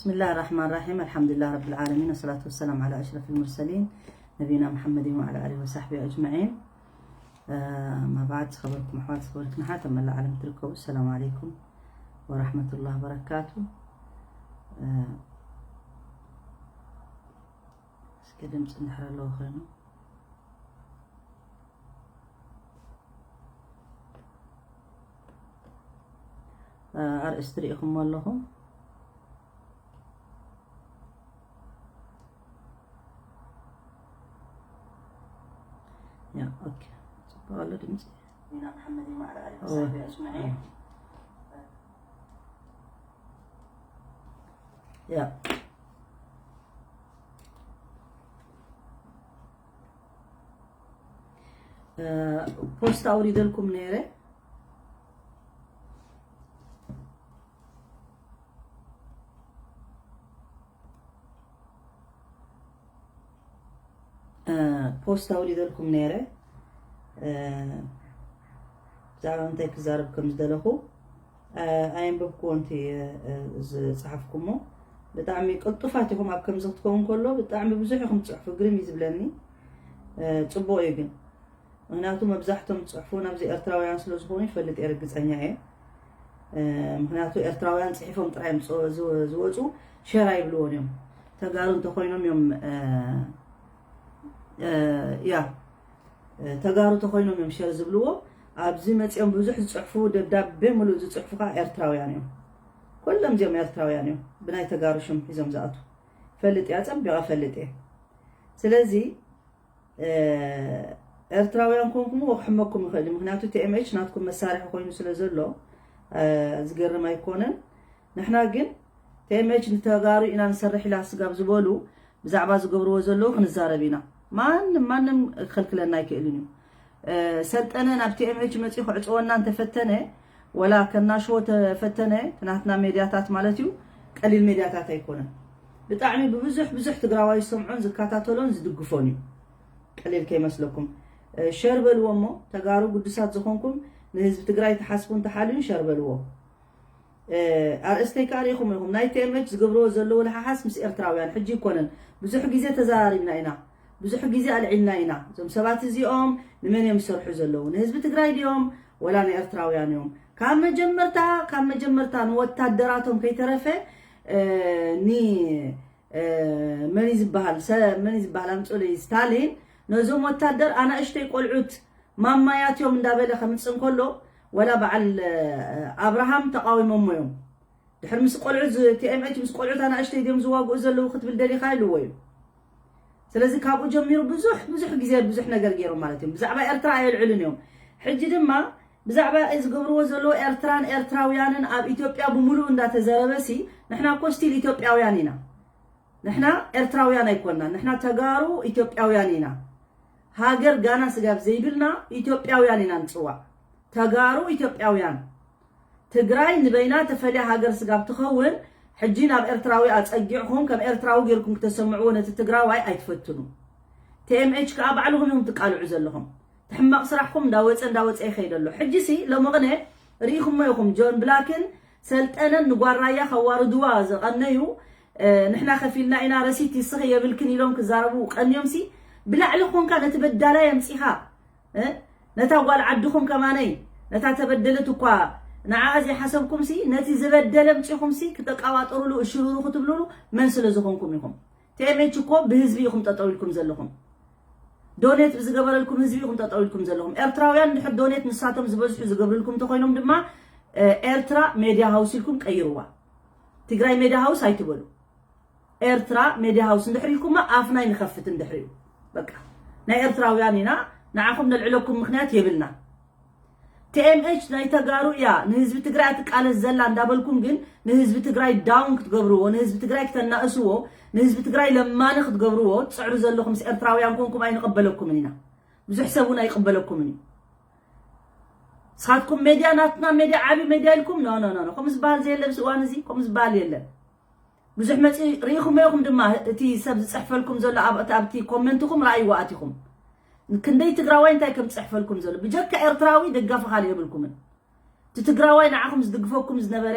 بسم الله الرحمن الرحيم. الحمد لله رب العالمين، والصلاة والسلام على أشرف المرسلين نبينا محمد وعلى آله وصحبه أجمعين. ما بعد، ዝኸበርኩም ኣሕዋት፣ ዝኸበርክን ኣሓት ኣብ መላእ ዓለም ትርከቡ፣ ሰላም ዓለይኩም ወራሕመቱላህ ወበረካቱ። እስከ ድምፂ እንድሕር ኣለዎ ኮይኑ፣ ኣርእስቲ ርኢኹሞ ኣለኹም። ያ፣ ኦኬ። ጽቡቕ ኣሎ ድምጺ። ያ። ፖስት ኣውሪደልኩም ነይረ። ፖስት ኣውሪደልኩም ነይረ። ብዛዕባ እንታይ ክዛረብ ከም ዝደለኹ ኣየንበብክዎ፣ እንተ ዝጸሓፍኩሞ። ብጣዕሚ ቅልጡፋት ኢኹም። ኣብ ከምዚ ክትከውን ከሎ ብጣዕሚ ብዙሕ ኢኹም ትጽሕፉ፣ ግርም እዩ ዝብለኒ። ጽቡቕ እዩ ግን፣ ምክንያቱ መብዛሕቶም ዝጽሕፉ ናብዚ ኤርትራውያን ስለ ዝኾኑ ይፈልጥ እየ፣ ርግጸኛ እየ። ምክንያቱ ኤርትራውያን ጽሒፎም ጥራይ እዮም ዝወ- ዝወፁ፣ ሸር ኣይብልዎን እዮም። ተጋሩ እንተኮይኖም እዮም፣ ያ፣ ተጋሩ ተኮይኖም እዮም ሸር ዝብልዎ። ኣብዚ መጺኦም ብዙሕ ዝጽሕፉ፣ ደብዳቤ ሙሉእ ዝጽሕፉ ከዓ ኤርትራውያን እዮም። ኩሎም እዚኦም ኤርትራውያን እዮም፣ ብናይ ተጋሩ ሽም ሒዞም ዝኣቱ። ፈልጥ እያ፣ ጸቢቐ ፈልጥ እየ። ስለዚ ኤርትራውያን ኮንኩም ክሕመኩም ይኽእል እዩ። ምክንያቱ ቲ ኤም ኤች ናትኩም መሳርሒ ኮይኑ ስለ ዘሎ ዝገርም ኣይኮነን። ንሕና ግን ቲ ኤም ኤች ንተጋሩ ኢና ንሰርሕ ኢላ ስጋብ ዝበሉ ብዛዕባ ዝገብርዎ ዘለዉ ክንዛረብ ኢና። ማንም ማንም ክኸልክለና ኣይክእልን እዩ። ሰልጠነ ናብ ቲ ኤም ኤች መፂኡ ክዕፅወና እንተፈተነ፣ ወላ ከናሽዎ ተፈተነ፣ ናትና ሜድያታት ማለት እዩ፣ ቀሊል ሜድያታት ኣይኮነን። ብጣዕሚ ብብዙሕ ብዙሕ ትግራዋይ ዝሰምዖን ዝከታተሎን ዝድግፎን እዩ። ቀሊል ከይመስለኩም። ሸር በልዎ እሞ፣ ተጋሩ ግዱሳት ዝኾንኩም ንህዝቢ ትግራይ ትሓስቡ እንተሓልዩን ሸር በልዎ። ኣርእስተይ ከዓ ርኢኹም ኢኹም። ናይ ቲ ኤም ኤች ዝገብርዎ ዘለዉ ለሓሓስ ምስ ኤርትራውያን ሕጂ ይኮነን። ብዙሕ ግዜ ተዘራሪብና ኢና፣ ብዙሕ ግዜ ኣልዒልና ኢና። እዞም ሰባት እዚኦም ንመን እዮም ዝሰርሑ ዘለዉ? ንህዝቢ ትግራይ ድዮም ወላ ንኤርትራውያን እዮም? ካብ መጀመርታ፣ ካብ መጀመርታ ንወታደራቶም ከይተረፈ ኒ መን እዩ ዝበሃል? መን እዩ ዝበሃል? ኣምፅኡለይ። ስታሊን ነዞም ወታደር ኣናእሽተይ ቆልዑት ማማያት እዮም እንዳበለ ከምፅእ እንከሎ፣ ወላ በዓል ኣብርሃም ተቃዊሞሞ እዮም። ድሕር ምስ ቆልዑት፣ ቲ ኤም ኤች ምስ ቆልዑት ኣናእሽተይ ድዮም ዝዋግኡ ዘለዉ ክትብል ደሊኻ ኢልዎ እዩ። ስለዚ ካብኡ ጀሚሩ ብዙሕ ብዙሕ ግዜ ብዙሕ ነገር ገይሮም ማለት እዮም። ብዛዕባ ኤርትራ ኣየልዕሉን እዮም። ሕጂ ድማ ብዛዕባ ዝገብርዎ ዘለዉ ኤርትራን ኤርትራውያንን ኣብ ኢትዮጵያ ብምሉኡ እንዳተዘረበሲ፣ ንሕና እኮ ስቲል ኢትዮጵያውያን ኢና። ንሕና ኤርትራውያን ኣይኮንና፣ ንሕና ተጋሩ ኢትዮጵያውያን ኢና። ሃገር ጋና ስጋብ ዘይብልና ኢትዮጵያውያን ኢና ንጽዋዕ። ተጋሩ ኢትዮጵያውያን። ትግራይ ንበይና ተፈልያ ሃገር ስጋብ ትኸውን፣ ሕጂ ናብ ኤርትራዊ ኣጸጊዕኹም ከም ኤርትራዊ ጌርኩም ክተሰምዕዎ ነቲ ትግራዋይ ኣይትፈትኑ። ቲ ኤም ኤች ከኣ ባዕልኹም ኢኹም ትቃልዑ ዘለኹም። ሕማቕ ስራሕኩም እንዳወፀ እንዳወፀ ይኸይድ ኣሎ። ሕጂ ሲ ሎሚ ቅነ ርኢኹሞ ኢኹም፣ ጆን ብላክን ሰልጠነን ንጓል ራያ ከዋርድዋ ዝቐነዩ፣ ንሕና ከፊልና ኢና ረሲት ይስኺ የብልክን ኢሎም ክዛረቡ ቀንዮም ሲ፣ ብላዕሊ ኮንካ ነቲ በዳላይ ኣምጺኻ ነታ ጓል ዓድኹም ከማነይ ነታ ተበደለት እኳ ንዓኣ ዘይሓሰብኩም ሲ፣ ነቲ ዝበደለ ኣምጺኹም ሲ ክተቃባጥሩሉ እሽሩሩ ክትብሉሉ መን ስለ ዝኾንኩም ኢኹም? ቲ ኤም ኤች እኮ ብህዝቢ ኢኹም ጠጠው ኢልኩም ዘለኹም። ዶኔት ብዝገበረልኩም ህዝቢ ኢኹም ጠጠው ኢልኩም ዘለኹም። ኤርትራውያን ድሕር ዶኔት ንሳቶም ዝበዝሑ ዝገብርልኩም እንተኾይኖም ድማ ኤርትራ ሜድያ ሃውስ ኢልኩም ቀይርዋ። ትግራይ ሜድያ ሃውስ ኣይትበሉ። ኤርትራ ሜድያ ሃውስ እንድሕር ኢልኩማ ኣፍና ይንኸፍት እንድሕር እዩ። በቃ ናይ ኤርትራውያን ኢና፣ ንዓኹም ነልዕለኩም ምኽንያት የብልና። ቲ ኤም ኤች ናይ ተጋሩ እያ ንህዝቢ ትግራይ ኣትቃለስ ዘላ እንዳበልኩም ግን ንህዝቢ ትግራይ ዳውን ክትገብርዎ፣ ንህዝቢ ትግራይ ክተናእስዎ፣ ንህዝቢ ትግራይ ለማኒ ክትገብርዎ ትፅዕሩ ዘለኹምስ ኤርትራውያን ኮንኩም ኣይንቕበለኩምን ኢና። ብዙሕ ሰብ እውን ኣይቕበለኩምን እዩ። ንስኻትኩም ሜድያ ናትና ሜድያ ዓቢ ሜድያ ኢልኩም ኖ ኖ ኖ ኖ ከምኡ ዝበሃል ዘየለ ኣብዚ እዋን እዚ ከምኡ ዝበሃል የለን። ብዙሕ መፂ ርኢኹሞ ኢኹም ድማ እቲ ሰብ ዝፅሕፈልኩም ዘሎ ኣብ ኣብቲ ኮመንትኹም ረኣይዎ ኣቲኹም ክንደይ ትግራዋይ እንታይ ከም ዝፅሕፈልኩም ዘሎ ብጀካ ኤርትራዊ ደጋፊ ካልእ የብልኩምን። እቲ ትግራዋይ ንዓኹም ዝድግፈኩም ዝነበረ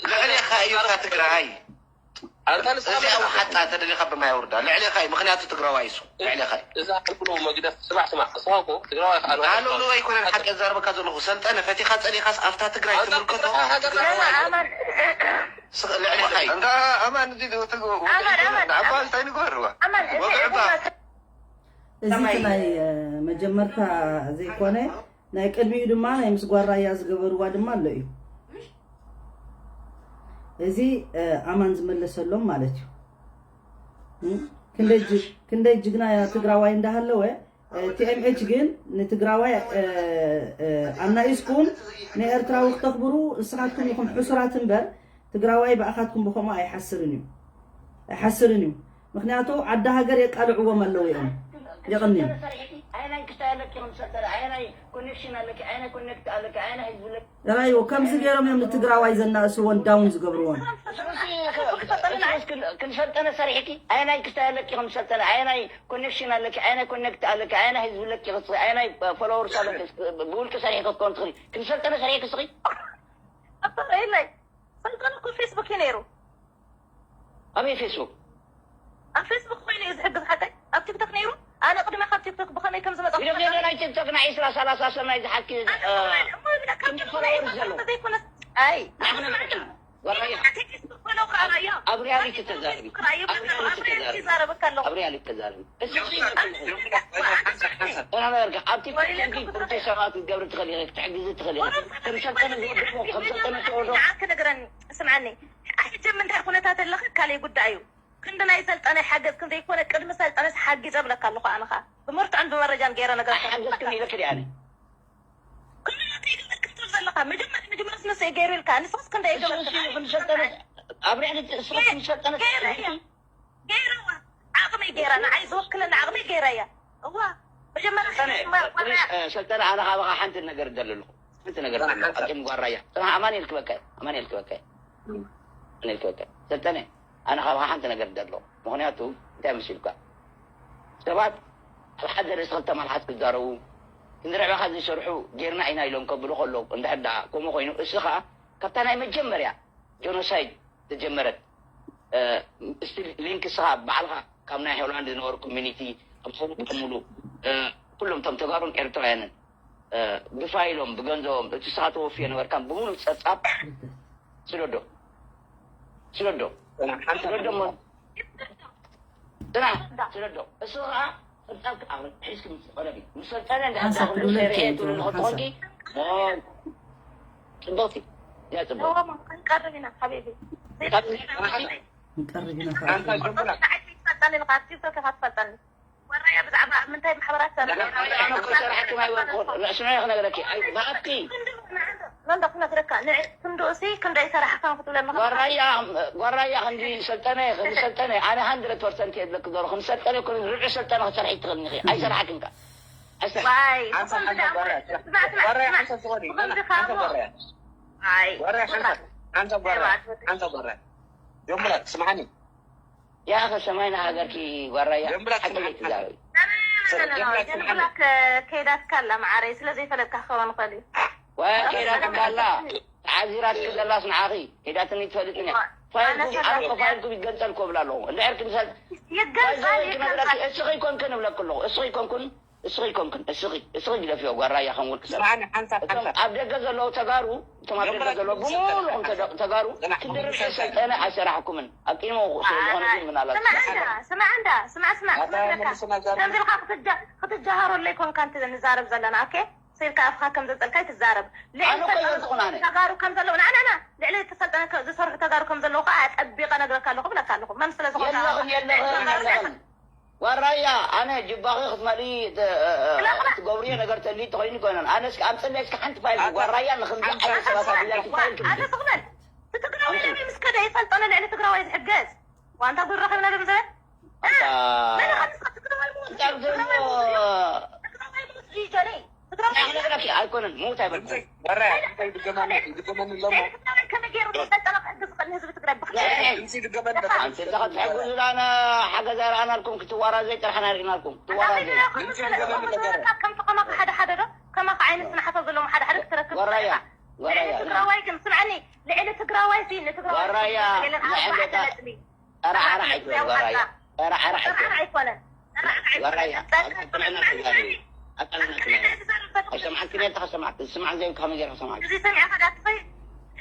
ልዕሌኻ እዩ እታ ትግራይ። ኣንታ ንስኻ እዚኣ ውሓጣ ተደሊኻ ብማይ ኣውርዳ። ልዕሌኻ እዩ፣ ምኽንያቱ ትግራዋይ እሱ። ልዕሌኻ እዩ። እዛ ኣልኩሉ መግደፍ ስማዕ ስማዕ፣ እስኻ እኮ ትግራዋይ ከኣ ኣሎሎ ኣይኮነን ሓቂ ዘረበካ ዘለኹ። ሰልጠነ ፈቲኻ ጸሊኻስ ኣብታ ትግራይ ትምልከቶ። ኣማን ስቕ ልዕሌኻ እዩ። እንታ ኣማን እዚ ትግቡ ኣማን፣ ኣማን። ንዓባ እንታይ ንግበርዋ ኣማን እዚ ወግዕባ ዕቡና እዚ እቲ ናይ እ፣ መጀመርታ ዘይኮነ ናይ ቅድሚኡ ድማ ናይ ምስ ጓል ራያ ዝገበርዋ ድማ ኣሎ እዩ። እዚ እ፣ ኣማን ዝመለሰሎም ማለት እዩ። እም፣ ክንደይ ጅ- ክንደይ ጅግና ትግራዋይ እንዳሃለወ እ፣ ቲ ኤም ኤች ግን ንትግራዋይ እ፣ እ፣ ኣናኢስኩም ንኤርትራዊ ክተኽብሩ ንስኻትኩም ኢኹም ሕሱራት እምበር ትግራዋይ ብኣኻትኩም ብኸምኡ ኣይሓስርን እዩ ኣይሓስርን እዩ። ምክንያቱ ዓዲ ሃገር የቃልዕዎም ኣለዉ እዮም። የቐንዮም። ኣየናይ ክስታይ ኣለኪ ከም ሰልጠነ ኣየናይ ኮኔክሽን ኣለኪ ኣየናይ ኮኔክት ኣለኪ ኣየናይ ህዝቢ ኣለኪ ራይዎ ከምዚ ገይሮም እዮም ንትግራዋይ ዘናእስዎን ዳውን ዝገብርዎን። ክንሰልጠነ ሰሪሕኪ ኣየናይ ክስታይ ኣለኪ ከም ሰልጠነ ኣየናይ ኮኔክሽን ኣለኪ ኣየናይ ኮኔክት ኣለኪ ኣየናይ ህዝቢ ኣለኪ ክስ ኣየናይ ፎሎወርስ ኣለኪ ብውልቂ ሰሪሕኪ ክትኮን ትኽእሊ ክንሰልጠነ ሰሪሕኪ ስኺ ኣባረይለይ ሰልጠነ እኮ ፌስቡክ እዩ ነይሩ ኣበይ ፌስቡክ ኣብ ፌስቡክ ኮይኑ እዩ ዝሕግዝ ሓቀይ ኣብ ቲክቶክ ነይሩ ኣነ ቅድመ ካብ ቲክቶክ ብኸመይ ከም ዝመጣ ኢሎም ኔሮ ናይ ቲክቶክ ናይ ዕስራ ሰላሳ ሰብ ናይ ዝሓኪ እሞ ይብለካ ክንዲ ፎሎወርስ ዘሎ ዘይኮነስ ኣይ ንሕና ወራይኻ ሓቀይ ፌስቡክ ኣብ ሪያሊቲ ተዛረቢ። ኣብ ሪያሊቲ ተዛረቢ። ኣብ ሪያሊቲ ተዛረቢ። እሱ ሲ ተናገርካ ኣብቲ ኮንቴንት ፕሮቴስት ሰባት ክትገብሪ ትኽእል ኢኺ፣ ክትሕግዚ ትኽእል ኢኺ። ከም ሰልጠነ ዝወደድኩ፣ ከም ሰልጠነ ተወዶ ንዓክ ንግረኒ፣ ስምዓኒ። ሕጂ ምንታይ ኩነታት ኣለኺ ካልእ ጉዳይ እዩ። ክንዲ ናይ ሰልጠነ ሓገዝ ክንዘይኮነ ቅድሚ ሰልጠነስ ሓጊዘ እብለካ ኣለኹ ኣነ ኸኣ። ብምርትዖን ብመረጃን ገይረ ነገር ኣይሓገዝክን ኢለኪ ድያ ኣነ? ኩሉ ከይገበርካ ትብል ዘለኻ። መጀመርያ መጀመርያ ንሱ ገይሩ ኢልካ። ንስኻስ ክንደይ እሱ ገበርካ? እሱ ክንሰልጠነ ኣብ ሪያሊቲ እሱ ክንሰልጠነ ገይረ እያ። ገይረዋ። ዓቕመይ ገይራ፣ ንዓይ ዝወክለኒ ዓቕመይ ገይራ እያ። እዋ። መጀመርያ ሰልጠነ፣ ሽማ ቆርያ። እ፣ ሰልጠነ፣ ኣነ ካባኻ ሓንቲ ነገር ደለልኹ። ሓንቲ ነገር ደለልኹ። ኣጭም ጓራያ። ጽናሕ፣ ኣማኑኤል ክበካ እዩ። ኣማኑኤል ክበካ እዩ። ኣማኑኤል ክበካ እዩ። ሰልጠነ፣ ኣነ ካባኻ ሓንቲ ነገር ደለኹ። ምኽንያቱ፣ እንታይ መሲልካ? ሰባት ኣብ ሓደ ርእሲ ክልተ መልሓስ ክዛረቡ፣ ክንዲ ንዕባኻ ዝሰርሑ ጌርና ኢና ኢሎም ከብሉ ከለዉ፣ እንድሕር ደኣ ከምኡ ኮይኑ፣ እሱ ኸኣ ካብታ ናይ መጀመርያ ጀኖሳይድ ተጀመረት፣ እ፣ እስቲ ሊንክ እስኻ ባዕልኻ ካብ ናይ ሆላንድ ዝነበሩ ኮሚኒቲ፣ ኣብ ሰውራ ሙሉ፣ እ፣ ኩሎም እቶም ተጋሩን ኤርትራውያንን፣ እ፣ ብፋይሎም፣ ብገንዘቦም፣ እቲ እስኻ ተወፍዮ ነበርካን ብምሉእ ጸብጻብ ስደዶ። ስደዶ። ስደዶ እሞ ጽናሕ፣ ስደዶ። እሱ ኸኣ ጸብጻብ ኣብ ሒዝኪ ምስ ቀረቢ፣ ምስ ሰልጠነ እንዳ ሓንሳብ ሓንሳብ ክብለኪ ሸርየ እየ፣ ትብሊ ሓንሳብ። ንኸትኾንኪ፣ ሞ-፣ ጽብቕቲ። እያ ጽብቕቲ። እዋ፣ ማ-፣ ክንቀርብ ኢና ሓቢቢ። ካብ ክንቀርብ ኢና። ኣንታ ጀምራ። ንዓይ ትፈልጠኒ ኢኻ፣ ኣብ ቲክቶክ ኢኻ ትፈልጠኒ። ወራያ ብዛዕባ ኣብ ምንታይ ማሕበራት ሰሪሐ? ኣነ እኮ ሰራሕኩም ኣይበልኩን። ስምዒ ክነግረኪ። ኣይ፣ ብኣፍኪ። መንዶ ክነግረካ፣ ንዕ-፣ ክንድኡሲ ክንደይ ሰራሕካ ክትብለኒ ከለኻ። ጓራያ፣ ጓራያ ክንዲ ሰልጠነ፣ ክንዲ ሰልጠነ። ኣነ ሃንድረድ ፐርሰንት እየ ዝብለኪ ዘለኹ። ክንዲ ሰልጠነ ይኮነ፣ ርብዒ ሰልጠነ ክትሰርሒ ትኽእልኒ ኢኺ። ኣይሰራሕክን ከ። ኣይሰራሕክን። ዋይ፣ ሓንሳብ፣ ብኸምዚ ሓንሳብ ከኣ ጓራያ። እሞ፣ ሓንሳብ ዝኾነ፣ ብኸምዚ ከኣ ሓንሳብ እሞ። ጓራያ። ኣይ፣ ወረ ሓንሳብ፣ ሓንሳብ ጓራያ። ሓንሳብ ጓራያ። ዮም ብላ፣ ስምዓኒ። ያኸ ሰማይ ንሃገርኪ ጓራያ፣ ጀምብላት ሓቂ ስምዓት ዘይትዛረቢ። ሓሰብ። ጀምብላት ስምዓት። ጀምብላት ከ-፣ ከይዳትካ ኣላ መዓረይ፣ ስለ ዘይፈለጥካ ክኸውን ይኽእል እዩ። ወይ ከይዳትካ ኣላ፣ ተዓዚራትኪ ዘላስ ንዓኺ፣ ከይዳትኒ ትፈልጥን እያ። ፋይልኩም፣ ኣነ ኣነ እኮ ፋይልኩም ይገንጸል እኮ እብላ ኣለኹ። እንድሕር ክንሰል-፣ ይገንጸል፣ ባይዘወይ ክነግረኪ፣ ይገንጸል። እስኺ ኣይኮንክን እብለኪ ኣለኹ፣ እስኺ ኣይኮንኩን። እስኺ ኣይኮንክን፣ እስኺ፣ እስኺ ግደፍዮ፣ ጓራያ ከም ውልቂ ሰብ። ስምዓኒ፣ ሓንሳብ፣ እቶም ሓንሳብ። ኣብ ደገ ዘለዉ ተጋሩ፣ እቶም ኣብ ደገ ዘለዉ ብምሉኦም ተደ-፣ ተጋሩ፣ ስምዓኒ፣ ክንዲ ርብዒ ሓንሳብ። ሰልጠነ ኣይሰራሕኩምን። ኣብ ቅድሚ ስለ ዝኾነ ግን ምናልባት ስማዕ እንዳ፣ ስማዕ እንዳ፣ ስማዕ፣ ስማዕ፣ ኣታ ክነግረካ። መልስና ዛር-፣ ከምዚ ኢልካ ክትጃ-፣ ክትጃሃረሉ ኣይኮንካ እንት ንዛረብ ዘለና፣ ኦኬ? ስኢልካ ኣፍካ ከም ዘንጸልካ ኣይትዛረብ። ልዕሊ ኣነ እኮ ሰልጠነ ይበልኩን ኣነ። ተጋሩ ከም ዘለዉ፣ ና፣ ና፣ ና፣ ልዕሊ እቲ ሰልጠነ ከ-፣ ዝሰርሑ ተጋሩ ከም ዘለዉ ከኣ ኣጸቢቐ ነግረካ ኣለኹ፣ ብለካ ኣለኹ። መን ስለ ዝኾንካ? የለኽን፣ የለኽን፣ የለኽን። ጓራያ፣ ኣነ ጅባኺ ክትመልኢ ት-፣ እ፣ እ፣ ክላኽላ። ትገብርዮ ነገር ተልዩ ተኾይኑ ይኮነን። ኣነ እስኪ ኣምፅለይ እስኪ ሓንቲ ፋይል ኣታ-፣ ጓራያ ንኽንዲ ኣታ-፣ ዓይነት ሰባት ኣታ-፣ እያ እቲ ፋይል ኣታ-፣ ኣታ-፣ ትምልእ። ስኽመል። እቲ ትግራዋይ ኣምፅእ። ለሚ ምስ ከደ ይፈልጦ ንልዕሊ ትግራዋይ ዝሕገዝ። ዋንታ ጉድ ረኺብና ዶ ምዘበል? ኣታ-፣ መን ኢኻ ንስኻ ትግራዋይ ምሁር? እንታይ ትግራዋይ ምሁር እዩ። ትግራዋይ ምሁር እዩ ጆኒ። ትግራዋይ እንታይ ክነግረኪ? ኣይኮነን፣ ምዉት ኣይበልኩን። ድምፂ፣ ወረ፣ ድምፂ ድገመኒ፣ ድገመኒ ኣለሞ። ትግራዋይ ከመይ ገይሩ ንሰልጠነ ክሕግዝ ዝኽእል ንህዝቢ ትግራይ ብኽልተ? ድምፂ ድገመኒ ኣለሞ። ኣንቲ እዛ ክትሕግዙ ዳና ሓገዝ ኣይረኣናልኩም፣ ክትዋራዘይ ጥራሕ ኢና ርኢናልኩም። ትዋራዘይ። ድምፂ ድገመኒ ነገር። ከምቲ ከማኻ ሓደ ሓደ ዶ? ከማኻ ዓይነት ስነ ሓሳብ ዘለዎም ሓደ ሓደ ክትረክብ ወራያ፣ ትኽእል ኢኻ። ወራያ፣ ልዕሊ ትግራዋይ ግን ስምዐኒ፣ ልዕሊ ትግራዋይ ሲ ንትግራዋይ ወራያ፣ ገለን ንዕንደታ ኣርባዕተ ነጥቢ። ኧረ፣ ኧረ፣ ኣይትበል፣ ጓራያ። ኧረ፣ ኧረ፣ ኣይትበል። ኣይኮነን። ጓራያ፣ ኣቃልዕና ትዛረቢ። ኣቃልዕና ትዛረቢ። ኣይሰማዕክን እየ፣ ተኸሰማዕክ፣ ዝስማዕ ዘይብልካ ከመይ ገይረ ክሰማዕክ? እዚ ሰሚዕካ ዳኣ ትኸይድ።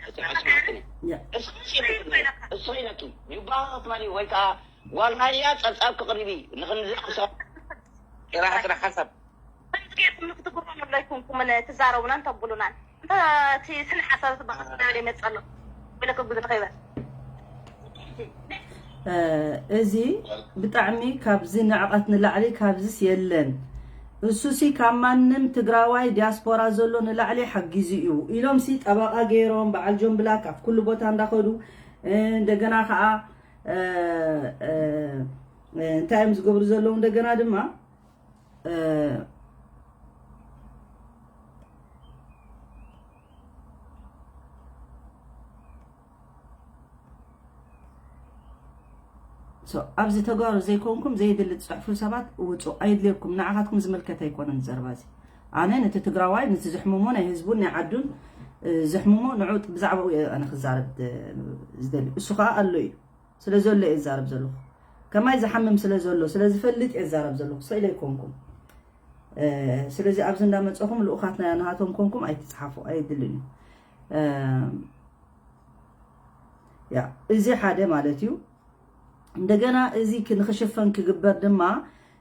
ኣይሰማዕክን እየ። ያ። እስኺ ኢለኪ፣ እስኺ ኢለኪ፣ ዩባ ክትመሊ ወይ ከዓ ጓል ራያ ጸብጻብ ክቕርቢ፣ ንኽንዚ ክሰብ ጥራሕ፣ ጥራሕ ሓሳብ። ከምዚ ጌርኩም ንክትግርሙ ንብሎ ኣይኮንኩምን ትዛረቡናን ተብሉናን። እንተ እቲ ስነ ሓሳብ ዝበሃል ይመጽእ ኣሎ። ብለክ ብዙሕ ከይበል። እ፣ እዚ ብጣዕሚ ካብዚ ንዕቐት ንላዕሊ ካብዚስ የለን። እሱሲ ካብ ማንም ትግራዋይ ዲያስፖራ ዘሎ ንላዕሊ ሓጊዙ እዩ ኢሎምሲ ጠበቓ ገይሮም በዓል ጆን ብላክ ኣብ ኩሉ ቦታ እንዳኸዱ፣ እ፣ እንደገና ከዓ፣ እ፣ እ፣ እ፣ እንታይ እዮም ዝገብሩ ዘለዉ? እንደገና ድማ እ፣ ሶ፣ ኣብዚ ተጋሩ ዘይኮንኩም ዘየድሊ ትጽሕፉ ሰባት ውጹ፣ ኣየድልየኩም፣ ንዓኻትኩም ዝምልከት ኣይኮነን ዘረባ እዚ። ኣነ ነቲ ትግራዋይ፣ ነቲ ዘሕምሞ ናይ ህዝቡን ናይ ዓዱን፣ እ፣ ዘሕምሞ ንዑ ብዛዕባኡ እየ ኣነ ክዛረብ ደ-፣ ዝደሊ። እሱ ኸኣ ኣሎ እዩ። ስለ ዘሎ እየ ዝዛረብ ዘለኹ። ከማይ ዝሓምም ስለ ዘሎ፣ ስለ ዝፈልጥ እየ ዝዛረብ ዘለኹ፣ ስኢለ ኣይኮንኩን። እ፣ ስለዚ ኣብዚ እንዳመጸኹም ልኡኻት ናይ ናሃቶም ኮንኩም ኣይትጽሓፉ፣ ኣየድልን እዩ። እ፣ ያ፣ እዚ ሓደ ማለት እዩ። እንደገና እዚ ክ- ንክሽፈን ክግበር ድማ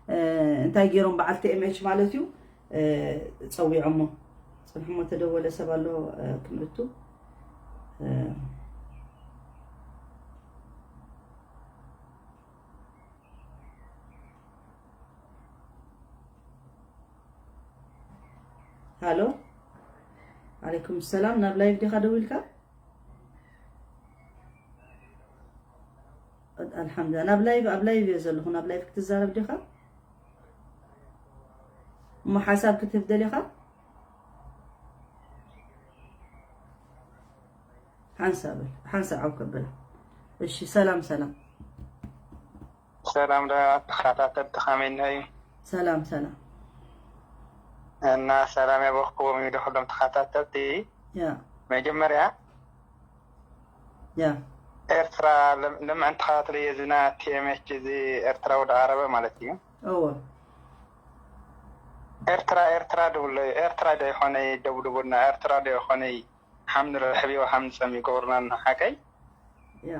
እ፣ እንታይ ገይሮም በዓል ቲ ኤም ኤች ማለት እዩ እ፣ ጸዊዖሞ። ጽንሕሞ ተደወለ ሰብ ኣሎ እ፣ ክንእቱ እ፣ ሃሎ፣ ዓለይኩም ሰላም። ናብ ላይቭ ዲኻ ደዊልካ? ኣልሓምዱሊላህ። ናብ ላይቭ፣ ኣብ ላይቭ እየ ዘለኹ። ናብ ላይቭ ክትዛረብ ዲኻ? እሞ ሓሳብ ክትህብ ደሊኻ? ሓንሳብ በል፣ ሓንሳብ ዓው ከበላ። እሺ፣ ሰላም ሰላም። ሰላም ዳ ተኸታተልቲ ከመይ እነዩ? ሰላም ሰላም። እና ሰላም ያበኽዎም እዩ ኩሎም ተኸታተልቲ። ያ መጀመርያ ያ ኤርትራ ለም- ለምዕን ተኸታተለ የዝና ቲ ኤም ኤች እዚ ኤርትራ ወደ ዓረበ ማለት እዩ። እወ ኤርትራ ኤርትራ ድብሎ ኤርትራ ዶ ይኾነይ ደብድቡና ኤርትራ ዶ ይኾነይ ሓምኒ ረሕቢ ሓምኒ ጸም ይገብሩና ሓቀይ ያ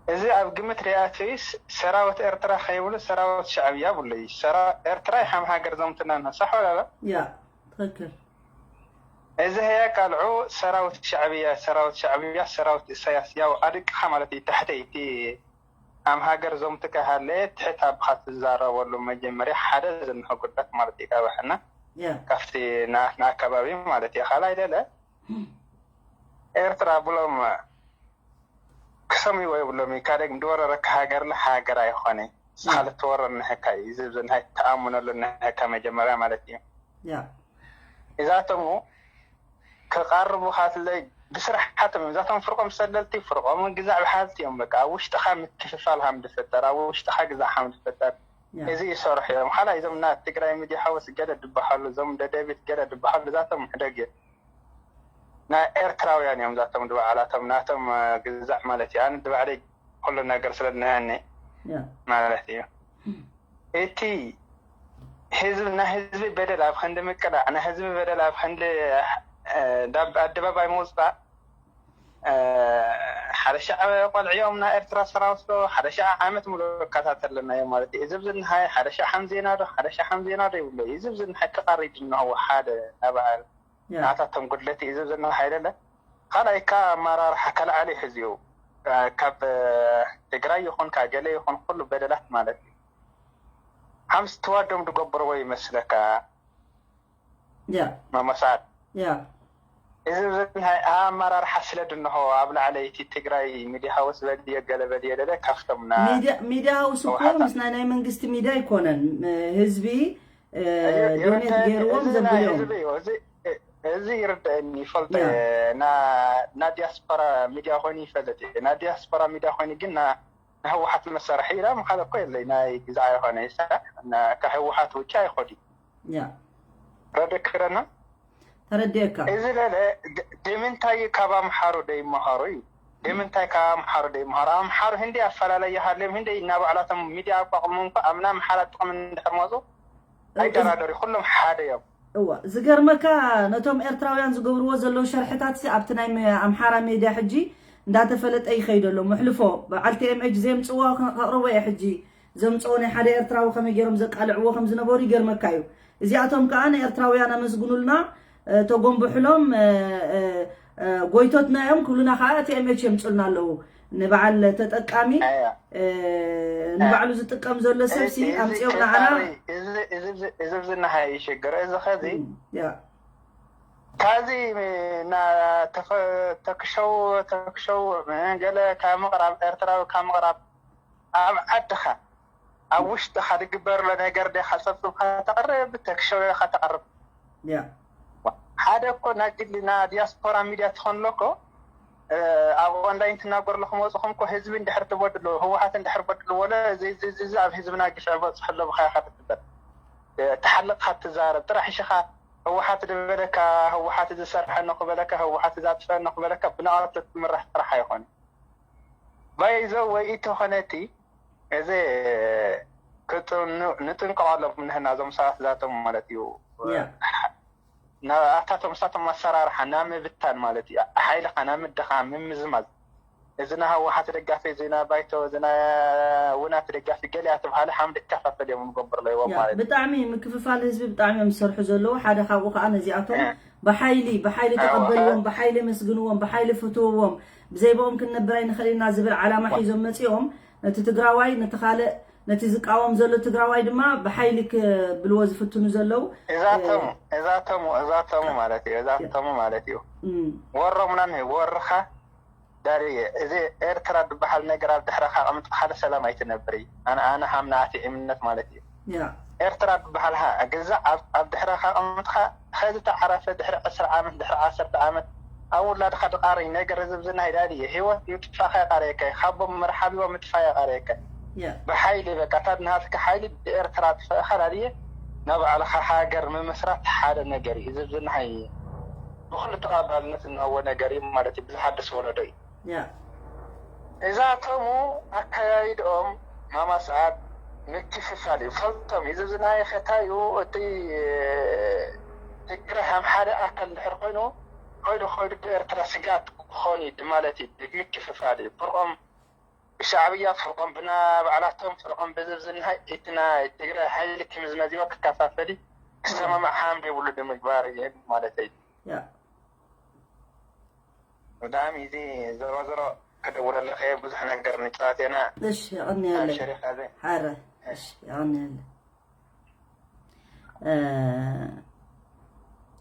እዚ ኣብ ግምት ሪኣትዩስ ሰራዊት ኤርትራ ከይብሉ ሰራዊት ሻዕብያ ብሉ እዩ። ሰራ- ኤርትራ ይሓም ሃገር ዘምትና ንሳሕ ወላላ ያ ትኽክል። እዚ ህያ ቃልዑ ሰራዊት ሻዕብያ ሰራዊት ሻዕብያ ሰራዊት ኢሳያስ ያው ኣድቅኻ ማለት እዩ። ትሕተይ እቲ ኣም ሃገር ዞምትካ ሃለ ትሕት ኣብኻ ትዛረበሉ መጀመርያ ሓደ ዝንሆ ጉዳት ማለት እዩ። ካባሕና ያ ካብቲ ንኣትና ኣከባቢ ማለት እዩ። ካልኣይ ደለ ኤርትራ ብሎም ክሰምይዎ የብሎም እዩ። ካደግ እንደወረረካ ሃገር ለ ሃገር ኣይኾነ ስኻ ልትወረር ንህካ እዩ። እዚ ናይ ተኣምነሉ ንህካ መጀመርያ ማለት እዩ። ያ እዛቶም ክቃርቡ ካትለ ብስራሓቶም እዮም። እዛቶም ፍርቆም ሰለልቲ ፍርቆም ግዛዕ ብሓልቲ እዮም። በቃ ኣብ ውሽጥኻ ምክፍፋል ሃም ድፍጠር ኣብ ውሽጥኻ ግዛዕ ሃም ድፍጠር ያ እዚ ይሰርሑ እዮም። ሓላ እዞም ና ትግራይ ሚዲያ ሓወስ ገለ ድበሃሉ እዞም ደደቢት ገለ ድበሃሉ እዛቶም ሕደግ እዮም። ናይ ኤርትራውያን እዮም እዛቶም ድበዓላቶም ናቶም ግዛዕ ማለት እዩ። ኣነ ድባዕለይ ኩሉ ነገር ስለ ዝነሀኒ ያ ማለት እዩ። እቲ ህዝቢ ናይ ህዝቢ በደል ኣብ ክንዲ ምቅላዕ ናይ ህዝቢ በደል ኣብ ክንዲ እ፣ ዳብ ኣደባባይ ምውፃእ እ፣ ሓደ ሻዕ ቆልዕዮም ናይ ኤርትራ ሰራዊት ዶ ሓደ ሻዕ ዓመት ሙሉ እከታተለናዮ ማለት እዩ። እዚ ብዝንሃይ ሓደ ሻዕ ሓም ዜና ዶ ሓደ ሻዕ ሓም ዜና ዶ ይብሎ እዩ። እዚ ብዝንሃይ ክቐሪድ እንሆ ሓደ ናበዓል ያ ናታቶም ጉድለት እዩ። እዚ ብዝንሃይ ኣይደለ ካልኣይ ካብ ኣመራርሓ ከለዓሊ ሕዝኡ ካብ ትግራይ ይኹን ካብ ገለ ይኹን ኩሉ በደላት ማለት እዩ። ሓምስ ተዋዶም ዝገብርዎ ይመስለካ ያ መመሳት ያ እዚ ናይ ኣመራርሓ ስለ ድንሆ ኣብ ላዕለይ እቲ ትግራይ ሚድያ ሃውስ በድየ ገለ በድየ ደለ ካብቶም ና ሚድያ ሚድያ ሃውስ እኮ ህወሓት ምስ ናይ ናይ መንግስቲ ሚድያ ኣይኮነን። እ፣ ህዝቢ እ፣ ይረ- ዶኔት ይረዳእኒ። ገይርዎም እዚ ናይ ዘብልዮም ህዝቢ እዩ። እዚ እዚ ይርዳእኒ ይፈልጦ ያ። እየ። ና ና ዲያስፖራ ሚድያ ኮይኑ ይፈልጥ እየ። ና ዲያስፖራ ሚድያ ኮይኑ ግን ና ንህወሓት መሳርሒ ኢላ ምኻድ እኮ የለይ ናይ ግዛዕ ይኾነ ይሳ ካብ ህወሓት ውጭ ኣይኾዲ ያ ረደክረና ተረዲኤካ እዚ ለለ ድ- ድምንታይ ካብ ኣምሓሩ ደይመሃሩ እዩ። ድምንታይ ካብ ኣምሓሩ ደይመሃሩ ኣምሓሩ ህንዲ ኣፈላለየ ሃልዮም ህንዲ እናባዕላቶም ሚድያ ኣቋቁሞም እኮ ኣብ ናይ ኣምሓራ ጥቕሚ እንድሕር መፁ ኣይደራደሩ ኩሎም ሓደ እዮም። እዋ ዝገርመካ ነቶም ኤርትራውያን ዝገብርዎ ዘለዉ ሸርሕታት ሲ ኣብቲ ናይ መ- ኣምሓራ ሜድያ ሕጂ እንዳተፈለጠ ይኸይድ ኣሎ። ምሕልፎ በዓል ቲ ኤም ኤች ዘምፅዎ ከቕርቦ እየ ሕጂ ዘምፅዎ ናይ ሓደ ኤርትራዊ ከመይ ገይሮም ዘቃልዕዎ ከም ዝነበሩ ይገርመካ እዩ። እዚኣቶም ከዓ ንኤርትራውያን ኣመስግኑልና እ፣ ተጎንብሕሎም እ፣ እ፣ እ፣ ጎይቶትና እዮም ክብሉና ከዓ ቲ ኤም ኤች የምፁልና ኣለዉ። ንበዓል ተጠቃሚ ኣያ እ፣ ንባዕሉ ዝጥቀም ዘሎ ሰብ ሲ እዚ ኣምፅኦም ከ ንዓና ሳሪ፣ እዚ እዚ እዚ እዚ ዝናሃይ ይሽግር እዚ ኸዚ ያ ካዚ ና ተፈ- ተክሸው ተክሸው ገለ ካብ ምቕራብ ኤርትራዊ ካብ ምቕራብ ኣብ ዓድኻ ኣብ ውሽጥኻ ዝግበር ዘሎ ነገር ዲኻ ጸብጽብካ ተቕርብ ተክሸው ኢኻ ተቕርብ። ያ ሓደ እኮ ናይ ግሊ ና ዲያስፖራ ሚድያ ትኾን ኣለኮ ኣብ ኦንላይን ትናገር ኣለኹም ወፅኹም እኮ ህዝቢ እንድሕር ትበድሉ ህወሓት እንድሕር በድሉ ወለ እዚ እዚ እዚ እዚ ኣብ ህዝብና ግፍዒ በፅሑ ኣሎ ብኻ ኢኻ ትትበል ተሓልቕካ ትዛረብ ጥራሕ ሽኻ ህወሓት ዝበለካ ህወሓት ዝሰርሐ ንክበለካ ህወሓት ዛጥፈ ንክበለካ ብናቐት ትምራሕ ጥራሕ ኣይኮነ ባይዘ ወይ እተኾነቲ እዚ ክጥኑ- ንጥንቀቐሎም ንህና እዞም ሰባት ዛቶም ማለት እዩ ያ ናታቶም ሳቶም ኣሰራርሓ ናምብታን ማለት እዩ ሓይልኻ ናምድኻ ምምዝማዝ እዚ ናይ ህወሓት ደጋፊ፣ እዚ ናይ ባይቶ፣ እዚ ናይ ውናት ደጋፊ ገሊያ ተባሃለ ሓምድ ክከፋፈል እዮም ንገብር ኣለዎም ያ፣ ማለት እዩ። ብጣዕሚ ምክፍፋል ህዝቢ ብጣዕሚ እዮም ዝሰርሑ ዘለዉ። ሓደ ካብኡ ከዓ ነዚኣቶም እ። ብሓይሊ ብሓይሊ ኣዎ፣ ተቐበልዎም፣ ኣዎ። ብሓይሊ መስግንዎም፣ ብሓይሊ ፍትውዎም፣ ብዘይ ብኦም ክንነብር ኣይንኽእል ኢና ዝብል ዓላማ ሒዞም መፂኦም ነቲ ትግራዋይ ነቲ ካልእ ነቲ ዝቃወም ዘሎ ትግራዋይ ድማ ብሓይሊ ክብልዎ ዝፍትኑ ዘለዉ። እዛተሙ እዛተሙ እዛተሙ ማለት እዩ። እዛተሙ ማለት እዩ። እም፣ ወሮምና ንወርኻ ዳርየ፣ እዚ ኤርትራ ዝበሃል ነገር ኣብ ድሕረኻ ኣቐምጥኻ ሓደ ሰላም ኣይትነብር እዩ። ኣነ ኣነ ሃምናኣቲ እምነት ማለት እዩ። ያ ኤርትራ ዝበሃል ሃ ግዛዕ ኣብ ኣብ ድሕረኻ ኣቐምጥኻ ኸዚ ተዓረፈ ድሕሪ ዕስራ ዓመት ድሕሪ ዓሰርተ ዓመት ኣብ ውላድኻ ድቓሪ ነገር ዝብዝና ዳርየ ህይወት ይጥፋኻ የቓረየካ እዩ። ካብቦም መርሓቢቦም ምጥፋ የቓረየካ እዩ። ያ ብሓይሊ በቃ እታ ናትካ ሓይሊ ብኤርትራ ጥፈእኻ ዳርየ ናብ ባዕልኻ ሃገር ምምስራት ሓደ ነገር እዩ። ዝብዝና ሃይ ብኹሉ ተቐባልነት እንሃቦ ነገር እዩ ማለት እዩ። ብዝሓድስ ወለዶ እዩ። ያ እዛተሙ ኣካያይድኦም ማማ ሰዓድ ምክፍፋል እዩ ፈልጦም እዩ። ዝብዝናይ ኸታዩ እቲ ትግራይ ሃም ሓደ ኣካል እንድሕር ኮይኑ ኮይዱ ኮይዱ ብኤርትራ ስጋት ክኾን እዩ ማለት እዩ። ምክፍፋል እዩ ፍርቆም ብሻዕብያ ፍርቆም ብና ባዕላቶም ፍርቆም ብዝብዝናይ እቲ ናይ ትግራይ ሓይሊ ክምዝመዚዎ ክከፋፈል እዩ። ክሰማማዕ ሃም ዘይብሉ ንምግባር እዩ ማለት እዩ። ያ ብጣዕሚ እዚ ዞሮ ዞሮ ክድውለልኸ ብዙሕ ነገር ንጫወት ኢና። እሺ የቐንየለይ ሸሪካ ዘ ሓረ እሺ የቐንየለይ። እ፣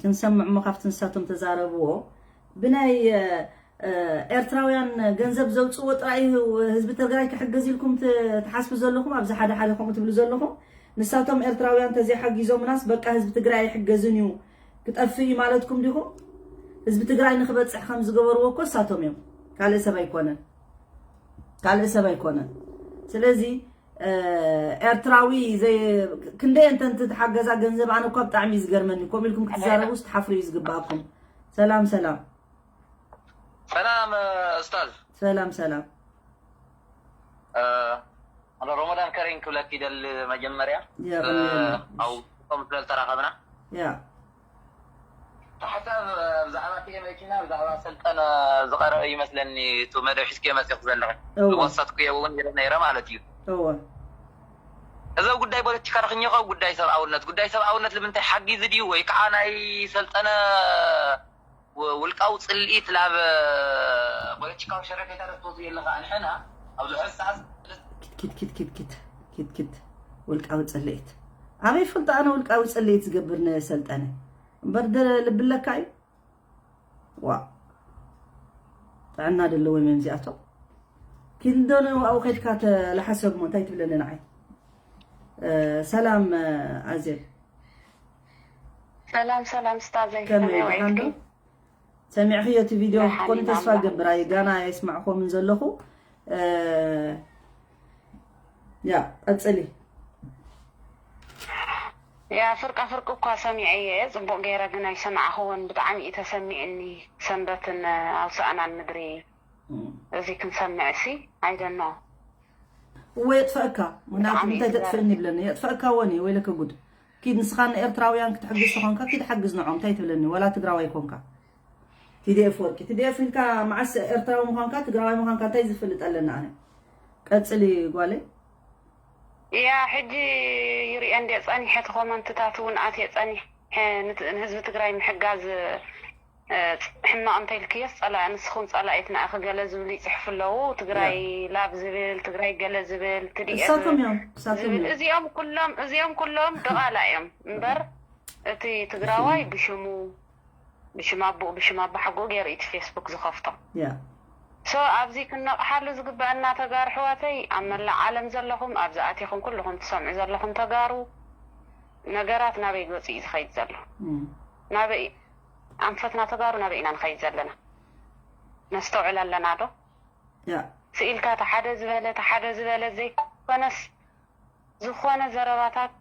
ክንሰምዕ እሞ ካብቲ ንሳቶም ተዛረብዎ ብናይ እ፣ እ፣ ኤርትራውያን ገንዘብ ዘውፅዎ ጥራይ ህዝቢ ትግራይ ክሕግዝ ኢልኩም ት- ትሓስቡ ዘለኹም ኣብዚ ሓደ ሓደ ከምኡ ትብሉ ዘለኹም ንሳቶም ኤርትራውያን ተዘይሓጊዞምናስ በቃ ህዝቢ ትግራይ ኣይሕገዝን እዩ ክጠፍእ እዩ ማለትኩም ዲኹም? ህዝቢ ትግራይ ንክበፅሕ ከም ዝገበርዎ እኮ እሳቶም እዮም፣ ካልእ ሰብ ኣይኮነን፣ ካልእ ሰብ ኣይኮነን። ስለዚ እ፣ ኤርትራዊ ዘይ ክንደይ እንተ እንትተሓገዛ ገንዘብ ኣነ እኳ ብጣዕሚ እዩ ዝገርመኒ። ከምኡ ኢልኩም ክትዛረቡስ ትሓፍሩ እዩ ዝግባኣኩም። ሰላም ሰላም ሰላም ኡስታዝ። ሰላም ሰላም። እ፣ ኣነ ሮመዳን ከሪም ክብለኪ ይደሊ መጀመርያ የቐንየልና። ኣብ ጾም ስለ ዝተራኸብና ያ ሓሳብ ብዛዕባ ቲ መኪና ብዛዕባ ሰልጠነ ዝቐረበ ይመስለኒ። እቲ መደብ ሒዝክዮ መፂኹ ዘለኹ እወ ዝወሰድኩዮ እውን ይረ ነይረ ማለት እዩ። እወ እዚ ጉዳይ ፖለቲካ ረኽኝኸ ጉዳይ ሰብኣውነት ጉዳይ ሰብኣውነት ልምንታይ ሓጊዙ ድዩ ወይ ከዓ ናይ ሰልጠነ ው- ውልቃዊ ፅልኢት ናብ ፖለቲካዊ ሸረፌታ ደትወስዱ የለኻ። ንሕና ኣብዚ ሕዚ ሰዓት ኪት ኪት ኪት ኪት ኪት ኪት ውልቃዊ ፅልኢት ኣበይ ፈልጦ ኣነ ውልቃዊ ፅልኢት ዝገብር ንሰልጠነ እምበር ደ ልብለካ እዩ። ዋ ጥዕና ደለዎም እዮም እዚኣቶም። ኪንዶ ንኣብኡ ከድካ ተላሓሰብ እሞ እንታይ ትብለኒ ንዓይ? እ፣ ሰላም እ፣ ኣዜብ ሰላም ሰላም ስታዘይ ከመይ ከመይ ደሓን ዶ? ውዒልኪ? ሰሚዕኽዮ እቲ ቪድዮ ደሓን ክትኮኒ ኢና ተስፋ ኣምላኽ ገብር ኣየ ጋና የስማዕኮምን ዘለኹ እ፣ ያ ቀፅሊ ያ ፍርቃ ፍርቂ እኳ ሰሚዐ እየ ጽቡቅ ገይረ ግን ኣይሰማዕኽዎን ብጣዕሚ እዩ ተሰሚዕኒ። ሰንበትን ኣውሳእናን ምድሪ እም። እዚ ክንሰምዕ ሲ ኣይደኖ እወ የጥፈእካ ምክንያቱ ብጣዕሚ እንታይ እዩ ተጥፍእኒ ይብለኒ የጥፈእካ ወኒ ወይለከ ጉድ ኪድ ንስኻ ንኤርትራውያን ክትሕግዝ ተኾንካ ኪድ ሓግዝ ንዖም እንታይ ትብለኒ ወላ ትግራዋይ ኮንካ ቲዲኤፍ ወርቂ ቲዲኤፍ ኢልካ መዓስ ኤርትራዊ ምዃንካ ትግራዋይ ምዃንካ እንታይ ዝፍልጥ ኣለና ኣነ ቀፅሊ ጓለይ እያ ሕጂ ይርኤ እንደ ጸኒሐ እቲ ኮመንትታት እውን ኣትየ ጸኒሐ ንት- ንህዝቢ ትግራይ ምሕጋዝ እ፣ ሕማቕ እንተ ኢልክዮስ ጸላኢ ንስኹም ጸላኢትና ኢኺ ገለ ዝብሉ ይጽሕፉ ኣለዉ ትግራይ ላቭ ዝብል ትግራይ ገለ ዝብል ትዲኤፍ እሳቶም እዮም እሳቶም ዝብል እዮም እዚኦም ኩሎም እዚኦም ኩሎም ድቓላ እዮም እምበር እቲ ትግራዋይ ብሽሙ ብሽም ኣቦኡ ብሽም ኣባሓጎኡ ገይሩ እቲ ፌስቡክ ዝኸፍቶ ያ ሶ ኣብዚ ክንነቕሓሉ ዝግበአና ተጋሩ ኣሕዋተይ ኣብ መላእ ዓለም ዘለኹም ኣብዚ ኣቲኹም ኩልኹም ትሰምዑ ዘለኹም ተጋሩ ነገራት ናበይ ገፁ እዩ ዝኸይድ ዘሎ እም። ናበይ ኣንፈትና ተጋሩ ናበይ ኢና ንኸይድ ዘለና ነስተውዕል ኣለና ዶ ያ ስኢልካ ተሓደ ዝበለ ተሓደ ዝበለ ዘይኮነስ ዝኾነ ዘረባታት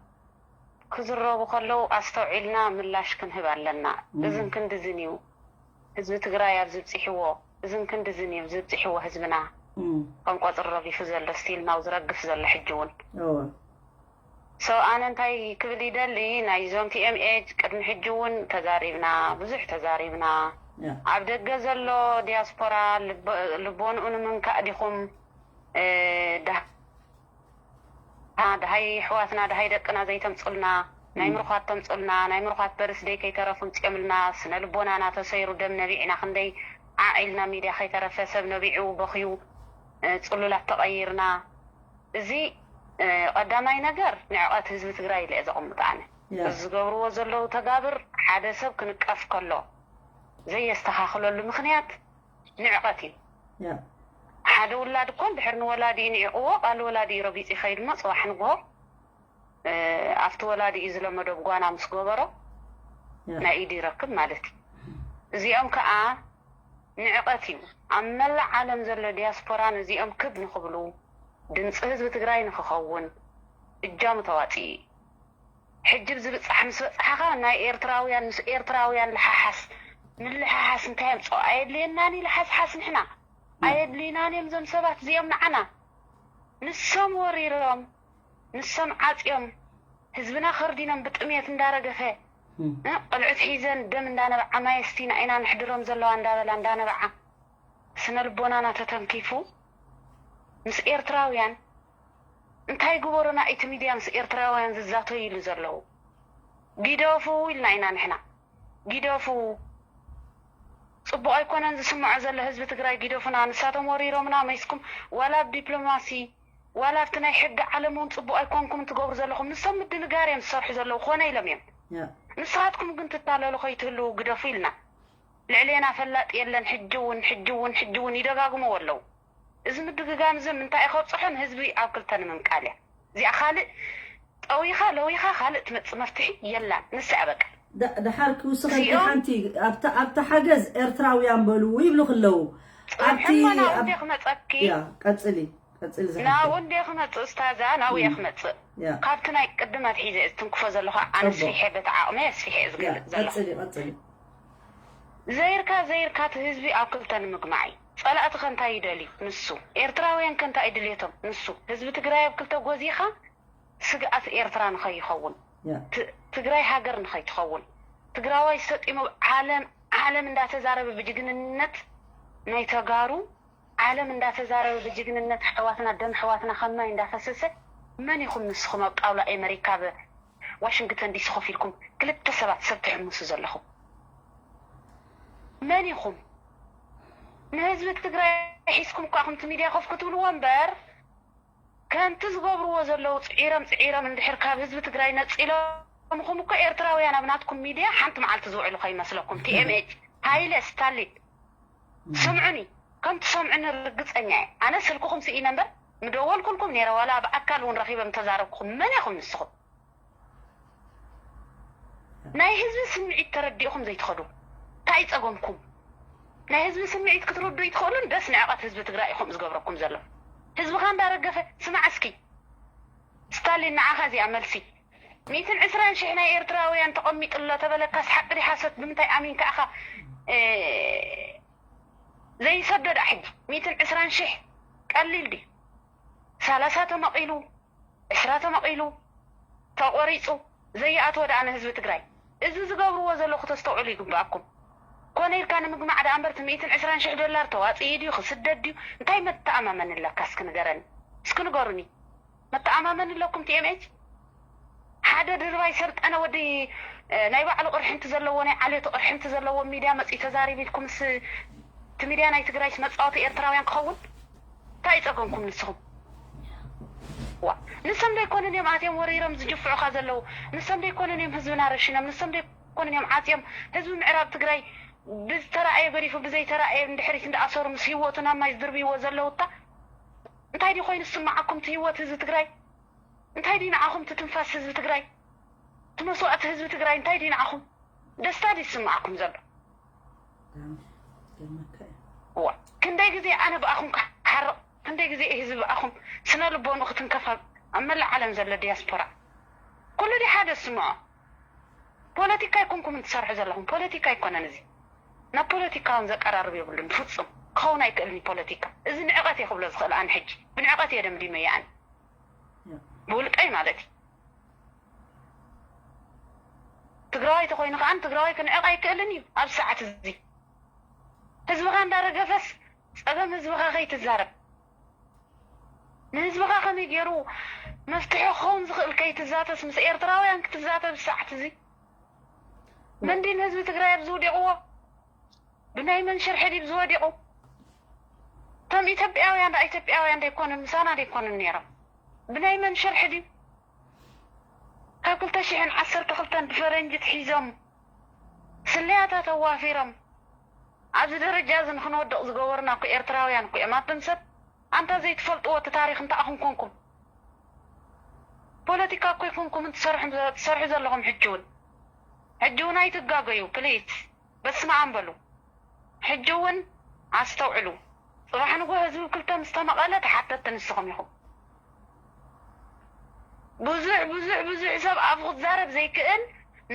ክዝረቡ ከለዉ ኣስተውዒልና ምላሽ ክንህብ ኣለና እም። እዝን ክንድዝን እዩ ህዝቢ ትግራይ ኣብ ዝብፅሕዎ እዝን ክንድዝን እዩ ዝብፅሕዎ ህዝብና እም። ከም ቆፅሪ ረጊፉ ዘሎ ስቲል ናው ዝረግፍ ዘሎ ሕጂ እውን እወ ሶ ኣነ እንታይ ክብል ይደሊ ናይዞም ቲኤምኤች ቅድሚ ሕጂ እውን ተዛሪብና ብዙሕ ተዛሪብና ኣብ ደገ ዘሎ ዲያስፖራ ልቦንኡ ንምንካእ ዲኹም? ደሃ ደሃይ ኣሕዋትና ደሃይ ደቅና ዘይተምፁልና፣ ናይ ምርኳት ተምፁልና፣ ናይ ምርኳት በርስደይ ከይተረፉ ምፅኦምልና፣ ስነ ልቦናና ተሰይሩ ደም ነቢዕና ክንደይ ዓዕ ኢልና ሚድያ ከይተረፈ ሰብ ነቢዑ በኽዩ ፅሉላት ተቐይርና። እዚ ቀዳማይ ነገር ንዕቐት ህዝቢ ትግራይ ኢለ እየ ዘቐምጦ ኣነ። እዚ ዝገብርዎ ዘለዉ ተጋብር ሓደ ሰብ ክንቀፍ ከሎ ዘየስተኻኽለሉ ምኽንያት ንዕቐት እዩ። ሓደ ውላድ እኮ እንድሕር ንወላዲኡ ንዒቕዎ ቃል ወላዲኡ ረጊፁ ይኸይድ እሞ ፅባሕ ንግሆ ኣብቲ ወላዲኡ ዝለመዶ ብጓና ምስ ገበሮ ናይ ኢዱ ይረክብ ማለት እዩ። እዚኦም ከዓ ንዕቐት እዩ። ኣብ መላእ ዓለም ዘሎ ዲያስፖራ ነዚኦም ክብ ንኽብሉ ድምፂ ህዝቢ ትግራይ ንኽኸውን እጃሙ ተዋፂኡ እዩ። ሕጂ ብዝብፃሕ ምስ በፃሕኻ ናይ ኤርትራውያን ምስ ኤርትራውያን ልሓሓስ ምልሓሓስ እንታይ የምፅኦ? ኣየድልየናን እዩ ልሓስሓስ ንሕና ኣየድልዩናን እዮም እዞም ሰባት እዚኦም ንዓና። ንሶም ወሪሮም ንሶም ዓፅዮም ህዝብና ከርዲኖም ብጥምየት እንዳረገፈ ቆልዑት ሒዘን ደም እንዳነበዓ ማየስቲና ኢና ንሕድሮም ዘለዋ እንዳበላ እንዳነበዓ ስነ ልቦናና ተተንኪፉ ምስ ኤርትራውያን እንታይ ግበሩና እቲ ሚድያ ምስ ኤርትራውያን ዝዛተይሉ ዘለዉ? ጊደፉ ኢልና ኢና ንሕና። ጊደፉ። ፅቡቕ ኣይኮነን ዝስምዖ ዘሎ ህዝቢ ትግራይ፣ ጊደፉና። ንሳቶም ወሪሮምና መይስኩም ዋላ ኣብ ዲፕሎማሲ ዋላ ኣብቲ ናይ ሕጊ ዓለም እውን ፅቡቕ ኣይኮንኩም ትገብሩ ዘለኹም። ንሶም ምድንጋር እዮም ዝሰርሑ ዘለዉ፣ ኮነ ኢሎም እዮም። ንስኻትኩም ግን ትታለሉ ከይትህልዉ ግደፉ ኢልና። ልዕሌና ፈላጥ የለን። ሕጂ እውን ሕጂ እውን ሕጂ እውን ይደጋግምዎ ኣለዉ። እዚ ምድግጋም እዚ ምንታይ እዩ ከብፅሖ? ንህዝቢ ኣብ ክልተ ንምምቃል እያ። እዚኣ ካልእ ጠዊኻ ለዊኻ ካልእ ትመፅእ መፍትሒ የላን። ንሳ እያ በቃ። ዳ- ደሓር ክውስኸልኪ እዚኦም ሓንቲ ኣብታ ኣብታ ሓገዝ ኤርትራውያን በልዉ ይብሉ ክለዉ ኣብቲ ጽንሕማ ናብኡ ኣብ- እንዴ ክመጸኪ? ያ ቀጽሊ ቀጽሊ ዝሓፍተይ። ናብኡ እንዴ ክመጽእ እስታዛ ናብኡ እየ ክመጽእ። ያ ካብቲ ናይ ቅድም ኣትሒዘ እየ ዝትንክፎ ዘለኹ ኣነ ጽቡቕ። ስፊሐ በቲ ዓቕመይ ኣስፊሐ እየ ያ ዝገልጽ ዘለኹ። ቀጽሊ ቀጽሊ። ዘይርካ ዘይርካ እቲ ህዝቢ ኣብ ክልተ ንምግማዕ እዩ። ጸላእቲ ከ እንታይ ይደልዩ ንሱ? ኤርትራውያን ከ እንታይ ድልየቶም ንሱ? ህዝቢ ትግራይ ኣብ ክልተ ጎዚኻ ስግኣት ኤርትራ ንኸይኸውን፣ ትግራይ ሃገር ንኸይትኸውን፣ ትግራዋይ ሰጢሙ ዓለም ዓለም እንዳተዛረበ ብጅግንነት ናይ ተጋሩ ዓለም እንዳተዛረበ ብጅግንነት ኣሕዋትና ደም ኣሕዋትና ከም ማይ እንዳፈሰሰ መን ኢኹም ንስኹም ኣብ ጣውላ ኤመሪካ ብ ዋሽንግተን ዲሲ ኮፍ ኢልኩም ክልተ ሰባት ሰብ ትሕምሱ ዘለኹም መን ኢኹም? ንህዝቢ ትግራይ ሒዝኩም እኳ ኢኹም እቲ ሚድያ ኮፍ ክትብልዎ እምበር ከምቲ ዝገብርዎ ዘለዉ ፅዒሮም ፅዒሮም እንድሕር ካብ ህዝቢ ትግራይ ነፂሎምኹም እኮ ኤርትራውያን ኣብ ናትኩም ሚድያ ሓንቲ መዓልቲ ዝውዕሉ ከይመስለኩም። ቲኤምኤች ሃይለ ስታሊን ስምዑኒ ከም ትሰምዑኒ ርግፀኛ እየ። ኣነ ስልክኹም ስኢነ እምበር ምደወልኩልኩም ነይረ ዋላ ብኣካል እውን ረኺበ ምተዛረብኩኹም መን ኢኹም ንስኹም? ናይ ህዝቢ ስምዒት ተረዲእኹም ዘይትኸዱ እንታይ ጸገምኩም? ናይ ህዝቢ ስምዒት ክትርድኡ ይትኽእሉን ደስ ንዕቐት ህዝቢ ትግራይ ኢኹም ዝገብረኩም ዘሎ። ህዝብኻ እንዳረገፈ ስማዕ እስኪ ስታሊን ንዓኻ እዚኣ መልሲ ሚእትን ዕስራን ሽሕ ናይ ኤርትራውያን ተቐሚጡ ኣሎ ተበለካስ ሓቂ ድዩ ሓሶት ብምንታይ ኣሚንካ ኢኻ ዘይሰዶ ደኣ ሕጂ ሚእትን ዕስራን ሽሕ ቀሊል ድዩ? ሰላሳ ተመቒሉ፣ ዕስራ ተመቒሉ፣ ተቖሪፁ ዘይኣትወ ደኣ ንህዝቢ ትግራይ። እዚ ዝገብርዎ ዘለዉ ክተስተውዕሉ ይግበኣኩም። ኮነ ኢልካ ንምግማዕ ደኣ እምበር እቲ ሚእትን ዕስራን ሽሕ ዶላር ተዋፅኢ ድዩ ክስደድ ድዩ እንታይ መተኣማመኒ ኣለካ እስኪ ንገረኒ እስኪ ንገሩኒ። መተኣማመኒ ኣለኩም ቲኤምኤች ሓደ ድርባይ ሰልጠነ ወዲ ናይ ባዕሉ ቅርሕንቲ ዘለዎ ናይ ዓሌቱ ቅርሕንቲ ዘለዎ ሚድያ መፅኡ ተዛሪቡ ኢልኩምስ እቲ ሚድያ ናይ ትግራይስ መፃወቲ ኤርትራውያን ክኸውን እንታይ ፀገምኩም ንስኹም ዋ ንሶም ዶ ኣይኮኑን እዮም ኣትዮም ወሪሮም ዝጅፍዑኻ ዘለዉ ንሶም ዶ ኣይኮኑን እዮም ህዝብና ረሽኖም ንሶም ዶ ኣይኮኑን እዮም ዓፅዮም ህዝቢ ምዕራብ ትግራይ ብዝተረኣየ ገዲፉ ብዘይተረኣየ ንድሕሪት እንዳኣሰሩ ምስ ህይወቱ ናብ ማይ ዝድርብይዎ ዘለዉ እታ እንታይ ድዩ ኮይኑ ዝስምዓኩም እቲ ህይወት ህዝቢ ትግራይ እንታይ ድዩ ንዓኹም እቲ ትንፋስ ህዝቢ ትግራይ እቲ መስዋእቲ ህዝቢ ትግራይ እንታይ ድዩ ንዓኹም ደስታ ድዩ ዝስምዓኩም ዘሎ ዋ ክንደይ ግዜ ኣነ ብኣኹም ክሓርቕ ክንደይ ግዜ ህዝቢ ብኣኹም ስነ ልቦንኡ ክትንከፍ ኣብ መላእ ዓለም ዘሎ ዲያስፖራ ኩሉ ድዩ ሓደ ዝስምዖ ፖለቲካ ኣይኮንኩምን ትሰርሑ ዘለኹም ፖለቲካ ኣይኮነን እዚ ናብ ፖለቲካ እውን ዘቀራርብ የብሉን ብፍፁም ክኸውን ኣይክእልን እዩ ፖለቲካ እዚ ንዕቐት እየ ክብሎ ዝኽእል ኣነ ሕጂ ብንዕቐት እየ ደምዲመዮ ኣነ ብውልቀይ ማለት እዩ ትግራዋይ ተኾይኑ ከዓ ትግራዋይ ክንዕቕ ኣይክእልን እዩ ኣብዚ ሰዓት እዚ ህዝብኻ እንዳረገፈስ ጸገም ህዝብኻ ከይትዛረብ፣ ንህዝብኻ ከመይ ገይሩ መፍትሒ ክኸውን ዝኽእል ከይትዛተስ፣ ምስ ኤርትራውያን ክትዛተብ ሰዓት እዚ መንዲ ንህዝቢ ትግራይ ኣብዚ ውዲቕዎ? ብናይ መን ሽርሒ ድዩ ዝወዲቑ? እቶም ኢትዮጵያውያን ደኣ ኢትዮጵያውያን ደይኮኑን፣ ምሳና ደይኮኑን ነይሮም? ብናይ መን ሽርሒ ድዩ? ካብ ክልተ ሽሕን ዓሰርተ ክልተን ብፈረንጂ ትሒዞም፣ ስለያታት ኣዋፊሮም፣ ኣብዚ ደረጃ እዚ ንኽንወድቕ ዝገበሩና እኮ ኤርትራውያን እኮ እዮም። ኣቱም ሰብ፣ ኣንታ ዘይትፈልጥዎ እቲ ታሪኽ እንታይ ኢኹም ኮንኩም? ፖለቲካ እኮ ኣይኮንኩምን ትሰርሑ፣ ትሰርሑ ዘለኹም። ሕጂ እውን፣ ሕጂ እውን ኣይትጋገዩ ፕሊስ። በስመ ኣብ በሉ። ሕጂ እውን ኣስተውዕሉ። ጽባሕ ንግሆ ህዝቢ ክልተ ምስ ተመቐለ ተሓተትቲ ንስኹም ኢኹም። ብዙሕ፣ ብዙሕ፣ ብዙሕ ሰብ ኣፉ ክዛረብ ዘይክእል፣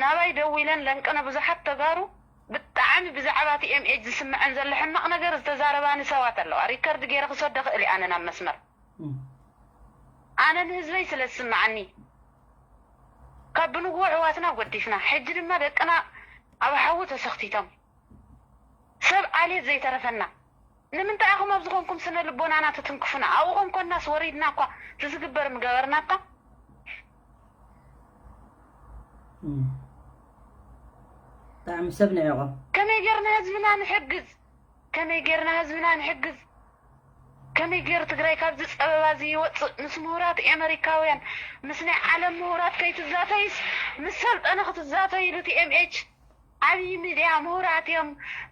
ናባይ ደዊለን ለንቅነ ብዙሓት ተጋሩ ብጣዕሚ ብዛዕባ ቲ ኤም ኤች ዝስምዐን ዘሎ ሕማቕ ነገር ዝተዛረባኒ ሰባት ኣለዋ። ሪከርድ ገይረ ክሰዶ ክእል እየ ኣነ ናብ መስመር። እም። ኣነ ንህዝበይ ስለ ዝስምዓኒ፣ ካብ ብንግሆ ኣሕዋትና ጎዲፍና፣ ሕጂ ድማ ደቅና ኣብ ሓዊ ተሰኽቲቶም፣ ሰብ ዓሌት ዘይተረፈና። ንምንታይ ኢኹም ኣብዚ ኮንኩም ስነ ልቦናና ትትንክፉና? ኣብኡ ኮንኮናስ ወሪድና እኳ እቲ ዝግበር ምገበርና እኳ። እም። ብጣዕሚ ሰብ ንዒቖም። ከመይ ጌርና ህዝብና ንሕግዝ? ከመይ ጌርና ህዝብና ንሕግዝ? ከመይ ጌሩ ትግራይ ካብዚ ጸበባ እዚ ይወጽእ? ምስ ምሁራት ኤመሪካውያን፣ ምስ ናይ ዓለም ምሁራት ከይትዛተይስ፣ ምስ ሰልጠነ ክትዛተይሉ? ቲ ኤም ኤች ዓብዪ ሚድያ፣ ምሁራት እዮም፣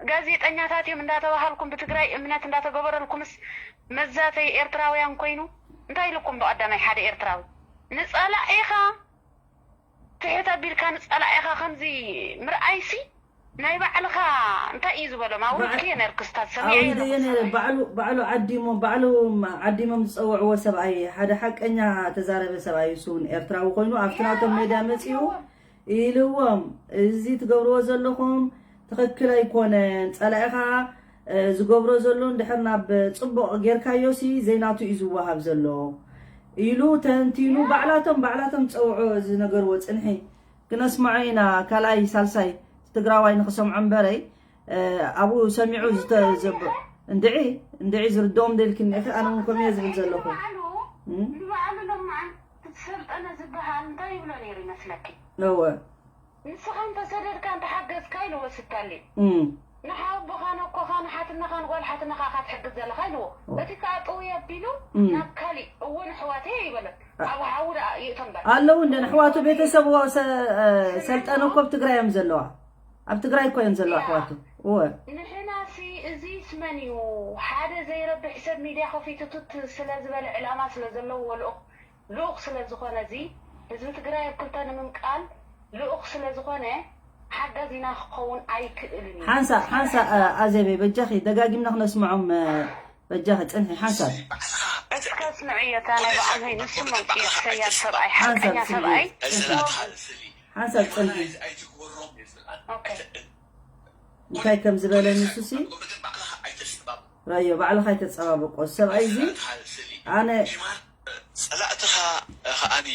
ጋዜጠኛታት እዮም እንዳተባሃልኩም ብትግራይ እምነት እንዳተገበረልኩምስ መዛተይ ኤርትራውያን ኮይኑ እንታይ ኢልኩም? ብቐዳማይ ሓደ ኤርትራዊ ንጸላኢኻ ትሕት ኣቢልካ ንጸላኢኻ ከምዚ ምርኣይሲ ናይ ባዕልኻ እንታይ እዩ ዝበሎ? ማውሪድ ክየ ነር ክስታት ሰሚዐ ኣውሪደዮ ነረ። ባዕሉ ባዕሉ ዓዲሞም ባዕሉ ዓዲሞም ዝጸውዕዎ ሰብኣይ፣ ሓደ ሓቀኛ ተዛረበ ሰብኣይ፣ እሱ እውን ኤርትራዊ ኮይኑ ኣብቲ ናቶም ሜድያ መጺኡ ኢልዎም፣ እዚ ትገብርዎ ዘለኹም ትኽክል ኣይኮነን፣ ጸላኢኻ ዝገብሮ ዘሎ እንድሕር ናብ ጽቡቕ ጌርካዮሲ ዘይናቱ እዩ ዝወሃብ ዘሎ ኢሉ ተንቲኑ። ባዕላቶም ባዕላቶም ጸውዖ ዝነገርዎ ጽንሒ ክነስምዖ ኢና። ካልኣይ ሳልሳይ ትግራዋይ ንኽሰምዖ እምበረይ ኣብኡ ሰሚዑ ዝተዘብ እንድዒ እንድዒ ዝርድኦም ደልክኒ ኢኺ። ኣነ እውን ከምየ ዝብል ዘለኹ። ንባዕሉ ለማዓን ትሰልጠነ ዝበሃል እንታይ ይብሎ ነይሩ ይመስለኪ? እወ ንስኻ እንተሰደድካ እንተሓገዝካ ኢልዎ ስታሊ። ንሓወቦኻ ነኮኻ ንሓትነኻ ንጓል ሓትነኻ ኢኻ ትሕግዝ ዘለኻ ኢልዎ። እቲ ከዓ ጥውይ ኣቢሉ ናብ ካሊእ እወ ንሕዋተይ ኣይበለን። ኣብ ሓዊ ደኣ ይእቶ እምበር። ኣለዉ እንደ ንሕዋቱ ቤተሰብ ሰልጠነ እኮ ኣብ ትግራይ እዮም ዘለዋ። ኣብ ትግራይ እኮ እዮም ዘለዋ ኣሕዋቱ። እወ ንሕናሲ እዚስ መን እዩ ሓደ ዘይረብሕ ሰብ ሚድያ ከፊቱ ቱት ስለ ዝበለ ዕላማ ስለ ዘለዎ ልኡኽ ልኡኽ ስለ ዝኾነ እዚ ህዝቢ ትግራይ ኣብ ክልተ ንምምቃል ልኡኽ ስለ ዝኾነ ሓጋዚና ክኸውን ኣይክእልን እዩ። ሓንሳእ ሓንሳእ ኣዜበይ በጃኺ ደጋጊምና ክነስምዖም በጃኺ ጽንሒ ሓንሳብ። እስከ ስምዕዮ እታ ናይ በዓል ሀይኑ ስም ኣምጽዮ ክሰያል ሰብኣይ ሓንሳብ ሓቀኛ ጽንሒ። ሰብኣይ። ሓንሳብ ጽንሒ። እንታይ ከም ዝበለ ንሱሲ ረዮ ባዕልኻ ኣይተጸባብቆ ሰብኣይ እዚ ኣነ ጸላእትኻ ከኣኒ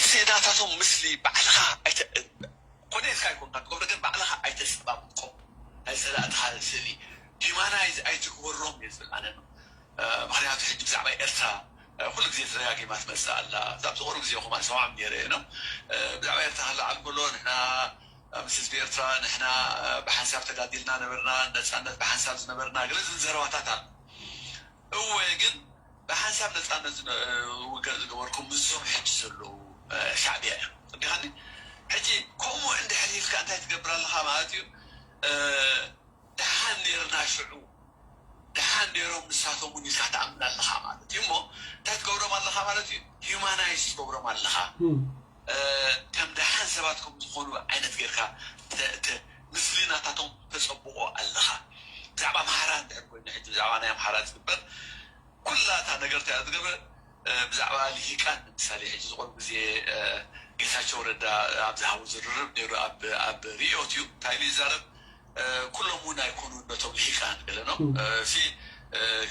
ስእላታቶም ምስሊ ባዕልኻ ኣይተ- ኮነ ኢልካ ኣይኮንካ ትገብሮ ግን ባዕልኻ ኣይተጸባብቆም ናይ ጸላእትኻ ስእሊ ዲማናይዝ ኣይትግበሮም እየ ዝብል ኣነ ምክንያቱ ሕጂ ብዛዕባ ኤርትራ ኩሉ ግዜ ተደጋጊማ ትመጽእ ኣላ ብዛብ ዝቆሩ ግዜ ኹማ ሰማዕም ነይረ እየ ብዛዕባ ኤርትራ ክለዓል ከሎ ንሕና ምስ ህዝቢ ኤርትራ ንሕና ብሓንሳብ ተጋዲልና ነበርና ነጻነት ብሓንሳብ ዝነበርና ገለ ዝብል ዘረባታት ኣሎ እወ ግን ብሓንሳብ ነጻነት ውግእ ዝገበርኩም ምስዞም ሕጂ ዘለዉ ሻዕብያ እዮም ዲኻኒ ሕጂ ከምኡ እንድሕር ኢልካ እንታይ ትገብር ኣለኻ ማለት እዩ ደሓን ነርና ሽዑ ደሓን ነሮም ንሳቶም እውን ኢልካ ትኣምን ኣለኻ ማለት እዩ እሞ እንታይ ትገብሮም ኣለኻ ማለት እዩ ሂማናይዝ ትገብሮም ኣለኻ ከም ደሓን ሰባት ከም ዝኾኑ ዓይነት ጌርካ ምስልናታቶም ተፀብቆ ኣለኻ ብዛዕባ ኣምሓራ እንድሕር ኮይኑ ሕጂ ብዛዕባ ናይ ኣምሓራ ዝግበር ኩላ እታ ነገር እንታይ እያ ዝገብረ ብዛዕባ ልሂቃን ንምሳሌ ሕጂ ዝቆርብ ግዜ ጌታቸው ረዳ ኣብ ዝሃቦ ዝርርብ ነይሩ ኣብ ሪኦት እዩ እንታይ ኢሉ ይዛረብ ኩሎም እውን ኣይኮኑን ነቶም ልሂቃን ገለ ነው ሲ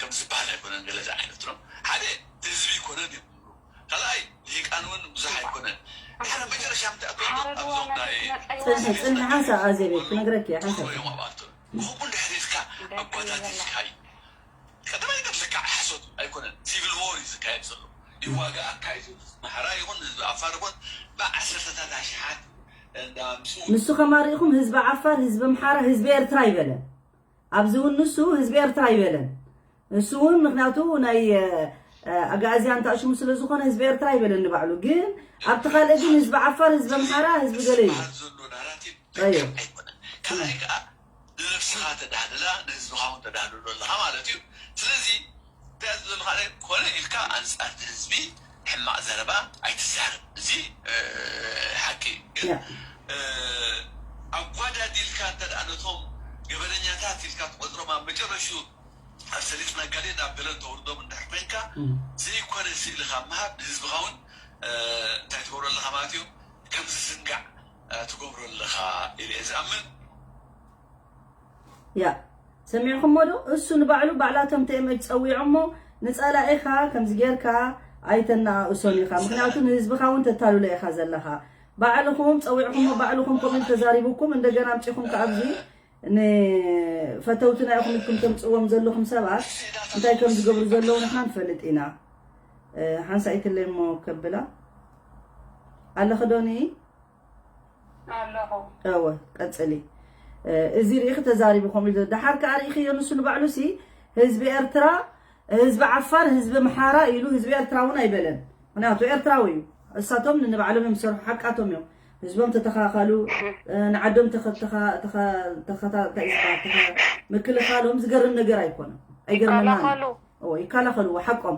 ከም ዝበሃል ኣይኮነን ገለ ዓይነት ነው ሓደ ህዝቢ ኣይኮነን እዮም ዝብሉ ካልኣይ ልሂቃን እውን ብዙሕ ኣይኮነን ድሕሪ መጨረሻ ምትኣቶም ኣብዞም ናይ ጽንሒ፣ ጽንሒ ሓንሳብ ኣዜብ ክነግረኪ እየ፣ ሓንሳብ። እዮም ኣብኣቶ። ከምኡ እንድሕር ኢልካ ኣጓዳዲልካ እዩ። ቀዳማይ ነገር ልክዕ ሓሶት ኣይኮነን። ሲቪል ዎር እዩ ዝካየድ ዘሎ። ይዋጋ ኣካይዱ። ማሕራ ይኹን ህዝቢ ኣፋር ይኹን ብዓሰርተታት ኣሽሓት እንዳምፅኡ ንሱ ከማሪእኹም ህዝቢ ዓፋር፣ ህዝቢ ኣምሓራ፣ ህዝቢ ኤርትራ ይበለን። ኣብዚ እውን ንሱ ህዝቢ ኤርትራ ይበለን። ንሱ እውን ምክንያቱ ናይ ኣጋእዝያን ታእሽሙ ስለ ዝኾነ ህዝቢ ኤርትራ ይበለን ንባዕሉ። ግን ኣብቲ ካልእ ግን ህዝቢ ዓፋር፣ ህዝቢ ኣምሓራ፣ ህዝቢ ገለ እዩ። ዝበሃል ዘሎ ናራቲቭ ኣዮ። ልክዕ ኣይኮነን። ካልኣይ ከዓ ንነብስኻ ተዳህልላ ንህዝብኻ እውን ተዳህልሎ ኣለኻ ማለት እዩ። ስለዚ እንታይ ዝብለካ ኮነ ኢልካ ኣንፃር ህዝቢ ሕማቕ ዘረባ ኣይትዛረብ። እዚ ሓቂ ግን ኣጓዳዲልካ እንተ ነቶም ገበነኛታት ኢልካ ትቆፅሮም ኣብ መጨረሽኡ ኣብ ሰሊጥ ነጋዴ ናብ ገለን ተውርዶም እንድሕር ኮይንካ ዘይኮነ ስእሊ ካብ ምሃብ ንህዝብኻ እውን እንታይ ትገብሮ ኣለኻ ማለት እዩ፣ ከም ዝስንጋዕ ትገብሮ ኣለኻ ኢለ እየ ዝኣምን። ያ ሰሚዕኹሞ ዶ? እሱ ንባዕሉ ባዕላቶም ቲኤምኤች ጸዊዖሞ ንጸላኢኻ ከምዚ ጌርካ ኣይተናኣእሶን ኢኻ። ምክንያቱ ንህዝብኻ እውን ተታልሎ ኢኻ ዘለኻ። ባዕልኹም ጸዊዕኹሞ ባዕልኹም ከምኡ ኢሉ ተዛሪቡኩም እንደገና ኣምጺኹም ከኣብዚ ንፈተውትና ኢኹም ኢልኩም ተምጽዎም ዘለኹም ሰባት እንታይ ከም ዝገብሩ ዘለዉ ንሕና ንፈልጥ ኢና። ሓንሳኢትለይ እሞ ከብላ ኣለኺ ዶኒ? ኣለኹ። እወ ቀጽሊ። እዚ ርኢኺ ተዛሪቡ ከምኡ ኢሉ ደሓር ከኣ ርኢኽዮ ንሱ ንባዕሉ ሲ ህዝቢ ኤርትራ ህዝቢ ዓፋር ህዝቢ ምሓራ ኢሉ ህዝቢ ኤርትራ እውን ኣይበለን። ምክንያቱ ኤርትራዊ እዩ። እሳቶም ንንባዕሎም እዮም ዝሰርሑ ሓቃቶም እዮም። ህዝቦም ተተኻኸሉ ንዓዶም ተኸ- ተኸ- ተኸ- ተኸታ- እንታይ እዩ ዝበሃል? ተኸ- ምክልኻሎም ዝገርም ነገር ኣይኮነን። ኣይገርመናን። ይከላኸሉ። እወ ይከላኸልዎ ሓቆም።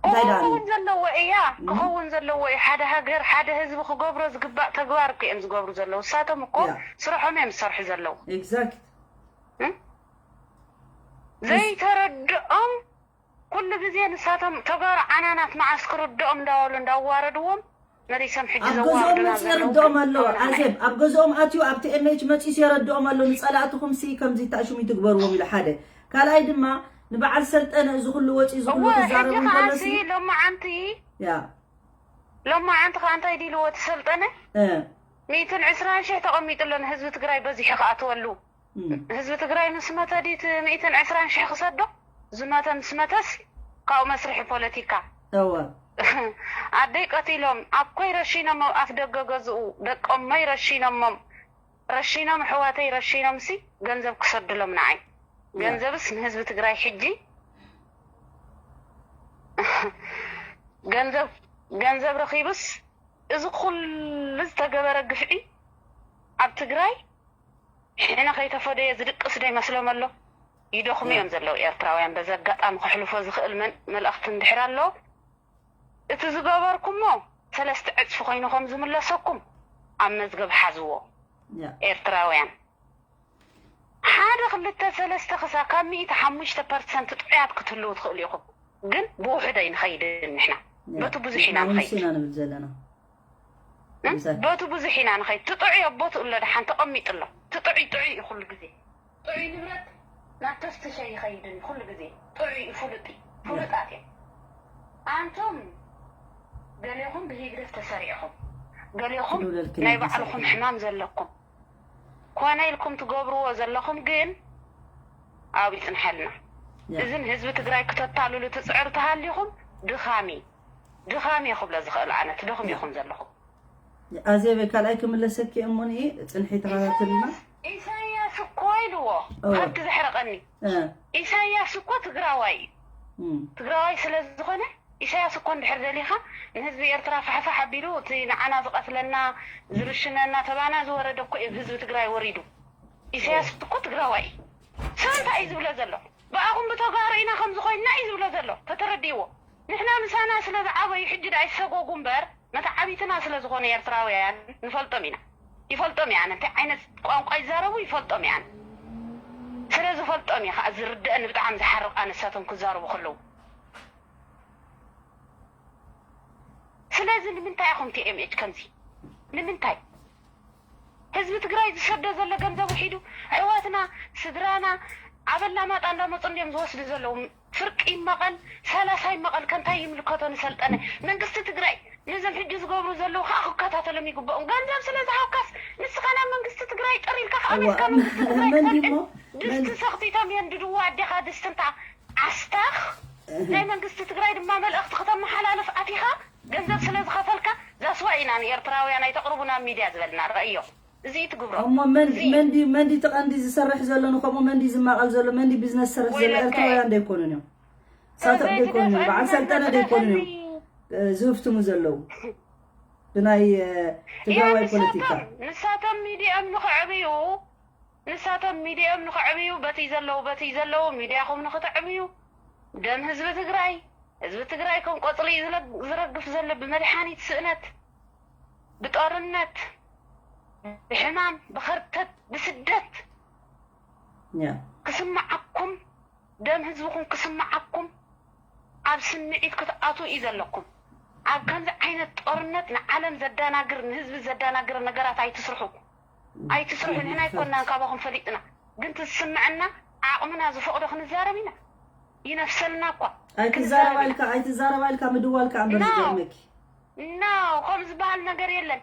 እንታይ ደኣ ክኸውን ዘለዎ እያ ክኸውን ዘለዎ እዩ። ሓደ ሃገር ሓደ ህዝቢ ክገብሮ ዝግባእ ተግባር እኮ እዮም ዝገብሩ ዘለዉ። እሳቶም እኮ ያ። ስርሖም እዮም ዝሰርሑ ዘለዉ። ኤግዛክት እም? ዘይተረድኦም ኩሉ ግዜ ንሳቶም ተጋሩ ዓናናት መዓስ ክርድኦም እንዳበሉ እንዳዋረድዎም መሪሶም ሕጂ ኣብ ገዝኦም ዘዋርዱና መፅኡ ዘለዉ የረድኦም ግን ኣለዉ። ኣነ ኣዜብ ኣብ ገዝኦም ኣትዩ ኣብቲ ኤምኤች መፂሱ የረድኦም ኣሎ። ንፀላእትኹም ሲ ከምዚ ታእሽሙ ይትግበርዎም ኢሉ ሓደ ካልኣይ ድማ ንበዓል ሰልጠነ እዚ ኩሉ ወፂኡ እዚ ኩሉ እወ ሕጂ ክዛረቡ ከዓ እንከሎ ሲ ሲ ሎማዓንቲ ያ ሎማዓንቲ ከዓ እንታይ ዲልዎ ትሰልጠነ እ ሚእትን ዕስራን ሽሕ ተቐሚጡ ኣሎ ንህዝቢ ትግራይ በዚሑ ክኣትወሉ እም፣ ህዝቢ ትግራይ ምስ መተ ድዩ እቲ ሚእትን ዕስራን ሽሕ ክሰዶ ዝመተ ምስ መተስ ካብኡ መስርሒ ፖለቲካ እወ ኣደይ ቀቲሎም ኣኮይ ረሺኖም ኣብ ኣፍ ደገ ገዝኡ ደቀሞይ ረሺኖሞም ረሺኖም ኣሕዋተይ ረሺኖም ሲ ገንዘብ ክሰድሎም ንዓይ ያ። ገንዘብስ ንህዝቢ ትግራይ ሕጂ ገንዘብ ገንዘብ ረኺቡስ እዚ ኩሉ ዝተገበረ ግፍዒ ኣብ ትግራይ ሕነ ከይተፈደየ ዝድቅስ ዶ ይመስሎም ኣሎ? ይደኽሙ ያ። እዮም ዘለዉ ኤርትራውያን። በዚ ኣጋጣሚ ከሕልፎ ዝኽእል መን- መልእኽቲ እንድሕር ኣሎ እቲ ዝገበርኩሞ ሰለስተ ዕፅፊ ኮይኑ ከም ዝምለሰኩም ኣብ መዝገብ ሓዝዎ። ያ። ኤርትራውያን ሓደ ክልተ ሰለስተ ክሳ ካብ ሚእቲ ሓሙሽተ ፐርሰንት ጥዑያት ክትህልዉ ትኽእሉ ኢኹም። ግን ብውሑድ ኣይንኸይድን ንሕና ያ። በቲ ብዙሕ ኢና ንሕና እውን ንኸይድ። ንስና ንብል ዘለና እም? ምሳሌ። በቲ ብዙሕ ኢና ንኸይድ። ትጥዑይ ኣብ ቦትኡ ኣሎ ደሓን ተቐሚጡ ኣሎ። ትጥዑይ ጥዑይ እዩ ኩሉ ግዜ። ጥዑይ ንብረት ናብ ተፍትሸ ይኸይድን እዩ ኩሉ ግዜ። ጥዑይ እዩ ፍሉጥ እዩ። ፍሉጣት እዮም። ኣንቱም ገሌኹም ብሂግደፍ ተሰሪዕኹም ገሌኹም ትደውለልኪ ናይ ነበር ባዕልኹም ሰሪዕኹም። ሕማም ዘለኩም ኮነ ኢልኩም ትገብርዎ ዘለኹም ግን ኣብ ይፅንሐልና። ያ። እዝን ህዝቢ ትግራይ ክተታልሉ ትፅዕሩ ተሃሊኹም ድኻሚ ድኻሚ ክብሎ ዝኽእል ኣነ ትደኽሙ ኢኹም ዘለኹም። ኣዜበ ካልኣይ ክምለሰኪ እሞኒ ጽንሒ ተኸታተልና። ኢሳያስ እኮ ኢልዎ ኦ። ካብቲ ዘሕረቐኒ እ፣ ኢሳያስ እኮ ትግራዋይ እዩ። እም፣ ትግራዋይ ስለ ዝኾነ ኢሳያስ እኮ እንድሕር ደሊኻ ንህዝቢ ኤርትራ ፋሕፋሕ ኣቢሉ እቲ ንዓና ዝቐትለና ዝርሽነና ተባና ዝወረደ እኮ እዩ ህዝቢ ትግራይ ወሪዱ። ኢሳያስ እኮ ትግራዋይ እዩ። ሰብ እንታይ እዩ ዝብሎ ዘሎ? ብኣኹም ብተጋሩ ኢና ከምዚ ኮይንና እዩ ዝብሎ ዘሎ። ተተረዲእዎ። ንሕና ምሳና ስለ ዝዓበዩ ሕጂ ደኣ ይሰጎጉ እምበር መተዓቢትና ስለ ዝኾኑ ኤርትራውያን ንፈልጦም ኢና። ይፈልጦም እየ ኣነ እንታይ ዓይነት ቋንቋ ይዛረቡ ይፈልጦም እየ ኣነ። ስለ ዝፈልጦም እየ ከዓ ዝርድአኒ ብጣዕሚ ዝሓርቕ ኣነ ንሳቶም ክዛረቡ ከለዉ። ስለዚ ንምንታይ ኢኹም ቲኤምኤች ከምዚ ንምንታይ? ህዝቢ ትግራይ ዝሰዶ ዘሎ ገንዘብ ውሒዱ ኣሕዋትና ስድራና ኣብ ኣላማጣ እንዳመፁ እንድዮም ዝወስዱ ዘለዉ። ፍርቂ ይመቐል ሰላሳ ይመቐል ከንታይ ይምልከቶ ንሰልጠነ መንግስቲ ትግራይ ነዞም ሕጂ ዝገብሩ ዘለዉ ከዓ ክከታተሎም ይግበኦም። ገንዘብ ስለ ዝሃብካስ ንስኻ ናብ መንግስቲ ትግራይ ጥር ኢልካ ከኣ እዋ፣ መጺኻ መንግስቲ ትግራይ መን ተልዕል። ድሞ? መን? ድስቲ ሰኽቲቶም የንድድዎ ኣዴኻ ድስቲ እንታ ዓስታኽ። ናይ መንግስቲ ትግራይ ድማ መልእኽቲ ከተመሓላልፍ ኣቲኻ ገንዘብ ስለ ዝኸፈልካ ዛስዋ ኢና ንኤርትራውያን ኣይተቕርቡ ናብ ሚድያ ዝበልና ርኣዮ። እዚ እዩ ትግብሮ። እሞ መን እዚ መን ድዩ መን ድዩ እቲ ቀንዲ ዝሰርሕ ዘሎ ንከምኡ መን ድዩ ዝማቐል ዘሎ መን ድዩ ቢዝነስ ዝሰርሕ ዘሎ ወይለከ። ኤርትራውያን ዶ ኣይኮኑን እዮም? ሳተም ዶ ኣይኮኑን እዮም? በዓል ሰልጠነ ዶ ኣይኮኑን እዮም? እ፣ ዝህፍትሙ ዘለዉ ብናይ እ፣ ትግራዋይ ፖለቲካ። ንሳቶም ንሳቶም ሚድያኦም ንኸዕብዩ ንሳቶም ሚድያኦም ንኸዕብዩ በቲ ዘለዉ በቲ ዘለዉ ሚድያኹም ንኽተዕብዩ ደም ህዝቢ ትግራይ ህዝቢ ትግራይ ከም ቆፅሊ ዝለ- ዝረግፍ ዘሎ ብመድሓኒት ስእነት ብጦርነት ብሕማም ብኸርተት ብስደት ያ ክስምዓኩም ደም ህዝብኹም ክስምዓኩም ኣብ ስምዒት ክትኣትዉ እዩ ዘለኩም። ኣብ ከምዚ ዓይነት ጦርነት ንዓለም ዘደናግር ንህዝቢ ዘደናግር ነገራት ኣይትስርሑ ኣይትስርሑ። ንሕና ኣይኮንናን ካባኹም ፈሊጥና፣ ግን ትስምዐና ዓቕምና ዝፈቕዶ ክንዛረብ ኢና። ይነፍሰልና እኳ ኣይትዛረባ ኢልካ ኣይትዛረባ ኢልካ ምድዋልካ እምበር No. ዝገርመኪ። No፣ ከም ዝበሃል ነገር የለን።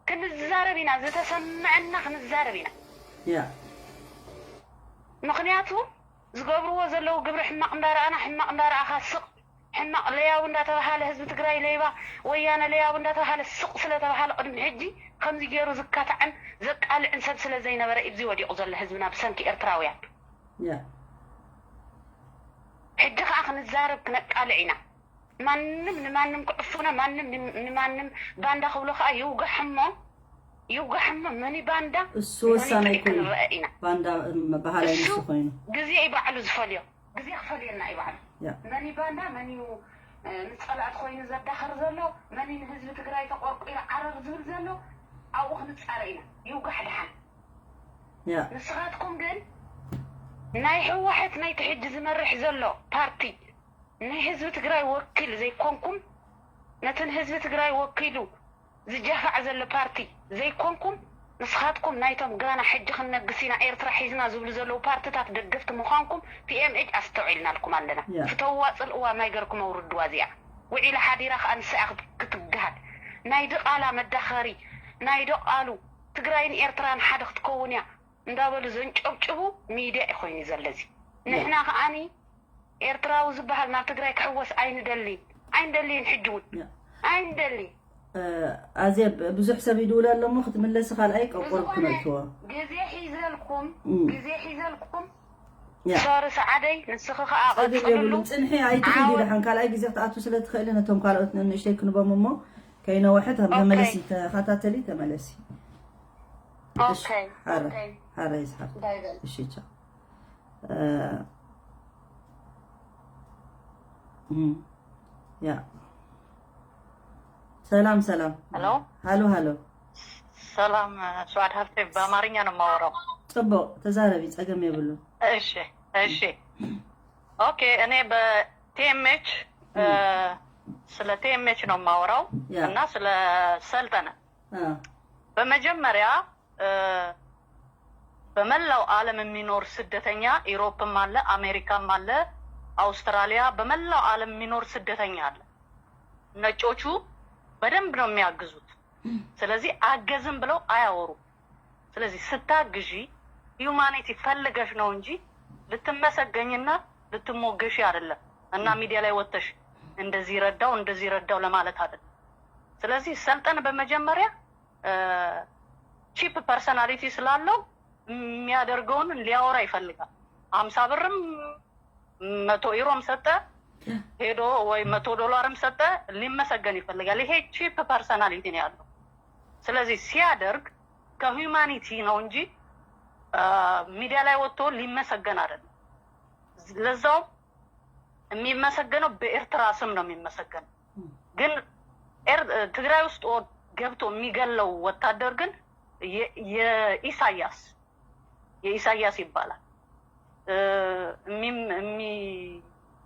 ክንዛረብ ኢና፣ ዝተሰምዐና ክንዛረብ ኢና። ያ ምኽንያቱ ዝገብርዎ ዘለዉ ግብሪ ሕማቕ እንዳረኣና ሕማቕ እንዳረኣኻ ስቕ ሕማቕ ለያቡ እንዳተባሃለ ህዝቢ ትግራይ ለይባ ወያነ ለያቡ እንዳተባሃለ ስቕ ስለተባሃለ ቅድሚ ሕጂ ከምዚ ገይሩ ዝካታዕን ዘቃልዕን ሰብ ስለ ዘይነበረ ኢብዚ ወዲቑ ዘሎ ህዝብና ብሰንኪ ኤርትራውያን። ያ ሕጂ ከዓ ክንዛረብ ክነቃልዕ ኢና። ማንም ንማንም ክዕፉና ማንም ን- ንማንም ባንዳ ክብሎ ከዓ ይውጋሕ እሞ ይውጋሕ እሞ መኒ ባንዳ እሱ መኒ ወሳናይ ጥዑይ ኮይኑ ክንረአ ኢና። ባንዳ እም፣ በሃላይ እሱ ንሱ ኮይኑ ግዜ እዩ ባዕሉ ዝፈልዮ ግዜ ክፈልየና እዩ ባዕሉ ያ መኒ ባንዳ መን እዩ እ፣ ንፀላእቲ ኮይኑ ዘዳኸር ዘሎ መን እዩ ንህዝቢ ትግራይ ተቆርቂሩ ዓረር ዝብል ዘሎ ኣብኡ ክንፃረ ኢና ይውጋሕ ድሓን ያ ንስኻትኩም ግን ናይ ህወሓት ናይቲ ሕጂ ዝመርሕ ዘሎ ፓርቲ ናይ ህዝቢ ትግራይ ወኪል ዘይኮንኩም ነቲ ንህዝቢ ትግራይ ወኪሉ ዝጃፋዕ ዘሎ ፓርቲ ዘይኮንኩም ንስኻትኩም ናይቶም ጋና ሕጂ ክንነግስ ኢና ኤርትራ ሒዝና ዝብሉ ዘለዉ ፓርትታት ደገፍቲ ምዃንኩም ቲ ኤም ኤች ኣስተውዒልናልኩም ኣለና። ያ። ፍተውዋ ጽልእዋ ማይ ገርኩም ኣውርድዋ እዚኣ። ውዒላ ሓዲራ ከኣ ንሳ እያ ክት- ክትግሃድ። ናይ ድቓላ መዳኸሪ ናይ ደቓሉ ትግራይን ኤርትራን ሓደ ክትከውን እያ እንዳበሉ ዘንጨብጭቡ ሚድያ እዩ ኮይኑ ዘሎ እዚ። ንሕና ከኣኒ ኤርትራዊ ዝበሃል ናብ ትግራይ ክሕወስ ኣይንደልን ኣይንደልይን ሕጂ እውን ያ። ኣይንደልይ ኣዜ ብዙሕ ሰብ ይድውል ኣሎ እሞ ክትምለሲ ካልኣይ ቆቆር ዝኾነ ክነእትዎ ግዜ ሒዘልኩም እም። ግዜ ሒዘልኩም ያ። ሶሪ ሰዓደይ ንስኺ ከዓ ጸገም ቀፅልሉ የብሉን። ጽንሒ ኣይትኺዲ ዓወት- ደሓን ካልኣይ ግዜ ክትኣቱ ስለ ትኽእሊ ነቶም ካልኦት ንእሽተይ ክንቦም እሞ ከይነወሐ ተም- ኦኬ። ተመለሲ ተኸታተሊ ተመለሲ እሺ፣ ኦኬ፣ ሓረ ኦኬ። ሓረ ይስሓቅ ባይ በል። እሺ ቻው እ፣ እም፣ ያ ሰላም ሰላም ሄሎ። ሃሎ ሃሎ ሰላም ሱዓድ ሀብቴ፣ በአማርኛ ነው የማወራው። ጽቡቅ ተዛረቢ ጸገም የብሉ እሺ እሺ። ኦኬ፣ እኔ በ ቲ ኤም ኤች እ፣ ስለ ቲ ኤም ኤች ነው የማወራው ያ። እና ስለ ሰልጠነ አ፣ በመጀመሪያ እ፣ በመላው ዓለም የሚኖር ስደተኛ ኢሮፕም አለ፣ አሜሪካም አለ፣ አውስትራሊያ፣ በመላው ዓለም የሚኖር ስደተኛ አለ። ነጮቹ በደንብ ነው የሚያግዙት። ስለዚህ አገዝም ብለው አያወሩም። ስለዚህ ስታግዢ ሂዩማኒቲ ፈልገሽ ነው እንጂ ልትመሰገኝና ልትሞገሺ አይደለም። እና ሚዲያ ላይ ወጥተሽ እንደዚህ ረዳው እንደዚህ ረዳው ለማለት አይደለም። ስለዚህ ሰልጠን በመጀመሪያ ቺፕ ፐርሰናሊቲ ስላለው የሚያደርገውን ሊያወራ ይፈልጋል። ሀምሳ ብርም መቶ ዩሮም ሰጠ ሄዶ ወይ መቶ ዶላርም ሰጠ ሊመሰገን ይፈልጋል። ይሄ ቺፕ ፐርሰናሊቲ ነው ያለው። ስለዚህ ሲያደርግ ከሂዩማኒቲ ነው እንጂ አ፣ ሚዲያ ላይ ወጥቶ ሊመሰገን አይደለም። ለዛውም የሚመሰገነው በኤርትራ ስም ነው የሚመሰገነው። ግን ኤር- ትግራይ ውስጥ ወ- ገብቶ የሚገለው ወታደር ግን የ- የኢሳያስ የኢሳያስ ይባላል። እ፣ የሚም- የሚ-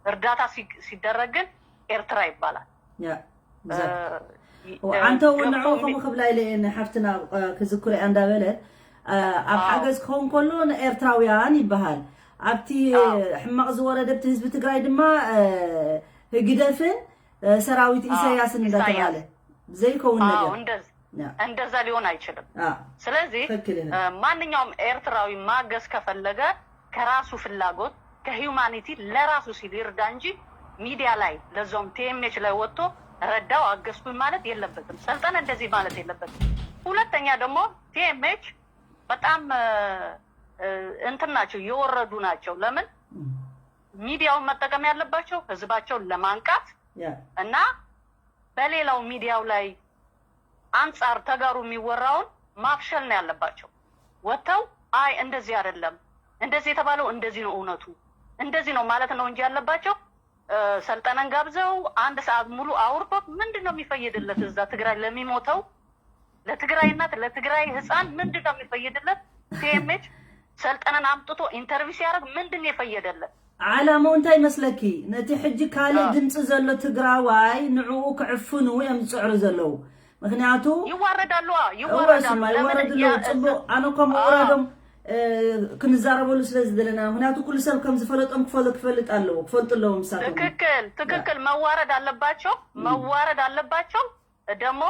እርዳታ ሲ- ሲደረግ ግን ኤርትራ ይባላል። ያ እ፣ exactly። ይ- ኦ፣ እ፣ ኣንተ እውን ንዕኡ ገብቶም ከምኡ ክብላ ኢለ እየ ንሓፍትና እ፣ ክዝክሮ እያ እንዳበለ እ፣ ኣብ ኣዎ። ሓገዝ ክኸውን ከሎ ንኤርትራውያን ይበሃል። ኣብቲ ኣዎ። ሕማቕ ዝወረደ ኣብቲ ህዝቢ ትግራይ ድማ እ፣ ህግደፍን እ፣ ሰራዊት ኣዎ፣ ኢሳያስን እንዳተባለ ኢሳያስ። ዘይከውን ኣዎ፣ ነገር። እንደዚ ያ። እንደዛ ሊሆን አይችልም። አ፣ ስለዚህ ትክክል ነህ። እ፣ ማንኛውም ኤርትራዊ ማገዝ ከፈለገ ከራሱ ፍላጎት ከሂውማኒቲ ለራሱ ሲል ይርዳ እንጂ ሚዲያ ላይ ለዛውም ቲኤምኤች ላይ ወጥቶ ረዳው አገዝኩኝ ማለት የለበትም። ሰልጠነ እንደዚህ ማለት የለበትም። ሁለተኛ ደግሞ ቲኤምኤች በጣም እ፣ እ፣ እንትን ናቸው፣ የወረዱ ናቸው። ለምን እም፣ ሚዲያውን መጠቀም ያለባቸው ህዝባቸውን ለማንቃት ያ። እና በሌላው ሚዲያው ላይ አንጻር ተጋሩ የሚወራውን ማፍሸል ነው ያለባቸው። ወጥተው አይ እንደዚህ አይደለም፣ እንደዚህ የተባለው እንደዚህ ነው፣ እውነቱ እንደዚህ ነው ማለት ነው እንጂ ያለባቸው እ፣ ሰልጠነን ጋብዘው አንድ ሰዓት ሙሉ አውርቶት ምንድን ነው የሚፈይድለት? እዛ ትግራይ ለሚሞተው ለትግራይ እናት ለትግራይ ህፃን ምንድን ነው የሚፈይድለት? ቲኤምኤች ሰልጠነን አምጥቶ ኢንተርቪው ሲያደርግ ምንድን ነው የፈየደለት? ዓላምኡ እንታይ ይመስለኪ? ነቲ ሕጂ ካልእ አዎ። ድምፂ ዘሎ ትግራዋይ ንዕኡ ክዕፍኑ እዮም ዝፅዕሩ ዘለዉ። ምክንያቱ ይዋረዳሉ፣ እወ ይዋረዳሉ። ስማ ለምን ይዋረድ ያ- ኣለዉ። ፅቡቅ፣ ኣነ እኮ ምውራዶም እ፣ ክንዛረበሉ ስለ ዝደለና፣ ምክንያቱ ኩሉ ሰብ ከም ዝፈለጦም ክፈሎ ክፈልጥ ኣለዎ፣ ክፈልጡ ኣለዎም ንሳቶም። ትክክል፣ ትክክል። መዋረድ አለባቸው፣ ም። መዋረድ አለባቸው። ደግሞ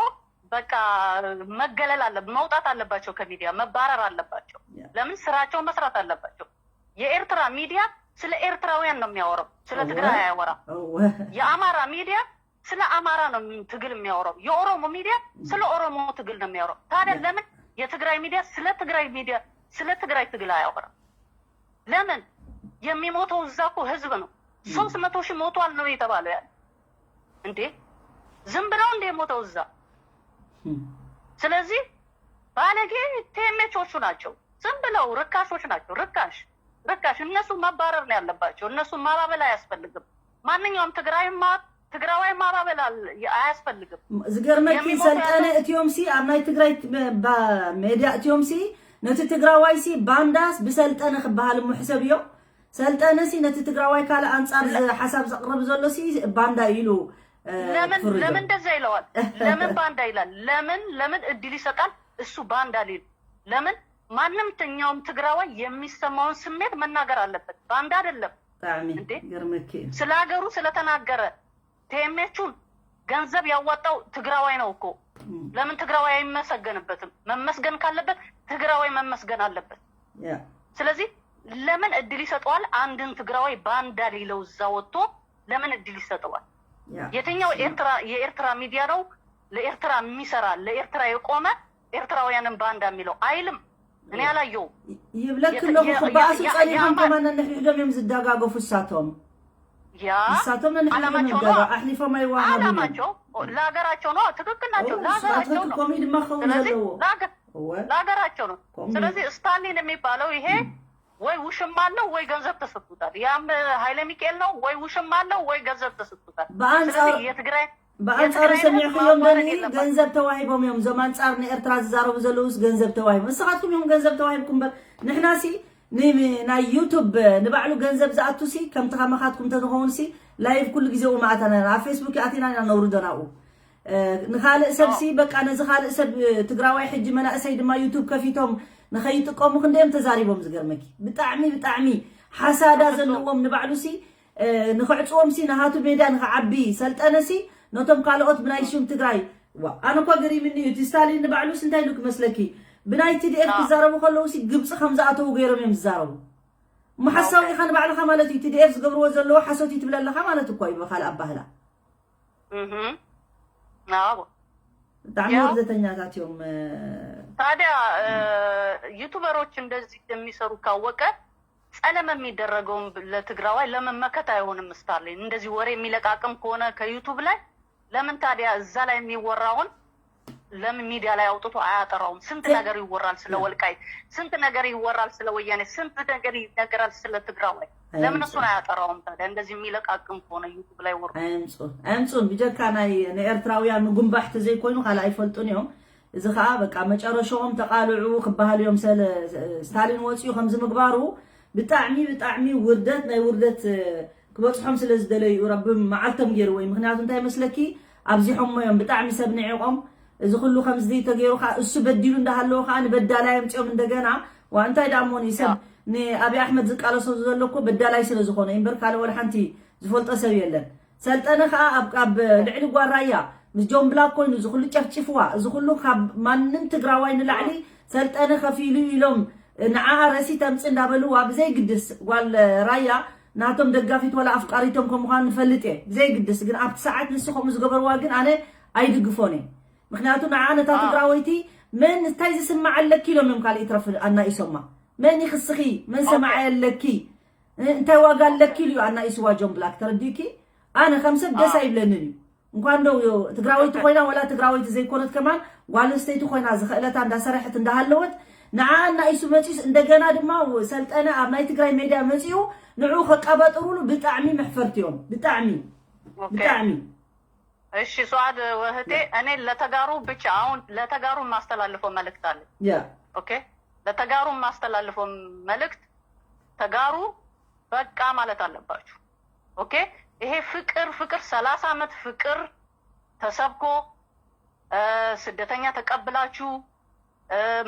በቃ መገለል አለ፣ መውጣት አለባቸው ከሚዲያ፣ መባረር አለባቸው። ያ። ለምን ስራቸው መስራት አለባቸው። የኤርትራ ሚዲያ ስለ ኤርትራውያን ነው የሚያወራው፣ ስለ እወ። ትግራይ አያወራም። እወ። የአማራ ሚዲያ ስለ አማራ ነው ትግል የሚያወራው። የኦሮሞ ሚዲያ ስለ ኦሮሞ ትግል ነው የሚያወራው። ታዲያ ያ። ለምን የትግራይ ሚዲያ ስለ ትግራይ ሚዲያ ስለ ትግራይ ትግል አያወራም? ለምን? የሚሞተው እዛ እኮ ህዝብ ነው። ም። ሶስት መቶ ሺህ ሞቷል ነው የተባለው። ያለ እንዴ ዝም ብለው እንደ የሞተው እዛ። ም። ስለዚህ ባለጌ ቲኤምኤቾቹ ናቸው። ዝም ብለው ርካሾች ናቸው። ርካሽ ርካሽ። እነሱ መባረር ነው ያለባቸው። እነሱ ማባበል አያስፈልግም። ማንኛውም ትግራይማ ትግራዋይ ማባበል አለ- አያስፈልግም። ዝገርመኪ የሚሞት ሰልጠነ ያለው- እትዮምሲ ኣብ ናይ ትግራይ ባ- ሜድያ እትዮምሲ ነቲ ትግራዋይሲ ባንዳስ ብሰልጠነ ክበሃል እሞ ሕሰብዮ። ሰልጠነሲ ነቲ ትግራዋይ ካልእ ኣንጻር ዝ- ሓሳብ ዘቕርብ ዘሎሲ ባንዳ ኢሉ እ፣ ለምን ክፍርጆ። ለምን እንደዛ ይለዋል? ለምን ባንዳ ይላል? ለምን ለምን እድል ይሰጣል? እሱ ባንዳ ሊል ለምን? ማንምተኛውም ትግራዋይ የሚሰማውን ስሜት መናገር አለበት። ባንዳ አይደለም። ብጣዕሚ እንዴ? ይገርመኪ እዩ። ስለ ሀገሩ ስለተናገረ ቲኤምኤቹን ገንዘብ ያዋጣው ትግራዋይ ነው እኮ። እም፣ ለምን ትግራዋይ አይመሰገንበትም? መመስገን ካለበት ትግራዋይ መመስገን አለበት። ያ፣ ስለዚህ ለምን እድል ይሰጠዋል? አንድን ትግራዋይ ባንዳ ሊለው እዛ ወጥቶ ለምን እድል ይሰጠዋል? ያ። የትኛው ኤርትራ የኤርትራ ሚዲያ ነው ለኤርትራ የሚሰራ ለኤርትራ የቆመ ኤርትራውያንን ባንዳ የሚለው? አይልም። እኔ አላየውም። ይብለክ የተ- ኣለኹ የ- ክበኣሱ የ- ጸኒሖም የአማራ- ከማን ነንሕድሕዶም እዮም ዝደጋገፉ እሳቶም። ያ እሳቶም ነንሕድሕዶም ዓላማቸው ይጋጋ ነው። ኣሕሊፎም ኣይወሃቡን እዮም። ዓላማቸው ለሀገራቸው ነው። ትክክል ናቸው። ኦ፣ ለሀገራቸው ስርዓት ነው። ከምኡ ድማ ክኸውን ስለዚህ ዘለዎ። ለሀገ- እወ፣ ለሀገራቸው ነው። ከምኡ። ስለዚህ ስታሊን የሚባለው ይሄ ወይ ውሽማ አለው ወይ ገንዘብ ተሰጥቶታል። ያም ኃይለ ሚካኤል ነው ወይ ውሽማ አለው ወይ ገንዘብ ተሰጥቶታል። ብኣንጻር- ስለዚህ የትግራይ ብኣንጻሩ የትግራይ ህዝብ ሰሚዕክዮም ማዋረድ ደኒ የለባትም። ገንዘብ ተዋሂቦም እዮም። እዞም ኣንጻር ንኤርትራ ዝዛረቡ ዘለውስ ገንዘብ ተዋሂቦም። ንስኻትኩም እዮም ገንዘብ ተዋሂብኩም እምበር ንሕናሲ ን- ናይ ዩቱብ ንባዕሉ ገንዘብ ዝኣቱሲ ከምቲ ከማኻትኩም እንተዝኸውንሲ ላይቭ ኩሉ ግዜ ኡ መኣታና ኣብ ፌስቡክ ኣቲና ኢና ነውርዶ ናብኡ። እ፣ ንኻልእ ሰብሲ በቃ ነዚ ካልእ ሰብ ትግራዋይ ሕጂ መናእሰይ ድማ ዩቱብ ከፊቶም ንኸይጥቀሙ ክንደዮም ተዛሪቦም ዝገርመኪ። ብጣዕሚ ብጣዕሚ ሓሳዳ ዘለዎም ንባዕሉሲ እ፣ ንኽዕፅዎም ሲ ንሃቱ ሜድያ ንኽዓቢ ሰልጠነ ሲ ነቶም ካልኦት ብናይ ሽም ትግራይ ዋ ኣነ እኳ ገሪምኒ እዩ እቲ ስታሊን ንባዕሉስ እንታይ ኢሉ ክመስለኪ ብናይ ቲዲኤፍ አዎ። ክዛረቡ ከለዉ ሲ ግብፂ ከም ዝኣተዉ ገይሮም እዮም ዝዛረቡ እሞ ሓሳዊ ኦኬ። ኢኻ ንባዕልኻ ማለት እዩ ቲዲኤፍ ዝገብርዎ ዘለዎ ሓሶት እዩ ትብል ኣለኻ ማለት እኳ እዩ ብካልእ ኣባህላ እህ። አዎ። ብጣዕሚ ያው- ወርዘተኛታት እዮም እ፣ ታዲያ እ፣ ዩቱበሮች እንደዚህ የሚሰሩ ካወቀ ጸለም የሚደረገውን ለትግራዋይ ለምን መከታ አይሆንም? ስታሊን እንደዚህ ወሬ የሚለቃቅም ከሆነ ከዩቱብ ላይ ለምን ታዲያ እዛ ላይ የሚወራውን ለምን ሚዲያ ላይ አውጥቶ አያጠራውም? ስንት ተ- ነገር ይወራል ስለ ያ። ወልቃይት፣ ስንት ነገር ይወራል ስለ ወያኔ፣ ስንት ነገር ይነገራል ስለ ትግራዋይ። ለምን አያምጽ- እሱን አያጠራውም ታዲያ? እንደዚህ የሚለቃቅም ከሆነ ዩቱብ ላይ ወር ኣየምፁን ኣየምፁን ብጀካ ናይ ንኤርትራውያን ምጉንባሕቲ ዘይኮይኑ ካልእ ኣይፈልጡን እዮም። እዚ ከዓ በቃ መጨረሻኦም ተቃልዑ ክበሃሉ እዮም። ሰለ ስታሊን ወፂኡ ከምዚ ምግባሩ ብጣዕሚ ብጣዕሚ ውርደት ናይ ውርደት እ፣ ክበፅሖም ስለ ዝደለዩ ረቢ መዓልቶም ገይርዎ እዩ። ምክንያቱ እንታይ መስለኪ ኣብዚሖሞ እዮም ብጣዕሚ ሰብ ንዒቆም። እዚ ኩሉ ከምዚ ተገይሩ ከዓ እሱ በዲሉ እንዳሃለዎ ከዓ ንበዳላይ ኣምፅኦም እንደገና ዋ እንታይ ደኣ እሞኒ ሰብ ያ። ንኣብይ ኣሕመድ ዝቃለሶ ዘሎ እኮ በዳላይ ስለ ዝኾነ እዩ እምበር ካልእ ወላ ሓንቲ ዝፈልጦ ሰብ የለን። ሰልጠነ ከዓ ኣብ ኣብ ልዕሊ ጓል ራያ ምስ ጆን ብላክ ኮይኑ እዚ ኩሉ ጨፍጭፍዋ፣ እዚ ኩሉ ካብ ማንም ትግራዋይ ንላዕሊ ሰልጠነ ከፊሉ ኢሎም ንዓኣ ረሲ ተምፅ እንዳበልዋ ብዘይግድስ ጓል ራያ ናቶም ደጋፊት ወላ ኣፍቃሪቶም ከም ምዃኑ ንፈልጥ እየ። ብዘይግድስ ግን ኣብቲ ሰዓት ንሱ ከምኡ ዝገበርዋ ግን ኣነ ኣይድግፎን እየ። ምክንያቱ ንዓ ነታ ትግራወይቲ መን እንታይ ዝስማዕ ኣለኪ ኢሎም እዮም ካልእ ይትረፍ ኣናኢሶማ። መን ይኽስኺ፣ መን ሰማዓይ ኣለኪ፣ እንታይ ዋጋ ኣለኪ ኢሉ ኣናኢስዋ ጆን ብላክ። ተረዲእኪ? ኣነ ከም ሰብ ደስ ኣይብለንን እዩ። እንኳን ዶ ትግራወይቲ ኮይና ወላ ትግራወይቲ ዘይኮነት ከማን ጓል ኣንስተይቲ ኮይና ዝኽእለታ እንዳሰረሐት እንዳሃለወት ንዓ ኣናኢሱ መፂኡስ እንደገና ድማ ሰልጠነ ኣብ ናይ ትግራይ ሜድያ መፂኡ ንዑ ከቀባጥሩሉ ብጣዕሚ መሕፈርቲ እዮም። ብጣዕሚ ብጣዕሚ እሺ ሱዓድ ወህቴ፣ እኔ ለተጋሩ ብቻ አሁን ለተጋሩ የማስተላልፈው መልእክት አለ። ያ ኦኬ፣ ለተጋሩ የማስተላልፈው መልእክት ተጋሩ በቃ ማለት አለባችሁ። ኦኬ፣ ይሄ ፍቅር ፍቅር ሰላሳ ዓመት ፍቅር ተሰብኮ ስደተኛ ተቀብላችሁ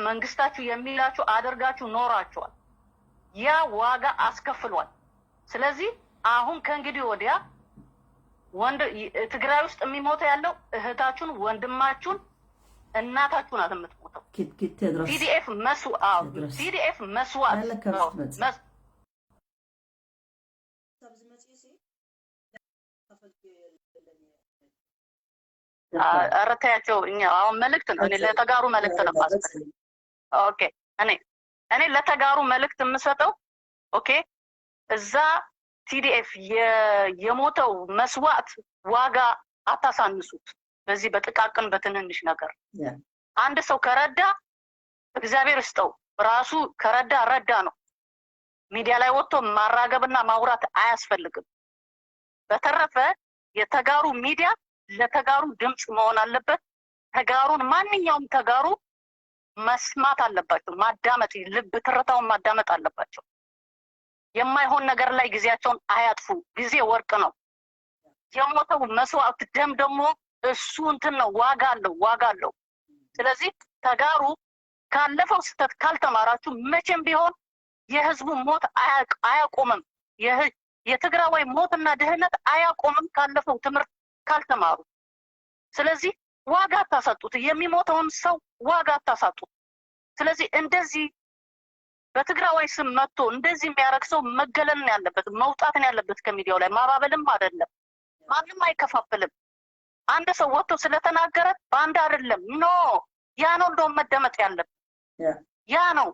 መንግስታችሁ የሚላችሁ አድርጋችሁ ኖራችኋል። ያ ዋጋ አስከፍሏል። ስለዚህ አሁን ከእንግዲህ ወዲያ ወንድ ትግራይ ውስጥ የሚሞተው ያለው እህታችሁን፣ ወንድማችሁን፣ እናታችሁ ናት የምትሞተው። ኪድ ኪድ ቴድሮስ ቲዲኤፍ መስዋዕት ቲዲኤፍ መስዋዕት ኧረ ተያቸው። እኛ አሁን መልእክት ነው፣ እኔ ለተጋሩ መልእክት ነው የማስተላልፈው። ኦኬ፣ እኔ እኔ ለተጋሩ መልእክት የምሰጠው ኦኬ፣ እዛ ቲዲኤፍ የሞተው መስዋዕት ዋጋ አታሳንሱት። በዚህ በጥቃቅን በትንንሽ ነገር አንድ ሰው ከረዳ እግዚአብሔር ይስጠው፣ ራሱ ከረዳ ረዳ ነው። ሚዲያ ላይ ወጥቶ ማራገብና ማውራት አያስፈልግም። በተረፈ የተጋሩ ሚዲያ ለተጋሩ ድምፅ መሆን አለበት። ተጋሩን ማንኛውም ተጋሩ መስማት አለባቸው፣ ማዳመጥ፣ ልብ ትርታውን ማዳመጥ አለባቸው። የማይሆን ነገር ላይ ጊዜያቸውን አያጥፉ። ጊዜ ወርቅ ነው። የሞተው መስዋዕት ደም ደግሞ እሱ እንትን ነው፣ ዋጋ አለው፣ ዋጋ አለው። ስለዚህ ተጋሩ ካለፈው ስህተት ካልተማራችሁ መቼም ቢሆን የህዝቡ ሞት አያቆምም። የትግራዋይ ሞትና ድህነት አያቆምም ካለፈው ትምህርት ካልተማሩ። ስለዚህ ዋጋ አታሳጡት፣ የሚሞተውን ሰው ዋጋ አታሳጡት። ስለዚህ እንደዚህ በትግራዋይ ስም መጥቶ እንደዚህ የሚያደርግ ሰው መገለልን ያለበት መውጣትን ያለበት ከሚዲያው ላይ ማባበልም አይደለም። ማንም አይከፋፍልም። አንድ ሰው ወጥቶ ስለተናገረ በአንድ አይደለም። ኖ ያ ነው እንደውም መደመጥ ያለበት ያ ነው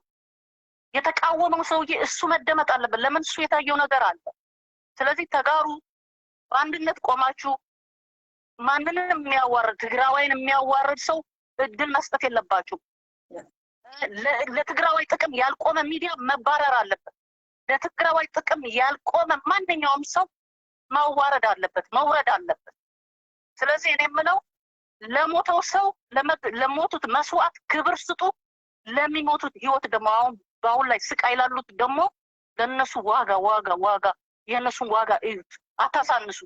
የተቃወመው ሰውዬ እሱ መደመጥ አለበት። ለምን እሱ የታየው ነገር አለ። ስለዚህ ተጋሩ በአንድነት ቆማችሁ ማንንም የሚያዋርድ ትግራዋይን የሚያዋርድ ሰው እድል መስጠት የለባችሁም። ለትግራዋይ ጥቅም ያልቆመ ሚዲያ መባረር አለበት። ለትግራዋይ ጥቅም ያልቆመ ማንኛውም ሰው መዋረድ አለበት፣ መውረድ አለበት። ስለዚህ እኔ የምለው ለሞተው ሰው ለሞቱት መስዋዕት ክብር ስጡ። ለሚሞቱት ህይወት ደግሞ አሁን በአሁን ላይ ስቃይ ላሉት ደግሞ ለነሱ ዋጋ ዋጋ ዋጋ የእነሱን ዋጋ እዩት፣ አታሳንሱ።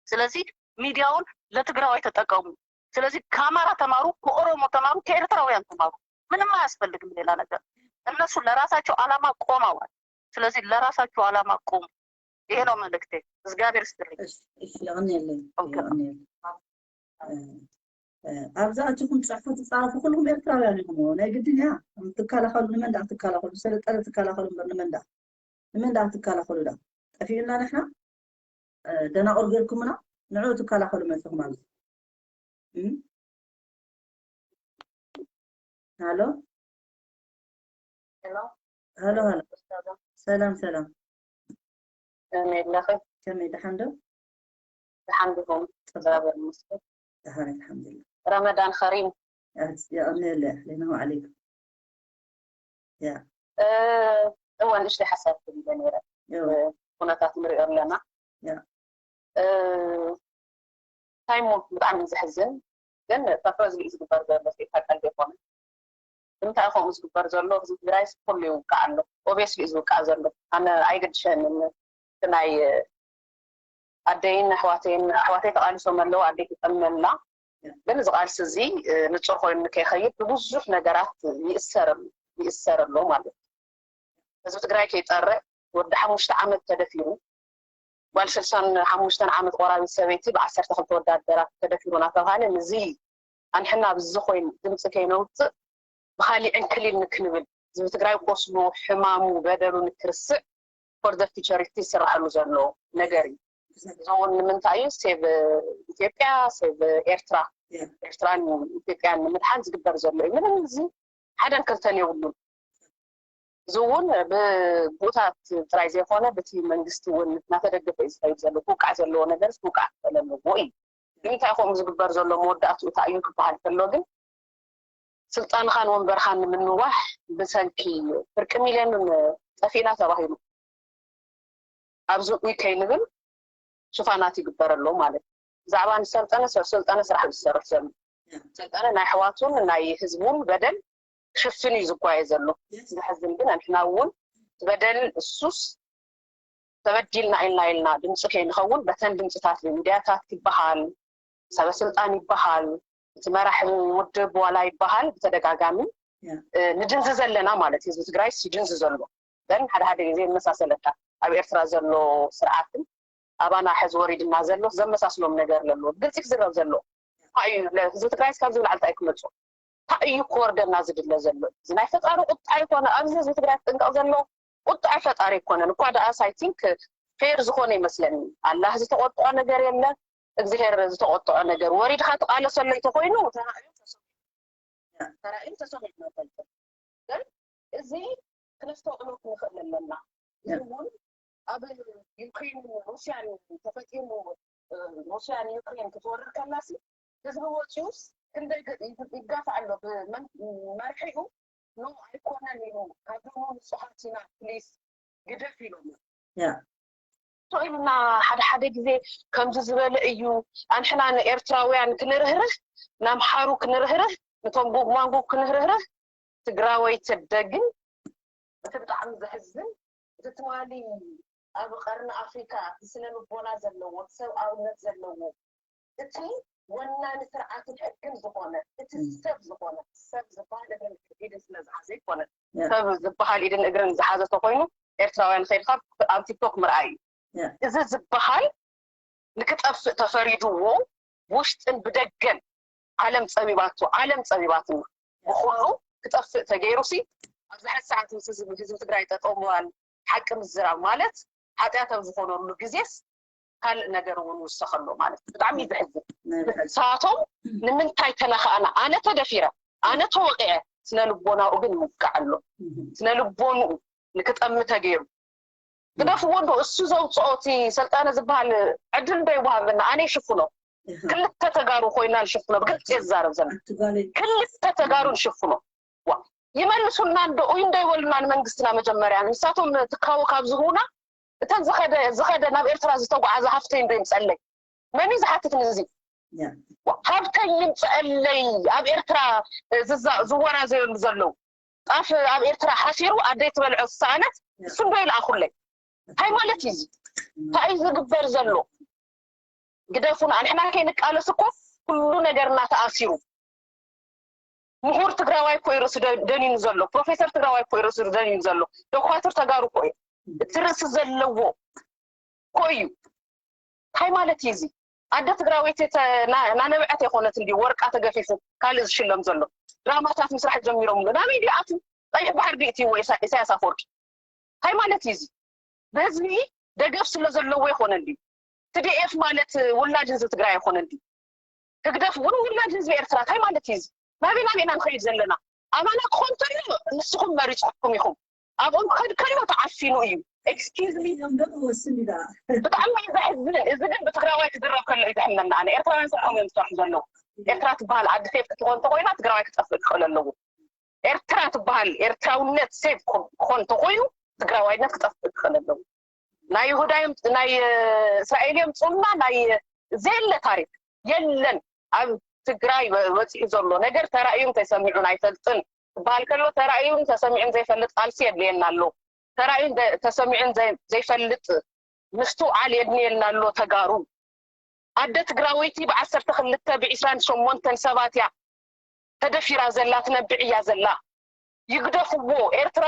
ስለዚህ ሚዲያውን ለትግራዋይ ተጠቀሙ። ስለዚህ ከአማራ ተማሩ፣ ከኦሮሞ ተማሩ፣ ከኤርትራውያን ተማሩ። ምንም አያስፈልግም ሌላ ነገር። እነሱ ለራሳቸው አላማ ቆመዋል። ስለዚህ ለራሳቸው አላማ ቆሙ። ይሄ ነው መልእክቴ። እግዚአብሔር ይስጥልኝ። እሺ፣ እሺ፣ የቐንየለይ፣ ኦኬ። የቐንየለይ። እ፣ እ፣ ኣብዛ ኣትኹም ጽሑፍ ትጻረፉ ኩልኩም ኤርትራውያን ኢኹም። ናይ ግድን እያ። ትከላኸሉ፣ ንመን ደኣ ትከላኸሉ? ሰለጠነ ትከላኸሉ እምበር ንመን ደኣ? ንመን ደኣ ትከላኸሉ ደኣ? ጠፊኡና ንሕና? እ፣ ደናቑር ጌርኩምና፣ ንዕኡ ትከላኸሉ መጺኹም ኣብዚ። እም? ሃሎ? ሄሎ፣ ሃሎ፣ ሃሎ። ሰላም፣ ሰላም። ከመይ ኣለኺ? ከመይ፣ ደሓን ዶ? ደሓን ዲኹም? እግዚኣብሔር ይመስገን። ደሓን፣ ኣልሓምዱሊላህ። ረመዳን ከሪም። የቐንየለይ፣ ኣህለን ወዓለይኩም። ያ። እ፣ እወ፣ ንእሽተይ ሓሳብ ክብል ኢለ ነይረ። ያው፣ እ፣ ኩነታት ንሪኦ ኣለና። ያ። እ፣ እንታይ እሞ ብጣዕሚ እዩ ዘሕዝን፣ ግን ፐርፐዝሊ እዩ ዝግበር ዘሎ፣ ፌካ ቀልዲ ኣይኮነን። ንምንታይ ከምኡ ዝግበር ዘሎ? ህዝቢ ትግራይ ኩሉ ይውቃዕ ኣሎ። ኦብየስሊ እዩ ዝውቃዕ ዘሎ። ኣነ ኣይገድሸንን፣ እቲ ናይ ኣደይን ኣሕዋተይን፣ ኣሕዋተይ ተቓሊሶም ኣለዉ፣ ኣደይ ትጠምም ኣላ። ግን እዚ ቃልሲ እዚ፣ እ፣ ንጹር ኮይኑ ንከይኸይድ ብብዙሕ ነገራት ይእሰር ኣሎ፣ ይእሰር ኣሎ ማለት እዩ። ህዝቢ ትግራይ ከይጠርዕ ወዲ ሓሙሽተ ዓመት ተደፊሩ፣ ጓል ስልሳን ሓሙሽተን ዓመት ቆራቢት ሰበይቲ ብዓሰርተ ክልተ ወዳደራት ተደፊሩ እናተባሃለ፣ ንዚ ኣንሕና ኣብዚ ኮይኑ ድምፂ ከይነውፅእ ብካሊእ ዕንክሊል ንክንብል፣ ህዝቢ ትግራይ ቆስሉ፣ ሕማሙ፣ በደሉ ንክርስዕ for the future ዝስራሐሉ ዘሎ ነገር እዩ። እዚ እውን ንምንታይ እዩ? ሴቭ ኢትዮጵያ፣ ሴቭ ኤርትራ፣ ኤርትራን ኢትዮጵያን ንምድሓን ዝግበር ዘሎ እዩ። ምንም እዚ ሓደን ክልተን የብሉን። እዚ እውን ብቡኡታት ጥራይ ዘይኮነ፣ ብቲ መንግስቲ እውን እናተደገፈ እዩ ዝኸይድ ዘሎ። ክውቃዕ ዘለዎ ነገር ክውቃዕ ክኽእል ኣለዎ እዩ። ንምንታይ ከምኡ ዝግበር ዘሎ መወዳእትኡ እንታይ እዩ ክበሃል ከሎ ግን፣ ስልጣንኻን ወንበርኻን ንምንዋሕ ብሰንኪ ፍርቂ ሚልዮን ጠፊእና ተባሂሉ ኣብዚ ኡይ ከይንብል ሽፋናት ይግበረሉ ማለት እዩ። ብዛዕባ ንሰልጠነ ሰ- ሰልጠነ ስራሕ እዩ ዝሰርሕ ዘሎ። ሰልጠነ ናይ ኣሕዋቱን ናይ ህዝቡን በደል ክሽፍን እዩ ዝጓየ ዘሎ። ዘሕዝን ግን ንሕና እውን እቲ በደል እሱስ ተበዲልና ኢልና ኢልና ድምፂ ከይንኸውን በተን ድምፅታት ሚድያታት ይበሃል፣ ሰበስልጣን ይበሃል፣ እቲ መራሒ ውድብ ዋላ ይበሃል ብተደጋጋሚ ንድንዝዝ ኣለና ማለት እዩ። ህዝቢ ትግራይ ይድንዝዝ ዘሎ። ግን ሓደ ሓደ ግዜ ይመሳሰለካ ኣብ ኤርትራ ዘሎ ስርዓትን ኣባና ሕዚ ወሪድና ዘሎ ዘመሳስሎም ነገር ለሎ ግልፂ ክዝረብ ዘሎ እዩ። ህዝቢ ትግራይ እስካብ ዝብል ዓልቲ ኣይክመፁ እንታይ እዩ ክወርደና ዝድለ ዘሎ? እዚ ናይ ፈጣሪ ቁጣ ይኮነ ኣብዚ ህዝቢ ትግራይ ክጥንቀቕ ዘሎ ቁጣ ፈጣሪ ኣይኮነን እኳ ደኣስ። I think ፌር ዝኾነ ይመስለኒ። ኣላህ ዝተቆጥዖ ነገር የለ፣ እግዚኣብሔር ዝተቆጥዖ ነገር ወሪድካ ትቃለሰሎ እንተኮይኑ ተራእዩ ተሰሚዑ፣ ተራእዩ ተሰሚዑ ነበር። ግን እዚ ክነስተውዕሎ ክንኽእል ኣለና። እዚ እውን ኣብ ዩክሬን ሩስያን ተፈጢሩ፣ ሩስያን ዩክሬን ክትወርር ከላሲ ህዝቢ ወፂኡስ ክንደይ ይጋፍ ኣሎ ብመርሒኡ ኖ ኣይኮነን ኢሉ ካብ ደሞ ንፁሃት ኢና ፕሊስ ግደፍ ኢሎም። ኢልና ሓደ ሓደ ግዜ ከምዚ ዝበለ እዩ። ኣንሕና ንኤርትራውያን ክንርህርህ፣ ናምሓሩ ክንርህርህ፣ ንቶም ጉግማንጉግ ክንርህርህ ትግራወይ ተደግም። እቲ ብጣዕሚ ዘሕዝን እቲ ትማሊ ኣብ ቀርኒ ኣፍሪካ እቲ ስነ ልቦና ዘለዎ እቲ ሰብኣውነት ዘለዎ እቲ ወናኒ ስርዓትን ሕግን ዝኾነ እቲ ሰብ ዝኾነ ሰብ ዝበሃል እግርን ኢድን ስለ ዝሓዘ ይኮነ ሰብ ዝበሃል ኢድን እግርን ዝሓዘ ተኮይኑ ኤርትራውያን ከይድካ ኣብ ቲክቶክ ምርኣይ እዩ። እዚ ዝበሃል ንክጠፍእ ተፈሪድዎ ብውሽጥን ብደገን ዓለም ፀቢባቶ ዓለም ፀቢባትና ብኩሉ ክጠፍእ ተገይሩ ሲ ኣብዚ ሕዚ ሰዓት ምስ ህዝቢ ህዝቢ ትግራይ ጠጠው ምባል ሓቂ ምዝራብ ማለት ሓጢኣት ኣብ ዝኾነሉ ግዜስ ካልእ ነገር እውን ውሰኸሎ ማለት ብጣዕሚ እዩ ዘሕዝን። ንሳቶም ንምንታይ ተነኻእና ኣነ ተደፊረ ኣነ ተወቂዐ ስነ ልቦናኡ ግን ይውቃዕ ኣሎ። ስነ ልቦንኡ ንክጠሚ ተገይሩ ግደፍዎ እንዶ እሱ ዘውፅኦ እቲ ሰልጣነ ዝበሃል ዕድል እንዶ ይወሃበና ኣነ ይሽፍኖ ክልተ ተጋሩ ኮይና ንሽፍኖ ብግልፂ የዛረብ ዘለ ክልተ ተጋሩ ንሽፍኖ ይመልሱልና እንዶ እዩ እንዶ ይበሉና ንመንግስትና መጀመርያ ንሳቶም ትካቦ ካብ ዝህቡና እተን ዝኸደ ዝኸደ ናብ ኤርትራ ዝተጓዓዘ ሃፍተይ እንዶ ይምፀለይ መን እዩ ዝሓትት ንዚ ሃብተይ ይምፀአለይ ኣብ ኤርትራ ዝወራዘየሉ ዘለዉ ጣፍ ኣብ ኤርትራ ሓሲሩ ኣደይ ትበልዖ ዝሰኣነት እሱ እንዶ ይልኣኹለይ እንታይ ማለት እዩ እዚ እንታይ እዩ ዝግበር ዘሎ ግደፉና ንሕና ከይንቃለስ እኮ ኩሉ ነገርና ተኣሲሩ ምሁር ትግራዋይ እኮ እዩ ርእሱ ደኒኑ ዘሎ ፕሮፌሰር ትግራዋይ እኮ እዩ ርእሱ ደኒኑ ዘሎ ዶኳትር ተጋሩ እኮ እዩ እቲ ርእሲ ዘለዎ እኮ እዩ እንታይ ማለት እዩ እዚ ኣደ ትግራወይቲ ናነበዐት የኮነት እንዲ ወርቃ ተገፊፉ ካልእ ዝሽለም ዘሎ ድራማታት ምስራሕ ጀሚሮምሉ ናበይ ድኣቱ ቀይሕ ባሕር ድእትዎ ኢሳያስ ኣፈወርቂ እንታይ ማለት እዩ እዚ ብህዝቢ ደገፍ ስለ ዘለዎ ይኮነ እንዲ ትዲኤፍ ማለት ውላድ ህዝቢ ትግራይ ኣይኮነ እንዲ ህግደፍ እውን ውላድ ህዝቢ ኤርትራ እንታይ ማለት እዩ እዚ ናበይ ናበይ ኢና ንኸይድ ዘለና ኣማና ክኾን ተሎ ንስኹም መሪፅኩም ኢኹም ኣብኦም ክኸድ ከሎ ተዓፊኑ እዩ excuse me ብጣዕሚ እዩ ዘሕዝን እዚ ግን ብትግራዋይ ክዝረብ ከሎ እዩ ዘሕምነና ኣነ ኤርትራውያን ስርሖም እዮም ዝሰርሑ ዘለዉ ኤርትራ ትበሃል ዓዲ ሴፍ ክትኾን ተኮይና ትግራዋይ ክጠፍእ ክኽእል ኣለዎ ኤርትራ ትበሃል ኤርትራውነት ሴፍ ክኾን ተኮይኑ ትግራዋይነት ክጠፍእ ክኽእል ኣለዎ ናይ ይሁዳ ናይ እስራኤል እዮም ፅና ናይ ዘየለ ታሪክ የለን ኣብ ትግራይ በፂሑ ዘሎ ነገር ተራእዩን ተሰሚዑን ኣይፈልጥን ትበሃል ከሎ ተራእዩን ተሰሚዑን ዘይፈልጥ ቃልሲ የድልየና ኣሎ ተራእዩን ተሰሚዑን ዘይፈልጥ ምስትውዓል የድልየና ኣሎ ተጋሩ ኣደ ትግራወይቲ ብዓሰርተ ክልተ ብዒስራን ሸሞንተን ሰባት እያ ተደፊራ ዘላ ትነብዕ እያ ዘላ ይግደፍዎ ኤርትራ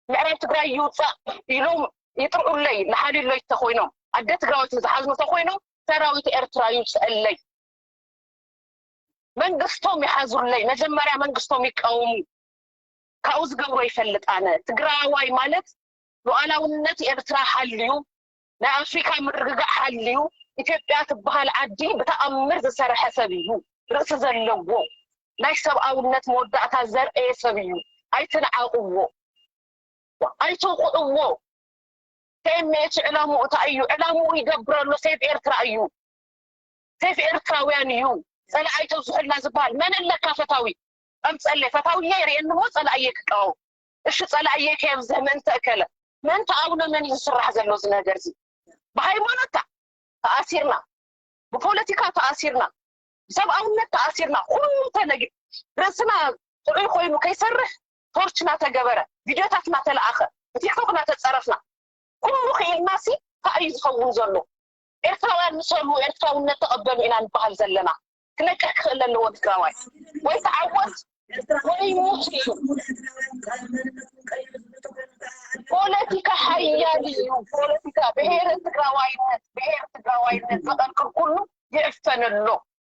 ምዕራብ ትግራይ ይውፃእ ኢሎም ይጥርዑለይ ንሓልዩለይ ተኮይኖም ኣደ ትግራዊት ዝሓዝኑ ተኮይኖም ሰራዊት ኤርትራ ይውፅአለይ፣ መንግስቶም ይሓዙለይ፣ መጀመርያ መንግስቶም ይቃወሙ። ካብኡ ዝገብሮ ይፈልጥ ኣነ። ትግራዋይ ማለት ሉዓላውነት ኤርትራ ሓልዩ፣ ናይ ኣፍሪካ ምርግጋእ ሓልዩ፣ ኢትዮጵያ ትበሃል ዓዲ ብተኣምር ዝሰርሐ ሰብ እዩ። ርእሲ ዘለዎ ናይ ሰብኣውነት መወዳእታ ዘርእየ ሰብ እዩ። ኣይትንዓቕዎ፣ ኣይትውቕዕዎ። ቴሜች ዕላምኡ እንታይ እዩ? ዕላምኡ ይገብረሎ ሴፍ ኤርትራ እዩ። ሴፍ ኤርትራውያን እዩ። ፀላኣይ ተብዝሑልና ዝበሃል መን ኣለካ? ፈታዊ ኣምፀለይ። ፈታዊ እየ የርእየኒ እሞ ፀላእየ ክቃወም። እሺ ፀላእየ ከየብዝህ ምእንተ እከለ ምእንተ ኣቡነ መን እዩ ዝስራሕ ዘሎ እዚ ነገር እዚ? ብሃይማኖት ተኣሲርና፣ ብፖለቲካ ተኣሲርና፣ ብሰብኣውነት ተኣሲርና፣ ኩሉ ተነጊ ርእስና ጥዑይ ኮይኑ ከይሰርሕ ቶርች እናተገበረ፣ ቪድዮታት እናተለኣኸ፣ ብቲክቶክ እናተፀረፍና፣ ኩሉ ክኢልናሲ እንታይ እዩ ዝኸውን ዘሎ? ኤርትራውያን ምሰሉ፣ ኤርትራውነት ተቐበሉ ኢና ንበሃል ዘለና። ክነቅሕ ክኽእል ኣለዎ ትግራዋይ። ወይ ተዓወት ወይ ሙት እዩ። ፖለቲካ ሓያል እዩ። ፖለቲካ ብሄር ትግራዋይነት፣ ብሄር ትግራዋይነት ዘቐርቅር ኩሉ ይዕፈን ኣሎ።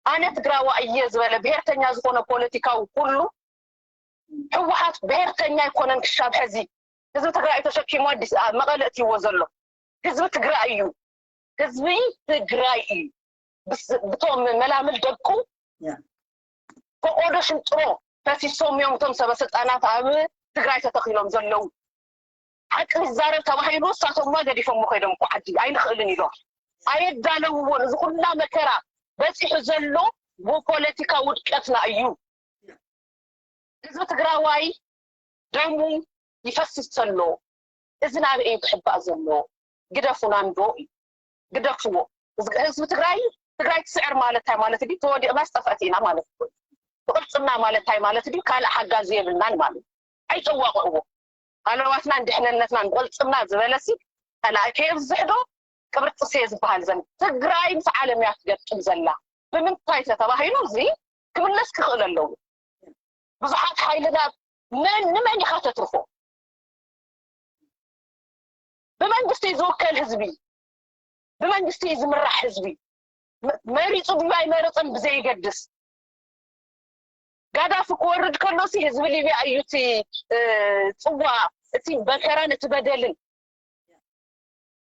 ኣነ ትግራዋይ እየ ዝበለ ብሄርተኛ ዝኾነ ፖለቲካዊ ኩሉ ህወሓት ብሄርተኛ ኣይኮነን ክሻብ ሕዚ ህዝቢ ትግራይ ተሸኪሙ ኣዲስ ኣብ መቐለ እትይዎ ዘሎ ህዝቢ ትግራይ እዩ። ህዝቢ ትግራይ እዩ። ብስ- ብቶም መላምል ደቁ ፈቆዶ ሽንጥሮ ፈሲሶም እዮም እቶም ሰበ ስልጣናት ኣብ ትግራይ ተተኺሎም ዘለዉ። ሓቂ ይዛረብ ተባሂሉ እሳቶም ማ ገዲፎም ከይዶም እኮ ዓዲ ኣይንኽእልን ኢሎም ኣየዳለውዎን። እዚ ኩላ መከራ በፂሑ ዘሎ ብፖለቲካ ውድቀትና እዩ። ህዝቢ ትግራዋይ ደሙ ይፈስስ ዘሎ እዚ ናበይ እዩ ክሕባእ ዘሎ? ግደፉና እንዶ እዩ ግደፍዎ። ህዝቢ ትግራይ ትግራይ ትስዕር ማለት እንታይ ማለት ድዩ? ተወዲቕና ዝጠፍአት ኢና ማለት እኮ እዩ። ብቕልፅምና ማለት እንታይ ማለት ድዩ? ካልእ ሓጋዚ የብልናን ማለት እዩ። ኣይጨዋቕዕዎ ሃለዋትናን ድሕንነትናን ብቕልፅምና ዝበለሲ ጸላኢ ከየብዝሕ ዶ ቅብርጥሴ ዝበሃል ዘን ትግራይ ምስ ዓለም እያ ትገጥም ዘላ ብምንታይ ተተባሂሉ እዚ ክምለስ ክኽእል ኣለዎ። ብዙሓት ሓይልታት መን ንመን ኢኻ ተትርፎ? ብመንግስቲ ዝውከል ህዝቢ ብመንግስቲ ዝምራሕ ህዝቢ መሪፁ ድዩ ኣይመረፅን ብዘይገድስ ጋዳፊ ክወርድ ከሎ ሲ ህዝቢ ሊብያ እዩ እቲ ፅዋ እቲ መከራን እቲ በደልን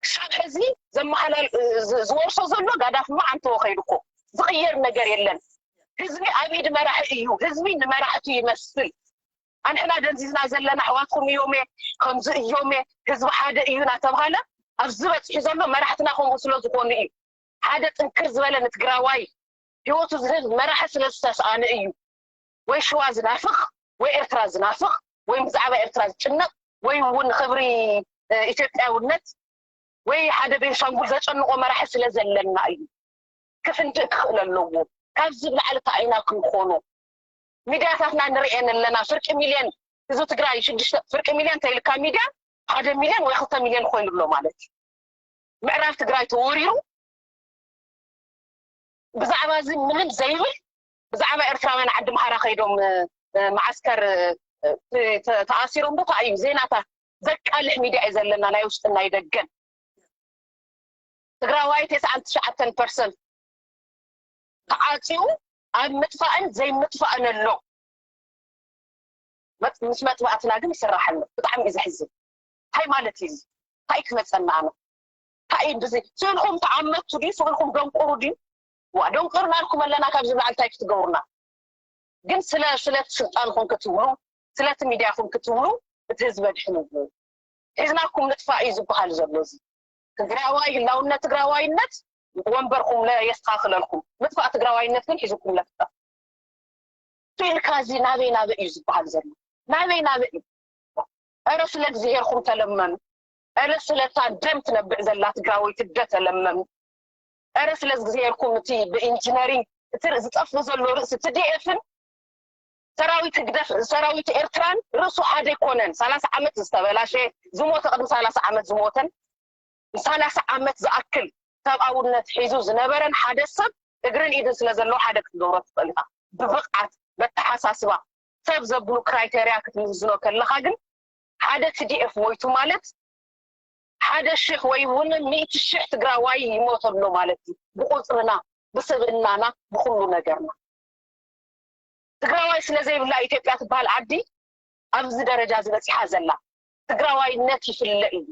ክሳብ ሕዚ ዘመሓላል ዝወርሶ ዘሎ ጋዳፊ ማ ዓንተዎ ከይዱ እኮ ዝቕየር ነገር የለን። ህዝቢ ኣብ ኢድ መራሒ እዩ። ህዝቢ ንመራሕቱ ይመስል። ኣንሕና ደንዚዝና ዘለና ኣሕዋትኩም እዮሜ ከምዚ እዮሜ ህዝቢ ሓደ እዩ እናተብሃለ ኣብዚ በፂሑ ዘሎ መራሕትና ከምኡ ስለ ዝኾኑ እዩ። ሓደ ጥንክር ዝበለ ንትግራዋይ ህይወቱ ዝህብ መራሒ ስለ ዝተስኣነ እዩ። ወይ ሽዋ ዝናፍቕ ወይ ኤርትራ ዝናፍቕ ወይ ብዛዕባ ኤርትራ ዝጭነቕ ወይ እውን ክብሪ ኢትዮጵያውነት ወይ ሓደ ቤንሻንጉል ዘጨንቆ መራሒ ስለ ዘለና እዩ። ክፍንድእ ክኽእል ኣለዎ። ካብዚ ብላዕሊ እንታይ ኢና ክንኾኖ? ሚድያታትና ንርእየን ኣለና። ፍርቂ ሚልዮን ህዝቢ ትግራይ ሽዱሽተ ፍርቂ ሚልዮን ተይልካ ሚድያ ሓደ ሚልዮን ወይ ክልተ ሚልዮን ኮይኑ ኣሎ ማለት እዩ። ምዕራብ ትግራይ ተወሪሩ ብዛዕባ እዚ ምንም ዘይብል ብዛዕባ ኤርትራውያን ዓዲ ምሃራ ከይዶም መዓስከር ተኣሲሮም ዶ እንታይ እዩ ዜናታት ዘቃልሕ ሚድያ እዩ ዘለና ናይ ውሽጥን ናይ ደገን ትግራዋይ ተስዓን ትሽዓተን ፐርሰንት ተዓፅዩ ኣብ ምጥፋእን ዘይምጥፋእን ኣሎ። ምስ መጥባእትና ግን ይስራሕ ኣሎ። ብጣዕሚ እዩ ዘሕዝን። እንታይ ማለት እዩ እዚ? እንታይ ክመፀና ኣነ? እንታይ ብዚ ስእልኩም ተዓመቱ ድዩ? ስእልኩም ደንቁሩ ድዩ? ዋ ደንቁርና ኣልኩም ኣለና። ካብዚ ብላዕሊ እንታይ ክትገብሩና? ግን ስለ ስለቲ ስልጣንኩም ክትብሉ ስለቲ ሚድያኩም ክትብሉ እቲ ህዝቢ ኣድሕንዎ። ሒዝናኩም ንጥፋእ እዩ ዝበሃል ዘሎ እዚ ትግራዋይ ህላውነት ትግራዋይነት ወንበርኩም የስተኻኽለልኩም። ምጥፋእ ትግራዋይነት ግን ሒዝኩም ለፍጠፍ ኢልካ እዚ ናበይ ናበይ እዩ ዝበሃል ዘሎ? ናበይ ናበይ እዩ? ኧረ ስለ እግዚኣብሄርኩም ተለመኑ። ኧረ ስለታ ደም ትነብዕ ዘላ ትግራወይቲ ኣደ ተለመኑ። ኧረ ስለ እግዚኣብሄርኩም እቲ ብኢንጂነሪንግ እቲ ዝጠፍእ ዘሎ ርእሲ ትዲኤፍን ሰራዊት ህግደፍ ሰራዊት ኤርትራን ርእሱ ሓደ ኣይኮነን። ሰላሳ ዓመት ዝተበላሸ ዝሞተ ቅድሚ ሰላሳ ዓመት ዝሞተን ንሰላሳ ዓመት ዝኣክል ሰብኣውነት ሒዙ ዝነበረን ሓደ ሰብ እግርን ኢድን ስለ ዘለዎ ሓደ ክትገብሮ ትኽእል ኢኻ። ብብቕዓት በተሓሳስባ ሰብ ዘብሉ ክራይቴርያ ክትምዝዝኖ ከለኻ ግን ሓደ ቲዲኤፍ ሞይቱ ማለት ሓደ ሽሕ ወይ እውን ሚእቲ ሽሕ ትግራዋይ ይሞት ኣሎ ማለት እዩ። ብቁፅርና፣ ብስብእናና፣ ብኩሉ ነገርና። ትግራዋይ ስለ ዘይብላ ኢትዮጵያ ትበሃል ዓዲ ኣብዚ ደረጃ ዝበፂሓ ዘላ። ትግራዋይነት ይፍለ እዩ።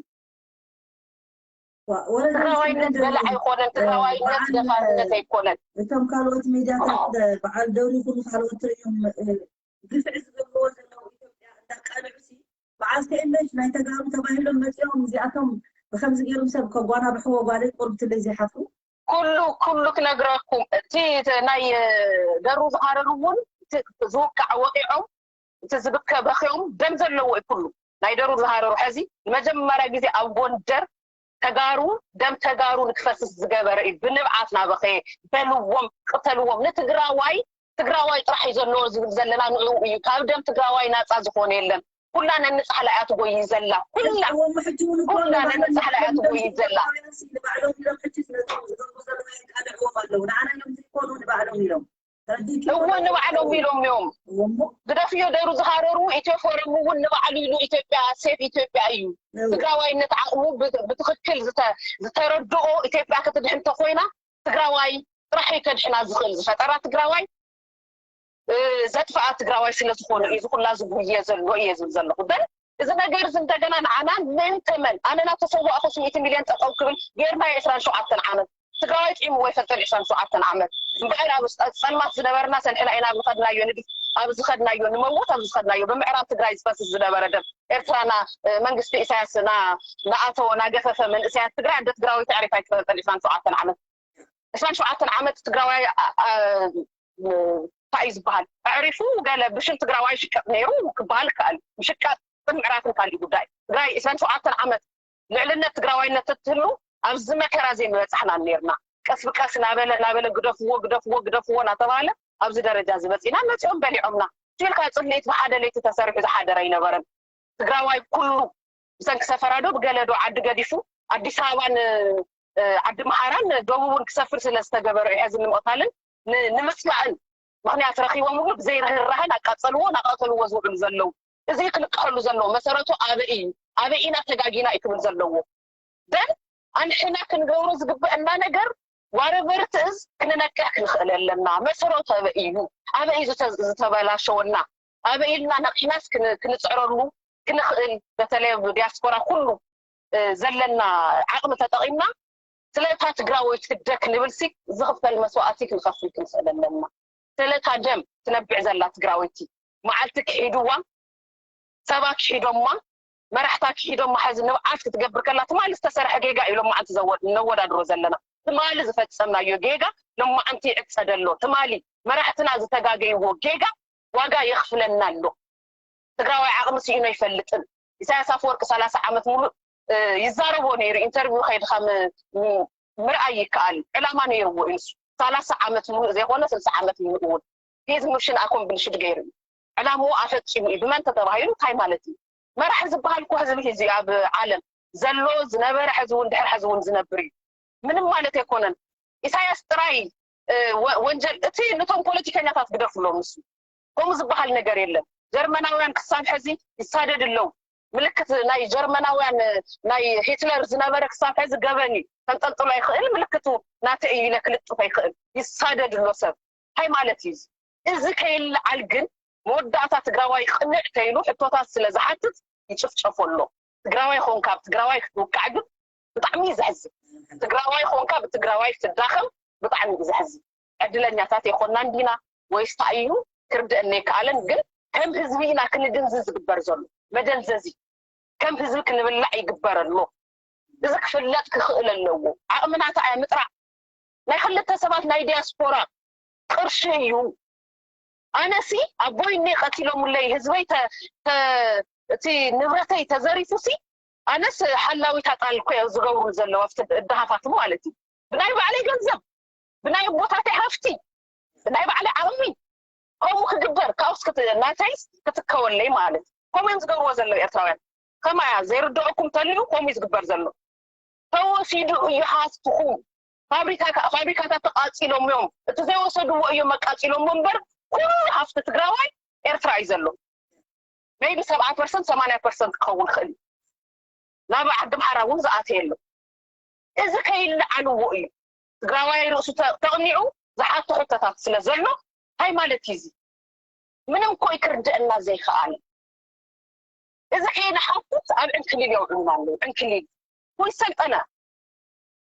ትግራዋይነት በላዕ ኣይኮነን። ትግራዋይነት ደፋርነት ኣይኮነን። እቶም ካልኦት ሚዲያታት በዓል ደሪኹ ንካልኦት እዮም ግፍዒ ዝገብርዎ ዘለዉ ኢትዮጵያ እንዳቃልዑ ሲ በዓል ከኤለሽ ናይ ተጋሩ ተባሂሎም መፂኦም እዚኣቶም ብከምዚ ገይሮም ሰብ ከጓናብሕዎ ጓለይ ቆርብትለይ ዘይሓፍሩ ኩሉ ኩሉ ክነግረኩም እቲ ናይ ደሩ ዝሃረሩ እውን ዝውቃዕ ወቂዖም እቲ ዝብከ በኺኦም ደም ዘለዎ እዩ ኩሉ ናይ ደሩ ዝሃረሩ ሕዚ ንመጀመርያ ግዜ ኣብ ጎንደር ተጋሩ ደም ተጋሩ ንክፈስስ ዝገበረ እዩ ብንብዓት ናበኸየ በልዎም ቅተልዎም ንትግራዋይ ትግራዋይ ጥራሕ እዩ ዘለዎ ዝብል ዘለና ንዕኡ እዩ ካብ ደም ትግራዋይ ናፃ ዝኾነ የለን ኩላ ነንፃሕላ እያ ትጎይ ዘላ ኩላ ኩላ ነንፃሕላ እያ ትጎይ ዘላ እወ ንባዕሎም ኢሎም እዮም ግደፍዮ ደሩ ዝሃረሩ ኢትዮ ፎረም እውን ንባዕሉ ኢሉ ኢትዮጵያ ሴፍ ኢትዮጵያ እዩ ትግራዋይነት ዓቕሙ ብትክክል ዝተረድኦ ኢትዮጵያ ክትድሕን ተኮይና ትግራዋይ ጥራሕ ከድሕና ዝኽእል ዝፈጠራ ትግራዋይ ዘጥፍኣ ትግራዋይ ስለዝኾነ እዩ ዝኩላ ዝጉየ ዘሎ እየ ዝብል ዘለኹ ግን እዚ ነገር እዚ እንደገና ንዓና መን ተመን ኣነና ተሰዋእኹ ሚእቲ ሚልዮን ጠጠው ክብል ጌርናዮ ዕስራን ሸውዓተን ዓመት ትግራዋይ ጥዒምዎ ኣይፈልጥን ዕስራን ሸውዓተን ዓመት እምበኣር ኣብ ፀልማት ዝነበርና ሰንሕና ኢና ኣብ ዝኸድናዮ ንግፍ ኣብ ዝኸድናዮ ንመውት ኣብ ዝኸድናዮ ብምዕራብ ትግራይ ዝፈስስ ዝነበረ ደም ኤርትራና መንግስቲ ኢሳያስ ናኣተወ ናገፈፈ መንእሰያት ትግራይ ኣደ ትግራወይቲ ኣዕሪፋ ኣይትፈልጥን ዕስራን ሸውዓተን ዓመት ዕስራን ሸውዓተን ዓመት ትግራዋይ እንታይ እዩ ዝበሃል ኣዕሪፉ ገለ ብሽም ትግራዋይ ይሽቀጥ ነይሩ ክበሃል ይከኣል ምሽቃጥን ምዕራፍን ካሊእ ጉዳይ ትግራይ ዕስራን ሸውዓተን ዓመት ልዕልነት ትግራዋይነት ተትህሉ ኣብዚ መከራ ዘይምበፃሕና ነርና ቀስ ብቀስ ናበለ ናበለ ግደፍዎ ግደፍዎ ግደፍዎ ናተባሃለ ኣብዚ ደረጃ ዝበፂና መፂኦም በሊዖምና ሲልካ ፅልኢት ብሓደ ለይቲ ተሰሪሑ ዝሓደረ ኣይነበረን ትግራዋይ ኩሉ ብሰንኪ ሰፈራ ዶ ብገለ ዶ ዓዲ ገዲፉ ኣዲስ ኣበባን ዓዲ መሓራን ደቡብን ክሰፍር ስለ ዝተገበረ እዩ ሕዚ ንምቕታልን ንምፅላእን ምኽንያት ረኺቦምሉ ብዘይርህራህን ኣቃፀልዎ ናቐተልዎ ዝውዕሉ ዘለዉ እዚ ክልቅሐሉ ዘለዎ መሰረቱ ኣበይ እዩ ኣበይ ኢና ተጋጊና እዩ ክብል ዘለዎ ደን ኣንሕና ክንገብሮ ዝግበአና ነገር ዋረቨር ትእዝ ክንነቅሕ ክንኽእል ኣለና መሰረቱ ኣበይ እዩ ኣበይ እዩ ዝተበላሸወና ኣበይ ኢልና ነቂሕናስ ክንፅዕረሉ ክንኽእል በተለይ ዲያስፖራ ኩሉ ዘለና ዓቕሚ ተጠቒምና ስለታ ትግራወይቲ ህግደ ክንብል ሲ ዝኽፈል መስዋእቲ ክንኸፍል ክንኽእል ኣለና። ስለታ ደም ትነብዕ ዘላ ትግራወይቲ መዓልቲ ክሒድዋ ሰባ ክሒዶማ መራሕታ ክሒዶማ ሕዚ ንብዓት ክትገብር ከላ ትማሊ ዝተሰርሐ ጌጋ እዩ ሎማዓንቲ ነወዳድሮ ዘለና። ትማሊ ዝፈፀምናዮ ጌጋ ሎማዓንቲ ይዕፀድ ኣሎ። ትማሊ መራሕትና ዝተጋገይዎ ጌጋ ዋጋ የኽፍለና ኣሎ። ትግራዋይ ዓቕሚ ስኢኑ ኣይፈልጥን። ኢሳያስ ኣፈወርቂ ሰላሳ ዓመት ሙሉእ ይዛረቦ ነይሩ። ኢንተርቪው ከይድካ ምርኣይ ይከኣል። ዕላማ ነይርዎ እዩ ንሱ። ሰላሳ ዓመት ሙሉእ ዘይኮነ ስልሳ ዓመት ሙሉእ እውን ሂዝ ሚሽን ኣኮምፕሊሽድ ገይሩ እዩ። ዕላምኡ ኣፈፂሙ እዩ። ብመን ተተባሂሉ እንታይ ማለት እዩ? መራሒ ዝበሃል እኮ ህዝቢ ህዚ ኣብ ዓለም ዘሎ ዝነበረ ሕዚ እውን ድሕሪ ሕዚ እውን ዝነብር እዩ። ምንም ማለት ኣይኮነን። ኢሳያስ ጥራይ ወንጀል እቲ ነቶም ፖለቲከኛታት ግደፍሎም። ንሱ ከምኡ ዝበሃል ነገር የለን። ጀርመናውያን ክሳብ ሕዚ ይሳደድ ኣለዉ። ምልክት ናይ ጀርመናውያን ናይ ሂትለር ዝነበረ ክሳብ ሕዚ ገበን እዩ። ከንጠልጥሎ ኣይኽእል። ምልክቱ ናተይ እዩ ኢለ ክልጥፎ ኣይኽእል። ይሳደድ ኣሎ ሰብ። እንታይ ማለት እዩ እዚ? እዚ ከይለዓል ግን መወዳእታ ትግራዋይ ቅንዕ ተይሉ ሕቶታት ስለ ዝሓትት ይጭፍጨፎ ኣሎ። ትግራዋይ ኾንካ ኣብ ትግራዋይ ክትውቃዕ ግን ብጣዕሚ እዩ ዘሕዝን። ትግራዋይ ኾንካ ብትግራዋይ ክትዳኸም ብጣዕሚ እዩ ዘሕዝን። ዕድለኛታት የኾናን ዲና ወይስ እንታይ እዩ ክርድአኒ ኣይከኣለን። ግን ከም ህዝቢ ኢና ክንድንዝዝ ዝግበር ዘሎ መደንዘዚ ከም ህዝቢ ክንብላዕ ይግበር ኣሎ። እዚ ክፍለጥ ክኽእል ኣለዎ። ዓቕምና እንታይ እያ ምጥራዕ ናይ ክልተ ሰባት ናይ ዲያስፖራ ቅርሺ እዩ። ኣነሲ ኣቦይ እኔ ቀቲሎሙለይ ህዝበይ እቲ ንብረተይ ተዘሪፉ ሲ ኣነስ ሓላዊት ኣጣል እኮ እዮም ዝገብሩ ዘለዉ ኣብቲ ድሃፋት ማለት እዩ። ብናይ ባዕለይ ገንዘብ ብናይ ኣቦታተይ ሃፍቲ ብናይ ባዕለይ ዓቕሚ ከምኡ ክግበር ካብኡስ ናተይስ ክትከወለይ ማለት ከምኡ እዮም ዝገብርዎ ዘለዉ ኤርትራውያን። ከማያ ዘይርድኦኩም ተልዩ ከምኡ እዩ ዝግበር ዘሎ። ተወሲዱ እዩ ሃፍትኹም። ፋብሪካታት ተቃፂሎም እዮም። እቲ ዘይወሰድዎ እዮም መቃፂሎሞ እምበር ኩሉ ሃፍቲ ትግራዋይ ኤርትራ እዩ ዘሎ። ሜይቢ ሰብዓ ፐርሰንት ሰማንያ ፐርሰንት ክኸውን ይኽእል እዩ። ናብ ዓዲ ኣምሓራ እውን ዝኣተየ ኣሎ። እዚ ከይለዓልዎ እዩ ትግራዋይ ርእሱ ተ- ተቕኒዑ ዝሓቶ ሕቶታት ስለ ዘሎ እንታይ ማለት እዩ እዚ? ምንም እኮ እዩ ክርድአና ዘይከኣለ። እዚ ከይንሓትት ኣብ ዕንክሊል የውዕሉና ኣለዉ። ዕንክሊል ወይ ሰልጠነ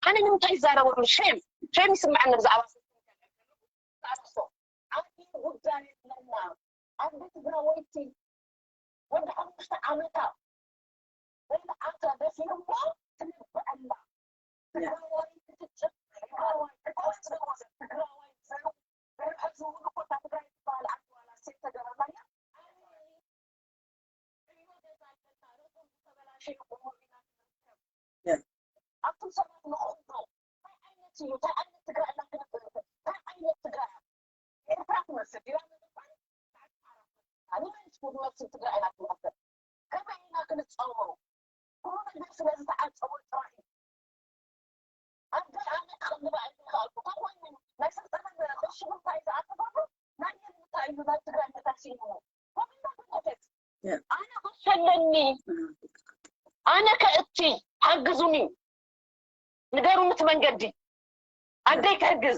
ኣነ ንምንታይ ይዛረበሉ? ሼም ሼም ይስምዐኒ ብዛዕባ ኣንሶ። ኣንሶ ዓብዪ ጉዳይ ኣለና። ኣደ ትግራወይቲ ወዲ ሓሙሽተ ዓመታ ወዲ ዓመታ ደፊርዋ ትነብዕ ኣላ። ትግራዋይ ክትጭ ትግራዋይ ክትወስድ ትግራዋይ ዘሩ ዘርሐ ዝውሉ ኮታ ትግራይ ዝበሃል ዓዲ ዋላ ሴት ተገረላያ ኣነ ዕዮ ገዛ ኣለና። ርእሶም ዝተበላሸዩ ቁሙር ኢና ንርከብ። ኣቱም ሰባት ንኽእዶ እንታይ ዓይነት እዩ? እንታይ ዓይነት ትግራይ ኢና ክንብል? እንታይ ዓይነት ትግራይ? ኤርትራ ትመስል ዲና ንምባል ኣነ ስኩል መስል ትግራይ ኢና ክንቐበል። ከመይ ኢና ክንፃወሩ? ኩሉ ነገር ስለ ዝተዓፀወ ጥራሕ እዩ። ኣብ ገለ ኣነ ክቕልባ ኣይተኽኣልኩ። ተኾይኑ ናይ ስልጠና ቅርሺ ጉዳይ ዝኣተፈሉ ናይ የምንታይ እዩ ናብ ትግራይ መታሲእዎ? ኮሚና ብሞተት ኣነ ቅርሺ ኣለኒ። ኣነ ከእቲ ሓግዙኒ። ንገሩኒ እቲ መንገዲ። ኣደይ ክሕግዝ።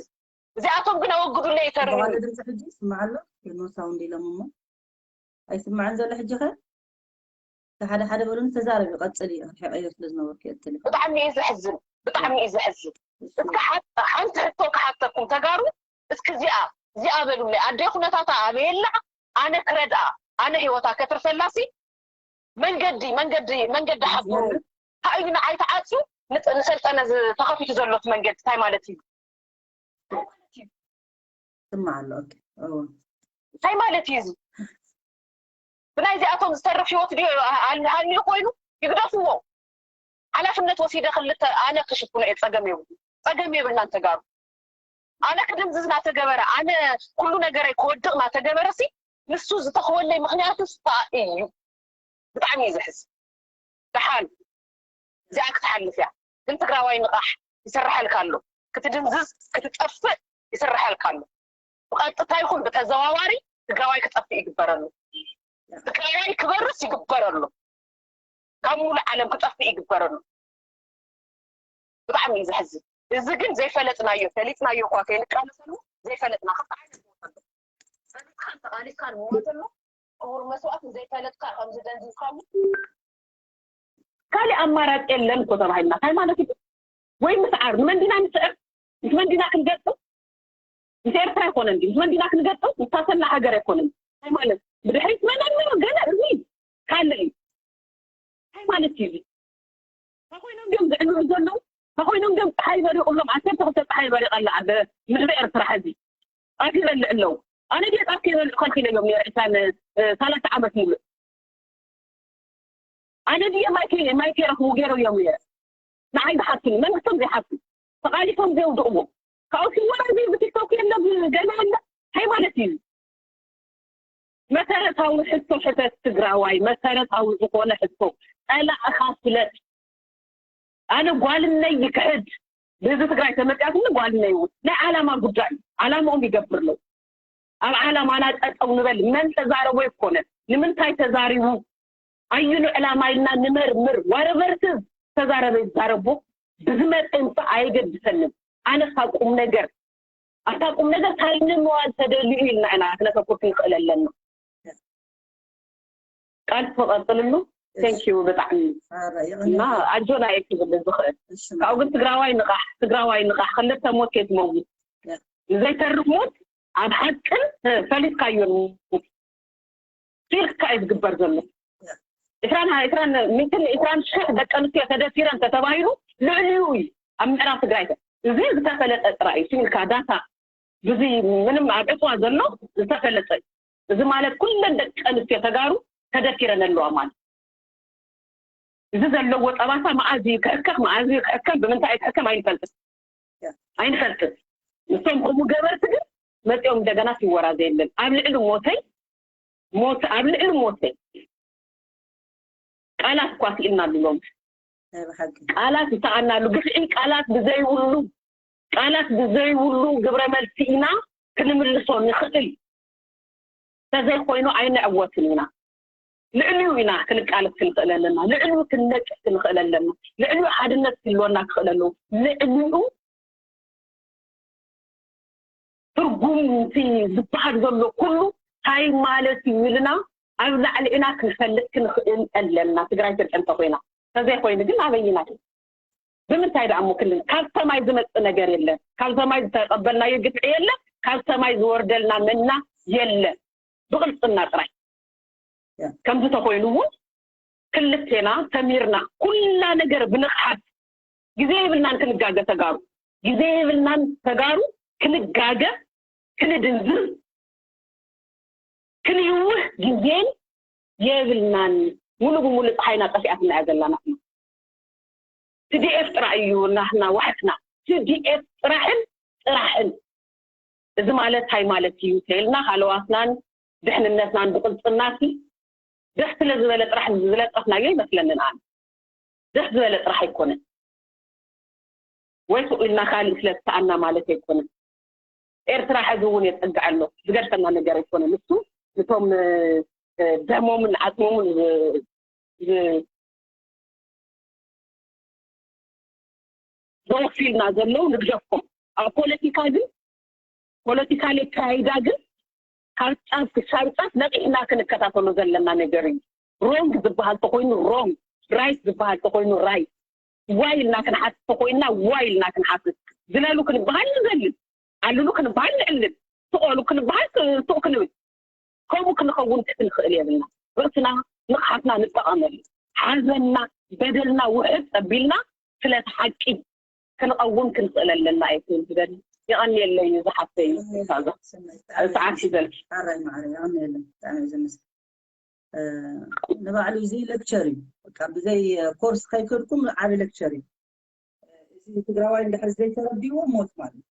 እዚኣቶም ግን ኣወግዱለይ እተርምኒ። በኋላ ድምፂ ሕጂ ይስማዕ ኣሎ። ኖ ሳውንድ ኢሎም እሞ ኣይስማዕን ዘሎ ሕጂ ኸ? ሓደ ሓደ በሉን ተዛረቢ ቀፅሊ። ርሒቐዮ ስለ ዝነበርኩ ቀፅሊ። ብጣዕሚ እዩ ዘሕዝን። ብጣዕሚ እዩ ዘሕዝን። እስኪ ሓ- ሓንቲ ሕቶ ክሓተኩም ተጋሩ። እስኪ እዚኣ እዚኣ በሉለይ። ኣደይ ኩነታታ ኣበየላ ኣነ ክረድኣ ኣነ ህይወታ ከትርፈላሲ መንገዲ መንገዲ መንገዲ ሓብሩ ካዩ ንዓይ ተዓፅዩ ንጥ- ንሰልጠነ ዝ- ተኸፊቱ ዘሎ እቲ መንገዲ እንታይ ማለት እዩ? እንታይ ማለት እዩ? ስማዕ ኣሎ ኦኬ እዎ እንታይ ማለት እዩ እዚ? ብናይ እዚኣቶም ዝተርፍ ህይወት ድዮ ኣል- ሃልዩ ኮይኑ ይግደፍዎ። ሓላፍነት ወሲደ ክልተ ኣነ ክሽፍኖ እየ ጸገም የብሉ ጸገም የብልናን ተጋሩ። ኣነ ክድንዝዝ ናተገበረ ኣነ ኩሉ ነገረይ ክወድቕ ናተገበረ ሲ ንሱ ዝተኽወለይ ምኽንያት ስ እዩ። ብጣዕሚ እዩ ዘሕዝ። ደሓን እዚኣ ክትሓልፍ እያ ግን ትግራዋይ ንቓሕ ይስርሐልካ ኣሎ። ክትድንዝዝ ክትጠፍእ ይስርሐልካ ኣሎ። ብቐጥታ ይኹን ብተዘዋዋሪ ትግራዋይ ክጠፍእ ይግበረሉ። ትግራዋይ ክበርስ ይግበረሉ። ካብ ሙሉእ ዓለም ክጠፍእ ይግበረሉ። ብጣዕሚ እዩ ዘሕዝን። እዚ ግን ዘይፈለጥናዮ ፈሊጥናዮ እኳ ከይንቃለሰሉ ዘይፈለጥና ክልተ ዓይነት ሞት ኣሎ። ፈሊጥካን ተቓሊስካን ሞት ኣሎ። ክቡር መስዋእቲ ዘይፈለጥካ ከም ዝደንዝዝካሉ ካሊእ ኣማራፂ የለን እኮ ተባሂልና እንታይ ማለት እዩ? ወይ ምስዓር ንመን ዲና ንስዕር? ምስ መን ዲና ክንገጥም? ምስ ኤርትራ ኣይኮነን ድዩ? ምስ መን ዲና ክንገጥም? ምስታ ሰላ ሃገር ኣይኮነን እንታይ ማለት ብድሕሪት መን ኣሎ? ገለ እዚ ካልእ እዩ። እንታይ ማለት እዩ እዚ? ተኮይኖም ድዮም ዝዕልሉ ዘለዉ? ተኮይኖም ድዮም ፀሓይ በሪቑሎም? ዓሰርተ ክልተ ፀሓይ በሪቐላ ኣብ ምዕሪ ኤርትራ ሕዚ ጣፍ ይበልዕ ኣለዉ። ኣነ ድየ ጣፍ ከይበልዑ ከልኪለዮም ነይረ ዕስራን ሰላሳ ዓመት ሙሉእ? ኣነ ድየ ማይ ከይ- ማይ ከይረኽቡ ገይረዮም ነይረ? ንዓይ ዝሓቱኒ መንግስቶም ዘይሓቱ ተቓሊፎም ዘየውድቕዎ ካብኡ ሲወራ እዚ ብቲክቶክ የለ ብገለ የለ እንታይ ማለት እዩ? መሰረታዊ ሕቶ ሕተት ትግራዋይ መሰረታዊ ዝኾነ ሕቶ ፀላእኻ ፍለጥ። ኣነ ጓልነይ ይክሕድ ብህዝቢ ትግራይ ተመፅያትኒ ጓልነይ እውን ናይ ዓላማ ጉዳይ እዩ። ዓላምኦም ይገብር ኣለዉ። ኣብ ዓላማና ጠጠው ንበል። መን ተዛረቦ ኣይኮነን ንምንታይ ተዛሪቡ ኣዩኑ ዕላማ ኢልና ንመርምር። ዋረቨርት ተዛረበ ይዛረቦ ብዝመፀ ይምፃእ ኣየገድሰንን። ኣነስ ካብ ቁም ነገር ኣብታ ቁም ነገር ታይኒ ምዋል ተደልዩ ኢልና ኢና ክነተኩር ክንኽእል ኣለና። ቃል ትቐፅልሉ thank you ብጣዕሚ እና ኣጆና እየ ክብል ዝኽእል። ካብኡ ግን ትግራዋይ ንቓሕ ትግራዋይ ንቓሕ ክልተ ሞት እየ ትመውት ንዘይተርፍ ሞት ኣብ ሓቅን ፈሊጥካዮን ሲልካ እዩ ዝግበር ዘሎ። ዕስራን ዕስራን ሚእትን ዕስራን ሽሕ ደቂ ኣንስትዮ ተደፊረን ተተባሂሉ ልዕሊኡ እዩ ኣብ ምዕራብ ትግራይ እዚ ዝተፈለጠ ጥራይ እዩ። ሲልካ ዳታ ብዙ ምንም ኣብ ዕፅዋ ዘሎ ዝተፈለጠ እዩ። እዚ ማለት ኩለን ደቂ ኣንስትዮ ተጋሩ ተደፊረን ኣለዋ ማለት እዚ ዘለዎ ጠባሳ መዓዝ እዩ ክሕከም መዓዝ እዩ ክሕከም ብምንታይ እዩ ክሕከም ኣይንፈልጥን ኣይንፈልጥን። ንሶም ከምኡ ገበርቲ ግን መፂኦም እንደገና ሲወራ ዘየለን ኣብ ልዕሊ ሞተይ ሞት ኣብ ልዕሊ ሞተይ ቃላት እኳ ስኢንናሉ ሎሚ ቃላት ዝሰኣናሉ ግፍዒ ቃላት ብዘይብሉ ቃላት ብዘይብሉ ግብረ መልሲ ኢና ክንምልሶ ንኽእል ተዘይኮይኑ ኣይንዕወትን ኢና ልዕሊኡ ኢና ክንቃለስ ክንኽእል ኣለና። ልዕሊኡ ክንነቅሕ ክንኽእል ኣለና። ልዕሊኡ ሓድነት ክህልወና ክኽእል ኣለዎ። ልዕሊኡ ትርጉም እቲ ዝበሃል ዘሎ ኩሉ እንታይ ማለት እዩ ኢልና ኣብ ላዕሊ ኢና ክንፈልጥ ክንኽእል ኣለና። ትግራይ ትርቂ እንተኮይና፣ ተዘይኮይኑ ግን ኣበይና? ብምንታይ ደኣ እሞ ክልል? ካብ ሰማይ ዝመጽእ ነገር የለን። ካብ ሰማይ ዝተቐበልናዮ ግፍዒ የለን። ካብ ሰማይ ዝወርደልና መና የለን። ብቕልጽና ጥራይ። ከምዚ ተኮይኑ እውን ክልቴና ሰሚርና ኩላ ነገር ብንቕሓት፣ ግዜ የብልናን ክንጋገ ተጋሩ፣ ግዜ የብልናን ተጋሩ ክንጋገ፣ ክንድንዝር፣ ክንይውህ ግዜን የብልናን። ሙሉ ብሙሉ ፀሓይና ጠፊኣትና እያ ዘላ። ንሕና ቲዲኤፍ ጥራይ እዩ ናህና ዋሕትና። ቲዲኤፍ ጥራሕን ጥራሕን። እዚ ማለት እንታይ ማለት እዩ ተይልና፣ ሃለዋትናን ድሕንነትናን ብቕልፅናሲ ደስ ስለ ዝበለ ጥራሕ ዝለጠፍናዮ ይመስለንን። ኣነ ደስ ዝበለ ጥራሕ ኣይኮነን ወይ ሱቕ ኢልና ካልእ ስለ ዝሰኣና ማለት ኣይኮነን። ኤርትራ ሕዚ እውን የፀግዕ ኣሎ። ዝገድፈና ነገር ኣይኮነን። እሱ ንቶም ደሞምን ዓፅሞምን ዘወፊልና ዘለዉ ንግደፎም። ኣብ ፖለቲካ ግን፣ ፖለቲካ ለካይዳ ግን ካብ ጫፍ ክሳብ ጫፍ ነቂሕና ክንከታተሎ ዘለና ነገር እዩ። ሮንግ ዝበሃል ተኮይኑ ሮንግ፣ ራይት ዝበሃል ተኮይኑ ራይት። ዋይ ኢልና ክንሓስብ ተኮይንና ዋይ ኢልና ክንሓስብ። ዝለሉ ክንበሃል ንዘልል፣ ኣለሉ ክንበሃል ንዕልል፣ ስቆሉ ክንበሃል ሱቕ ክንብል። ከምኡ ክንኸውን ክንኽእል የብልና። ርእስና ንቕሓትና ንጠቐመሉ። ሓዘንና በደልና ውሕጥ ኣቢልና ስለቲ ሓቂ ክንቐውም ክንኽእል ኣለና እየ ክብል ዝደሊ። የቐንየለይ ዝሓፍተይ። ሰዓት ሒዘልኪ። ኣራይ ማዕረ የቐንየለይ። ብጣዕሚ እዩ ዘመስግን። ንባዕሉ እዚ ሌክቸር እዩ። በቃ ብዘይ ኮርስ ከይከድኩም ዓቢ ሌክቸር እዩ። እዚ ትግራዋይ እንድሕር ዘይተረዲእዎ ሞት ማለት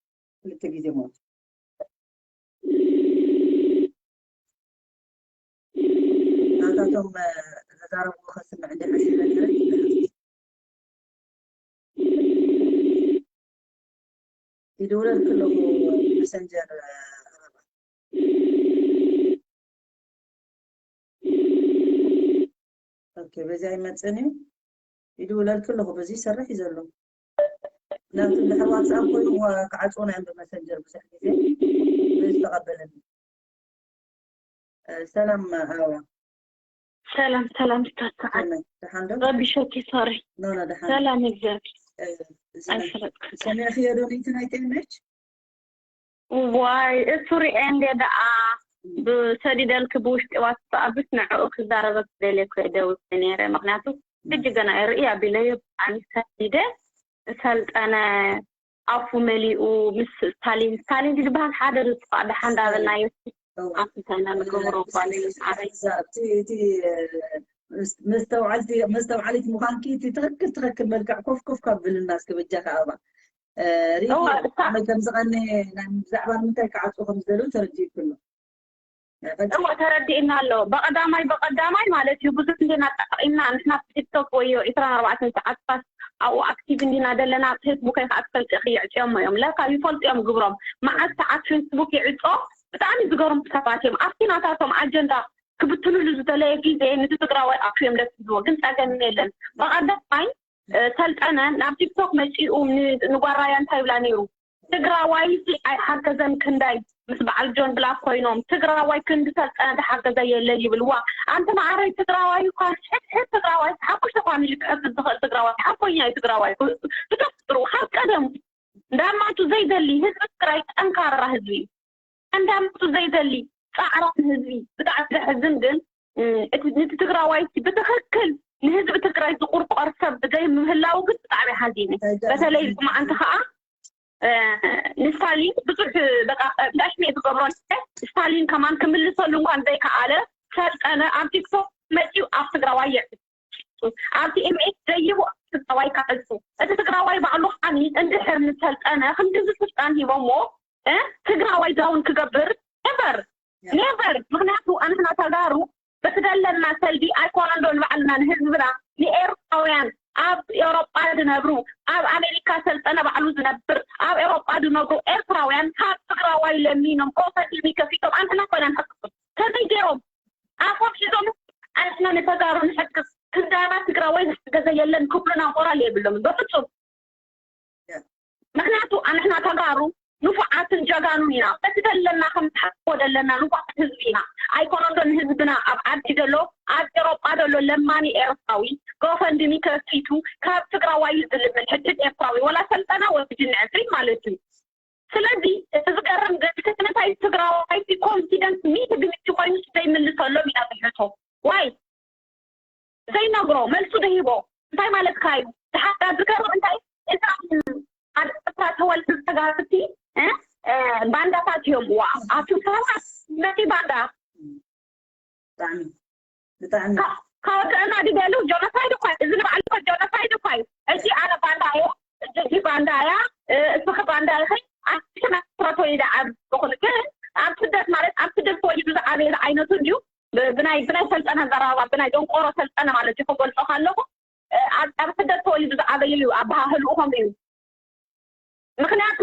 ክልተ ግዜ ሞት። ናታቶም ዘዛረብዎ ከስምዕ እንዲ ሓሲበ ነረ። ይድውለልክ ኣለኹ መሰንጀር። ኦኬ፣ በዚ ኣይመፅን እዩ። ይድውለልክ ኣለኹ፣ በዚ ይሰርሕ እዩ ዘሎ። ምክንያቱ እንድሕር ዋትሳፕ ኮይኑ ክዓፅዎ ናይ ብመሰንጀር ብዙሕ ግዜ በዚ ተቐበለኒ። ሰላም ኣበባ። ሰላም ሰላም፣ ስታት ሰዓት ደሓን ዶ? ረቢሸኪ፣ ሶሪ። ኖ ኖ፣ ደሓን። ሰላም፣ እግዚኣብሔር ኣይፈለጥኩ። ሰሚዕክዮ ዶ ነይቲ ናይ ቴምች? ዋይ፣ እሱ ሪኤ እንዴ ደኣ ብሰዲደልክ ብውሽጢ ዋትስኣፕስ ንዕኡ ክዛረበክ ደልየ እኮ እየ ደዊለ ነይረ። ምክንያቱ ሕጂ ገና እየ ርኢ ኣቢለዮ። ብጣዕሚ ሰዲደ። ሰልጠነ ኣፉ መሊኡ ምስ ስታሊን፣ ስታሊን ድዩ ዝበሃል ሓደ ዝጥፋእ ደሓን እንዳበልናዮ ኣፍንታና ንገብሮ እኳ ንብል ዓበይ። እቲ መስተውዓልቲ መስተውዓሊት ምዃንኪ እቲ ትኽክል ትኽክል መልክዕ ኮፍ ኮፍ ካብ ብልና እስኪ በጃ ከኣባ ሪኢኪ እዋ፣ እሳ- ከመይ ከም ዝቐነ ናይ ብዛዕባ ንምንታይ ክዓፁ ከም ዝደለዩ ተረዲእኩ ኣሎ። እዋ ተረዲእና ኣሎ። በቀዳማይ በቀዳማይ ማለት እዩ ብዙሕ እንዲና ጠቂምና ንሕና ቲክቶክ ወዮ ዒስራን ኣርባዕተን ሰዓታት ኣብኡ ኣክቲቭ እንዲና ዘለና። ፌስቡክ ከኣ ትፈልጢ ኢኺ፣ የዕፅዮሞ እዮም። ለካ ይፈልጡ እዮም ግብሮም። መዓት ሰዓት ፌስቡክ ይዕፆ። ብጣዕሚ ዝገርሙ ሰባት እዮም። ኣብቲ ናታቶም ኣጀንዳ ክብትኑሉ ዝደለየ ግዜ ንቲ ትግራዋይ ኣክብዮም ደስ ዝዎ ግን ፀገም የለን። በቀዳማይ ሰልጠነ ናብ ቲክቶክ መፂኡ ንጓራያ እንታይ ይብላ ነይሩ? ትግራዋይ ሲ ኣይሓገዘን ክንዳይ ምስ በዓል ጆን ብላክ ኮይኖም ትግራዋይ ክንዲ ሰልጠነ ተሓገዘ የለን ይብል። ዋ ኣንቲ መዓረይ ትግራዋይ እኳ ሕድሕድ ትግራዋይ ሓሙሽተ ኳ ንልክዐት ዝኽእል ትግራዋይ ሓቦኛ እዩ። ትግራዋይ ብተፍጥሩ ካብ ቀደም እንዳማቱ ዘይደሊ ህዝቢ ትግራይ ጠንካራ ህዝቢ እዩ። እንዳማቱ ዘይደሊ ፃዕራም ህዝቢ ብጣዕሚ ዘሕዝን ግን እቲ ንቲ ትግራዋይ ብትኽክል ንህዝቢ ትግራይ ዝቁርቆር ሰብ ብዘይ ምህላው ግን ብጣዕሚ ሓዚነ። በተለይ መዓንቲ ከዓ ንስታሊን ብዙሕ በቃ እንዳሽሜ ዝገብሮ ስታሊን ከማን ክምልሰሉ እንኳን ዘይከኣለ ሰልጠነ ኣብ ቲክቶክ መፂኡ ኣብ ትግራዋይ የዕፁ ኣብቲ ኤምኤስ ዘይቡ ኣብ ትግራዋይ ከዕፁ እቲ ትግራዋይ ባዕሉ ከዓኒ እንድሕር ንሰልጠነ ክንድዚ ስልጣን ሂቦሞ ትግራዋይ ዳውን ክገብር ነበር ነበር ምክንያቱ ኣንሕና ተጋሩ በቲ ደለና ሰልዲ ኣይኮነን ዶ ንባዕልና ንህዝብና ንኤርትራውያን ኣብ ኤውሮጳ ዝነብሩ ኣብ ኣሜሪካ ሰልጠነ ባዕሉ ዝነብር ኣብ ኤውሮጳ ዝነብሩ ኤርትራውያን ካብ ትግራዋይ ለሚኖም ኮፈትልሚ ከፊቶም ኣንሕና ኮይና ንሕቅፍም ከመይ ገይሮም ኣፎም ሒዞም ኣሕና ንተጋሩ ንሕግዝ፣ ክንዳና ትግራዋይ ዝሓገዘ የለን ክብሉና ሞራል የብሎምን በፍጹም። ምክንያቱ ኣንሕና ተጋሩ ንፉዓትን ጀጋኑን ኢና። በቲ ዘለና ከም ትሓስቦ ዘለና ንፉዓት ህዝቢ ኢና። ኣይኮነን ዶ ንህዝብና ኣብ ዓዲ ዘሎ ኣብ ኤሮጳ ዘሎ ለማኒ ኤርትራዊ ጎፈንድሚ ከፊቱ ካብ ትግራዋይ እዩ ዝልምን ሕድሕድ ኤርትራዊ ወላ ሰልጠና ወይ ጅን ዕፍሪት ማለት እዩ። ስለዚ እቲ ዝገርም ግን እቲ እንታይ ትግራዋይ ኮንፊደንስ ሚእቲ ብሚእቲ ኮይኑ ዘይምልሰሎም ኢና ዝሕቶ። ዋይ ዘይነግሮ መልሱ ደሂቦ እንታይ ማለትካ እዩ? ድሓር ዝገርም እንታይ እዛ ኣብ ኤርትራ ተወልዱ ተጋርቲ ባንዳታት እዮም። ዋ ኣቱ ሰባት መቲ ባንዳ ብጣዕሚ ብጣዕሚ ካወፅአና ድገሉ ጆኖሳይድ እኳ እዩ። እዚ ንባዕሉ እኮ ጆኖሳይድ እኳ እዩ። ሕጂ ኣነ ባንዳ እየ፣ እጅጊ ባንዳ እያ፣ እስኺ ባንዳ ኢኺ ኣንትና ተወሊደ ዓብኹን ግን ኣብ ስደት ማለት ኣብ ስደት ተወሊዱ ዝዓበየ ዝዓይነቱ እንድዩ ብናይ ብናይ ሰልጠነ ዘራባ ብናይ ደንቆሮ ሰልጠነ ማለት እዩ ክገልፆ ካለኹ ኣብ ስደት ተወሊዱ ዝዓበየ እዩ ኣበሃህልኡ ከምኡ እዩ። ምክንያቱ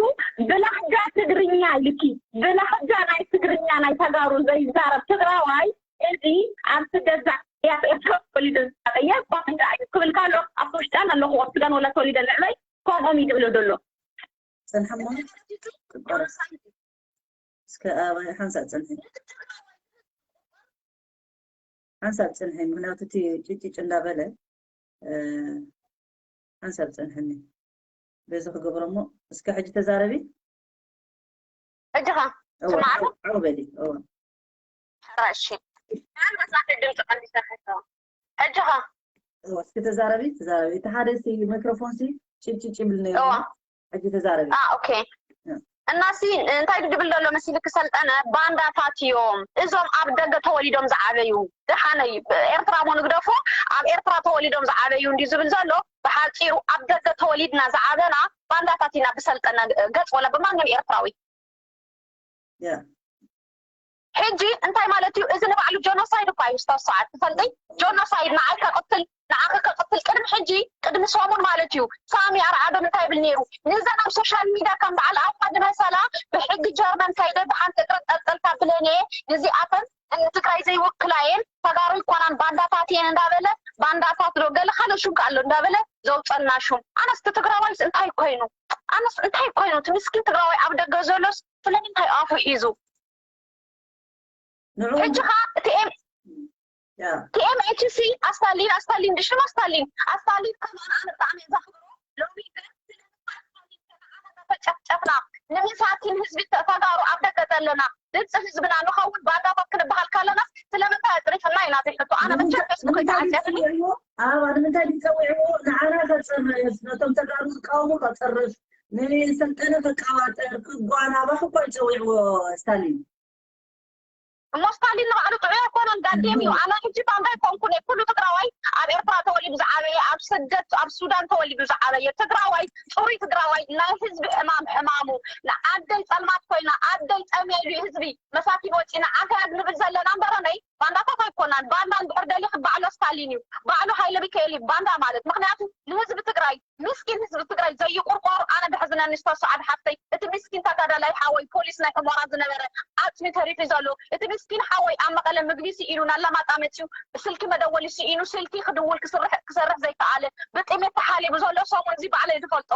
ብላህጃ ትግርኛ ኢልኪ ብላህጃ ናይ ትግርኛ ናይ ተጋሩ ዘይዛረብ ትግራዋይ እዚ ኣብ ስደት ዛያ ኤርትራ ተወሊደ ዝዓበየ ባንዳ እዩ ክብል ካሎ ኣብ ውሽጣን ኣለኹ ኣብ ሱዳን ወላ ተወሊደ ንዕበይ ከምኦም እዩ ዝብሎ ዘሎ። ፅንሕሞ ክቆረስ እስከ ኣባይ ሓንሳእ ፅንሒ ሓንሳብ ፅንሐ ምክንያቱ እቲ ጭጭጭ እንዳበለ ሓንሳብ ፅንሐኒ በዚ ክገብሮ እሞ እስከ ሕጂ ተዛረቢ ሕጂ ኸ ስማዕሉ ዓው በሊ ሕራሽ ምናልባት ናተይ ድምፂ ቀንዲሰ ሕቶ ሕጂ ኸ እስኪ ተዛረቢ ተዛረቢ እቲ ሓደ ሲ ማይክሮፎን ሲ ጭጭጭ ይብል ነይሩ ሕጂ ተዛረቢ ኦኬ እናሲ እንታይ ድብል ዘሎ መሲልክ ሰልጠነ ባንዳታት እዮም እዞም ኣብ ደገ ተወሊዶም ዝዓበዩ ደሓነይ ኤርትራ ሞ ንግደፎ ኣብ ኤርትራ ተወሊዶም ዝዓበዩ እንዲ ዝብል ዘሎ ብሓፂሩ ኣብ ደገ ተወሊድና ዝዓበና ባንዳታት ኢና ብሰልጠነ ገፅ ወላ ብማንም ኤርትራዊ ሕጂ እንታይ ማለት እዩ እዚ ንባዕሉ ጆኖሳይድ እኳ እዩ ዝተወሰዓት ትፈልጢ ጆኖሳይድ ንዓይ ከቅትል ንዓኺ ከቅትል ቅድሚ ሕጂ ቅድሚ ሰሙን ማለት እዩ ሳሚ ኣርዓዶም እንታይ ይብል ነይሩ ንዘን ኣብ ሶሻል ሚድያ ከም በዓል ኣባ ዝመሰላ ብሕጊ ጀርመን ከይደ ብሓንቲ እግረን ጠልጠልካ ብለንየ ንዚኣተን ንትግራይ ዘይውክላ እየን ተጋሩ ይኮናን ባንዳታት እየን እንዳበለ ባንዳታት ዶ ገለ ካልእ ሹም ከኣሎ እንዳበለ ዘውፀልና ሹም ኣነስ ትግራዋይስ እንታይ ኮይኑ ኣነስ እንታይ ኮይኑ እቲ ምስኪን ትግራዋይ ኣብ ደገ ዘሎስ ስለምንታይ ኣፉ ሒዙ ሕጂ ኸዓ እቲ ኤምኤችሲ ኣስታሊን ኣስታሊን ድሽም ኣስታሊን ኣስታሊን ከም ኣነ ብጣዕሚ ዘኽብሮ ሎሚ ተጨፍጨፍና ንምሳኪን ህዝቢ ተጋሩ ኣብ ደገ ዘለና ድምፂ ህዝብና ንኸውን ባንዳታት ክንበሃል ካለናስ ስለምንታይ ኣፅሪፍና ኢና ዘይሕቶ ኣነ መቸም ፌስቡክ ኣይተዓፅፍኒ ኣብ ንምንታይ ዝፀውዕዎ ንዓና ከፅርፍ ነቶም ተጋሩ ዝቃወሙ ከፅርፍ ንሰልጠነ ከቃባጥር ክጓናባሕ እኳ ይፀውዕዎ ስታሊን እሞ ስታሊን ንባዕሉ ጥዑይ ኣይኮነን ጋዴም እዩ ኣነ ሕጂ ባንዳ ኣይኮንኩን ኩሉ ትግራዋይ ኣብ ኤርትራ ተወሊዱ ዝዓበየ ኣብ ስደት ኣብ ሱዳን ተወሊዱ ዝዓበየ ትግራዋይ ፅሩይ ትግራዋይ ናይ ህዝቢ ሕማም ሕማሙ ንዓደይ ፀልማት ኮይና ዓደይ ፀምየሉ ህዝቢ መሳኪን ወፂና ዓንተና ንብል ዘለና እምበረነይ ባንዳታት ኣይኮናን ባንዳ እንድሕር ደሊክ ባዕሎ ስታሊን እዩ ባዕሎ ሃይለ ሚካኤል እዩ ባንዳ ማለት ምክንያቱ ንህዝቢ ትግራይ ምስኪን ህዝቢ ትግራይ ዘይቁርቆር ኣነ ደሕዝነኒ ዝተሰዓድ ሓፍተይ እቲ ምስኪን ተጋዳላይ ሓወይ ፖሊስ ናይ ሕሞራ ዝነበረ ኣፅሚ ተሪፉ ዘሎ እቲ ምስኪን ሓወይ ኣብ መቐለ ምግቢ ስኢኑ ናላማጣ መፅዩ ስልኪ መደወሊ ስኢኑ ስልኪ ክድውል ክሰርሕ ዘይከኣለ ብጥሜት ተሓሊቡ ዘሎ ሰሙን እዚ ባዕለይ ዝፈልጦ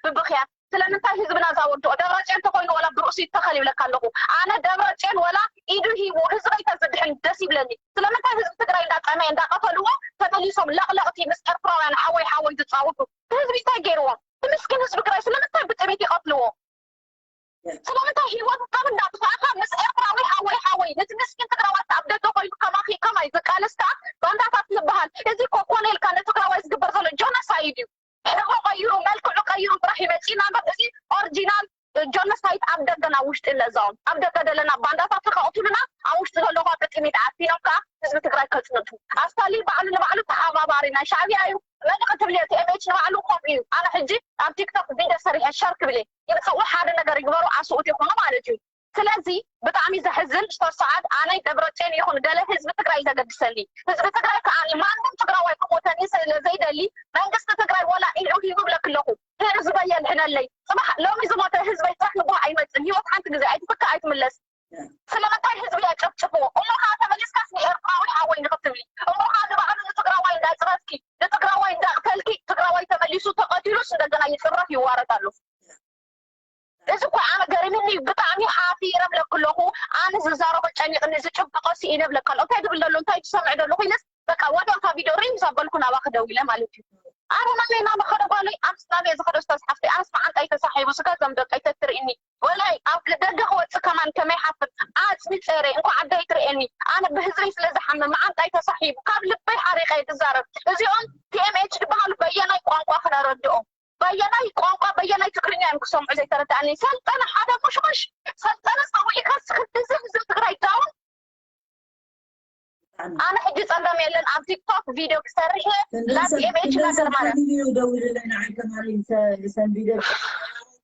ብብኽያት ስለምንታይ ህዝብና ዛወድኦ ደብረፅዮን ተኮይኑ ወላ ብርእሱ ይተኸል ይብለካ ኣለኹ ኣነ ደብረፅዮን ወላ ኢዱ ሂቡ ህዝበይ ተዝድሕን ደስ ይብለኒ ስለምንታይ ህዝቢ ትግራይ እንዳፀመየ እንዳቀተልዎ ተመሊሶም ለቅለቅቲ ምስ ኤርትራውያን ሓወይ ሓወይ ዝፃወቱ ህዝቢ እንታይ ገይርዎም ብምስኪን ህዝቢ ትግራይ ስለምንታይ ብጥሜት ይቀትልዎ ስለምንታይ ሂወቱ ካብ እንዳጥፋእካ ምስ ኤርትራዊ ሓወይ ሓወይ ነቲ ምስኪን ትግራዋይ ኣብ ደገ ኮይኑ ከማኺ ከማይ ዝቃለስካ ባንዳታት ንበሃል እዚ ኮኮነ ኢልካ ንትግራዋይ ዝግበር ዘሎ ጆኖሳይድ እዩ ሕብሩ ቀይሩ መልክዑ ቀይሩ ጥራሕ ይመፅና እምበር እዚ ኦሪጂናል ጆኖሳይድ ኣብ ደገና ውሽጢ እነዛኦም ኣብ ደገ ዘለና ባንዳታት ከቕትሉና ኣብ ውሽጢ ዘለኹ ኣብ ደቂ ሜዳ ዓፊኖም ከዓ ህዝቢ ትግራይ ከፅንቱ ኣስታሊ ባዕሉ ንባዕሉ ተሓባባሪ ናይ ሻዕብያ እዩ መን ክትብል እቲ ኤምኤች ንባዕሉ ከምኡ እዩ ኣነ ሕጂ ኣብ ቲክቶክ ቪድዮ ሰሪሐ ሸር ክብል እየ ይምፅኡ ሓደ ነገር ይግበሩ ኣስኡት ይኾኑ ማለት እዩ ስለዚ ብጣዕሚ ዘሕዝን ዝተሰዓድ ኣነይ ደብረፅዮን ይኹን ገለ ህዝቢ ትግራይ ዘገድሰኒ ህዝቢ ትግራይ ከዓ ማንም ትግራዋይ ክሞተኒ ስለ ዘይደሊ መንግስቲ ትግራይ ወላ ኢልዑ ሂቡ ብለክለኹ ህዝበይ የድሕነለይ ፅባሕ ሎሚ ዝሞተ ህዝበይ ፅባሕ ንጎህ ኣይመፅን ህይወት ሓንቲ ግዜ ኣይትፍካ ኣይትምለስ ስለምንታይ ህዝቢ የጨፍጭፍዎ እሞ ከዓ ተመሊስካስ ንኤርትራዊ ሓወይ ንክትብሊ እሞ ኢሉስ እንደገና ይፅረፍ ይዋረድ ኣሎ። እዚ እኮ ኣነ ገሪምኒ፣ ብጣዕሚ ሓፊረ ብለኪ ኣለኹ። ኣነ ዝዛረቦ ጨኒቕኒ፣ ዝጭብጦ ስኢነ ብለኪ ኣለኹ። እንታይ ዝብል ዘሎ፣ እንታይ ዝሰምዕ ዘሎ ኩይነስ በቃ ወዲያው እታ ቪድዮ ሪም ዘበልኩ ናባኺ ደዊለ ማለት እዩ። ኣረ ናበይ ናበ ኸደ ጓለይ፣ ኣነስ ናበይ ዝኸደ ኡስታዝ ሓፍተይ፣ ኣነስ መዓንጣይ ተሳሒቡ ስጋ ዘም ደቀይ ተትርእኒ ወላይ ኣብ ደገ ክወፅእ ከማን ከመይ ሓፍር ኣፅቢ ፀረ እንኳ ዓደይ ትርእየኒ። ኣነ ብህዝበይ ስለ ዝሓምም መዓንጣይ ተሳሒቡ ካብ ልበይ ሓሪቐ እየ ዝዛረብ። እዚኦም ቲ ኤም ኤች ዝበሃሉ በየናይ ቋንቋ ክነረድኦም? በየናይ ቋንቋ በየናይ ትግርኛ እዮም ክሰምዑ ዘይተረዳእኒ። ሰልጠነ ሓደ ሙሽሙሽ ሰልጠነ ፀዊዕካ ስክልቲ ዝም ዝም ትግራይ ዳውን። ኣነ ሕጂ ፀገም የለን ኣብ ቲክቶክ ቪድዮ ክሰርሕ እየ። ላቲ ኤም ኤች ናገር ማለት ቪድዮ ደውልለና ንዓይ ከማሊ ሰንቢደ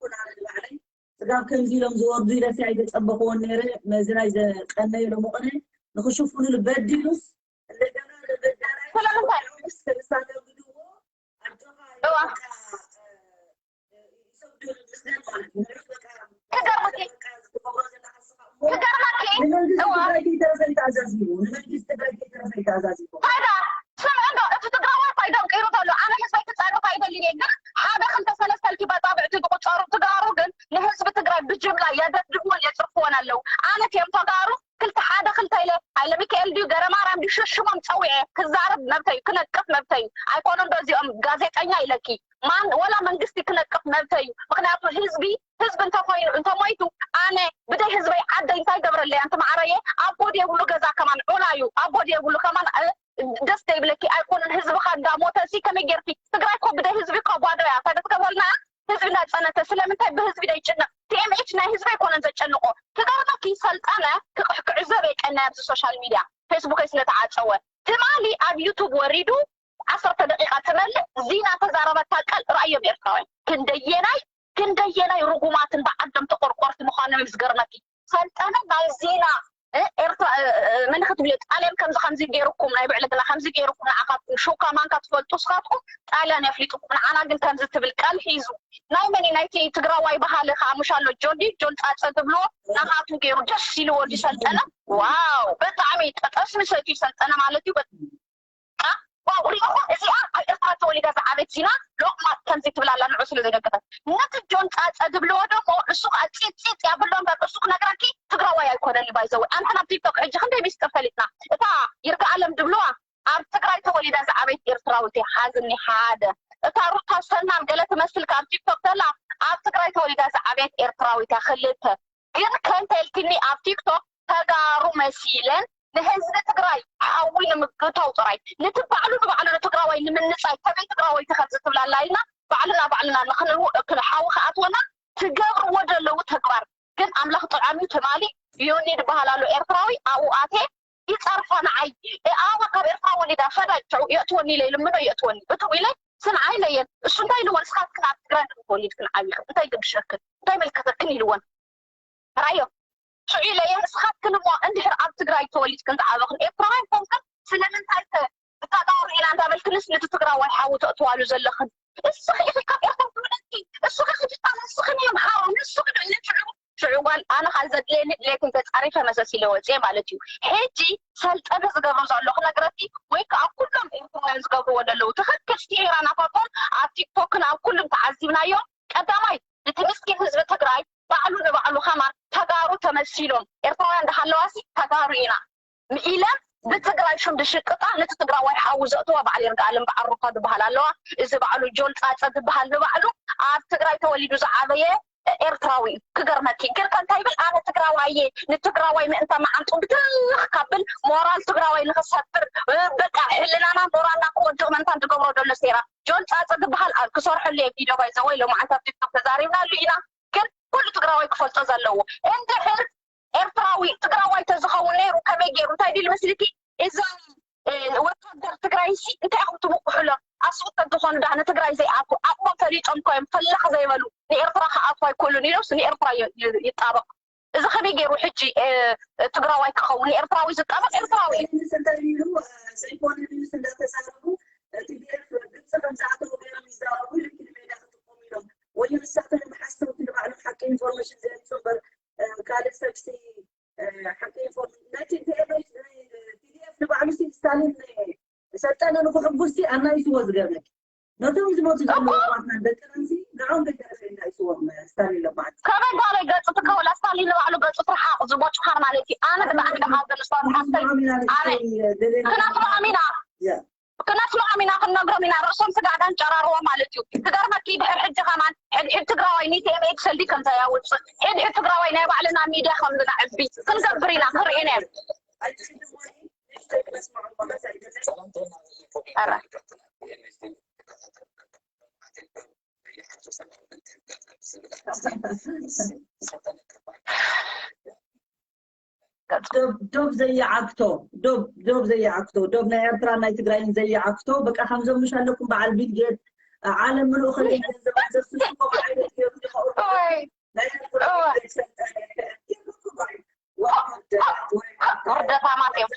ኩን ኣነ ንባዕለይ ስጋብ ከምዚ ኢሎም ዝወርዱ ኢለሲ ኣይተፀበኽዎን ነይረ። ነዚ ናይ ዘቀነየ ሎምቕነ ንክሽፍኑሉ በዲሉስ እንደገና ንበዳላይ ስለምንታይ ክሳተግድዎ ኣጆኻ እዋ ይሰግዱ ምስለን ማለት እዩ። ንዑ በቃ ክገርመኪ በቃ ዝገብሮ ዘለካ ንስኻ እሞ ክገርመኪ ንመንግስቲ እዋ ትግራይ ከይተረፈ እዩ ተኣዛዚቡ። ንመንግስቲ ትግራይ ከይተረፈ እዩ ተኣዛዚቡ። ታይዳ ስምዒ እንዶ እቲ ትግራዋይ ታይ ደንቂሩ ዘሎ ኣነ ህዝበይ ክፀርፍ ኣይደልን እየ ግን ሓደ ክልተ ሰለስተ ልኪ በፃብዕቲ ዝቁፀሩ ትጋሩ ግን ንህዝቢ ትግራይ ብጅምላ የደብድብዎን የፅርፍዎን ኣለዉ ኣነ ቲኦም ተጋሩ ክልተ ሓደ ክልተ ኢለ ሃይለ ሚካኤል ድዩ ገረማርያም ድዩ ሽሽሞም ፀዊዐ ክዛረብ መብተዩ ክነቅፍ መብተዩ ኣይኮኑን ዶ እዚኦም ጋዜጠኛ ኢለኪ ማን ወላ መንግስቲ ክነቅፍ መብተዩ ምክንያቱ ህዝቢ ህዝቢ እንተኮይኑ እንተሞይቱ ኣነ ብደይ ህዝበይ ዓደይ እንታይ ገብረለይ ኣንቲ ማዕረየ ኣቦድ የብሉ ገዛ ከማን ዑላ እዩ ኣቦድ የብሉ ከማን ደስ ዘይብለኪ ኣይኮነን ህዝብካ እንዳሞተ ሲ ከመይ ጌርኪ ትግራይ ኮ ብደይ ህዝቢ ኮ ጓዶ እያ እንታይ ክትገብረልና ህዝቢ እናፀነተ ስለምንታይ ብህዝቢ ደይጭነቅ ቲ ኤም ኤች ናይ ህዝቢ ኣይኮነን ዘጨንቆ ክገርመኪ ሰልጠነ ክዕዘብ የቀና ኣብዚ ሶሻል ሚድያ ፌስቡከይ ስለተዓፀወ ትማሊ ኣብ ዩቱብ ወሪዱ ዓሰርተ ደቂቃ ትመልእ ዚና ተዛረበታ ቃል ርኣዮም ኤርትራውያን ክንደየናይ ክንደየናይ ርጉማትን ብዓዶም ተቆርቆርቲ ምዃኖም ዝገርመኪ ሰልጠነ ናይ ዜና ኤርትራ መን ክትብልዮ ጣልያን ከምዚ ከምዚ ገይሩኩም ናይ ብዕልግና ከምዚ ገይሩኩም ንዓኻትኩም ሹካ ማንካ ትፈልጡ ስኻትኩም ጣልያን የፍሊጥኩም ንዓና ግን ከምዚ ትብል ቃል ሒዙ ናይ መን ናይቲ ትግራዋይ ባህሊ ከዓ ምሽ ኣሎ ጆን ድዩ ጆን ፃፀ ትብልዎ ናኻቱ ገይሩ ደስ ኢልዎ ድዩ ሰልጠነ ዋው በጣዕሚ ጠስሚ ሰትዩ ሰልጠነ ማለት እዩ በቃ ዋው ሪኢኹም እዚኣ ኣብ ኤርትራ ተወሊዳ ዝዓበት ዚና ሎቕማጥ ከምዚ ትብል ኣላ ንዑ ስለ ዘደገፈት ነቲ ጆን ፃፀ ዝብልዎ ደሞ እሱ ከዓ ፂፅ ፂፅ ያብሎ እምበር እሱ ክነግረኪ ትግራዋይ ኣይኮነን እዩ ባይዘወ ኣንተ ናብ ቲክቶክ ሕጂ ክንደይ ሚስጥር ፈሊጥና እታ ይርጋ ኣለም ዝብልዋ ኣብ ትግራይ ተወሊዳ ዝዓበየት ኤርትራዊት እያ ሓዝኒ ሓደ እታ ሩታ ሰናን ገለ ትመስል ካብ ቲክቶክ ተላ ኣብ ትግራይ ተወሊዳ ዝዓበየት ኤርትራዊት እያ ክልተ ግን ከምተ ኢልክኒ ኣብ ቲክቶክ ተጋሩ መሲለን ንህዝቢ ትግራይ ሓዊ ንምግታው ጥራይ ንትባዕሉ ንባዕሉ ንትግራዋይ ንምንፃይ ከመይ ትግራወይቲ ከምዚ ትብላላ ኢልና ባዕልና ባዕልና ንክንሓዊ ክኣትወና ትገብርዎ ዘለዉ ተግባር ግን ኣምላኽ ጥዓሚ ትማሊ ዮኒ ዝበሃል ኣሎ ኤርትራዊ ኣብኡ ኣትየ ይፀርፎ ንዓይ ኣወ ካብ ኤርትራ ወሊዳ ፈዳቸው የእትወኒ ኢለ ይልምኖ የእትወኒ እትው ኢለ ስምዓ ኢለየን እሱ እንታይ ኢልወን ንስኻትክን ኣብ ትግራይ ንክትወሊድክን ዓብይክን እንታይ ግድሸክን እንታይ መልከተክን ኢልወን ራዮ ሽዑ ኢለየን ንስኻትክን እሞ እንድሕር ኣብ ትግራይ ተወሊድክን ዝዓበኽን ኤርትራውያን ኮንክን ስለምንታይ ከ ብተጋሩ ኢና እንዳበልክንስ ነቲ ትግራዋይ ሓዊ ተእትዋሉ ዘለኽን እስኺ ኢኺ ካብ ኤርትራ ትውለድኪ እስኺ ክጅታ ንስኽን እዮም ሓሮም ንስኺ ዶ ኢለ ሽዑ ሽዑ ጓል ኣነ ካብ ዘድልየኒ ድሌት እንተፃሪፈ መሰስ ኢለ ወፅየ ማለት እዩ ሕጂ ሰልጠነ ዝገብሮ ዘሎ ክነግረኪ ወይ ከዓ ኩሎም ኤርትራውያን ዝገብርዎ ዘለዉ ትኽክል ስቲዒራ ናፋቶም ኣብ ቲክቶክን ኣብ ኩሉም ተዓዚብናዮም ቀዳማይ እቲ ምስኪን ህዝቢ ትግራይ ባዕሉ ንባዕሉ ከማን ተጋሩ ተመሲሎም ኤርትራውያን እንዳሃለዋሲ ተጋሩ ኢና ኢለን ብትግራይ ሽም ዝሽቅጣ ነቲ ትግራዋይ ሓዊ ዘእትዋ በዓል ይርጋኣለም በዓል ሩታ ዝበሃል ኣለዋ እዚ በዓሉ ጆል ፃፀ ዝበሃል ንባዕሉ ኣብ ትግራይ ተወሊዱ ዝዓበየ ኤርትራዊ እዩ ክገርመኪ ግን ከ እንታይ ይብል ኣነ ትግራዋይ እየ ንትግራዋይ ምእንታ መዓንጡ ብትኽ ካብል ሞራል ትግራዋይ ንክሰብር በቃ ሕልናና ሞራልና ክወድቕ ምእንታ ዝገብሮ ዘሎ ሴራ ጆል ፃፀ ዝበሃል ኣብ ክሰርሐሉ እየ ቪድዮ ባይዘወይ ሎማዓንቲ ኣብ ቲክቶክ ተዛሪብናሉ ኢና ግን ኩሉ ትግራዋይ ክፈልጦ ዘለዎ እንድሕር ኤርትራዊ ትግራዋይ ተዝኸውን ነይሩ ከመይ ገይሩ እንታይ ድል መስልኪ እዞም ወታደር ትግራይ ሲ እንታይ ኢኹም ትምቁሕሎም ኣስቡ ተዝኾኑ ዳ ንትግራይ ዘይኣቱ ኣቕሞም ፈሊጦም እኮ እዮም ፈለኽ ዘይበሉ ንኤርትራ ክኣቱ ኣይክእሉን ኢሎምስ ንኤርትራ ይጣበቕ እዚ ከመይ ገይሩ ሕጂ ትግራዋይ ክኸውን ንኤርትራዊ ዝጣበቕ ኤርትራዊ እዩ እንዳተዛረቡ እቲ ቢኤፍ ግብፂ ከምዝኣተው ገይሮም ይዛረቡ ልክድ ሜዳ ክጥቆሙ ኢሎም ወይ ንሳቶም ብሓሰውቲ ንባዕሎም ሓቂ ኢንፎርሜሽን ዘምፁ እምበር ካልእ ሰብሲ ሓቂ ኢንፎርሜሽን ናይ ቲዲኤፍ ንባዕሉ ሲ ስታሊን ሰልጠነ ንክሕጉስ ሲ ኣናይስዎ ዝገርመኪ ነቶም ዝሞቱ ዘለዉ ኣሕዋትና ደቅናሲ ንዖም ከይተረፈ እንዳይስዎም ስታሊን ለማዓት። ከመይ ጋለይ ገጹ ትከውላ ስታሊን ንባዕሉ ገጹ ትርሓቕ ዝቦጭኻር ማለት እዩ። ኣነ ብጣዕሚ ደሓዘን እሷ ዝሓፍተይ ኣነ ክነስምዖም ኢና ክነስምዖም ኢና ክንነግሮም ኢና ርእሶም ስጋዕዳን ጨራርዎ ማለት እዩ። ትገርመኪ ድሕር ሕጂ ከማን ሕድሕድ ትግራዋይ ኒቲ ኤምኤች ሰልዲ ከምታ ያውፅእ ሕድሕድ ትግራዋይ ናይ ባዕልና ሚድያ ከምዝና ዕቢ ክንገብር ኢና ክርኢና እዮም። ዶብ ዘይዓግቶ ዶብ ዶብ ዘይዓግቶ ዶብ ናይ ኤርትራ ናይ ትግራይን ዘይዓግቶ በቃ ከምዞም ምሽ ኣለኩም በዓል ቢል ጌት ዓለም ምሉእ ከ ገንዘብ ዘስስኮ ዓይነት ገይሩ ይኸውር ናይ ኤርትራ ወርደታማት እዮም።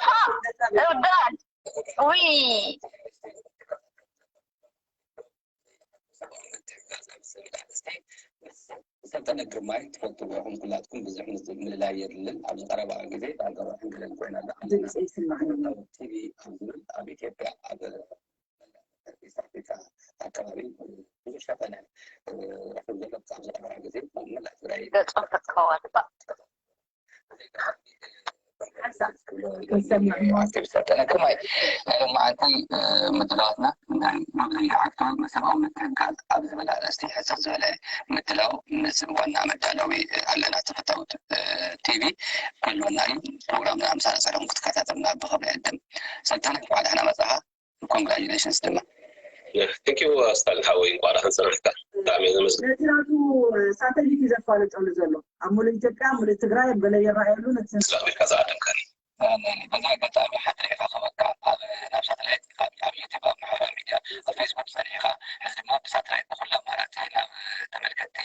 እብዳን ውይ ሰልጠነ ግርማይ ትፈልጥዎ ኢኹም ኩላትኩም ብዙሕ ምልላይ የድልን ኣብዚ ቀረባ ግዜ ዳርጋ ወርሕን ገለን ኮይና ኣላ ቲቪ ኣብ ዝብል ኣብ ኢትዮጵያ ኣብ ኢስት ኣፍሪካ ኣካባቢ ብዙሕ ሸፈነ ረክብ ዘሎ ኣብዚ ቀረባ ግዜ መላእ ትግራይ ገጾም ተከዋልባ ኣክቲቪስት ሰልጠነ ግርማይ ናይ ሎማዓንቲ ምድላዋትና ናይ ዶብ ዘይዓግቶ መሰባዊ ምትሕግጋዝ ኣብ ዝብል ኣርእስቲ ሕፅር ዝበለ ምድላው ምስ ዋና መዳለዊ ኣለና ተፈታውት ቲቪ ክህልወና እዩ። ፕሮግራምና ምስ ኣነፀረም ክትከታተልና ብኽብሪ ዕድም። ሰልጠነ እንኳዕ ደሕና መፃኻ። ኮንግራጁሌሽንስ ድማ ቴንኪዩ ስታሊን ሓወይ እንኳዕ ደሓን ፀናሕካ ብጣዕሚ እየ ዘመስግን ነቲ ናቱ ሳተሊት እዩ ዘፋልጠሉ ዘሎ ኣብ ሙሉእ ኢትዮጵያ ሙሉእ ትግራይ በለ ይረኣየሉ ነቲ ስለቅቢልካ ዝኣደምካኒ በዚ ኣጋጣሚ ሓድሪ ኢኻ ከበካ ኣብ ናብ ሳተላይት ኢኻ ኣብ ዩቲብ ኣብ ማሕበራዊ ሚድያ ኣብ ፌስቡክ ፀኒሕኻ ሕዚ ድማ ብሳተላይት ብኩሉ ኣማራፂ ናብ ተመልከትቲ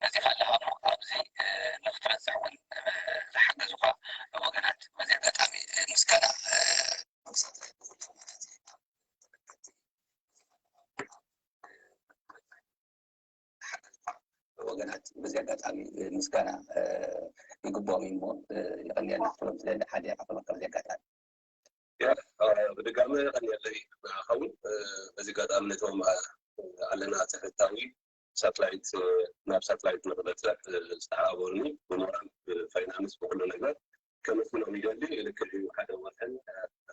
በፂኻ ኣለኻ እሞ ኣብዚ ንክትበፅሕ እውን ዝሓገዙኻ ወገናት በዚ ኣጋጣሚ ምስጋና ወገናት በዚ ኣጋጣሚ ምስጋና ይግብኦም እዩ እሞ የቐንየልና ክትብሎም ትደሊ ሓደ ኢኻ ከመካ በዚ ኣጋጣሚ ብድጋሚ የቐንየለይ ንዓኻ እውን በዚ ኣጋጣሚ ነቶም ኣለና ተፈታዊ ሳትላይት ናብ ሳትላይት ንክበፅሕ ዝተሓባበሩኒ ብሞራል ብፋይናንስ ብኩሉ ነገር ከመስግኖም ይደሊ ልክዕ እዩ ሓደ ወርሕን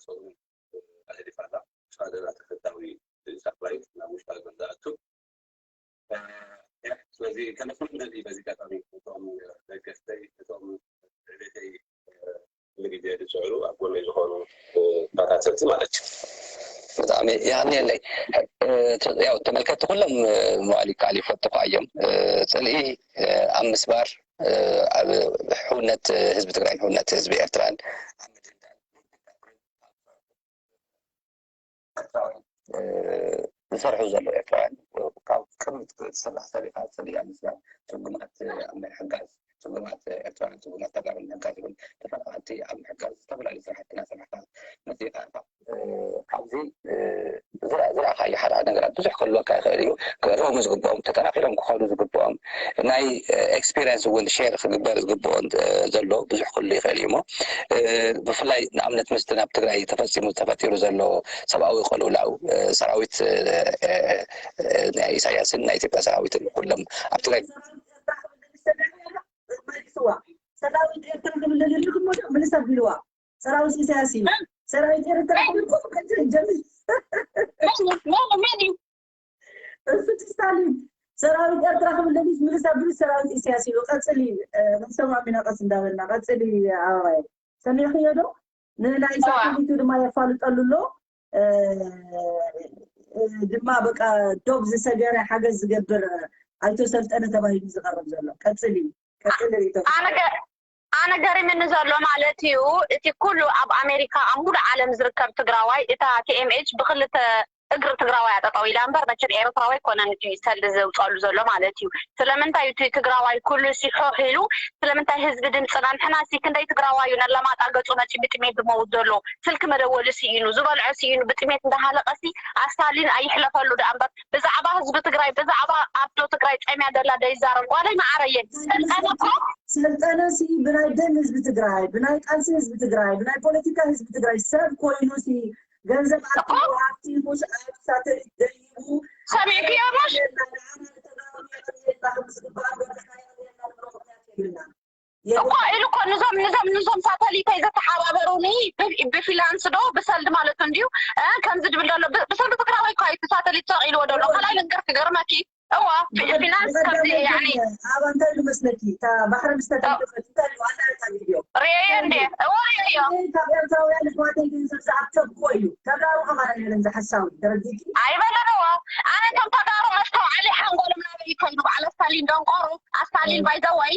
ሰሙን ኣሕሊፋ ኣላ ኣለና ተፈታዊ ሳትላይት ናብ ውሽጢ ሃገር ዝኣቱ ስለዚ ከመስግኖም ይደሊ በዚ ኣጋጣሚ እቶም ደገፍተይ እቶም ዕቤተይ ኩሉ ግዜ ዝፅዕሩ ኣብ ጎነይ ዝኾኑ ተኸታተልቲ ማለት እዩ። ብጣዕሚ የቐንየለይ። ያው ተመልከትቲ ኩሎም መዋሊ ቃል ይፈትኳ እዮም። ፅልኢ ኣብ ምስባር ኣብ ሕውነት ህዝቢ ትግራይን ሕውነት ህዝቢ ኤርትራን ኣብ ምድንዳን ኤርትራውያን ዝሰርሑ ዘለዉ ኤርትራውያን ካብ ቅድሚት ክትስራሕ ሰሪኻ ፅልኢ ኣብ ምስባር ፅጉማት ኣብ ምሕጋዝ ፅጉማት ኤርትራውያን ፅጉማት ተጋሩ ምሕጋዝ ይኹን ተፈናቐልቲ ኣብ ምሕጋዝ ዝተፈላለዩ ስራሕቲ እናሰራሕካ መፂእካ ኢኻ ኣብዚ ዝረኣኻዮ ሓደ ነገራት ብዙሕ ክህልወካ ይኽእል እዩ ክእረሙ ዝግብኦም ተጠናኺሮም ክኸዱ ዝግብኦም ናይ ኤክስፒሪንስ እውን ሼር ክግበር ዝግብኦ ዘሎ ብዙሕ ክህሉ ይኽእል እዩ እሞ ብፍላይ ንኣብነት ምስቲ ናብ ትግራይ ተፈፂሙ ተፈጢሩ ዘሎ ሰብኣዊ ቅልውላው ሰራዊት ናይ ኢሳያስን ናይ ኢትዮጵያ ሰራዊትን ኩሎም ኣብ ትግራይ ሰራዊት ኤርትራ ክብል ደሊልኩም ምልስ ኣቢልዋ ሰራዊት ኢሳያስ እዩ ሰራዊት ኤርትራ ክብል ጀምር እሱ ስታሊን ሰራዊት ኤርትራ ክብል ደሊስ ምልስ ኣቢሉ ሰራዊት ኢሳያስ እዩ ቀፅሊ ክንሰማም ኢና ቀስ እንዳበልና ቀፅሊ ኣበባየ ሰሚዕኽዮ ዶ ንናይ ሳተሊቱ ድማ የፋልጠሉ ኣሎ ድማ በቃ ዶብ ዝሰገረ ሓገዝ ዝገብር ኣይቶ ሰልጠነ ተባሂሉ ዝቐርብ ዘሎ ቀፅሊ ቀፅሊ ሪቶ ኣነ ገሪምኒ ዘሎ ማለት እዩ እቲ ኩሉ ኣብ ኣሜሪካ ኣብ ሙሉ ዓለም ዝርከብ ትግራዋይ እታ ቲኤምኤች ብክልተ እግሪ ትግራዋይ ኣጠጠው ኢላ እምበር መቸም ኤርትራዊ ኣይኮነን እቲ ሰልዲ ዘውፀሉ ዘሎ ማለት እዩ ስለምንታይ እቲ ትግራዋይ ኩሉ ሲሖሕ ኢሉ ስለምንታይ ህዝቢ ድምፅና ንሕና ሲ ክንደይ ትግራዋይ እዩ ነላማጣ ገፁ መፂ ብጥሜት ዝመውት ዘሎ ስልኪ መደወሊ ስኢኑ ዝበልዖ ስኢኑ ብጥሜት እንዳሃለቀ ሲ ኣስታሊን ኣይሕለፈሉ ደኣ እምበር ብዛዕባ ህዝቢ ትግራይ ብዛዕባ ኣዶ ትግራይ ፀምያ ደላ ደይዛረብ ጓለይ መዓረየ ሰልጠነ እኮ ሰልጠነ ሲ ብናይ ደም ህዝቢ ትግራይ ብናይ ቃልሲ ህዝቢ ትግራይ ብናይ ፖለቲካ ህዝቢ ትግራይ ሰብ ኮይኑ ሲ ገንዘብ ኣኪቡ ሃብቲ ሙሽ ኣብ ሳተሊት ደይቡ ሰሚዕክዮ ምሽ? እኮ ኢሉ እኮ ንዞም ንዞም ንዞም ሳተሊተይ ዘተሓባበሩኒ ብ- ብፊላንስ ዶ ብሰልድ ማለት እንድዩ። እ፣ ከምዚ ድብል ደሎ ብ- ብሰልዲ ትግራዋይ እኮ እዩ እቲ ሳተሊት ሰቕ ኢልዎ ደሎ ካልኣይ ልንገር ክገርመኪ። እዋ ፊ- ፊላንስ ከምዚ ያኒ ኣብ እንታይ ዝመስለኪ እታ ባሕሪ ምስ ተጠፍጠፈት እንታይ እዩ ዋላ እታ ቪድዮ ርእዮ እንዴ እዋ ርእዮ ካብ ኤርትራውያን ኣሕዋተይ ገንዘብ ዝኣከብዎ እዩ። ተጋሩ ከማን ኣይበለን ዝሓሳዊ ተረዲእኪ። ኣይበለንዎ። ኣነ እቶም ተጋሩ መስተውዓሊ ሓንጎሎም ናበይ ይከይዱ። በዓል ኣስታሊን ደንቆሮ ኣስታሊን ባይዘወይ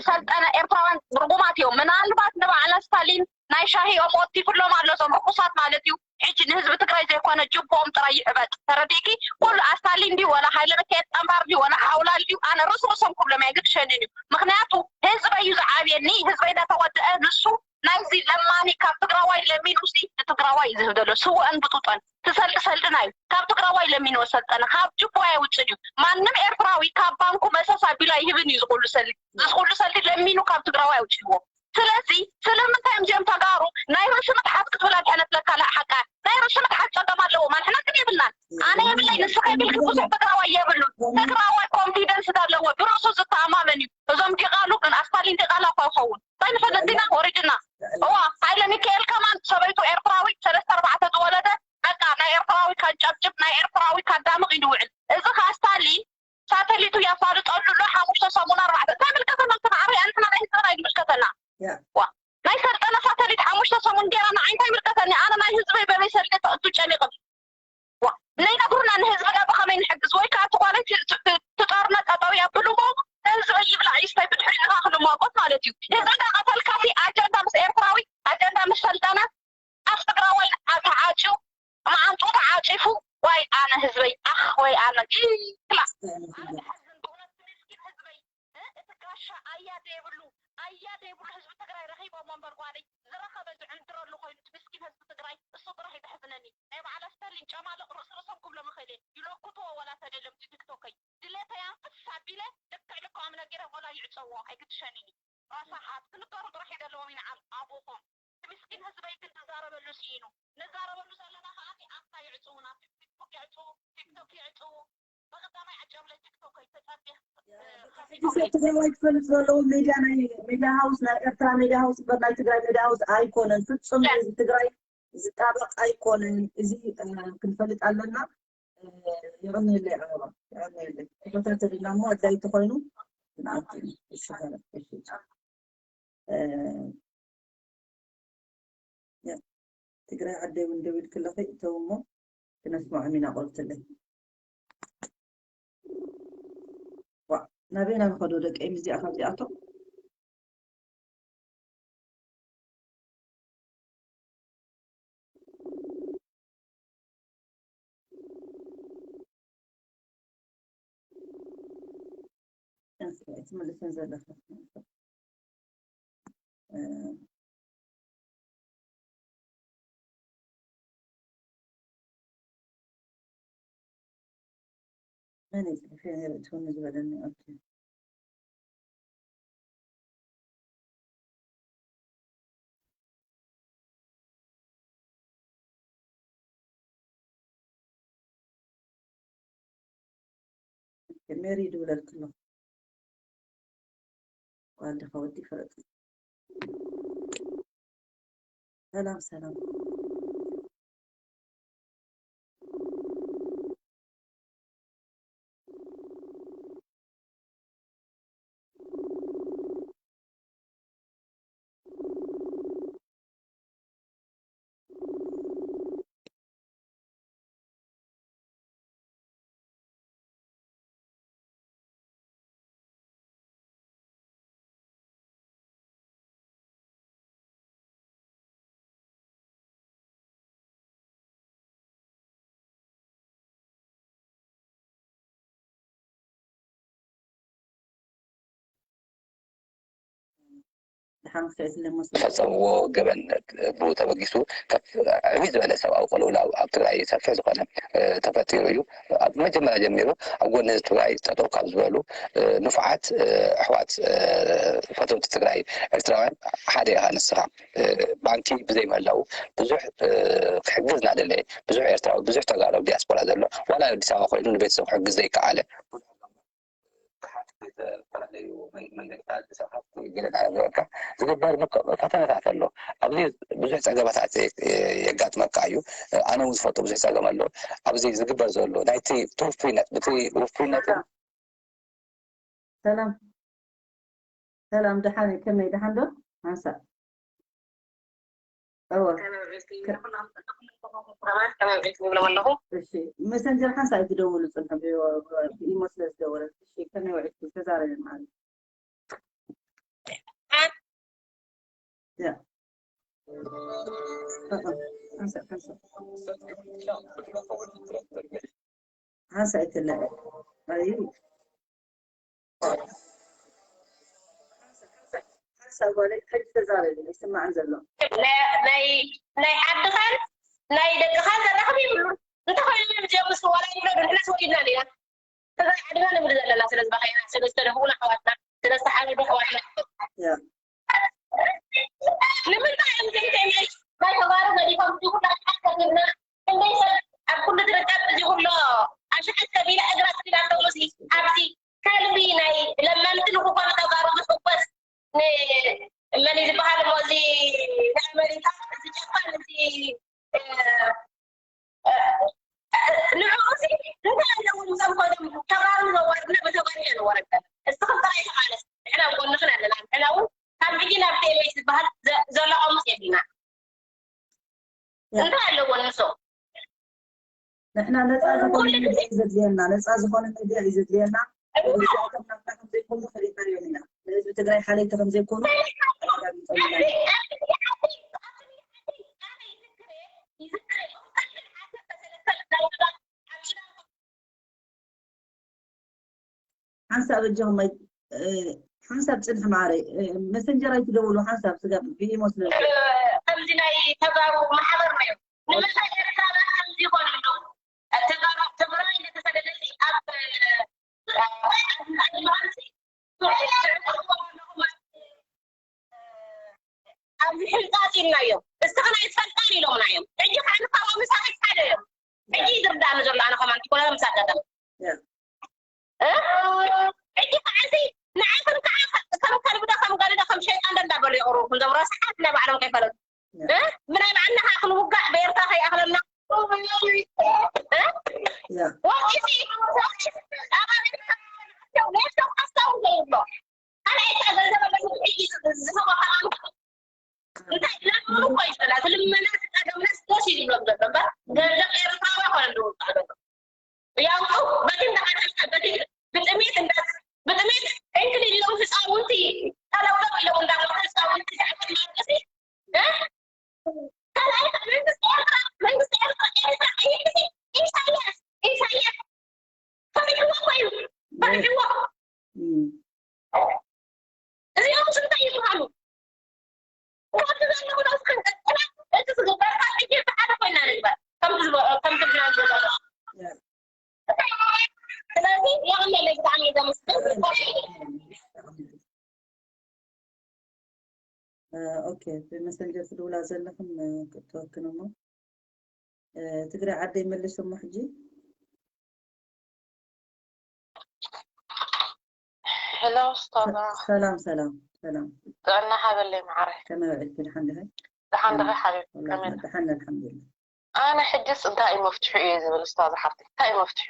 ሰልጠነ ኤርትራውያን ርጉማት እዮም። ምናልባት ንበዓል ኣስታሊን ናይ ሻሂኦም ወቲፍሎም ኣሎ እዞም ርኩሳት ማለት እዩ። ሕጂ ንህዝቢ ትግራይ ዘይኮነ ጅቦኦም ጥራይ ይዕበጥ። ተረዲእኪ? ኩሉ ኣስታሊን ድዩ ወላ ሃይለ ሚካኤል ጠንባር ድዩ ወላ ሓውላል ድዩ ኣነ ርእሲ ርእሶም ክብሎም ኣይግድሸንን እዩ። ምክንያቱ ህዝበይ እዩ ዝዓብየኒ። ህዝበይ እናተወደአ ንሱ ናይዚ ለማኒ ካብ ትግራዋይ ለሚኑ ሲ ንትግራዋይ እዩ ዝህብ ዘሎ ስወአን ብጡጠን ትሰልዲ ሰልድና እዩ። ካብ ትግራዋይ ለሚንዎ ሰልጠነ ካብ ጅቦ ኣየውፅን እዩ። ማንም ኤርትራዊ ካብ ባንኩ መሰስ ኣቢሉ ኣይህብን እዩ። ዝኩሉ ሰልዲ ዝኩሉ ሰልዲ ለሚኑ ካብ ትግራዋይ ኣውፅዎ። ስለዚ ስለምንታይ እዮም እዚኦም ተጋሩ ናይ ርእሲ ምትሓት ክትብል ኣድሐነት ለካ ላ ሓቃ ናይ ርእሲ ምትሓት ፀገም ኣለዎም። ኣንሕና ግን የብልናን። ኣነ የብለይ ንስኻ የብልኪ ብዙሕ ትግራዋይ የብሉን። ትግራዋይ ኮንፊደንስ ኣለዎ ብርእሱ ዝተኣማመን እዩ። እዞም ዲቓሉ ግን ኣስታሊን ዲቓላ እኳ ይኸውን እንታይ ንፈልጥ ዲና ወሪድና እዋ ሃይለ ሚካኤል ከማን ሰበይቱ ኤርትራዊ ሰለስተ ኣርባዕተ ዝወለደ በቃ ናይ ኤርትራዊ ካንጨብጭብ ናይ ኤርትራዊ ካዳምቕ ይድውዕል። እዚ ከዓ ስታሊን ሳተሊቱ የፋልጠሉ ኣሎ ሓሙሽተ ሰሙን ኣርባዕተ እንታይ ምልከተና ንትና ኣበይ ኣንትና ናይ ህዝብና ይምልከተና ዋ ናይ ሰልጠነ ሳተሊት ሓሙሽተ ሰሙን ገይራ ንዓይ እንታይ ምልከተኒ ኣነ ናይ ህዝበይ በበይ ሰልጠ እቱ ጨሚቕም ዋ ነይነግሩና ንህዝብና ብኸመይ ንሕግዝ ወይ ከዓ እቲ ጓለይ ትጠርነ ጠጠው የብልዎ ህዝበይ ይብላዕ ይስታይ ብድሕሪትና ክንሟጎት ማለት እዩ ህዝብና ቀተልካሲ ኣጀንዳ ምስ ኤርትራዊ ኣጀንዳ ምስ ሰልጠነ ኣፍ ትግራዋይ ተዓጭው መዓንጡ ተዓፂፉ ዋይ ኣነ ህዝበይ ኣኽ ወይ ኣነ ክላ ኣነ ዝሓዝን ብእውነት እቲ ምስኪን ህዝበይ እ እቲ ጋሻ ኣያ ዘይብሉ ኣያ ዘይብሉ ህዝቢ ትግራይ ረኺቦሞ እምበር ጓለይ ዝረኸበ ዝዕንድረሉ ኮይኑ እቲ ምስኪን ህዝቢ ትግራይ እሱ ጥራሕ እዩ ዘሕዝነኒ ናይ በዓል ኣስተሊን ጨማልቕ ርእሲ ርእሶም ክብሎም ይኽእል እየ ይለኩትዎ ወላ ተደልዮም እቲ ቲክቶከይ ድሌተይ ኣንፍስ ኣቢለ ልክዕ ልክዖም ነጊረ ቆላ ይዕፀዎ ኣይግድሸንን እዩ ረሳሓት ክንገሩ ጥራሕ እዩ ዘለዎም ይንዓል ኣቦኹም እቲ ምስኪን ህዝበይ ግን ንዛረበሉ ስኢኑ ንዛረበሉ ዘለና ከዓ ኣፍታ ይዕፅውና ፌስቡክ ይዕፅው ቲክቶክ ይዕፅው ብቐዳማይ ዓጀብለ ቲክቶክ ኣይተፀቢሕ ትግራዋይ ክፈልጥ ዘለዎ ሜድያ ናይ ሜድያ ሃውስ ናይ ኤርትራ ሜድያ ሃውስ እምበር ናይ ትግራይ ሜድያ ሃውስ ኣይኮነን ፍፁም ህዝቢ ትግራይ ዝጣበቕ ኣይኮነን እዚ ክንፈልጥ ኣለና የቐንየለይ ኣበባ የቐንየለይ ተኸታተልና እሞ ኣድላይ ተኾይኑ ንኣቱ ይሽፈረ ትግራይ ዓደይ እውን ደው ኢልክለኺ እተው እሞ ክነስምዖም ኢና ቆልትለይ ናበይና ንኸዶ ደቀይ ምዚኣ ካብዚኣቶም ትምልስን ዘለኻ መን እዩ ፅሒፈ ነይረ እትውን ዝበለኒ ኦኬ ሜሪ ድብለልክሎ ጓል ድኻ ወዲ ፈረጥ ሰላም ሰላም ዝፈፀምዎ ገበን ብኡ ተበጊሱ ከፍ ዕብይ ዝበለ ሰብኣዊ ቅልውላው ኣብ ትግራይ ሰፊሕ ዝኾነ ተፈጢሩ እዩ። ኣብ መጀመርያ ጀሚሩ ኣብ ጎኒ ህዝቢ ትግራይ ጠጠው ካብ ዝበሉ ንፉዓት ኣሕዋት ፈተውቲ ትግራይ ኤርትራውያን ሓደ ኢኻ ንስኻ። ባንኪ ብዘይምህላው ብዙሕ ክሕግዝ እናደለየ ብዙሕ ኤርትራዊ ብዙሕ ተጋሩ ኣብ ዲያስፖራ ዘሎ ዋላ ኣዲስ ኣበባ ኮይኑ ንቤተሰብ ክሕግዝ ዘይከኣለ ብዙሓት ዝተፈላለዩ መንገድታት ዝሰሓት ገለ ዝገበር ፈተነታት ኣሎ። ኣብዚ ብዙሕ ፀገማታት የጋጥመካ እዩ። ኣነ እውን ዝፈልጦ ብዙሕ ፀገም ኣሎ። ኣብዚ ዝግበር ዘሎ ናይቲ እቲ ውፉይነት ብቲ ውፉይነት ሰላም ሰላም፣ ደሓን ከመይ ደሓን ዶ? ሓንሳእ እወ እሺ፣ መሰንጀር ሓንሳእ ኣይትደውሉ ጽንሑ፣ ብኢሞ ስለ ዝደወለት። እሺ፣ ከመይ ውዒልኪ? ተዛረቢ ማለት ያ ሓንሳእ ሓንሳእ ሓንሳእ ኣይትለዐ ኣዩ ሓንሳእ ጓለይ ሕጂ ተዛረቢ ኣይስማዕን ዘሎ ናይ ዓድኻን ናይ ደቅኻን ዘራኽብ ይብሉን እንተኾይኑ እዮም እዚኦም ምስ ዋላ ይብሎ ንሕናስ ወሊድና ዲና ትግራይ ዓድና ንብል ዘለና ስለ ዝበኸየና ስለ ዝተደፍኡና ኣሕዋትና ስለ ዝተሓረዱ ኣሕዋትና ንምንታይ እዮም ዘይተሚሽ ናይ ተጋሩ ገዲፎም እዚ ኩሉ ኣሽሓት ከፊልና ክንደይ ሰብ ኣብ ኩሉ ዝርከብ እዚ ኩሎ ኣሽሓት ከፊለ እግራ ስቢላ ኣለዉ ኣብዚ ከልቢ ናይ ለመንቲ ንክኾኑ ተጋሩ ዝሕጎስ ንመን ዝበሃል እሞ እዚ ናይ ኣመሪካ እዚ ጃፓን እዚ ንዕኡ እዚ እንታይ ኣለዎ ምሳም ኮይኖም ተጋሩ ዘዋርድና ብተጋሩ እየ ንወረደ እስኽም ጥራይ ተቃለስ ንሕና ኣብ ጎንኽን ኣለና ንሕና እውን ካብ ሕጂ ናብ ቴሌ ዝበሃል ዘሎ ቀሙስ የብልና እንታይ ኣለዎ ንሶ ንሕና ነፃ ዝኾነ ሚድያ እዩ ዘድልየና ነፃ ዝኾነ ሚድያ እዩ ዘድልየና እዚኣቶም ናትና ከምዘይኮኑ ፈሊጥናዮም ኢና ንህዝቢ ትግራይ ሓለይቲ ከምዘይኮኑ ሓንሳብ እጆም ሓንሳብ ፅንሒ ማዕረ መሰንጀር ኣይትደውሉ ሓንሳብ ስጋብ ብኢሞ ስለ ከምዚ ናይ ተጋሩ ማሕበር ነዮም ንምንታይ ኤርትራውያን ከምዚ ይኾኑ ኣለዉ ተጋሩ ትግራይ ዝተሰደደሲ ኣብ ኣብዚ ሕንፃፅ ኢልናዮም እስኻ ናይ ትፈልጣን ኢሎምና እዮም ሕጂ ከዓ ንካብኦም ምሳኺ ሓደ እዮም ሕጂ ዝርዳእኒ ዘሎ ኣነ ከማን ትኮነ ምስ ኣጋጠም ሕጂ ከዓ እዚ ንዓኽን ከዓ ከም ከልቢ ዶ ከም ገሊ ዶ ከም ሸይጣን ዶ እንዳበሉ የቕርቡኩም ዞም ረስሓት ናይ ባዕሎም ከይፈለጡ ብናይ ባዕልና ከዓ ክንውጋእ ብኤርትራ ከይኣኽለና ወቂሲ ወቂሲ ኣባቤት ነፍሶም ኣስታውን ዘይብሎ ካልኣይ ከዓ ገንዘብ ኣለኩም ሕጂ ዝህቦ ከማን እንታይ ለምኑ እኮ ይበላ ዝልመና ዝፀገምናስ ደስ እዩ ዝብሎም ዘሎ እምበር ገንዘብ ኤርትራዊ ኮነ ዝውፃእ ዘሎ ያውጡ በቲ እንዳዓጠጠ በቲ ብጥሜት እንዳ ብጥሜት እንክሊል ኢሎም ህፃውንቲ ተለውለው ኢሎም እንዳሞተ ህፃውንቲ ዝዓጠጥ ማለትሲ ካልኣይ መንግስቲ ኤርትራ መንግስቲ ኤርትራ ኤርትራ ኣይግዚ ኢሳያስ ኢሳያስ ፈሪሕዎ እኮ እዩ ፈሪሕዎ እዚኦም እንታይ ይበሃሉ? ካብቲ ዘለኹ ዶ እስክንቅጥላ እቲ ዝግበር ካብ ሕጂ ብሓደ ኮይና ንግበር ከምቲ ዝብላ ዘሎ ስለዚ የቐለለይ ብጣዕሚ እየ ዘመስግን ኦኬ ብመሰንጀር ትድውላ ዘለኽን ክትወክን እሞ ትግራይ ዓደይ መልሽ እሞ ሕጂ ሄሎ ስቶና ሰላም ሰላም ሰላም ጥዕና ሓበለይ ማዓረይ ከመይ ውዒልኪ ድሓን ዲኺ ደሓን ዲኺ ሓቢብ ከመይ ደሓን ኣልሓምዱሊላ ኣነ ሕጅስ እንታይ እዩ መፍትሑ እየ ዝብል ስታዝ ሓፍቲ እንታይ እዩ መፍትሑ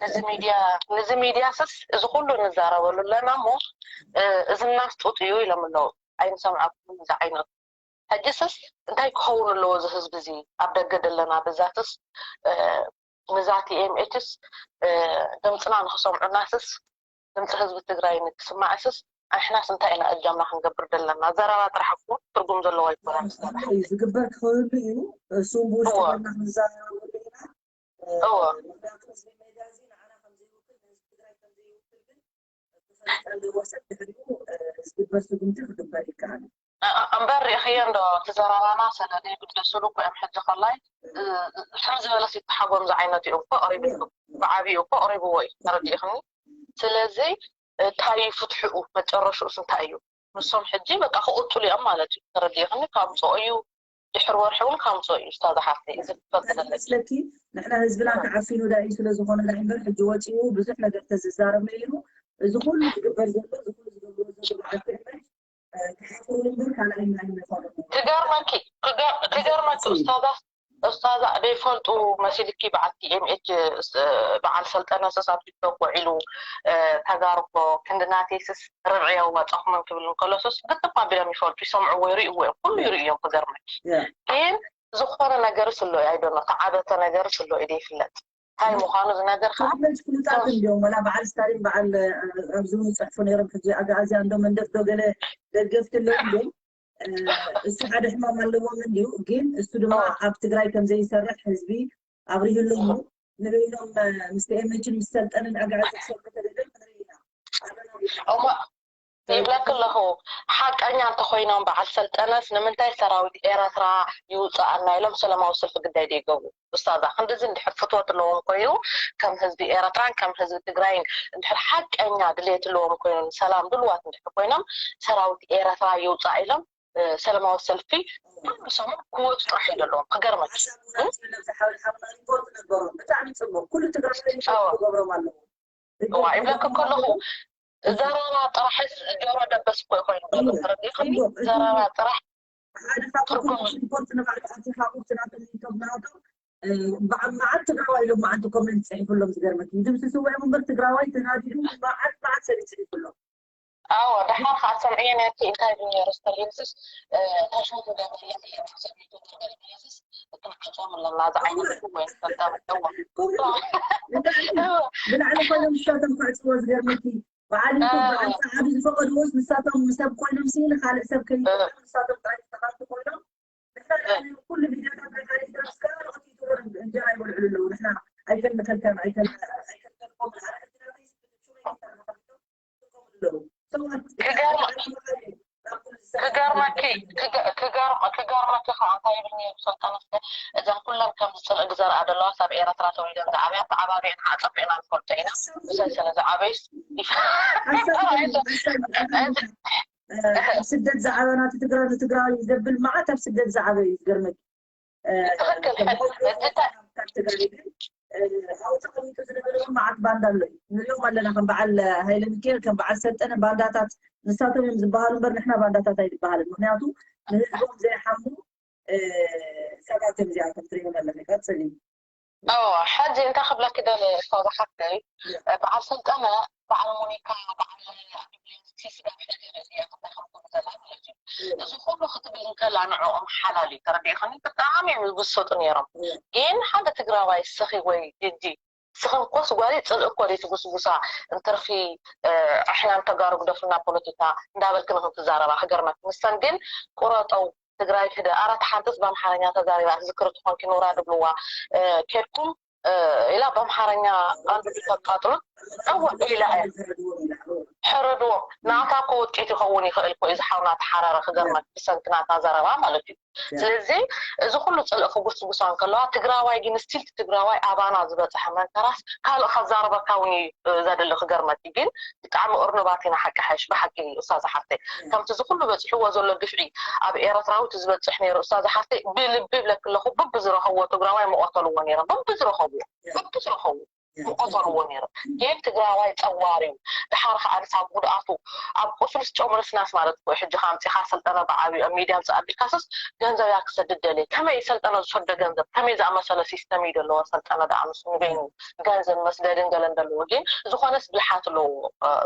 ነዚ ሚድያ ነዚ ሚድያ ስስ እዚ ኩሉ ንዛረበሉ ኣለና እሞ እዚ እናስጡጥ እዩ ኢሎም ኣለዉ ኣይንሰምዓኩም እዚ ዓይነት ሕጅስስ እንታይ ክኸውን ኣለዎ እዚ ህዝቢ እዚ ኣብ ደገ ዘለና ብዛትስ ንዛ ቲኤምኤችስ ድምፅና ንክሰምዑናስስ ድምፂ ህዝቢ ትግራይ ንክስማዕስስ ኣንሕናስ እንታይ ኢና እጃምና ክንገብር ዘለና ዘረባ ጥራሕ እኮ ትርጉም ዘለዎ ኣይኮነን እዩ ዝግበር ክኸውን እዩ እሱም ብውሽጢ ኮይና ክንዛረበሉ ኢና እዎ ዘለዎ ሰብ ድሕሪኡ ዝግበር ስጉምቲ ክግበር ይከኣል። እምበር ርኢኽዮ እንዶ እቲ ዘረባና ሰለ ዘይግደስሉ እኮ እዮም ሕጂ ከላይ ሕም ዝበለስ ይተሓጎም ዝዓይነቱ እዮም እኮ ቀሪቡ ብዓብዩ እኮ ቀሪብዎ እዩ ተረዲእኽኒ። ስለዚ እንታይ ፍትሕኡ መጨረሽኡስ እንታይ እዩ? ንሶም ሕጂ በቃ ክቕጥሉ እዮም ማለት እዩ ተረዲእኽኒ። ካምፅኦ እዩ ድሕሪ ወርሒ እውን ካምፅኦ እዩ። ስታዛ ሓፍተይ እዚ ክትፈልጥ ዘለኪ። ንሕና ህዝብና ተዓፊኑ ዳእዩ ስለዝኾነ ዳ እምበር ሕጂ ወፂኡ ብዙሕ ነገር ተዝዛረብ ነይሩ። እዚ ኩሉ ዝግበር ዘሎ እዚ ኩሉ ዝገብርዎ ዘሎ በዓልቲ ዕመት ተሓፍሩ እምበር ካልኣይ ናይ ምኾነ ክገርመኪ ክገርመኪ ስታዛ ስታዛ ዘይፈልጡ መሲልኪ በዓልቲ ኤምኤች በዓል ሰልጠነ ስስ ኣብ ቲክቶክ ውዒሉ ተጋርኮ ክንዲ ናተይስስ ርብዒ የዋፀኹምን ክብል እንከሎ ሶስ ግጥም ኣቢሎም ይፈልጡ ይሰምዕዎ ይርእይዎ እዮም ኩሉ ይርእዮም ክገርመኪ ግን ዝኾነ ነገርስ ኣሎ ኣይደኖ ተዓበተ ነገርስ ኣሎ ኢደ ይፍለጥ እንታይ ምዃኑ ዝነገር ከዓ ፍሉጣት እንዲዮም ወላ በዓል ስታሊን በዓል ኣብዚ እውን ይፅሕፉ ነይሮም ሕጂ ኣግኣዝያ እንዶ መንደፍ ዶ ገለ ደገፍቲ ኣለዉ እንዲዮም እሱ ሓደ ሕማም ኣለዎም እንዲዩ ግን እሱ ድማ ኣብ ትግራይ ከምዘይሰርሕ ህዝቢ ኣብሪህሎም ንበይኖም ምስ ኤምችን ምስ ሰልጠንን ኣግኣዚ ክሰርሑ ተደልዮም ንርኢ ኢና እሞ ይብለክ ኣለኹ ሓቀኛ እንተኮይኖም በዓል ሰልጠነስ ንምንታይ ሰራዊት ኤረትራ ይውፅኣና ኢሎም ሰለማዊ ሰልፊ ግዳይ ዘይገብሩ እስታዛ ክንድዚ እንድሕር ፍትወት ኣለዎም ኮይኑ ከም ህዝቢ ኤረትራን ከም ህዝቢ ትግራይን እንድሕር ሓቀኛ ድሌት ኣለዎም ኮይኑ ሰላም ድልዋት እንድሕር ኮይኖም ሰራዊት ኤረትራ ይውፃእ ኢሎም ሰለማዊ ሰልፊ ኩሉ ሰሙን ክወፁ ጥራሕ እዩ ዘለዎም ክገርመች ሪፖርት ነበሮም ብጣዕሚ ፅቡቅ ኩሉ ትግራይ ገብሮም ኣለዎ እዋ ይብለክ ከለኹ ዘረባ ጥራሕስ ጆሮ ደበስ እኮ ኮይኑ ዘሎ ተረዲእኽኒ ዘረባ ጥራሕ ሓደ ካብቶም ሪፖርት ንባዕሉ ኣቲ ካብኡ ትናቶም ይቶም ናቶም መዓት ትግራዋይ ኢሎም መዓንቲ ኮሜንት ፅሒፉሎም ዝገርመክ ይድምስስዎ እዮም እምበር ትግራዋይ ተናዲዱ መዓት መዓት ሰብ ይፅሒፉሎም ኣዎ ደሓር ከዓ ሰምዕየ ነቲ እንታይ ነይሩ ስተርየንስስ ታሽሞት እንዳመለስ እየስ ክንዓጾም ኣለና ዝዓይነቱ ወይ ንፈልጠመጠዎ ብላዕሊ ኮይኖም ንሳቶም ክዕፅዎ ዝገርመኪ በዓል በዓል ሰዓቢ ዝፈቀድዎስ ንሳቶም ሰብ ኮይኖም ሲ ንካልእ ሰብ ከይፈቀዱ ንሳቶም ጥራይ ዝተኻልቱ ኮይኖም ንሕና ኩሉ ቪድዮታት ናይ ካሊእ ድረስ ከኣ ዩቱበር እንጀራ ይበልዕሉ ኣለዉ ንሕና ኣይከልከልካን ኣይከልከልኮም ክገርመኪ ክገርመኪ ከዓ እንታይ ይብል ነሩ ሰልጠነ እዘን ኩለን ከም ዝፅልእግ ዘርኣ ዘለዋ ሳብ ኤረትራ ተወሊደን ዝዓብያ ተዓባቢዕና ኣፀቢዕና ንፈልጦ ኢና ብሳይ ስለ ዝዓበዩስ ኣብ ስደት ዝዓበና ትግራዊ ንትግራዊ ዘብል መዓት ኣብ ስደት ዝዓበዩ ዝገርመኪ ትኽክል ትግራይ ግን ኣብኡ ተቐሚጡ ዝነበረ እውን መዓት ባንዳ ኣሎ እዩ ንሪኦም ኣለና ከም በዓል ሃይለ ሚካኤል ከም በዓል ሰልጠነ ባንዳታት ንሳቶም እዮም ዝበሃሉ እምበር ንሕና ባንዳታት ኣይንበሃልን ምክንያቱ ንህዝቦም ዘይሓሙ ሰባት እዮም እዚኣቶም ትሪኦም ኣለኺ ቀፅሊ እዋ ሕጂ እንታይ ክብለኪ ደልየ እኮ ዝሓፍተይ በዓል ሰልጠነ በዓል ሙኒካ በዓል ስጋ ሕደር እያ ክታከም ዘላ ማለት እዩ እዚ ኩሉ ክትብል እንከላ ንዕኦም ሓላል እዩ ተረዲእኽኒ ብጣዕሚ እዮም ዝግሰጡ ነይሮም ግን ሓደ ትግራዋይ ስኺ ወይ ጅጂ ስኽን ኮስ ጓል ፅልእ እኮ ደይ ትጉስጉሳ እንትርፊ ኣሕናን ተጋሩ ግደፉና ፖለቲካ እንዳበልክ ንክትዛረባ ክገርመክ ንሰን ግን ቁረጠው ትግራይ ክደ ኣራት ሓንትስ በኣምሓርኛ ተዛሪባ ዝክሪ ትኾንኪ ኑራ ድብልዋ ኬድኩም ኢላ በምሓረኛ ኣንዱ ተቃጥሉት እወ ኢላ እያ ሕረድዎም ናታ እኮ ውጤት ይኸውን ይኽእል እኮ እዩ ዝሓውና ተሓራረ ክገርመክ ብሰንኪ ናታ ዘረባ ማለት እዩ ስለዚ እዚ ኩሉ ፅልእ ክጉስጉሳ እንከለዋ ትግራዋይ ግን ስቲል ትግራዋይ ኣባና ዝበፅሐ መንተራስ ካልእ ከዛርበካ እውን እዩ ዘድሊ ክገርመኪ ግን ብጣዕሚ እርኑባት ኢና ሓቂ ሓይሽ ብሓቂ እዩ እሳ ዝሓፍተይ ከምቲ እዚ ኩሉ በፂሕዎ ዘሎ ግፍዒ ኣብ ኤረትራዊ እቲ ዝበፅሕ ነይሩ እሳ ዝሓፍተይ ብልቢ ብለኪ ኣለኹ ብብዝረኸብዎ ትግራዋይ ምቐተልዎ ነይሮም ብብዝረኸብዎ ብብዝረኸብዎ ምቐተልዎ ነይሮም ግን ትግራዋይ ፀዋር እዩ ድሓር ከዓ ንሳብ ጉድኣቱ ኣብ ቁስልስ ጨምርስናስ ማለት እኮ ሕጂ ከምፂኻ ስልጠነ ብዓብዩ ኣብ ሚድያ ምፅእ ኣቢልካስስ ገንዘብ እያ ክሰድድ ደልየ ከመይ ሰልጠነ ዝሰዶ ገንዘብ ከመይ ዝኣመሰለ ሲስተም እዩ ዘለዎ ሰልጠነ ደኣ ምስ ንበይኑ ገንዘብ መስደድን ገለን ዘለዎ ግን ዝኾነስ ብልሓት ኣለዎ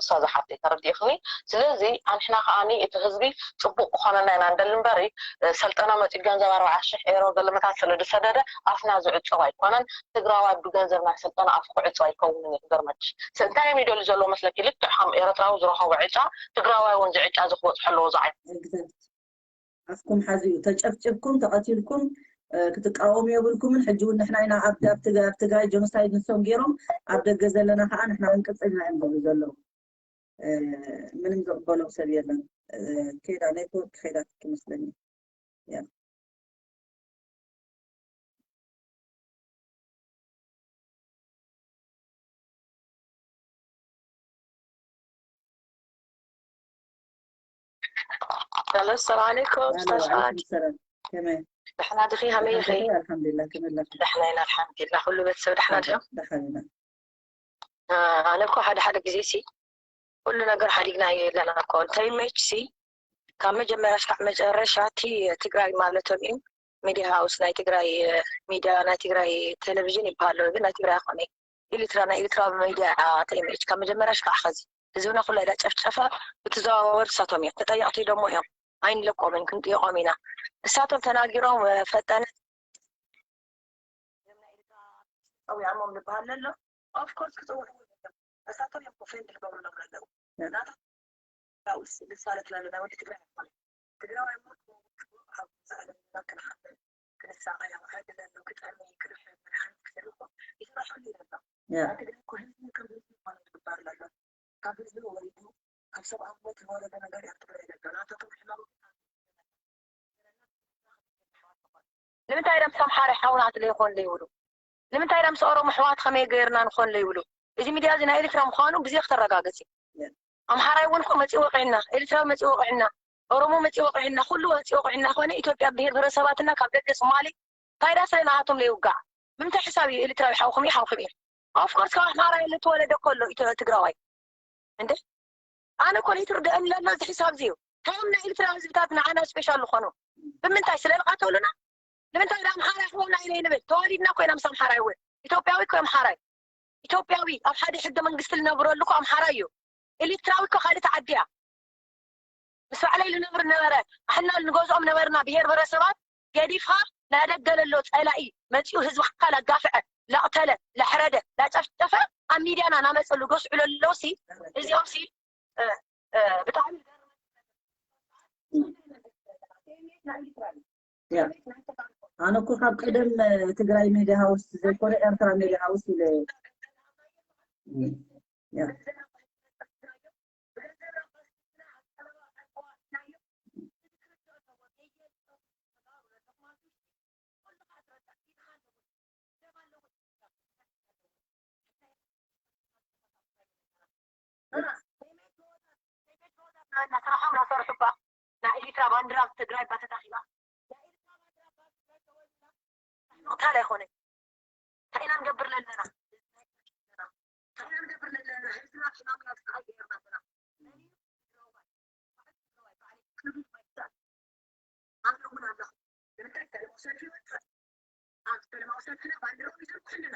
እሳ ዝሓፍተይ ተረዲእኽኒ ስለዚ ኣንሕና ከዓኒ እቲ ህዝቢ ፅቡቅ ክኾነና ኢና ንደሊ እምበሪ ሰልጠነ መፂኡ ገንዘብ ኣርባዓ ሽሕ ኤሮ ገለመታት ስለ ዝሰደደ ኣፍና ዝዕፀው ኣይኮነን ትግራዋይ ብገንዘብ ናይ ሰልጠነ ኣፉ ክዕፀው ኣይከውንን እዩ ክገርመኪ እንታይ እዮም ይደልዩ ዘለዎ መስለኪ ልክዕ ከም ኤረትራዊ ዝረኸቦ ዕጫ ትግራዋይ እውን ዝዕጫ ዝክበፅሖ ኣለዎ ዝዓይ ኣፍኩም ሓዝኡ ተጨፍጭፍኩም ተቐቲልኩም ክትቃወሙ የብልኩምን ሕጂ እውን ንሕና ኢና ኣብ ትግራይ ጀኖሳይድ ንሶም ገይሮም ኣብ ደገ ዘለና ከዓ ንሕና ክንቅፅል ኢና እዮም ዝብሉ ዘለዉ ምንም ዘቕበሎም ሰብ የለን። ከይዳ ኔትወርክ ከይዳ ትመስለኒ። ሰላም ሰላም ዓለይኩም ኡስታዝ ፋሃድ። ሰላም፣ ከመይ? ደሕና ዲኺ? ከመይ ኢኺ? ኣልሓምዱሊላህ፣ ከመይ ኣለኺ? ደሕና ኢና ኣልሓምዱሊላህ። ኩሉ ቤተሰብ ደሕና ድዮም? ደሓን ኢና። ኣነ እኮ ሓደ ሓደ ግዜ ሲ ኩሉ ነገር ሓዲግናዮ ኣለና እኮ። እንታይ መች ሲ ካብ መጀመርያ እስካዕ መጨረሻ እቲ ትግራይ ማለቶም እዩ ሚድያ ሃውስ ናይ ትግራይ ሚድያ ናይ ትግራይ ቴሌቪዥን ይበሃል ኣሎ ግን ናይ ትግራይ ኣይኮነ ኤርትራ ናይ ኤርትራ ሚድያ ተይመች ካብ መጀመርያ እስካዕ ኸዚ ህዝብና ኩላ ኢዳ ጨፍጨፈ ብተዘዋወር ሳቶም እዮም ተጠየቕቲ ደሞ እዮም ኣይንለቆምን ክንጥየቖም ኢና እሳቶም ተናጊሮም ፈጠነ ፀዊዖሞም ዝበሃል ዘሎ ኦፍኮርስ ክፅውዕዎ እዮም እሳቶም እዮም ኮፌንድ ዝገብሩሎም ዘለዉ ናታ ውስ ልሳለት ላለ ናይ ወዲ ትግራይ ኣይኮነ ትግራዋይ ሞ ኣብ ዘዕለምና ክንሓፍር ክንሳቐ ያውሓድ ለሎ ክጠሚ ክርሕብ መድሓኒት ክሰርሑ ይስራሕሉ ይነበር ኣብ ትግራይ እኮ ህዝቢ ከም ህዝቢ ይኮነ ዝግበር ለሎ ካብ ህዝቢ ወሪዱ ካብ ሰብኣውነት ዝወረደ ነገር ኣብ ትግራይ ለሎ ናታቶም ሕማም ንምንታይ ዳ ምስ ኣምሓራ ሓውና ትለይኮን ለይብሉ ንምንታይ ዳ ምስ ኦሮሞ ኣሕዋት ከመይ ገይርና ንኾን ለይብሉ እዚ ሚድያ እዚ ናይ ኤርትራ ምዃኑ ብዜ ክተረጋገጽ እዩ ኣምሓራይ እውን እኮ መፂእ ወቂዕና ኤርትራዊ መፂእ ወቂዕና ኦሮሞ መፂእ ወቂዕና ኩሉ መፂእ ወቂዕና ኮነ ኢትዮጵያ ብሄር ብረሰባትና ካብ ደገ ሶማሌ እንታይ ዳ ስለ ንኣቶም ለይውጋዕ ምንታይ ሕሳብ እዩ ኤርትራዊ ሓውኹም እዩ ሓውኹም እዩ ኦፍኮርስ ካብ ኣምሓራ የለ ተወለደ እኮ ኣሎ ትግራዋይ እንደ ኣነ እኮ ለይትርደአኒ ለሎ እዚ ሕሳብ እዚ እዩ ከም ናይ ኤርትራ ህዝብታት ንዓና ስፔሻል ዝኾኑ ብምንታይ ስለ ዝቃተሉና ንምንታይ ዳ ኣምሓራ ይሕወና ኢለ ይንብል ተወሊድና ኮይና ምስ ኣምሓራ ይውን ኢትዮጵያዊ እኮ ኣምሓራ እዩ ኢትዮጵያዊ ኣብ ሓደ ሕገ መንግስቲ ዝነብረሉ እኮ ኣምሓራ እዩ ኤርትራዊ እኮ ካልእ ተዓዲ እያ ምስ ባዕለይ ዝነብር ነበረ ኣሕና ንገዝኦም ነበርና ብሄር ብረሰባት ገዲፍካ ናይ ደገ ለሎ ፀላኢ መፂኡ ህዝብካ ላጋፍዐ ላቕተለ ላሕረደ ላጨፍጨፈ ኣብ ሚድያና ናመፀሉ ገስዑ ለለውሲ እዚኦም ሲ ብጣዕሚ ኣነ እኮ ካብ ቀደም ትግራይ ሜድያ ሃውስ ዘይኮነ ኤርትራ ሜድያ ሃውስ ኢለ ናስራሖም ናሰርሑባ ናይ ኤርትራ ባንዲራ ትግራይ ባ ተታኺባ ናይ ኤርትራ ባንዲራ ባ ትግራይ ተወልዳ ምቕታል ኣይኮነን እንታይ ኢና ንገብር ለለና እንታይ ኢና ንገብር ለለና ህዝብና ሕማም ኢና ዝሰዓይ ገይርና ኣለና ኣነ እውን ኣለኹ ንምንታይ ሰለማዊ ሰልፊ ይወፅእ ኣብ ሰለማዊ ሰልፍና ባንዲራ ሒዞም ኩልና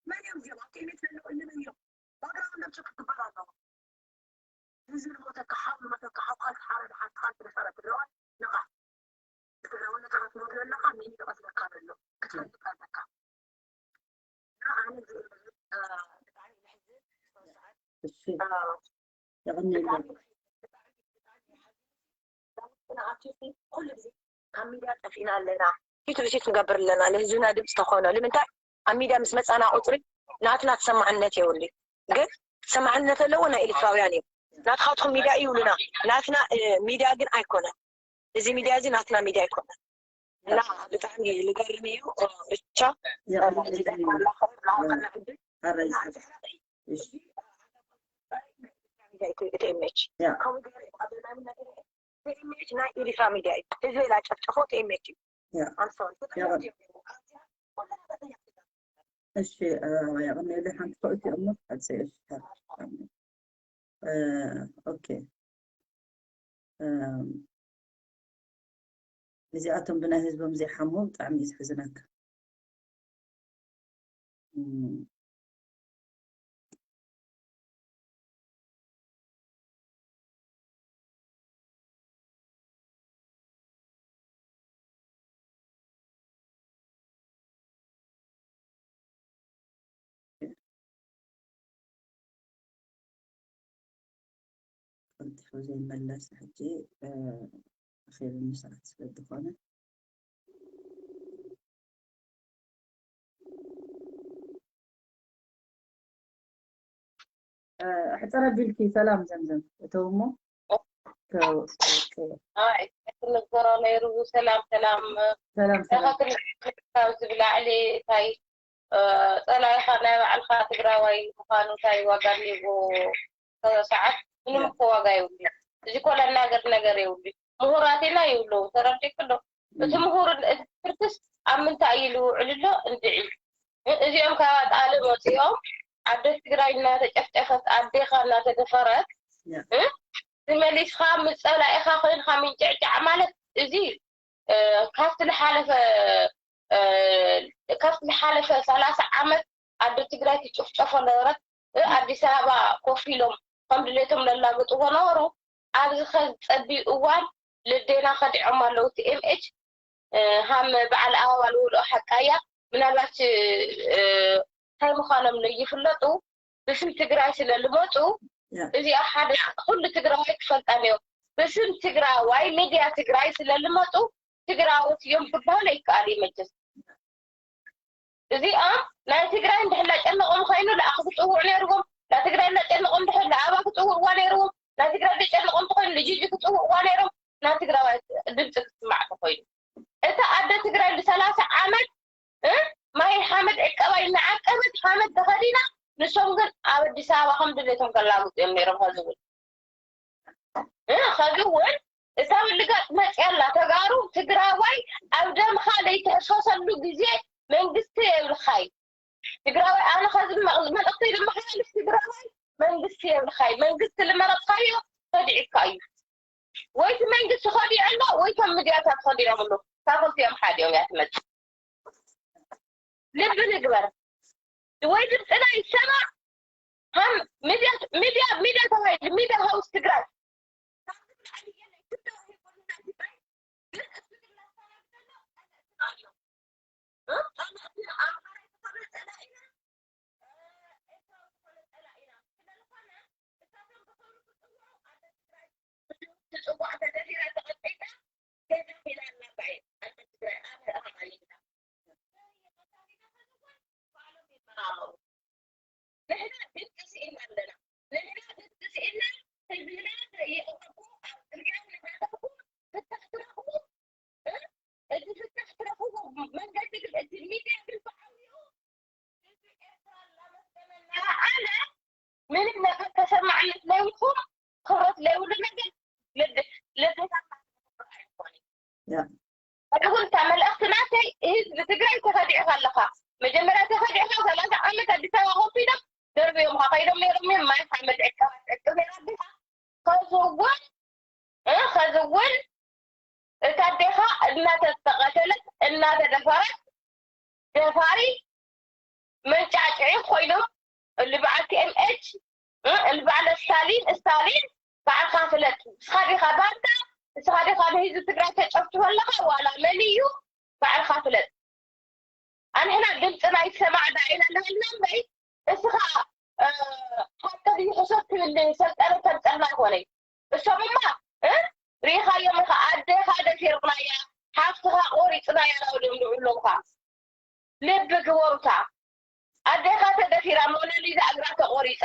መን እዮም እዚኦም? ኣብቲ ኤሌክትሪክ ዘለዉ እኒ መን እዮም? ባግራውንዶም ቸክ ክግበር ኣለዎ። ህዝቢ ንሞተካ፣ ሓው ንሞተካ፣ ሓውካ ዝሓረደ ሓትኻ ዝደፈረ ትግራዋይ ንቓሕ። ትግራውነትካ ትነግሮ ኣለኻ፣ መን እዩ ዝቐትለካ ዘሎ ክትፈልጥ ኣለካ። እና ኣነ እዚ ብጣዕሚ ዘሕዝን ሰዓት እሺ የቐንየልና። ካብ ሚድያ ጠፊእና ኣለና። ፊት ብፊት ንገብር ኣለና ንህዝብና ድምፂ ተኾኖ ንምንታይ ኣብ ሚድያ ምስ መፃና ቁፅሪ ናትና ተሰማዕነት የብሉ ግን ተሰማዕነት ኣለዎ ናይ ኤርትራውያን እዩ ናትኻትኩም ሚድያ ይብሉና ናትና ሚድያ ግን ኣይኮነን እዚ ሚድያ እዚ ናትና ሚድያ ኣይኮነን እና ብጣዕሚ ልገርም እዩ ብቻ ትኤምኤች ናይ ኤርትራ ሚድያ እዩ ህዝቢ ኢላ ጨፍጨፎ ትኤምኤች እዩ እሺ የቐኒለይ ሓንቲ ሰብእቲ እሞ ቀፅል ኦኬ እዚኣቶም ብናይ ህዝቦም ዘይሓሙ ብጣዕሚ እዩ ዝሕዝነካ ቀልጢፉ ዘይመለስ ሕጂ፣ እ፣ ኣኺሉኒ ሰዓት ስለ ዝኾነ። እ፣ ሕጽር ኣቢልኪ ሰላም ዘምዘም እተው እሞ። ከ-፣ ከ-፣ ኣይ፣ ክትነገሮ ነይሩ። ሰላም፣ ሰላም። ሰላም፣ ሰላም። ካብ ዝብላዕሊ እንታይ፣ እ፣ ጸላኢኻ ናይ ባዕልኻ ትግራዋይ ምዃኑ እንታይ ዋጋ ኣለዎ? ሰዓት ምንም እኮ ዋጋ የብሉ። እዚ እኮ ለናገር ነገር የብሉ። ምሁራት ኢና ይብሉ። ተረዲእኩ ዶ? እቲ ምሁር፣ እቲ ትምህርትስ ኣብ ምንታይ እዩ ዝውዕል ኣሎ? እንድዒ። እ-፣ እዚኦም ካብ ኣጣሊ መፂኦም፣ ኣደ ትግራይ እናተጨፍጨፈት፣ ኣዴኻ እናተደፈረት፣ ያ። እ? ዝመሊስኻ ምስ ጸላኢኻ ኮይንካ ምንጭዕጫዕ ማለት፣ እዚ፣ እ፣ ካብቲ ዝሓለፈ፣ እ፣ ካብቲ ዝሓለፈ ሰላሳ ዓመት ኣደ ትግራይ ትጭፍጨፎ ነበረት። እ፣ ኣዲስ ኣበባ ኮፍ ኢሎም ከም ድሌቶም ለላግጥዎ ነበሩ። ኣብዚ ከዚ ጸቢብ እዋን ልዴና ከዲዖም ኣለዉ። ቲ ኤም ኤች፣ እ፣ ሃም በዓል ኣበባ ልውልኦ ሓቃያ። ምናልባት፣ እ፣ እንታይ ምዃኖም ለይፍለጡ ብስም ትግራይ ስለ ልመፁ፣ ያ። እዚኣ ሓደ ኩሉ ትግራዋይ ክፈልጣ ነይሩ። ብስም ትግራዋይ፣ ሚድያ ትግራይ ስለ ልመፁ፣ ትግራዎት እዮም ክበሃል ኣይከኣል እዩ መቸስ። እዚኦም ናይ ትግራይ እንድሕር ላጨነቆም ኮይኑ ለኣኽ ክፅውዕ ነይርዎም። ናይ ትግራይ ላጨነቆም እንድሕር ለኣባ ክፅውዕዋ ነይርዎም። ናይ ትግራይ ላጨነቆም እንተኮይኑ ልጅጅ ክፅውዕዋ ነይሮም። ናይ ትግራዋይ ድምፂ ክስማዕ ተኮይኑ፣ እታ ኣደ ትግራይ ብ30 ዓመት፣ እ፣ ማይ ሓመድ ዕቀባ እናዓቀበት ሓመድ ተኸዲና፣ ንሶም ግን ኣብ ኣዲስ ኣበባ ከም ድሌቶም ከላግጡ እዮም ነይሮም። ከዚ እውን፣ እ፣ ከዚ እውን እታ ውልጋጥ መፅያ ኣላ። ተጋሩ፣ ትግራዋይ ኣብ ደምኻ ለይትሕሰሰሉ ግዜ መንግስቲ የብልኻይ። ትግራዋይ፣ ኣነ ከዚ መ-፣ መልእኽተይ ለመሓላልፍ፣ ትግራዋይ መንግስቲ የብልኻይ። መንግስቲ ልመረፅካዮ ከዲዑካ እዩ። ወይ እቲ መንግስቲ ከዲዑ ኣሎ፣ ወይ እቶም ሚድያታት ከዲዖም ኣሎ። ካብ ክልቲኦም ሓደ እዮም እያ ትመፅእ። ልቢ ንግበር። ወይ ድምፅና ይሰማዕ። ከም ሚድያ፣ ሚድያ፣ ሚድያ ተባሂሉ፣ ሚድያ ሃውስ ትግራይ። ንሕና ድምፂ ስኢንና ኣለና። ንሕና ድምፂ ስኢንና፣ ህዝብና የእረኩም፣ ኣብ ጥርግያ እናሃለኹም ፍታሕ ትረኽቡ፣ እ? እቲ ፍታሕ ትረኽቡ መንገዲ ግን፣ እቲ ሚድያ ግን ብዓብይኡ ህዝቢ ኤርትራ እናመስገነ እናረዓለ፣ ምንም ነገር ተሰማዕነት ለይብልኩም፣ ክብረት ለይብሉ ነገር ልድ-፣ ልደታት ኣይኮነን። ያ። ሕጂ እውን እታ መልእኽቲ ናተይ፣ ህዝቢ ትግራይ ተኸዲዕካ ኣለኻ። መጀመርያ ተኸዲዕካ፣ ሰላሳ ዓመት ኣዲስ ኣበባ ኮፍ ኢሎም ደርብዮምኻ ከይዶም ነይሮም እዮም። ማይ ሓመድ ዕቀባ ትዕቅብ ነይራ ኣዴኻ። ከዚ እውን፣ እ፣ ከዚ እውን እታ ኣዴኻ እናተተቐተለት፣ እናተደፈረት፣ ደፋሪ መንጫዕጭዒ ኮይኖም፣ እሊ በዓል ቲ ኤም ኤች፣ እ፣ እሊ በዓል ስታሊን፣ ስታሊን ባዕልኻ ፍለጥ። ንስኻ ዲኻ ባንዳ? ንስኻ ዲኻ ንህዝቢ ትግራይ ተጨፍጭፎ ኣለኻ? ዋላ መን እዩ? ባዕልኻ ፍለጥ። ኣንሕና ድምፅና ይሰማዕ ዳ ኢና እናበልና እምበይ፣ እስኻ፣ እ፣ ሓቂ ድዩ ሕሶት ትብል ሰልጠነ ተምፀልና ኣይኮነይ። እሶምማ፣ እ፣ ርኢኻዮም ኢኻ፣ ኣዴኻ ደፊርናያ፣ ሓፍትኻ ቆሪፅናያ ናብሎም ዝብሉ ኣለውኻ። ልቢ ግበሩታ። ኣዴኻ ተደፊራ፣ ሞናሊዛ እግራ ተቆሪፃ።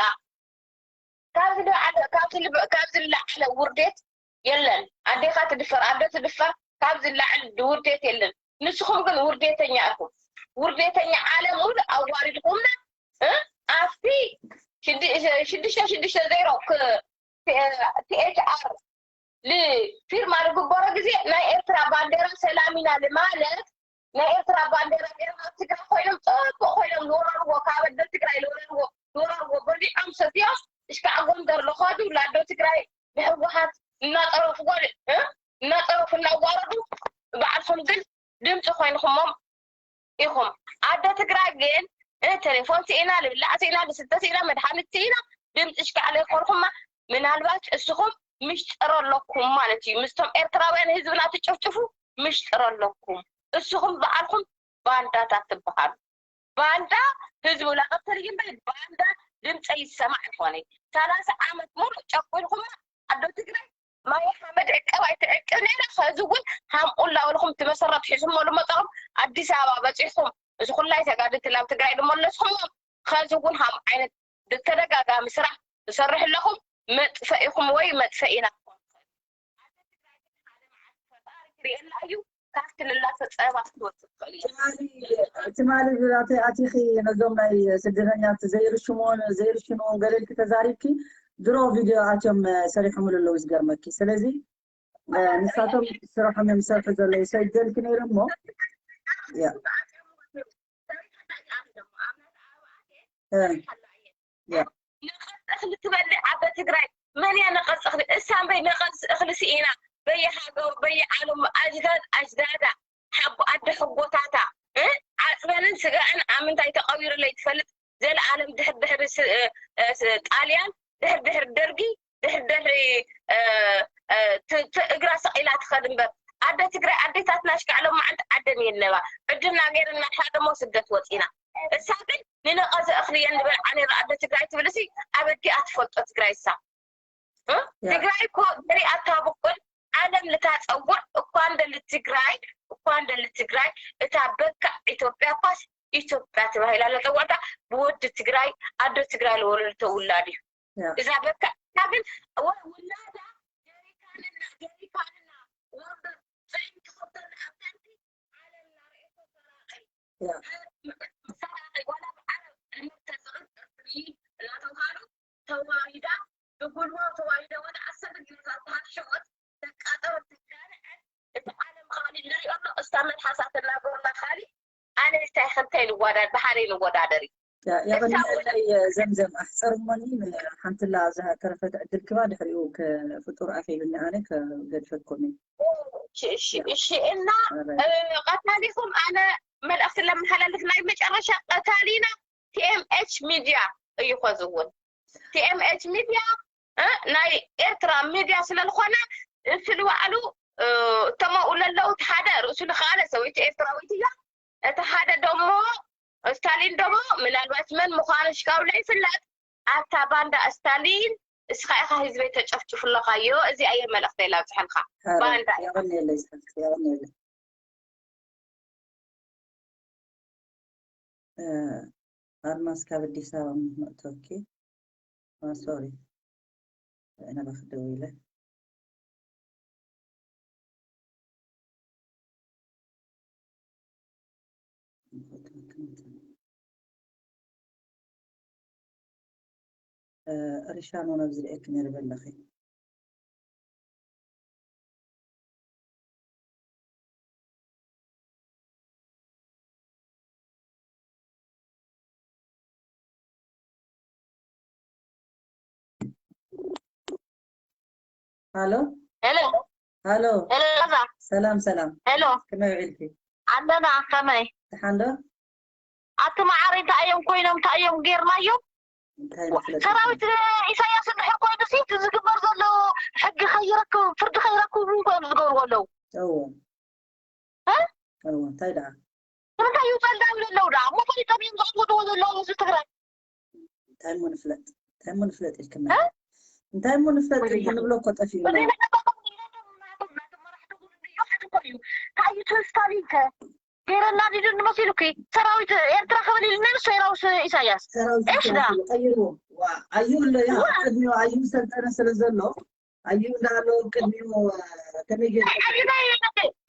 ካብዚ ንላዕለ፣ ካብዚ ንብ-፣ ካብዚ ንላዕለ ውርደት የለን። ኣዴኻ ትድፈር፣ ኣዶ ትድፈር፣ ካብዚ ንላዕለ ውርደት የለን። ንስኹም ግን ውርደተኛ ኢኹም። ውርደተኛ፣ ዓለም ሙሉ ኣዋሪድኩምና፣ እ? ኣብቲ ሽድ-፣ ሽዱሽተ ሽዱሽተ ዜሮ ክ-፣ ቲ ኤች ኣር ል-፣ ፊርማ ዝግበሮ ግዜ ናይ ኤርትራ ባንዴራ ሰላም ኢና ልማለት፣ ናይ ኤርትራ ባንዴራ ገይሮም ኣብ ትግራይ ኮይኖም፣ ፅቡቅ ኮይኖም ዝወረርዎ፣ ካብ ኣደ ትግራይ ዝወረርዎ፣ ዝወረርዎ በሊዖም ሰትዮም፣ እሽካዕ ጎንደር ለኸዱ፣ ላዶ ትግራይ ንህወሓት እናፀረፉ፣ እ፣ እናፀረፉ እናዋረዱ፣ ባዕልኹም ግን ድምፂ ኮይንኩሞም ኢኹም። ኣደ ትግራይ ግን፣ እ፣ ቴሌፎን ስኢና፣ ልብላዕ ስኢና፣ ልስተ ስኢና፣ መድሓኒት ስኢና፣ ድምፂ እሽካዕ ለይኮንኩማ፣ ምናልባት እስኹም ምሽጥር ኣለኩም ማለት እዩ። ምስቶም ኤርትራውያን ህዝብና ትጭፍጭፉ ምሽጥር ኣለኩም። እስኹም በዓልኩም ባንዳታት ትበሃሉ። ባንዳ ህዝቡ ለቐትል እዩ እምበር፣ ባንዳ ድምፀ ይሰማዕ ይኾነ። ሰላሳ ዓመት ሙሉእ ጨቁንኩማ፣ ኣዶ ትግራይ ማይ ሓመድ ዕቀባ ኣይትዕቅብ ነይራ። ከዚ እውን ሃምኡ እናበልኹም እቲ መሰረት ሒዝሞ ዝመፀኹም ኣዲስ ኣበባ በፂሕኩም እዚ ኩላይ ተጋድልቲ ናብ ትግራይ ዝመለስኹምዎም ከዚ እውን ሃም ዓይነት ብተደጋጋሚ ስራሕ ትሰርሕ ኣለኹም። መጥፈኢኹም ወይ መጥፈኢና ክኾን ትኽእል። ኣደ ትግራይ ግን ሓደ መዓልቲ ፈጣሪ ክርእየላ እዩ። ካብቲ ልላፈ ፀባ ክትወፅእ ትኽእል እያ። ትማሊ ትማሊ ብላተይ ኣቲኺ ነዞም ናይ ስደተኛት ዘይርሽምዎን ዘይርሽንዎም ገለ ኢልኪ ተዛሪብኪ። ድሮ ቪድዮ ኣትዮም ሰሪሖምሉ ኣለዉ ዝገርመኪ። ስለዚ ንሳቶም ስራሖም እዮም ዝሰርሑ ዘለዉ። ሰይደልኪ ነይረ እሞ ያ እ፣ ያ ነቐጽ እኽሊ ትበልዕ ኣደ ትግራይ መን እያ ነቐጽ እኽሊ? እሳ እምበይ ነቐጽ እኽሊ ስኢና በየሃገሩ በየዓለሙ ኣጅዳድ ኣጅዳዳ ሓቦ ኣደ ሕጎታታ እ? ዓጽመንን ስጋኣን ኣብ ምንታይ ተቐቢሩ ለይትፈልጥ ዘለኣለም ድሕር ድሕሪ ስ- እ- እ- ጣልያን ድሕር ድሕሪ ደርጊ ድሕር ድሕሪ እ- እ- ት- ት- እግራ ሰቒላ ትኸድ እምበር ኣደ ትግራይ ኣዴታትና ሽካዕሎም መዓልቲ ዓደን የለባ ዕድልና ገይርና ሓደሞ ስደት ወፂና እሳ ግን ንነቐዘ እኽሊ የንበልዓ ነይራ ኣደ ትግራይ ትብል ሲ ኣበዲኣ ትፈልጦ ትግራይ እሳ እ? ትግራይ እኮ ገሪኣታ ብቁል ዓለም ልታፀውዕ እኳ እንደሊ ትግራይ እኳ እንደሊ ትግራይ እታ በካዕ ኢትዮጵያ እኳስ ኢትዮጵያ ተባሂላ ለፀወዕታ ብወዲ ትግራይ ኣዶ ትግራይ ለወለደቶ ውላድ እዩ እዛ በካዕ እታ ግን ወ- ውላዳ ጀሪካንና ጀሪካንና ወንበር ፅዒን ክኸብተና ኣብ ታንኪ ዓለም ናርእየቶ ሰራቂ ሰራቂ ዋላ ብዓረብ ትምህርቲ ተዝቕጥር ፍሪ እናተውሃሉ ተዋሪዳ ብጉልቦ ተዋሪዳ ወደ ዓሰርተ ጊዜ ዝበሃል ሽወት ተቃጠሎ ትጋንዐ እቲ ዓለም ኻሊ ንሪኦ ኣሎ እስታ መልሓሳ ተናገሩና ኻሊ ኣነ እንታይ ከምታይ ንወዳድ ብሓደ ንወዳደር እዩ የቐንየለይ ዘምዘም ኣሕፀርሞኒ ሓንትላ እዛ ተረፈት ዕድል ክባ ድሕሪኡ ፍጡር ኣኺሉኒ ኣነ ከገድፈኩም እዩ እሺ እና ቀታሊኹም ኣነ መልእኽቲ ለመሓላልፍ ናይ መጨረሻ ቀታሊና ቲኤምኤች ሚድያ እዩ ኸዚ እውን ቲኤምኤች ሚድያ ናይ ኤርትራ ሚድያ ስለዝኾነ እሱ ንባዕሉ እተመኡ ለለው ሓደ ርእሱ ንኻለ ሰበይቲ ኤርትራዊት እያ እቲ ሓደ ደሞ ስታሊን ደሞ ምናልባት መን ምዃኑ ሽካው ለይፍለጥ ኣታ ባንዳ ስታሊን እስኻ ኢኻ ህዝበይ ተጨፍጭፉ ኣለኻዮ እዚ ኣየ መልእኽተይ ላብፅሐልካ ባንዳ የቐንየለይ ስሓፍቲ የቐንየለይ ኣድማስ ካብ ኣዲስ ኣበባ ምእቶኪ ሶሪ ናባኺ ደዊለ ሪሻን ውን ኣብዚ ርኤኪ ነይረ በለኺ ሃሎ ሄሎ ሃሎ ሄሎ ዛ ሰላም ሰላም ሄሎ ከመይ ውዒልኪ ኣለና ከመይ ደሓን ዶ ኣቲ መዓረይ እንታይ እዮም ኮይኖም እንታይ እዮም ጌርናዮም እንታይ መስለኪ ሰራዊት ኢሳያስ እንድሕር ኮይኑ ሲ እቲ ዝግበር ዘሎ ሕጊ ከይረክብ ፍርዲ ከይረክቡ እዮም ዝገብርዎ ኣለዉ እዎ እ? እዎ እንታይ ደኣ ንምንታይ ይውፀል ዳው ኢሉ ኣለዉ ደኣ እሞ ፈሊጦም እዮም ዘቕጥቅጥዎ ዘለዉ ህዝቢ ትግራይ እንታይ እሞ ንፍለጥ እንታይ እሞ ንፍለጥ ኢልክና እንታይ እሞ ንፍለጥ ኢልክና ንብሎ እኮ ጠፊኡና ታይቱ ስታሊን ከ ገይረና ዲዱ ንመሲሉኪ ሰራዊት ኤርትራ ክብል ኢሉ ነብሱ ሰራዊት ኢሳያስ ሰራዊት እሽ ዳ ቀይርዎ ኣዩ ኣሎ ያ ቅድሚኡ ኣዩ ሰልጠነ ስለ ዘሎ ኣዩ እንዳሎ ቅድሚኡ ከመይ ገይሩ ኣዩ ናይ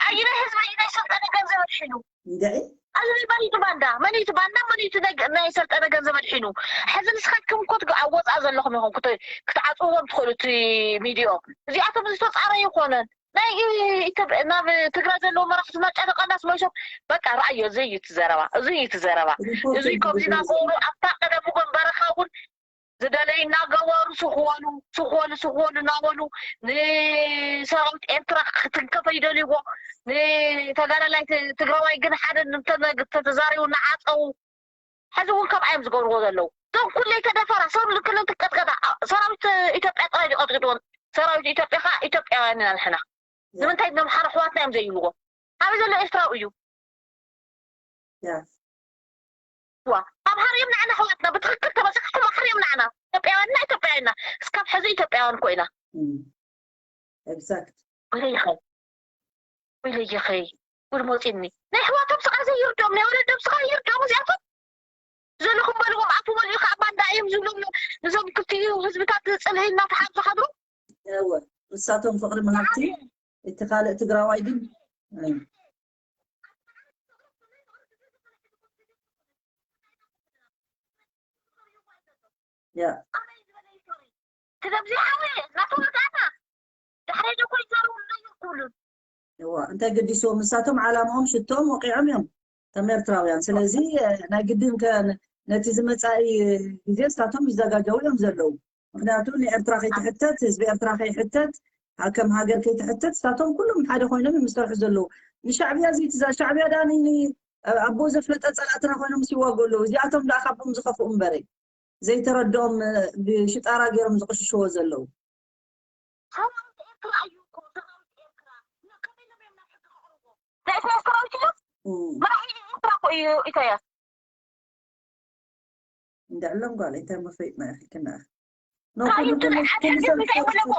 ኣዩ ናይ ህዝቢ ኣዩ ናይ ሰልጠነ ገንዘብ ኣድሒኑ እንድዒ ኣዩ ናይ መን እዩ ባንዳ መን እዩ ባንዳ መን እዩ ናይ ሰልጠነ ገንዘብ ኣድሒኑ ሕዚ ንስኻትኩም እኮ ትግ- ኣብ ወፃእ ዘለኹም ኢኹም ክት- ክትዓፅዎም ትኽእሉ እቲ ሚድዮ እዚኣቶም ዝተፃረዩ ይኮነን ናይ ኢትዮጵያ ናብ ትግራይ ዘለዉ መራሕትና ጨነቀናስ መሾም በቃ ረኣዮ እዚ እዩ እቲ ዘረባ እዚ እዩ እቲ ዘረባ እዚ ከምዚ እናገበሩ ኣብታ ቀደም እውን በረኻ እውን ዝደለዩ እናገበሩ ስኽወሉ ስኽወሉ ስኽወሉ እናበሉ ንሰራዊት ኤርትራ ክትንከፈ ይደልይዎ ንተጋዳላይ ትግራዋይ ግን ሓደ ተተዛሪቡ እናዓፀዉ ሕዚ እውን ከምኣ እዮም ዝገብርዎ ዘለዉ እቶም ኩለይ ተደፈራ ሰብ ልክልን ትቀጥቀጣ ሰራዊት ኢትዮጵያ ጥራይ ዝቀጥቅጥዎም ሰራዊት ኢትዮጵያ ከዓ ኢትዮጵያውያን ኢና ንሕና ንምንታይ ነምሓሩ ኣሕዋትና እዮም ዘይብልዎ ኣበይ ዘሎ ኤርትራዊ እዩ ያ ዋ ኣምሓር እዮም ንዓና ኣሕዋትና ብትክክል ተበፂሕኩም ኣምሓር እዮም ንዓና ኢትዮጵያውያን ኢና ኢትዮጵያውያን ኢና እስካብ ሕዚ ኢትዮጵያውያን እኮ ኢና exact ወይለይኸይ ወይለይኸይ ጉድ መፂኒ ናይ ኣሕዋቶም ስቓይ ዘይርድኦም ናይ ወለዶም ስቓይ ይርድኦም እዚኣቶም ዘለኹም በልዎም ኣፉ በልዑ ከዓ ባንዳ እዮም ዝብሎም ነዞም ክልቲኡ ህዝብታት ፅልኢ እናተሓዙ ዝሓድሩ እወ ንሳቶም ፍቕሪ መሃብቲ እቲ ካልእ ትግራዋይ ግን ያ ትገብዚ ሓወ እናተወጋእና ድሕረይ ደኮ ይዛረቡ ይብሉን እዋ እንታይ ገዲስዎም ንሳቶም ዓላማኦም ሽቶም ወቂዖም እዮም ከም ኤርትራውያን ስለዚ ናይ ግድን ነቲ ዝመፃኢ ግዜ ንሳቶም ይዘጋጀው እዮም ዘለዉ ምክንያቱ ንኤርትራ ከይትሕተት ህዝቢ ኤርትራ ከይሕተት ከም ሃገር ከይትሕተት ንሳቶም ኩሎም ሓደ ኮይኖም እዮም ዝሰርሑ ዘለዉ ንሻዕብያ ዘይትዛ ሻዕብያ ዳ ኣቦ ዘፍለጠ ፀላእትና ኮይኖም ሲዋጉ ኣለዉ እዚኣቶም ዳ ካብኦም ዝኸፍኡ እምበረ ዘይተረድኦም ብሽጣራ ገይሮም ዝቕሽሽዎ ዘለዉ ሰራዊት ኤርትራ እዩ እኮ ሰራዊት ኤርትራ ከመይ ኢሎም እዮም ናብ ሕጊ ከቕርቦ ናይ ኢሳያስ ሰራዊት እዩ መራሒ ኤርትራ እኮ እዩ ኢሳያስ እንድዕሎም ጓል እንታይ መፈይጥና ኢኺ ክና ካይን ትግራይ ሓደ ሕዝቢ እንታይ ይብለዎ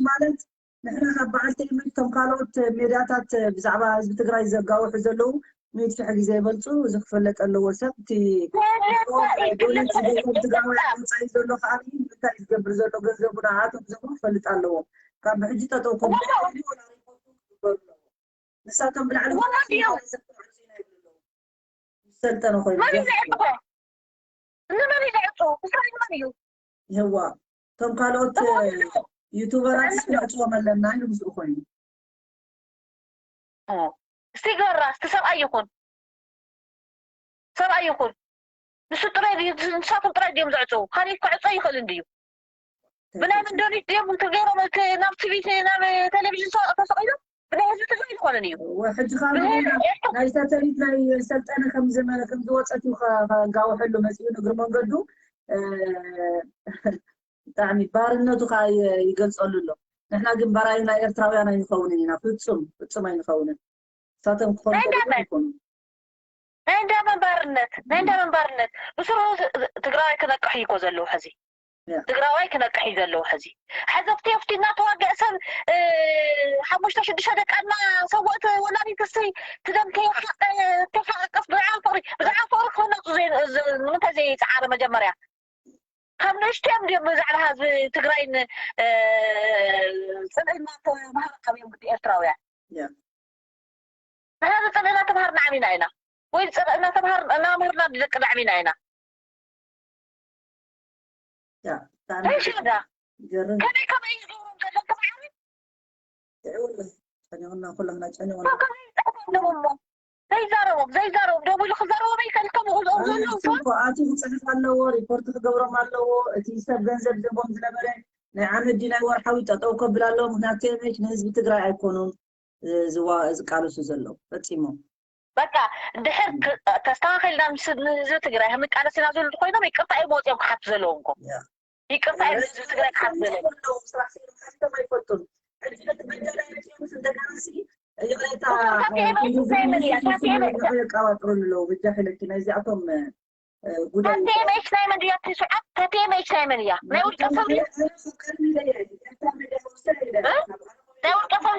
ማለት ንሕና ካብ በዓል ትእምት ከም ካልኦት ሜድያታት ብዛዕባ ህዝቢ ትግራይ ዘጋውሑ ዘለዉ ሚእቲ ሽሕ ግዜ ይበልፁ እዚ ክፈለጥ ኣለዎ ሰብ እቲ ዶነት ዝገብሮም ትግራዋይ ወፃኢ ዘሎ ከዓ እንታይ ዝገብር ዘሎ ገንዘቡ ንዓቶም ዝህቦ ክፈልጥ ኣለዎ ካብ ብሕጂ ጠጠው ከ ንሳቶም ብላዕሊ ዝሰልጠነ ኮይኑ ንመን ይልዕፁ እስራኤል መን እዩ ይህዋ እቶም ካልኦት ዩቱበራት ክነዕፅዎም ኣለና ኢሉ ምስኡ ኮይኑ እስቲ ገራ እስቲ ሰብኣይ ይኹን ሰብኣይ ይኹን ንሱ ጥራይ ንሳቶም ጥራይ ድዮም ዘዕፅው ካሊእ ክዕፆ ይኽእል እንድዩ ብናይ መንደሪት ድዮም ገይሮም ናብ ቲቪ ናብ ቴሌቪዥን ተሰቂሎም ብናይ ህዝቢ ትግራይ ዝኾነን እዩ ሕጂ ካብ ናይ ሳተሊት ናይ ሰልጠነ ከምዝመረ ከምዝወፀት እዩ ከጋውሐሉ መፅኡ ንእግሪ መንገዱ ብጣዕሚ ባርነቱ ከዓ ይገልፀሉ ኣሎ ንሕና ግን ባራዩ ናይ ኤርትራውያን ኣይንኸውንን ኢና ፍፁም ፍፁም ኣይንኸውንን ንሳቶም ክኾኑ ይኮኑ ናይ እንዳ መንባርነት ናይ እንዳ መንባርነት ብስሩ ትግራዋይ ክነቅሕ ይኮ ዘለዉ ሕዚ ትግራዋይ ክነቅሕ እዩ ዘለዉ ሕዚ ሕዚ ኣብቲ ኣብቲ እናተዋገአ ሰብ ሓሙሽተ ሽዱሽተ ደቃና ሰወእቲ ወላዲት እስቲ ትደም ተይሓቀፍ ብዛዕባ ፍቅሪ ብዛዕባ ፍቅሪ ክህነፁ ንምንታይ ዘይፀዓረ መጀመርያ ካብ ንእሽትዮም ድዮም ብዛዕባ ህዝቢ ትግራይን ፅልእና ተባህርቀም እዮም ግዲ ኤርትራውያን ንሕና ዝፅልእና ተምሃርና ዓሚና ኢና ወይ ዝፅልእና ተምሃር እናምህርና ደቂ ዓሚና ኢና ተሸዳ ከመይ ከመይ ዝገብሮም ዘሎ ተምሃሪ ጨኒቁና ኩላና ጨኒቁና ዘይዛረቦም ዘይዛረቦም ደው ኢሉ ክዛረቦም ኣይከልከም ዘለዉ ኣቲ ክፅሕፍ ኣለዎ ሪፖርት ክገብሮም ኣለዎ እቲ ሰብ ገንዘብ ዘቦም ዝነበረ ናይ ዓመት ድዩ ናይ ወርሓዊ ጠጠው ከብል ኣለዎ ምክንያቱ ቴምች ንህዝቢ ትግራይ ኣይኮኑን ዝቃለሱ ዘለዉ ፈፂሞም በቃ ድሕር ተስተካከልና ንህዝቢ ትግራይ ክንቃለስ ኢና ዝብሉ ኮይኖም ይቅርታ እዮም ወፂኦም ክሓቱ ዘለዎም እኮ ይቅርታ እዮም ንህዝቢ ትግራይ ክሓቱ ዘለዎም ኣይፈቱን የቀባጥሩ ኣለዉ ብጃ ሕለኪ ናይዚኣቶም ጉዳይ ታቴመች ናይ መን ድያ ትስዓብ ታቴመች ናይ መን እያ ናይ ውልቀ ሰብ ናይ ውልቀ ሰብ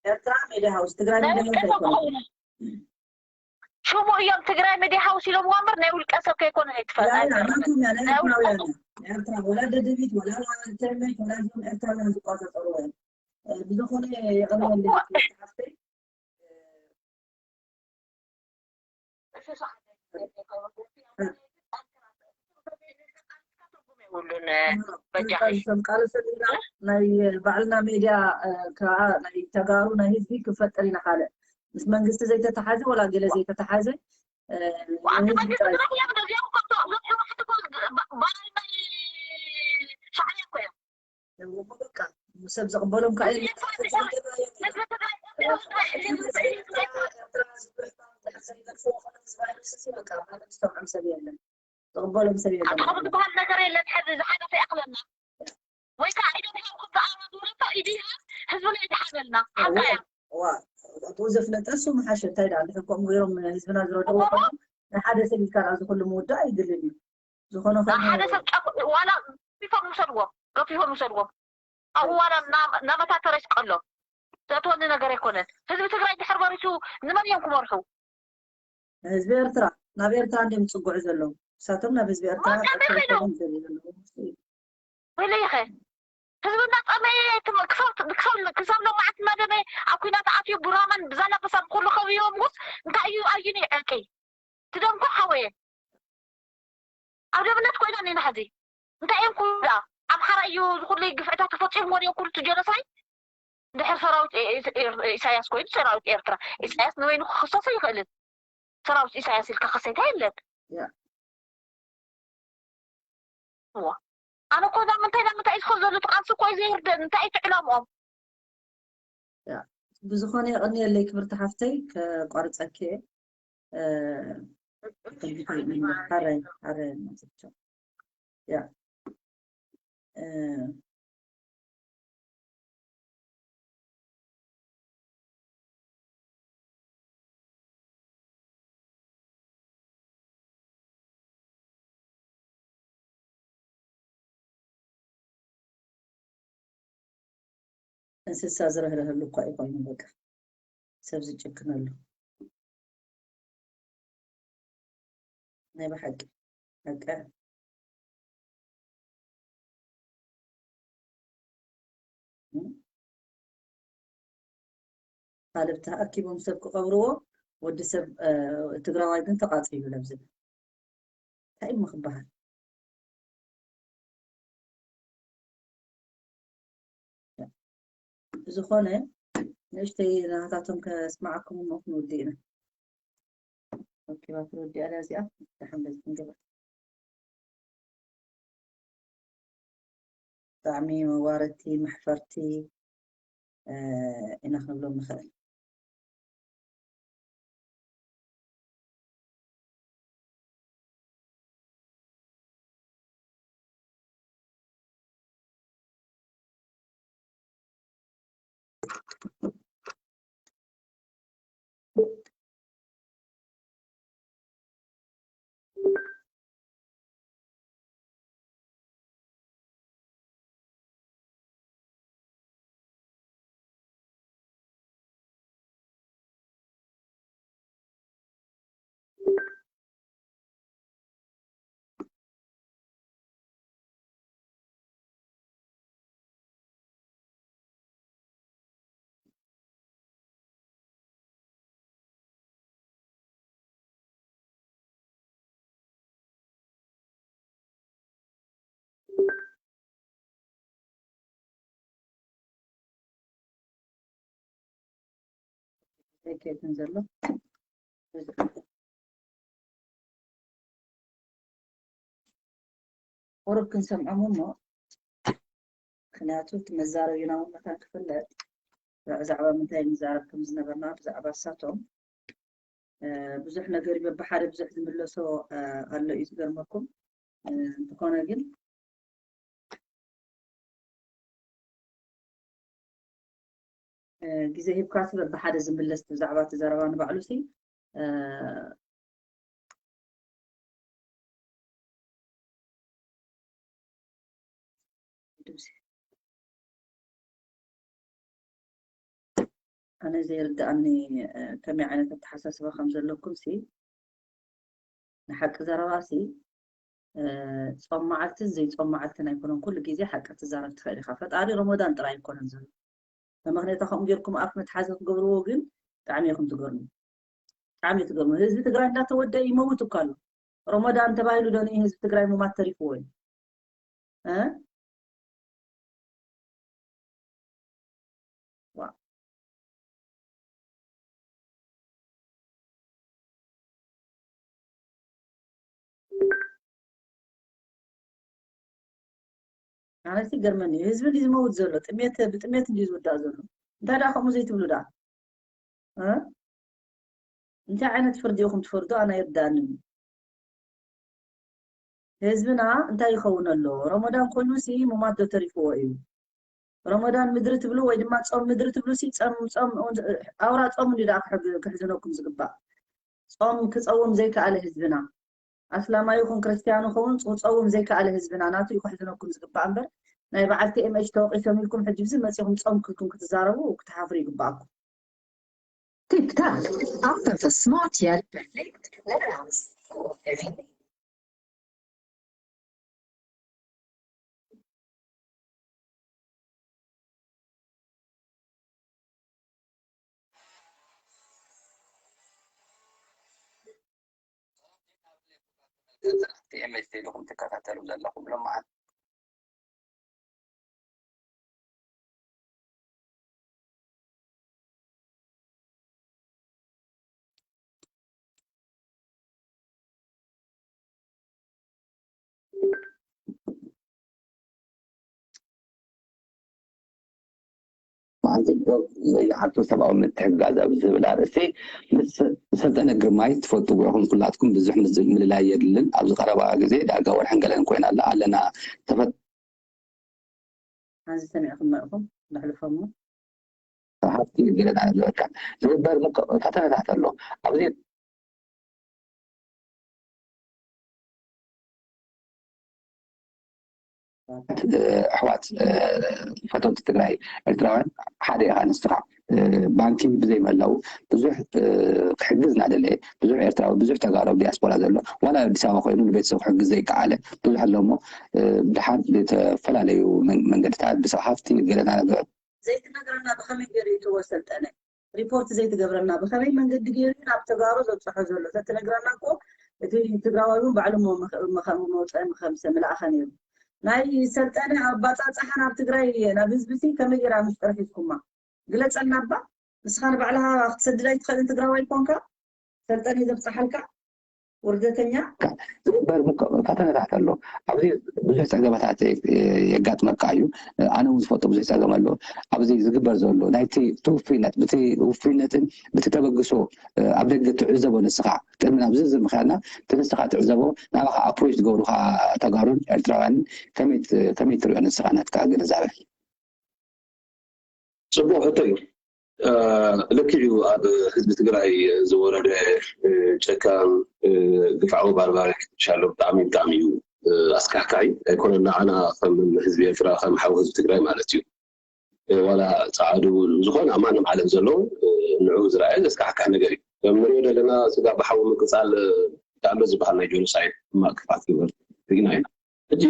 ኤርትራ ሜዳ ሃውስ ትግራይ ሜዳ ሃውስ ኣይኮነ ሽሙ እዮም ትግራይ ሚዲያ ሃውስ ኢሎም እምበር ናይ ውልቀ ሰብ ከይኮነ ኣይትፈልጥ ኤርትራ ወላ ደደቢት ወላ ተመች ወላ ዞም ኤርትራውያን ዝቋፀፀሩ እዮም ብዝኾነ የቐርበልሓፍተይ ቃለ ሰሊና ናይ ባዕልና ሜድያ ከዓ ናይ ተጋሩ ናይ ህዝቢ ክፈጠር ኢና ካልእ ምስ መንግስቲ ዘይተተሓዘ ወላ ገለ ዘይተተሓዘ ሰብ ዝቕበሎም ከዓ ዝቕበሎም ሰብ የለን። ኣታ ከም ዝበሃል ነገር የለን። ሕዚ ዝሓለፈ ይኣኽለና። ወይ ከዓ ኢዶም ሃብኩም ዝኣረዱ ረቶ ኢዱ ይሃብ ህዝብና ይድሓነልና። ሓቃ እያ። እዋ፣ ኣቶ ዘፍለጠ እሱ ምሓሸ እንታይ ደኣ እንድሕር ከምኡ ገይሮም ህዝብና ዝረድእዎ እሞ ኮይኖም ንሓደ ሰብ ኢልካ ደኣ እዚ ኩሉ ምውዳእ ኣይድልን እዩ። ዝኾነ ኮይኑ ሓደ ሰብ ጫፍ ዋላ ገፊፎም ይውሰድዎም፣ ገፊፎም ይውሰድዎም። ኣብኡ ዋላ እናመታተረ ይስቀሎ። ዘእትወኒ ነገር ኣይኮነን። ህዝቢ ትግራይ ድሕር በሪሱ ንመን እዮም ክመርሑ? ህዝቢ ኤርትራ ናብ ኤርትራ እንዲም ዝፅግዑ ዘለዉ። እሳቶም ናብ ህዝቢ ኤርትራ ወይለይኸ ህዝቢ እናጠመየ ክሳብ ሎማዓት እናደመየ ኣብ ኩናት ኣትዩ ብራማን ብዛላበሳብ ኩሉ ከብዮም ጉስ እንታይ እዩ ኣዩኒ ዕርቂ ትደምኮ ሓወየ ኣብ ደብነት ኮይና ኒና ሕዚ እንታይ እዮም ኩሉ ኣምሓራ እዩ ዝኩሉ ግፍዕታት ተፈፂሙ ወዲኦ ኩሉ ጀኖሳይ ድሕር ሰራዊት ኢሳያስ ኮይኑ ሰራዊት ኤርትራ ኢሳያስ ንበይኑ ክክሰሶ ይኽእልን ሰራዊት ኢሳያስ ኢልካ ከሰይታ የለን ኣነ እኮ እዛ ምንታይ ናብ ምንታይ ዝኸ ዘሎ ትቃልሲ እኮ እዩ ዘይርደን እንታይ እዩ ትዕላምኦም ብዝኾነ የቐንየለይ ክብርቲ ሓፍተይ ከቋርፀኪ ሓረይ ሓረይ ያ እንስሳ ዝረህረህሉ እኳ እዩ ኮይኑ በቃ ሰብ ዝጭክነሉ ናይ ብሓቂ በቃ ካልብ ተኣኪቦም ሰብ ክቐብርዎ ወዲ ሰብ ትግራዋይ ግን ተቓፂሉ ለብዝብ እንታይ እሞ ክበሃል ዝኾነ ንእሽተይ ናታቶም ከስማዓኩም እሞ ክንውዲ ኢና ኦኬ ባትሪ ወዲኣ እዚኣ ደሓን በዚ ክንገባ ብጣዕሚ መዋረድቲ መሕፈርቲ ኢና ክንብሎም ንኽእል ዘይከይድን ዘሎ ቁሩብ ክንሰምዖም እሞ ምክንያቱ እቲ መዛረቢና እውን መታን ክፍለጥ ብዛዕባ ምንታይ ንዛረብ ከም ዝነበርና ብዛዕባ እሳቶም ብዙሕ ነገር እዩ በብሓደ ብዙሕ ዝምለሶ ኣሎ እዩ ዝገርመኩም እንተኾነ ግን ግዜ ሂብካ ሲ በብሓደ ዝምለስ ብዛዕባ እቲ ዘረባ ንባዕሉ ሲ ኣነ ዘይርድኣኒ ከመይ ዓይነት ኣተሓሳስባ ከም ዘለኩም ሲ ንሓቂ ዘረባ ሲ ጾም መዓልትን ዘይጾም መዓልትን ኣይኮነን ኩሉ ግዜ ሓቂ ትዛረብ ትኽእል ኢኻ ፈጣሪ ሮሞዳን ጥራይ ኣይኮነን ዘሎ መመኽነታ ከምኡ ጌርኩም ኣፍ መትሓዚ ክገብርዎ ግን ብጣዕሚ ኢኹም ትገርሙ ብጣዕሚ ትገርሙ ህዝቢ ትግራይ እንዳተወደ ይመውት እኳ ኣሎ ሮሞዳን ተባሂሉ ዶ ንህዝቢ ትግራይ ሙማት ተሪፍዎ እዩ ኣነስ ይገርመኒ እዩ ህዝቢ እንዲ ዝመውት ዘሎ ጥሜት ብጥሜት እንዲ ዝውዳእ ዘሎ እንታይ ደኣ ከምኡ ዘይትብሉ ደኣ እንታይ ዓይነት ፍርዲ ኢኹም ትፈርዱ ኣነ ይርዳእኒ ህዝብና እንታይ ይኸውን ኣሎ ረመዳን ኮይኑ ሲ ሙማት ዶ ተሪፍዎ እዩ ረመዳን ምድሪ ትብሉ ወይ ድማ ጾም ምድሪ ትብሉ ሲ ጾም ጾም ኣውራ ጾም እንዲ ደኣ ክሕዝነኩም ዝግባእ ጾም ክጸውም ዘይከኣለ ህዝብና ኣስላማይ ይኹን ክርስትያን ይኸውን ክጸውም ዘይከኣለ ህዝብና ናቱ እዩ ክሕዝነኩም ዝግባእ እምበር ናይ በዓል ቲ ኤም ኤች ተወቒሶም ኢልኩም ሕጂ ብዚ መጺኹም ጾም ክልኩም ክትዛረቡ ክትሓፍሩ ይግባኣኩም። Titta, appen för smart hjälp perfekt leverans och återvinning. ቲ ኤም ኤች ዲኹም ትከታተሉ ዘለኹም ሎማዓት መዓልቲ ዶብ ዘይሓቱ ሰብኣዊ ምትሕግጋዝ ኣብ ዝብል ኣርእስቲ ምስ ሰልጠነ ግርማይ ትፈልጥዎ ኢኹም ኩላትኩም። ብዙሕ ምልላይ የድልን። ኣብዚ ቀረባ ግዜ ዳርጋ ወርሕን ገለን ኮይና ኣላ ኣለና ተፈ ሓዚ ሰሚዕኩም ኢኹም ነሕልፎ እሞ ሃብቲ ገለና ኣለካ ዝግበር ፈተነታት ኣሎ ኣብዚ ኣሕዋት ፈተውቲ ትግራይ ኤርትራውያን ሓደ ኢኻ ንስኻ ባንኪ ብዘይመላው ብዙሕ ክሕግዝ እናደለየ ብዙሕ ኤርትራዊ ብዙሕ ተጋሩ ኣብ ዲያስፖራ ዘሎ ዋላ ኣዲስ ኣበባ ኮይኑ ንቤተሰብ ክሕግዝ ዘይከኣለ ብዙሕ ኣሎ እሞ ድሓን ዝተፈላለዩ መንገድታት ብሰብ ሃፍቲ ገለና ነገር ዘይትነግረና ብኸመይ ገይሩ እዩ ትወሰልጠነ ሪፖርት ዘይትገብረና ብኸመይ መንገዲ ገይሩ ናብ ተጋሩ ዘብፅሖ ዘሎ ተትነግረና እኮ እቲ ትግራዋይ እውን ባዕሉ መውፅአ ምኸምሰ ምልኣኸ ነይሩ ናይ ሰልጠነ ኣባፃፃሓ ናብ ትግራይ ናብ ህዝቢ ሲ ከመይ ገይራ ምስጥር ሒዝኩማ ግለፀልና እባ ንስኻ ንባዕልኻ ክትሰድድ ኣይትኽእልን ትግራዋይ ኮንካ ሰልጠነ ዘብፅሓልካ ውርደተኛ ዝግበር ፈተነታት ኣሎ ኣብዚ ብዙሕ ፀገማታት የጋጥመካ እዩ ኣነ እውን ዝፈልጦ ብዙሕ ፀገም ኣሎ ኣብዚ ዝግበር ዘሎ ናይቲ ውፍይነት ብቲ ውፍይነትን ብቲ ተበግሶ ኣብ ደገ ትዕዘቦ ንስኻ ቅድሚ ናብ ዝርዝር ምክያድና እቲ ንስኻ ትዕዘቦ ናባኻ ኣፕሮች ዝገብሩካ ተጋሩን ኤርትራውያንን ከመይ ትሪኦ ንስኻ ናትካ ግንዛበ ፅቡቅ ሕቶ እዩ ልክዕ እዩ ኣብ ህዝቢ ትግራይ ዝወረደ ጨካን ግፍዓዊ ባርባሪ ክትሻሎ ብጣዕሚ ብጣዕሚ እዩ ኣስካሕካሒ ኣይኮነን ንዓና ከም ህዝቢ ኤርትራ ከም ሓው ህዝቢ ትግራይ ማለት እዩ ዋላ ፃዕዱ ዝኾነ ኣብ ማንም ዓለም ዘለዉ ንዑ ዝረኣየ ዘስካሕካሕ ነገር እዩ ከም ንሪኦ ዘለና ስጋ ብሓዊ ምቅፃል ዳሎ ዝበሃል ናይ ጆኖሳይድ ሕማቅ ክፍኣት ግበር ርኢና ኢና ሕጂ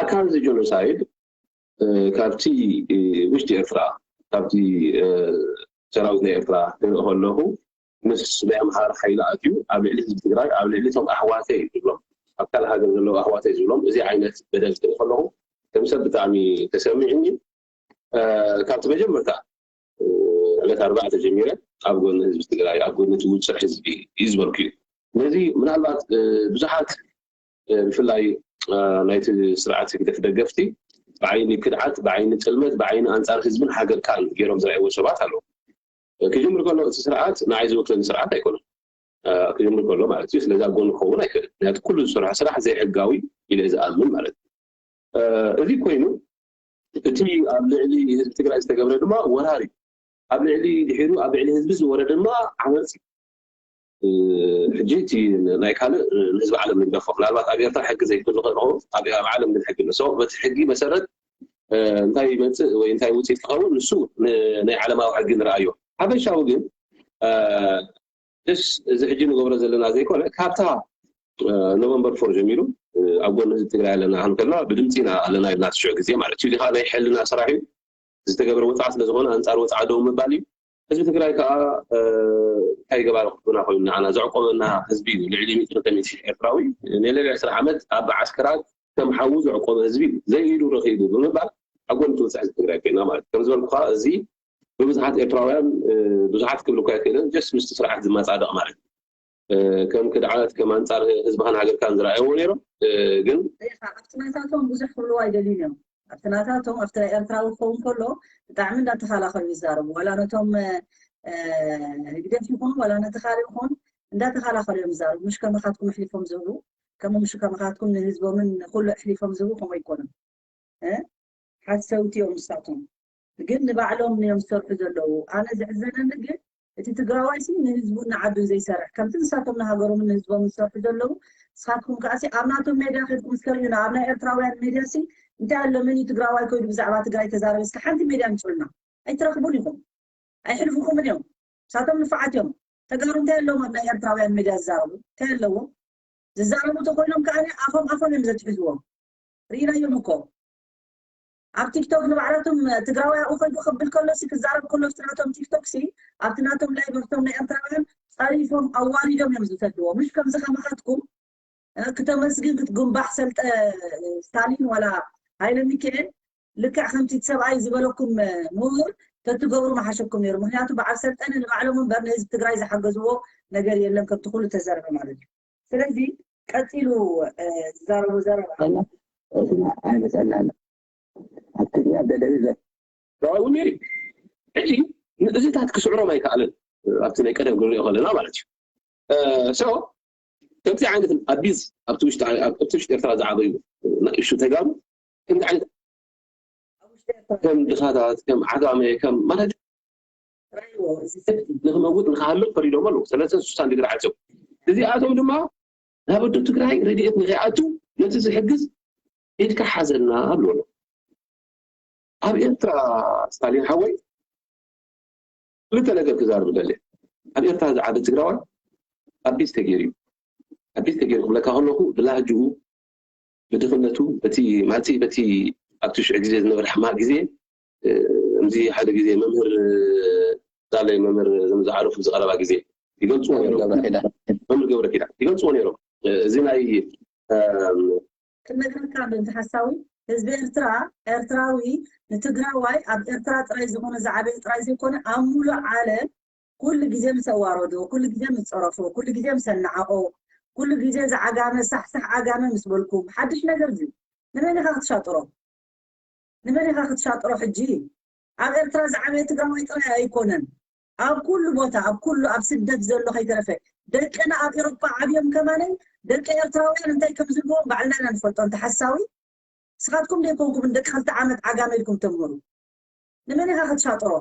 ኣካል እዚ ጆኖሳይድ ካብቲ ውሽጢ ኤርትራ ካብቲ ሰራዊት ናይ ኤርትራ ክርኢ ከለኹ ምስ ናይ ኣምሓራ ሓይሊ ኣትዩ ኣብ ልዕሊ ህዝቢ ትግራይ ኣብ ልዕሊ እቶም ኣሕዋተይ ዝብሎም ኣብ ካልእ ሃገር ዘለዉ ኣሕዋተይ ዝብሎም እዚ ዓይነት በደል ክርኢ ከለኹ ከም ሰብ ብጣዕሚ ተሰሚዑኒ ካብቲ መጀመርታ ዕለት ኣርባዕተ ጀሚረ ኣብ ጎኒ ህዝቢ ትግራይ ኣብ ጎኒ እቲ ውፅዕ ህዝቢ እዩ ዝበልኩ እዩ ነዚ ምናልባት ብዙሓት ብፍላይ ናይቲ ስርዓት ህግደፍ ደገፍቲ ብዓይኒ ክድዓት ብዓይኒ ጥልመት ብዓይኒ ኣንፃር ህዝብን ሃገርካን ገይሮም ዝረኣይዎ ሰባት ኣለዉ ክጅምር ከሎ እቲ ስርዓት ንዓይ ዝወክለኒ ስርዓት ኣይኮነን ክጅምር ከሎ ማለት እዩ ስለዚ ኣብ ጎኑ ክኸውን ኣይክእልን ምክንያቱ ኩሉ ዝሰርሖ ስራሕ ዘይሕጋዊ ኢለ ዝኣምን ማለት እዩ እዚ ኮይኑ እቲ ኣብ ልዕሊ ህዝቢ ትግራይ ዝተገብረ ድማ ወራር እዩ ኣብ ልዕሊ ድሒሩ ኣብ ልዕሊ ህዝቢ ዝወረ ድማ ዓመፅ ሕጂ እቲ ናይ ካልእ ንህዝቢ ዓለም ንግደፎ ምናልባት ኣብ ኤርትራ ሕጊ ዘይክህሉ ክእል ክኸውን ኣብ ዓለም ግን ሕጊ ኣሎ so በቲ ሕጊ መሰረት እንታይ ይመፅእ ወይ እንታይ ውፅኢት ክኸውን ንሱ ናይ ዓለማዊ ሕጊ ንረኣዮ ሓበሻዊ ግን ደስ እዚ ሕጂ ንገብሮ ዘለና ዘይኮነ ካብታ ኖቨምበር ፎር ጀሚሩ ኣብ ጎኒ ህዝቢ ትግራይ ኣለና ክንከልና ብድምፂ ኢና ኣለና ኢልና ሽዑ ግዜ ማለት እዩ ዲካ ናይ ሕልና ስራሕ እዩ ዝተገበረ ወፅዓ ስለዝኮነ ኣንፃር ወፅዓ ደው ምባል እዩ ህዝቢ ትግራይ ከዓ እንታይ ገባሪ ክቡና ኮይኑ ንዓና ዘዕቆበና ህዝቢ እዩ ልዕሊ ሚእቲ ክልተ ሚእቲ ሽሕ ኤርትራዊ ንልዕሊ ዕስራ ዓመት ኣብ ዓስከራት ከም ሓዉ ዘዕቆበ ህዝቢ እዩ ዘይኢዱ ረኪቡ ብምባል ኣብ ጎኒ ትውፅዕ ህዝቢ ትግራይ ኮይና ማለት ከም ዝበልኩ ከዓ እዚ ብብዙሓት ኤርትራውያን ብዙሓት ክብል እኳ ኣይክእልን just ምስቲ ስርዓት ዝመፃደቕ ማለት እዩ ከም ክድዓት ከም ኣንፃር ህዝብኻን ሃገርካን ዝረኣየዎ ነይሮም ግን ኣብቲ ናታቶም ብዙሕ ክብልዎ ኣይደልዩን እዮም ኣብቲ ናታቶም ኣብቲ ኤርትራዊ ክኸውን ከሎ ብጣዕሚ እንዳተኻላኸሉ ይዛረቡ ዋላ ነቶም ህግደፍ ይኹን ዋላ ነቲ ካልእ ይኹን እንዳተኻላኸሉ እዮም ይዛረቡ ምሽ ከመኻትኩም ኣሕሊፎም ዝህቡ ከምኡ ምሽ ከመኻትኩም ንህዝቦምን ንኩሉ ኣሕሊፎም ዝህቡ ከምኡ ኣይኮኑን ሓሰውቲ እዮም ንሳቶም ግን ንባዕሎም እዮም ዝሰርሑ ዘለዉ ኣነ ዝሕዘነኒ ግን እቲ ትግራዋይ ሲ ንህዝቡን ንዓዱን ዘይሰርሕ ከምቲ ንሳቶም ንሃገሮምን ንህዝቦምን ዝሰርሑ ዘለዉ ንስኻትኩም ከዓ ሲ ኣብ ናቶም ሜድያ ከድኩም እስከሪዩና ኣብ ናይ ኤርትራውያን ሜድያ ሲ እንታይ ኣሎ? መን እዩ ትግራዋይ ኮይኑ ብዛዕባ ትግራይ ተዛረበ? እስከ ሓንቲ ሜድያ ምፅኡልና። ኣይትረኽቡን ኢኹም። ኣይሕልፉኹምን እዮም። ንሳቶም ንፉዓት እዮም። ተጋሩ እንታይ ኣለዎም ኣብ ናይ ኤርትራውያን ሜድያ ዝዛረቡ? እንታይ ኣለዎም? ዝዛረቡ ተኮይኖም ከዓ ኣፎም ኣፎም እዮም ዘትሕዝዎም። ርኢናዮም እኮ። ኣብ ቲክቶክ ንባዕላቶም ትግራዋይ ኣብኡ ከይዱ ክብል ከሎ ሲ ክዛረብ ከሎ ኣብቲ ናቶም ቲክቶክ ሲ ኣብቲ ናቶም ላይቭ ኣብቶም ናይ ኤርትራውያን ፀሪፎም ኣዋሪዶም እዮም ዝሰድዎ። ምሽ ከምዚ ከማኻትኩም ክተመስግን ክትጉንባሕ ሰልጠ ስታሊን ዋላ ሃይለ ሚካኤል ልክዕ ከምቲ እቲ ሰብኣይ ዝበለኩም ምሁር ተትገብሩ መሓሸኩም ነይሩ። ምክንያቱ በዓል ሰልጠነ ንባዕሎም እምበር ንህዝቢ ትግራይ ዝሓገዝዎ ነገር የለን። ከምቲ ኩሉ ተዘረበ ማለት እዩ። ስለዚ ቀፂሉ ዝዛረቡ ዘረባ ኣይመፀና ኣሎ ኣብ ትግርኛ ደደቢዘ ራእዩ ነይሩ። ሕጂ ንእዚታት ክስዕሮም ኣይከኣለን። ኣብቲ ናይ ቀደም ክንሪኦ ከለና ማለት እዩ። ሶ ከምዚ ዓይነት ኣቢዝ ኣብቲ ውሽጢ ኣብቲ ውሽጢ ኤርትራ ዝዓበዩ ንእሽቱ ተጋሩ ከምዚ ዓይነት ከም ድኻታት ከም ዓጋመ ከም ማለት ንክመውት ንክሃልቅ ፈሪዶም ኣለዉ። ሰለስተ ስሳን ድግሪ ዓፅዮም እዚኣቶም ድማ ናብ ኣዶ ትግራይ ረድኤት ንከይኣቱ ነቲ ዝሕግዝ ኢድካ ሓዘልና ኣብልዎ። ኣብ ኤርትራ ስታሊን ሓወይ ክልተ ነገር ክዛርብ ደለ። ኣብ ኤርትራ ዝዓበ ትግራዋይ ኣቢዝ ተገይሩ እዩ። ኣቢዝ ተገይሩ ክብለካ ከለኹ ብላህጅኡ ብድኽነቱ በቲ ማለት በቲ ኣብቲ ሽዑ ግዜ ዝነበረ ሕማቕ ግዜ ከምዚ ሓደ ግዜ መምህር ዛለይ መምህር ዝዓረፉ ዝቐረባ ግዜ ይገልፅዎ ነይሮም። መምህር ገብረ ኪዳን ይገልፅዎ ነይሮም። እዚ ናይ ክነግረካ ዶ እንተ ሓሳዊ ህዝቢ ኤርትራ ኤርትራዊ ንትግራዋይ ኣብ ኤርትራ ጥራይ ዝኾነ ዝዓበየ ጥራይ ዘይኮነ ኣብ ሙሉእ ዓለም ኩሉ ግዜ ምስ ኣዋረዶ ኩሉ ግዜ ምስ ፀረፎ ኩሉ ግዜ ምስ ኣናዓቆ ኩሉ ግዜ ዝዓጋመ ሳሕሳሕ ዓጋመ ምስ በልኩም ሓድሽ ነገር እዩ። ንመን ኢኻ ክትሻጥሮ? ንመን ኢኻ ክትሻጥሮ ሕጂ? ኣብ ኤርትራ ዝዓበየ ትግራዋይ ጥራይ ኣይኮነን። ኣብ ኩሉ ቦታ ኣብ ኩሉ ኣብ ስደት ዘሎ ከይተረፈ ደቅና ኣብ ኤሮጳ ዓብዮም ከማነይ ደቂ ኤርትራውያን እንታይ ከም ዝብልዎም ባዕልና ኢና ንፈልጦ። እንተ ሓሳዊ ንስኻትኩም ደይኮንኩም ንደቂ ክልተ ዓመት ዓጋመ ኢልኩም ተምህሩ። ንመን ኢኻ ክትሻጥሮ?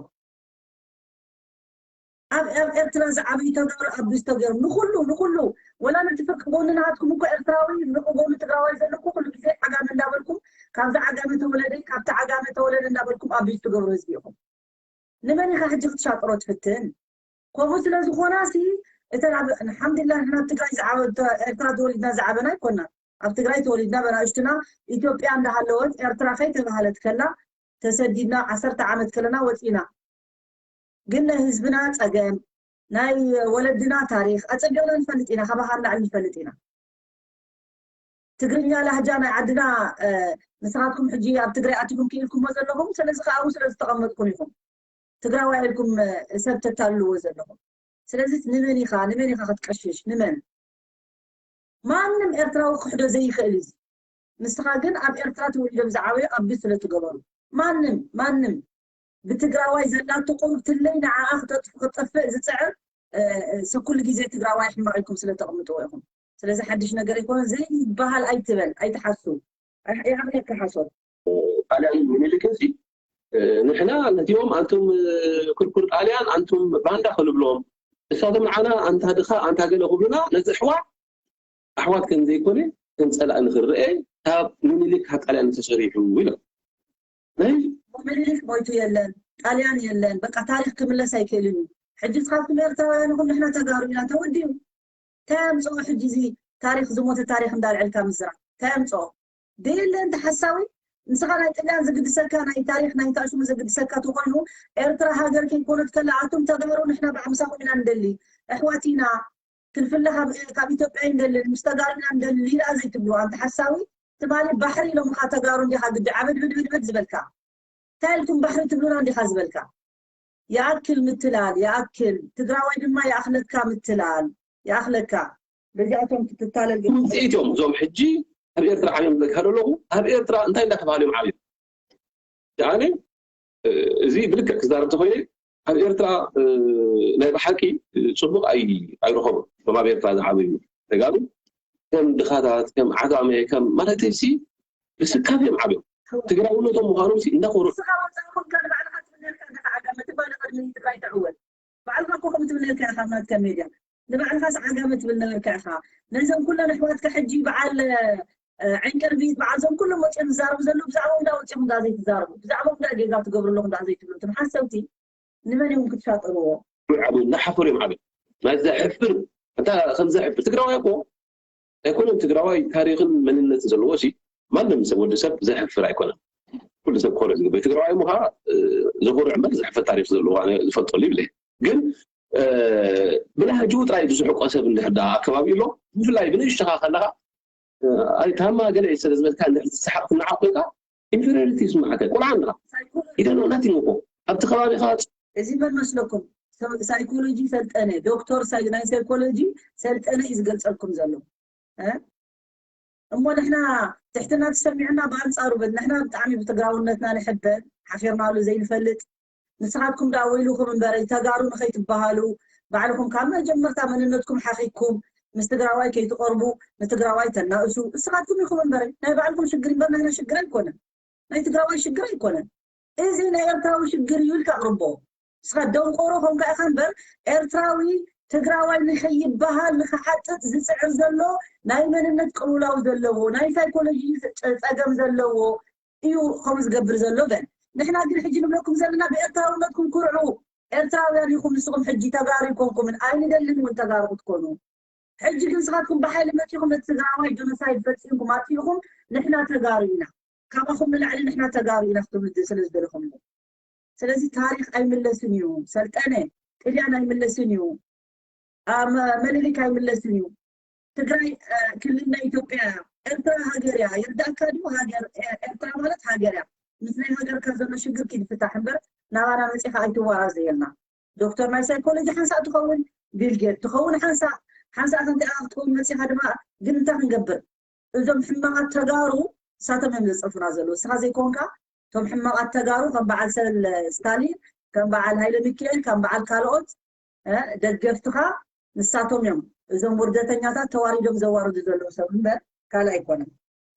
ኣብ ኣብ ኤርትራ ዝዓብዩ ተጋሩ ኣቢዝ ተገይሩ ንኩሉ ንኩሉ ወላ ነቲ ፍርቂ ጎኒ ናሃትኩም እኮ ኤርትራዊ ፍርቂ ጎኒ ትግራዋይ ዘለኩ ኩሉ ግዜ ዓጋመ እንዳበልኩም ካብዚ ዓጋመ ተወለደ ካብቲ ዓጋመ ተወለደ እንዳበልኩም ኣቢዝ ትገብሩ ህዝቢ ኢኹም። ንመን ኢኻ ሕጂ ክትሻጥሮ ትፍትን? ከምኡ ስለ ዝኾና ሲ እተን ኣብ ሓምድላ ንሕና ኣብ ትግራይ ዝዓበ ኤርትራ ተወሊድና ዝዓበና ኣይኮና። ኣብ ትግራይ ተወሊድና በናእሽቱና ኢትዮጵያ እንዳሃለወት ኤርትራ ከይተባህለት ከላ ተሰዲድና ዓሰርተ ዓመት ከለና ወፂና። ግን ናይ ህዝብና ፀገም ናይ ወለድና ታሪክ ኣፀቢቕና ንፈልጥ ኢና። ካባኻ ንላዕሊ ንፈልጥ ኢና። ትግርኛ ላህጃ ናይ ዓድና ንስኻትኩም ሕጂ ኣብ ትግራይ ኣቲኩም ክኢልኩሞ ዘለኹም ስለዚ ከኣኡ ስለ ዝተቐመጥኩም ኢኹም ትግራዋይ ኢልኩም ሰብ ተታልልዎ ዘለኹም። ስለዚ ንመን ኢኻ ንመን ኢኻ ክትቀሽሽ ንመን? ማንም ኤርትራዊ ክሕዶ ዘይኽእል እዩ። ንስኻ ግን ኣብ ኤርትራ ተወሊዶም ዝዓበዩ ኣቢ ስለ ትገበሩ ማንም ማንም ብትግራዋይ ዘላቶ ቁሩብ ትለይ ንዓኣ ክተጥፍ ክጠፍእ ዝፅዕር ኩሉ ግዜ ትግራዋይ ሕማቕ ኢልኩም ስለ ተቕምጥዎ ኢኹም። ስለዚ ሓድሽ ነገር ኣይኮነ ዘይበሃል ኣይትበል ኣይትሓሱ። ይዓቕለካ ሓሶት። ጣልያን ምኒልክ እዚ ንሕና ነቲኦም ኣንቱም ክርኩር ጣልያን ኣንቱም ባንዳ ክንብሎም እሳቶም ንዓና ኣንታ ድኻ ኣንታ ገለ ክብሉና ነዚ ኣሕዋት ኣሕዋት ከም ዘይኮነ ከም ፀላእ ንክረአ ካብ ምኒልክ ካብ ጣልያን ተሰሪሑ ኢሎም ናይ ምኒልክ ሞይቱ የለን ጣልያን የለን በቃ ታሪክ ክምለስ ኣይክእልን እዩ። ሕጂ ንስኻትኩም ኤርትራውያን ይኹን ንሕና ተጋሩ ኢና ተወዲኡ። እንታይ ኣምፅኦ ሕጂ እዚ ታሪክ ዝሞተ ታሪክ እንዳልዐልካ ምዝራብ እንታይ ኣምፅኦ? ደየለ እንተ ሓሳዊ ንስኻ ናይ ጥልያን ዝግድሰካ ናይ ታሪክ ናይ ታሽሙ ዘግድሰካ ተኮይኑ ኤርትራ ሃገር ከይኮነት ከላ ኣቱም ተጋሩ ንሕና ብዓምሳኹም ኢና ንደሊ ኣሕዋት ኢና ክንፍለ ካብ ኢትዮጵያ ይንደልን ምስ ተጋሩ ኢና ንደሊ ኢላ ዘይትብልዋ እንተ ሓሳዊ ትማሊ ባሕሪ ኢሎምኻ ተጋሩ እንዲኻ ግዲ ዓበድብድብድብድ ዝበልካ እንታይ ኢልኩም ባሕሪ ትብሉና እንዲኻ ዝበልካ ይኣክል ምትላል ይኣክል ትግራዋይ ድማ ይኣኽለካ ምትላል ይኣኽለካ በዚኣቶም ክትታለል ግን ውፅኢት እዮም እዞም ሕጂ ኣብ ኤርትራ ዓብዮም ዝለካ ዘለኹ ኣብ ኤርትራ እንታይ እንዳተባሃሉ እዮም ዓብዮም ኣነ እዚ ብልክዕ ክዛረብ ተኮይነ ኣብ ኤርትራ ናይ ብሓቂ ፅቡቅ ኣይረኸቡ እቶም ኣብ ኤርትራ ዝዓበዩ ተጋሩ ከም ድኻታት ከም ዓጋመ ከም ማለት ሲ ብስካብ እዮም ዓብዮም ትግራውነቶም ምዃኖም ሲ እንዳኮሩ ንስኻ ወፃእኩም ከ ንባዕልኻ ትብል ነርካ ኢኻ ዓጋመ ትባለ ቅድሚ ትግራይ ትዕወት ባዕልኻ እኮ ከም ትብል ነርካ ኢኻ ናትካ ሜድያ ንባዕልኻስ ዓጋመ ትብል ነበርካ ኢኻ ነዞም ኩለን ኣሕዋትካ ሕጂ በዓል ዕንቅርቢት በዓል ዞም ኩሎም ወፂኦም ዝዛረቡ ዘለዉ ብዛዕባኦም እንዳ ወፂኦም እንዳ ዘይትዛረቡ ብዛዕባኦም እንዳ ጌጋ ትገብሩ ኣለኹ እንዳ ዘይትብሉ እቶም ሓሰብቲ ንመን እዮም ክትሻጠርዎ? ዓብ እናሓፈሩ እዮም ዓብ ናይ ዘሕፍር እንታ ከም ዘሕፍር ትግራዋይ እኮ ኣይኮነን ትግራዋይ ታሪክን መንነትን ዘለዎ ሲ ማንም ሰብ ወዲ ሰብ ዘሕፍር ኣይኮነን ኩሉ ሰብ ክኮረ ዝግበ ትግራዋይ ምኳ ዘኮርዕ እምበር ዘሕፍር ታሪክ ዘለዎ ዝፈልጠሉ ይብለ ግን ብላህጅኡ ጥራይ ዝስሕቆ ሰብ እንድሕር ዳ ኣከባቢ ኣሎ ብፍላይ ብንእሽተኻ ከለኻ ኣይ ታማ ገለ ስለ ዝበልካ እንድሕር ትስሓቅ ትናዓቅ ኮይንካ ኢንፌሪዮሪቲ ይስማዓካ ቆልዓ ኣለኻ ኢደኖ ናቲንግ እኮ ኣብቲ ከባቢኻ እዚ መን መስለኩም ሳይኮሎጂ ሰልጠነ ዶክተር ናይ ሳይኮሎጂ ሰልጠነ እዩ ዝገልፀልኩም ዘሎ እሞ ንሕና ትሕትና ተሰሚዑና ብኣንፃሩ በል ንሕና ብጣዕሚ ብትግራውነትና ንሕበን ሓፊርናሉ ዘይንፈልጥ ንስኻትኩም ደኣ ወይልኹም እምበረይ ተጋሩ ንኸይትበሃሉ ባዕልኹም ካብ መጀመርታ መንነትኩም ሓኺኩም ምስ ትግራዋይ ከይትቐርቡ ንትግራዋይ ተናእሱ እስኻትኩም ኢኹም እምበረይ ናይ ባዕልኩም ሽግር እምበር ናይና ሽግር ኣይኮነን ናይ ትግራዋይ ሽግር ኣይኮነን እዚ ናይ ኤርትራዊ ሽግር እዩ ኢልካ ኣቕርቦ እስኻ ደንቆሮ ኮንካ ኢኻ እምበር ኤርትራዊ ትግራዋይ ንኸይበሃል ንኽሓጥጥ ዝፅዕር ዘሎ ናይ መንነት ቅልውላው ዘለዎ ናይ ሳይኮሎጂ ፀገም ዘለዎ እዩ ከምኡ ዝገብር ዘሎ በል ንሕና ግን ሕጂ ንብለኩም ዘለና ብኤርትራውነትኩም ኩርዑ ኤርትራውያን ኢኹም ንስኹም ሕጂ ተጋሩ ይኮንኩምን ኣይንደልን እውን ተጋሩ ክትኮኑ ሕጂ ግን ንስኻትኩም ብሓይሊ መፂኹም ነቲ ትግራዋይ ጆኖሳይድ ፈፂምኩም ኣጥፊእኹም ንሕና ተጋሩ ኢና ካባኹም ንላዕሊ ንሕና ተጋሩ ኢና ክትብሉ ስለ ዝደለኹም እዩ ስለዚ ታሪክ ኣይምለስን እዩ ሰልጠነ ጥልያን ኣይምለስን እዩ መለሊክ ኣይምለስን እዩ ትግራይ ክልል ናይ ኢትዮጵያ እያ ኤርትራ ሃገር እያ ይርዳእካ ድዩ ሃገር ኤርትራ ማለት ሃገር እያ ምስ ናይ ሃገርካ ዘሎ ሽግር ኪድ ፍታሕ እምበር ናባና መፂኻ ኣይትዋራዘየልና ዶክተር ናይ ሳይኮሎጂ ሓንሳእ ትኸውን ቢልጌት ትኸውን ሓንሳእ ሓንሳእ ከምቲኣ ክትኸውን መፂኻ ድማ ግን እንታይ ክንገብር እዞም ሕማቓት ተጋሩ ንሳቶም እዮም ዘፀፉና ዘለዉ ንስኻ ዘይኮንካ እቶም ሕማቓት ተጋሩ ከም በዓል ሰል ስታሊን ከም በዓል ሃይለ ሚካኤል ከም በዓል ካልኦት ደገፍትኻ ንሳቶም እዮም እዞም ውርደተኛታት ተዋሪዶም ዘዋርዱ ዘለዉ ሰብ እምበር ካልእ ኣይኮነን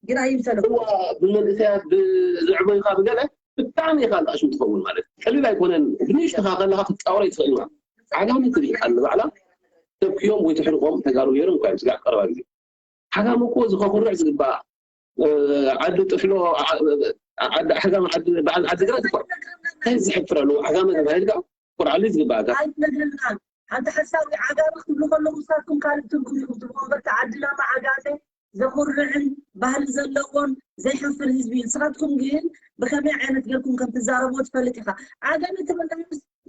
ግን ኣይምሰለኩም ብመንእሰያት ብዝዕበዩካ ብገለ ብጣዕሚ ኢካ ኣሽም ትኸውን ማለት ቀሊል ኣይኮነን ብንእሽትኻ ከለካ ክትፃወሮ ይትኽእል ኢካ ዓጋሚ ትርኢ ኣለ ባዕላ ተብክዮም ወይ ትሕርቆም ተጋሩ ነይሮም እኳ እዮም ስጋዕ ቀረባ ግዜ ዓጋሚ እኮ እዚ ከኩርዕ ዝግባእ ዓዲ ጥፍሎ ዓዲ ዓጋሚ ዓዲ በዓል ዓዲ ግራት እኳ እንታይ ዝሕፍር ኣለዎ ዓጋሚ ተባሂልካ ኩርዓሉ ዝግባእካ ኣይትነግረና ሓንቲ ሓሳዊ ዓጋሚ ክትብሉ ከለኹ ንሳትኩም ካልእ ትርጉም ኢኹም ትብሉ እምበር ዓዲ ላማ ዓጋመ ዘኹርዕን ባህሊ ዘለዎን ዘይሓፍር ህዝቢ እዩ ንስኻትኩም ግን ብኸመይ ዓይነት ጌርኩም ከም ትዛረብዎ ትፈልጥ ኢኻ ዓጋመ ትብል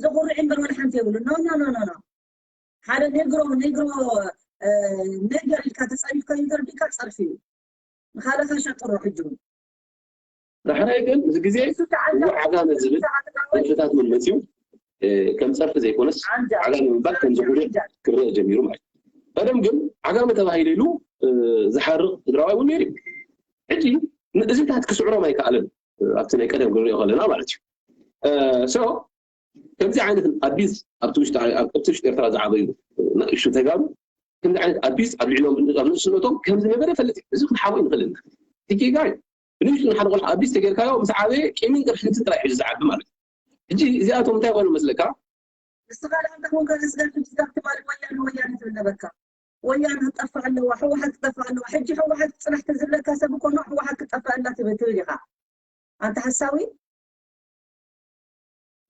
ዘኹርዕ እምበር ወላ ሓንቲ የብሉ ኖ ኖ ኖ ኖ ሓደ ኔግሮ ኔግሮ ነገር ኢልካ ተፃሪፍካዮ ተረዲእካ ፀርፊ እዩ ንኻልእኻ ሸጥሮ ሕጂ እውን ዳሕራይ ግን እዚ ግዜ ዓጋመ ዝብል ወንፍታት ምን መፅዩ ከም ፀርፊ ዘይኮነስ ዓጋመ ምባል ከም ዝጉድእ ክረአ ጀሚሩ ማለት እዩ ቀደም ግን ዓጋመ ተባሂሉ ኢሉ ዝሓርቕ ትግራዋይ እውን ነይሩ እዩ ሕጂ እዚታት ክስዕሮም ኣይከኣለን ኣብቲ ናይ ቀደም ክንሪኦ ከለና ማለት እዩ so ከምዚ ዓይነት ኣቢዝ ኣብቲ ውሽጢ ኣብቲ ውሽጢ ኤርትራ ዝዓበዩ ንእሽቱ ተጋሩ ከምዚ ዓይነት ኣቢዝ ኣብ ልዕሎም ኣብ ንእስነቶም ከም ዝነበረ ፈልጥ እዩ እዚ ክንሓቦ ንኽእል ኢና እቲ ጌጋ እዩ ብንእሽቱ ንሓደ ቆልዓ ኣቢዝ ተጌርካዮ ምስ ዓበየ ቂምን ቅርሕንትን ጥራይ ሕዚ ዝዓቢ ማለት እዩ ሕጂ እዚኣቶም እንታይ ይኾኑ መስለካ ንስኻ ደኣ እንተ ኮንካ ንስጋብ ሕጂ እዛ ትማሊ ወያነ ወያነ ትብል ነበርካ ወያነ ክትጠፍእ ኣለዋ ህወሓት ክትጠፍእ ኣለዋ ሕጂ ህወሓት ክፅናሕ ተዝብለካ ሰብ እኮ ኖ ህወሓት ክትጠፍእ ኣላ ትብል ትብል ኢኻ ኣንተ ሓሳዊ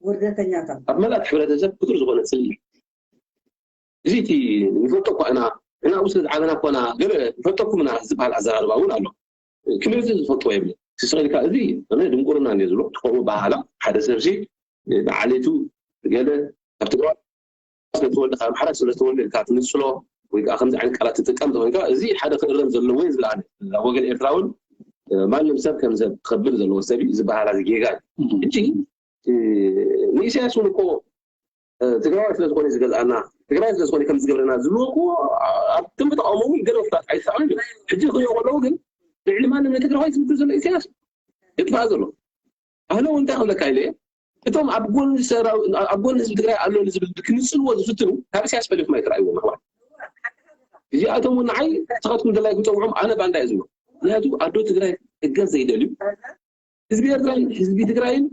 ውርደተኛታት ኣብ መላእ ሕብረተሰብ ክቱር ዝኾነ ፅልኢ እዚ እቲ ንፈልጦ እኳ ኢና ንዕኡ ስለ ዝዓበና እኳ ኢና ገለ ንፈልጠኩም ኢና ዝበሃል ኣዘራርባ እውን ኣሎ ክልል ዝፈልጥዎ የብለ ስስቕ ኢልካ እዚ ኣነ ድንቁርና እንድየ ዝብሎ ትኸው በሃላ ሓደ ሰብ ሲ ንዓሌቱ ገለ ካብ ትግራዋይ ስለዝተወልደ ካብ ኣምሓራ ስለዝተወልደ ኢልካ ትንፅሎ ወይ ከዓ ከምዚ ዓይነት ቃላት ትጥቀም ተኮይንካ እዚ ሓደ ክእረም ዘለዎ እዩ ዝብል ኣነ ኣብ ወገን ኤርትራ እውን ማንም ሰብ ከም ሰብ ክኸብር ዘለዎ ሰብ እዩ ዝበሃላ እዚ ጌጋ እዩ ሕጂ ንኢሳያስ እውን እኮ ትግራዋይ ስለዝኮነ ዝገዝኣና ትግራይ ስለዝኮነ ከም ዝገብረና ዝብልዎ እኮ ኣብ ክንቢ ተቃውሞ እውን ገለ ፍታት ኣይተሳዕኑ ሕጂ ክሪኦ ከለዉ ግን ልዕሊ ማንም ንትግራዋይ ዝምክር ዘሎ ኢሳያስ ይጥፋእ ዘሎ ኣነ እውን እንታይ ክብለካ ኢለ እቶም ኣብ ጎኒ ሰራዊ ኣብ ጎኒ ህዝቢ ትግራይ ኣሎ ንዝብል ክንፅልዎ ዝፍትኑ ካብ ኢሳያስ ፈሊኹም ኣይትረኣይዎም ኣሕዋት እዚኣቶም እውን ንዓይ ንስኻትኩም ደላይ ክፀውዖም ኣነ ባንዳ እየ ዝብሎ ምክንያቱ ኣዶ ትግራይ እገዝ ዘይደልዩ ህዝቢ ኤርትራን ህዝቢ ትግራይን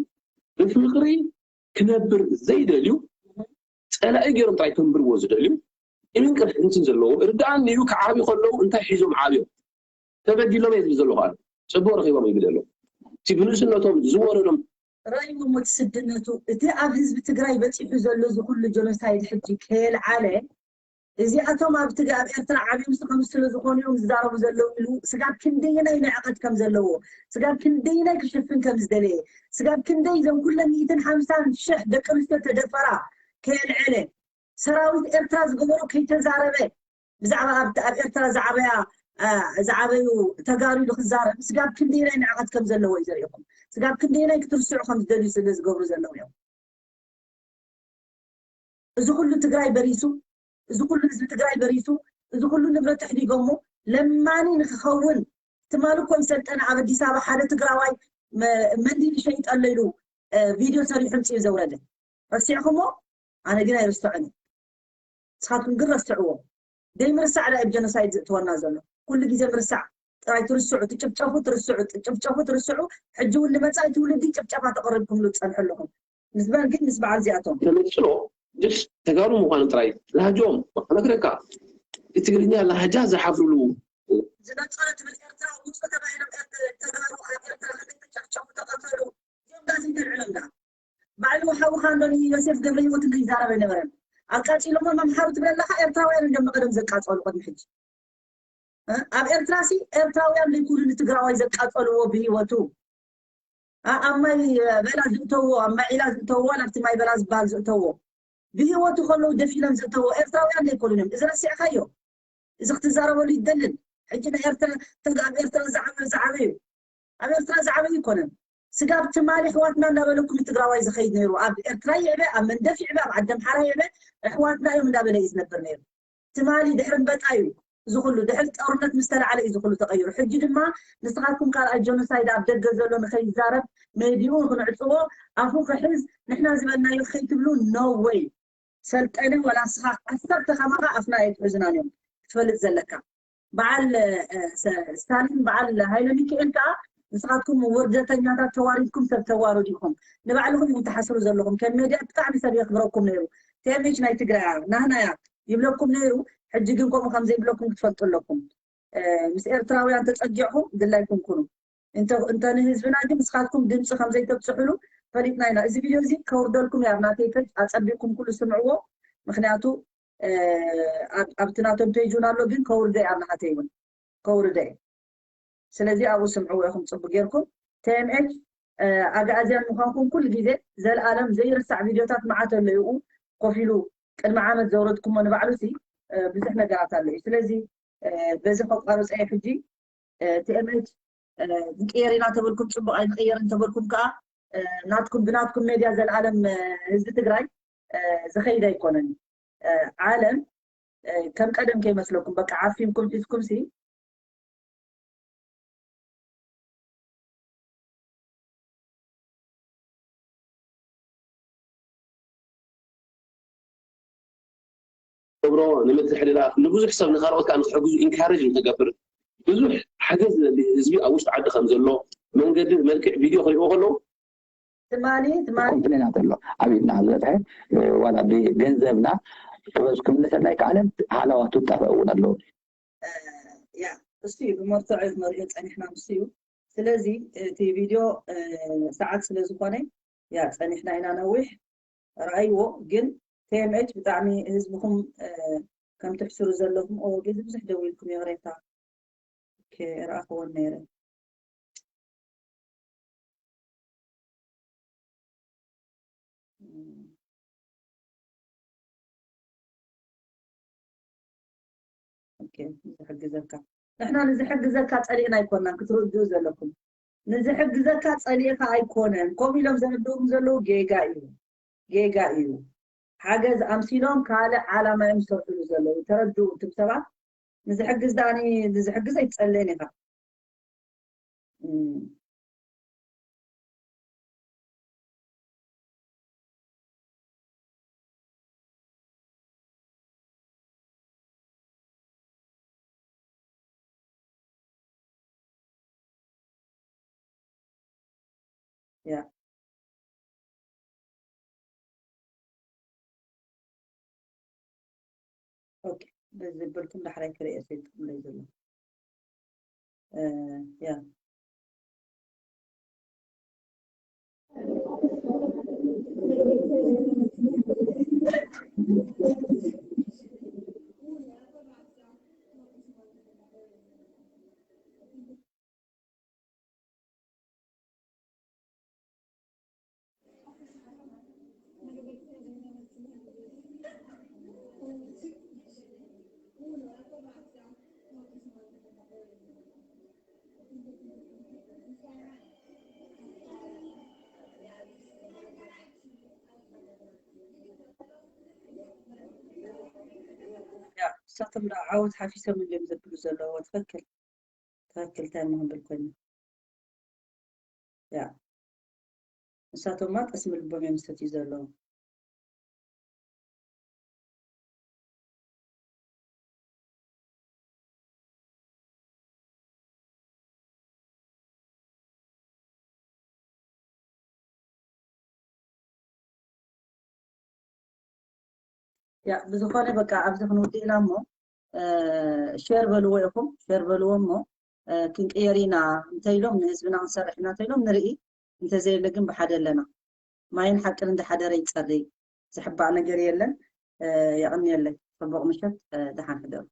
ብፍቅሪ ክነብር ዘይደልዩ ፀላኢ ገይሮም ጥራይ ከንብርዎ ዝደልዩ ኢምን ቅርሕንትን ዘለዎም ርዳኣን እዩ ክዓብዩ ከለዉ እንታይ ሒዞም ዓብዮም ተበዲሎም እየ ዝብል ዘለኹ ኣነ። ጽቡቕ ረኺቦም ይብል ኣሎ። እቲ ብንእስነቶም ዝወረዶም ራእይዎም እቲ ስድነቱ፣ እቲ ኣብ ህዝቢ ትግራይ በፂሑ ዘሎ እዚ ኩሉ ጀኖሳይድ ሕጂ ከየልዓለ፣ እዚኣቶም ኣብ ትግ ኣብ ኤርትራ ዓብዮም ስ ከም ስለ ዝኾኑ እዮም ዝዛረቡ ዘለዉ ኢሉ ስጋብ ክንደየናይ ንዕቐት ከም ዘለዎ፣ ስጋብ ክንደየናይ ክሽፍን ከም ዝደለየ፣ ስጋብ ክንደይ እዞም ኩለን ሚእትን ሓምሳን ሽሕ ደቂ ኣንስትዮ ተደፈራ ከየልዐለ፣ ሰራዊት ኤርትራ ዝገበሮ ከይተዛረበ፣ ብዛዕባ ኣብ ኣብ ኤርትራ ዝዓበያ ዝዓበዩ ተጋሩ ኢሉ ክዛረብ ስጋብ ክንደየናይ ንዕቐት ከም ዘለዎ እዩ ዘርእየኩም። ስጋብ ክንደየናይ ክትርስዑ ከም ዝደልዩ ስለ ዝገብሩ ዘለዉ እዮም። እዚ ኩሉ ትግራይ በሪሱ፣ እዚ ኩሉ ህዝቢ ትግራይ በሪሱ፣ እዚ ኩሉ ንብረት ኣሕዲጎሞ ለማኒ ንክኸውን ትማሊ እኮ ይሰልጠነ ኣብ ኣዲስ ኣበባ ሓደ ትግራዋይ መንዲል ይሸይጠሎ ኢሉ ቪድዮ ሰሪሑ ምፅኡ ዘውረደ ረሲዕኩሞ? ኣነ ግን ኣይርስዖን። ንስኻትኩም ግን ረስዕዎ። ደይ ምርሳዕ ዳ ብ ጀኖሳይድ ዝእትወና ዘሎ? ኩሉ ግዜ ምርሳዕ ጥራይ ትርስዑ፣ ትጭፍጨፉ፣ ትርስዑ፣ ትጭፍጨፉ፣ ትርስዑ። ሕጂ እውን ንመፃኢ ትውልዲ ጭፍጨፋ ተቕርብኩምሉ ትፀንሑ ኣለኹም። ምስ መን ግን? ምስ በዓል እዚኣቶም። ተነፅሎ ስ ተጋሩ ምዃኑ ጥራይ ላህጆም ነግረካ። እቲ ትግርኛ ላህጃ ዝሓፍርሉ ዝነፀረ ትብል ኤርትራ ውፁ ተባሂሎም ተጋሩ ኣብ ኤርትራ ክልተ ጨፍጨፉ ተቐተሉ። እዚኦም ጋዜጠ ልዕሎም ዳ ባዕሉ ሓውኻ እንዶ ንዮሴፍ ገብረ ህይወት እንዶ ይዛረብ ኣይነበረን። ኣቃፂሎሞ መምሓሩ ትብል ኣለኻ። ኤርትራውያን እንዶ መቐደም ዘቃፀሉ ቅድሚ ሕጂ ኣብ ኤርትራ ሲ ኤርትራውያን ዘይኮኑ ንትግራዋይ ዘቃፀልዎ ብህይወቱ ኣብ ማይ በላ ዝእተዎ ኣብ ማይ ዒላ ዝእተዎ ናብቲ ማይ በላ ዝበሃል ዝእተዎ ብህይወቱ ከለዉ ደፊኖም ዘእተዎ ኤርትራውያን ዘይኮኑን እዮም። እዚ ረሲዕካዮ። እዚ ክትዛረበሉ ይደልን። ሕጂ ናይ ኤርትራ ተግ ኣብ ኤርትራ ዝዓበዩ ዝዓበዩ ኣብ ኤርትራ ዝዓበዩ ይኮነን። ስጋብ ትማሊ ኣሕዋትና እንዳበለኩም ትግራዋይ ዝኸይድ ነይሩ። ኣብ ኤርትራ ይዕበ፣ ኣብ መንደፍ ይዕበ፣ ኣብ ዓዲ ኣምሓራ ይዕበ ኣሕዋትና እዮም እንዳበለ እዩ ዝነብር ነይሩ። ትማሊ ድሕሪ እምበጣ እዩ እዚ ኩሉ ድሕሪ ጦርነት ምስ ተላዕለ እዩ እዚ ኩሉ ተቐይሩ። ሕጂ ድማ ንስኻትኩም ካልኣይ ጀኖሳይድ ኣብ ደገ ዘሎ ንኸይዛረብ ሜድኡ ክንዕፅዎ ኣፉ ክሕዝ ንሕና ዝበልናዮ ከይትብሉ no way። ሰልጠነ ወላ ንስኻ ዓሰርተ ከማኻ ኣፍና ኣይትሕዙናን እዮም ክትፈልጥ ዘለካ። በዓል ስታሊን በዓል ሃይለ ሚካኤል ከዓ ንስኻትኩም ውርደተኛታት ተዋሪድኩም ሰብ ተዋርዱ ኢኹም። ንባዕልኹም ኢኹም ትሓስሩ ዘለኹም። ከም ሜድያ ብጣዕሚ ሰብ የኽብረኩም ነይሩ። ቴምች ናይ ትግራይ እያ ናህና እያ ይብለኩም ነይሩ። ሕጂ ግን ከምኡ ከም ዘይብለኩም ክትፈልጡ ኣለኩም። ምስ ኤርትራውያን ተፀጊዕኹም ድላይኩም ኩኑ። እንተ ንህዝብና ግን ንስኻትኩም ድምፂ ከም ዘይተብፅሕሉ ፈሊጥና ኢና። እዚ ቪድዮ እዚ ከውርደልኩም እያ ኣብ ናተይ ፔጅ ኣፀቢቕኩም ኩሉ ስምዕዎ። ምክንያቱ ኣብቲ ናቶም ፔጅ እውን ኣሎ ግን ከውርደ እያ ኣብ ናሃተይ እውን ከውርደ እየ። ስለዚ ኣብኡ ስምዕዎ ኢኹም ፅቡቅ ጌርኩም። ቴምኤች ኣግኣዝያን ምዃንኩም ኩሉ ግዜ ዘልኣለም ዘይርሳዕ ቪድዮታት መዓት ኣሎ ይኡ ኮፍ ኢሉ ቅድሚ ዓመት ዘውረድኩሞ ንባዕሉ ሲ ብዙሕ ነገራት ኣሎ እዩ። ስለዚ በዚ ከቋርፀ እየ ሕጂ። ቲኤምኤች ንቅየር ኢና ተበልኩም ፅቡቅ ኣይንቅየር እንተበልኩም ከዓ ናትኩም ብናትኩም ሜድያ ዘልኣለም ህዝቢ ትግራይ ዝኸይድ ኣይኮነን። ዓለም ከም ቀደም ከይመስለኩም በቃ ዓፊንኩም ሒዝኩም ሲ ገብሮ ንምትሕልላፍ ንብዙሕ ሰብ ንካልኦት ከዓ ንክሕግዙ ኢንካሬጅ ንክገብር ብዙሕ ሓገዝ ህዝቢ ኣብ ውሽጢ ዓዲ ከም ዘሎ መንገዲ መልክዕ ቪድዮ ክሪእዎ ከለዉ ትማሊ ትማሊ ኮምፕሌናት ኣሎ ኣብ ኢድና ዝበፅሐ ዋላ ብገንዘብና ክበዝ ክምለሰልና ይከኣለን ሃለዋቱ ዝጠፈእ እውን ኣለዉ ያ እሱ እዩ ብመርትዖ እዩ ክነሪኦ ፀኒሕና ንሱ እዩ ስለዚ እቲ ቪድዮ ሰዓት ስለ ዝኾነ ያ ፀኒሕና ኢና ነዊሕ ረኣይዎ ግን ቴምኤች ብጣዕሚ ህዝብኹም ከም ትሕስሩ ዘለኹም ኦ ግዚ ብዙሕ ደዊልኩም ይቕሬታ ረኣኽዎን ነይረ ዝሕግዘካ ንሕና ንዝሕግዘካ ፀሊእና ኣይኮናን ክትርድኡ ዘለኩም ንዝሕግዘካ ፀሊእካ ኣይኮነን ከምኡ ኢሎም ዘረድኡም ዘለዉ ጌጋ እዩ ጌጋ እዩ ሓገዝ ኣምሲሎም ካልእ ዓላማ እዮም ዝሰርሕሉ ዘለዉ ተረድኡ እትም ሰባት ንዝሕግዝ ዳኒ ንዝሕግዝ ኣይትፀልእን ኢኻ ያ ኦኬ በዚ ዘበልኩም ዳሕራይ ክርእየ ሰይጥኩም ላይ ዘሎ እ፣ ያ ያ፣ ንሳቶም ደኣ ዓወት ሓፊሶም እዮም ዘብሉ ዘለዉ። ትኽክል፣ ትኽክል። እንታይ ምኽንብል ኮይኑ? ያ፣ ንሳቶምማ ጠስሚ ልቦም እዮም ዝሰትዩ ዘለዉ። ያ፣ ብዝኾነ በቃ ኣብዚ ክንውድእ ኢና እሞ፣ እ፣ ሼር በልዎ ኢኹም፣ ሼር በልዎ እሞ፣ እ፣ ክንቅየር ኢና እንተኢሎም፣ ንህዝብና ክንሰርሕ ኢና እንተኢሎም ንርኢ፣ እንተዘየለ ግን ብሓደ ኣለና። ማይን ሓቅን እንዳሓደረ ይጸሪ፣ ዝሕባእ ነገር የለን። እ፣ የቐንየለይ። ጽቡቕ ምሸት፣ እ፣ ደሓን ሕደሩ።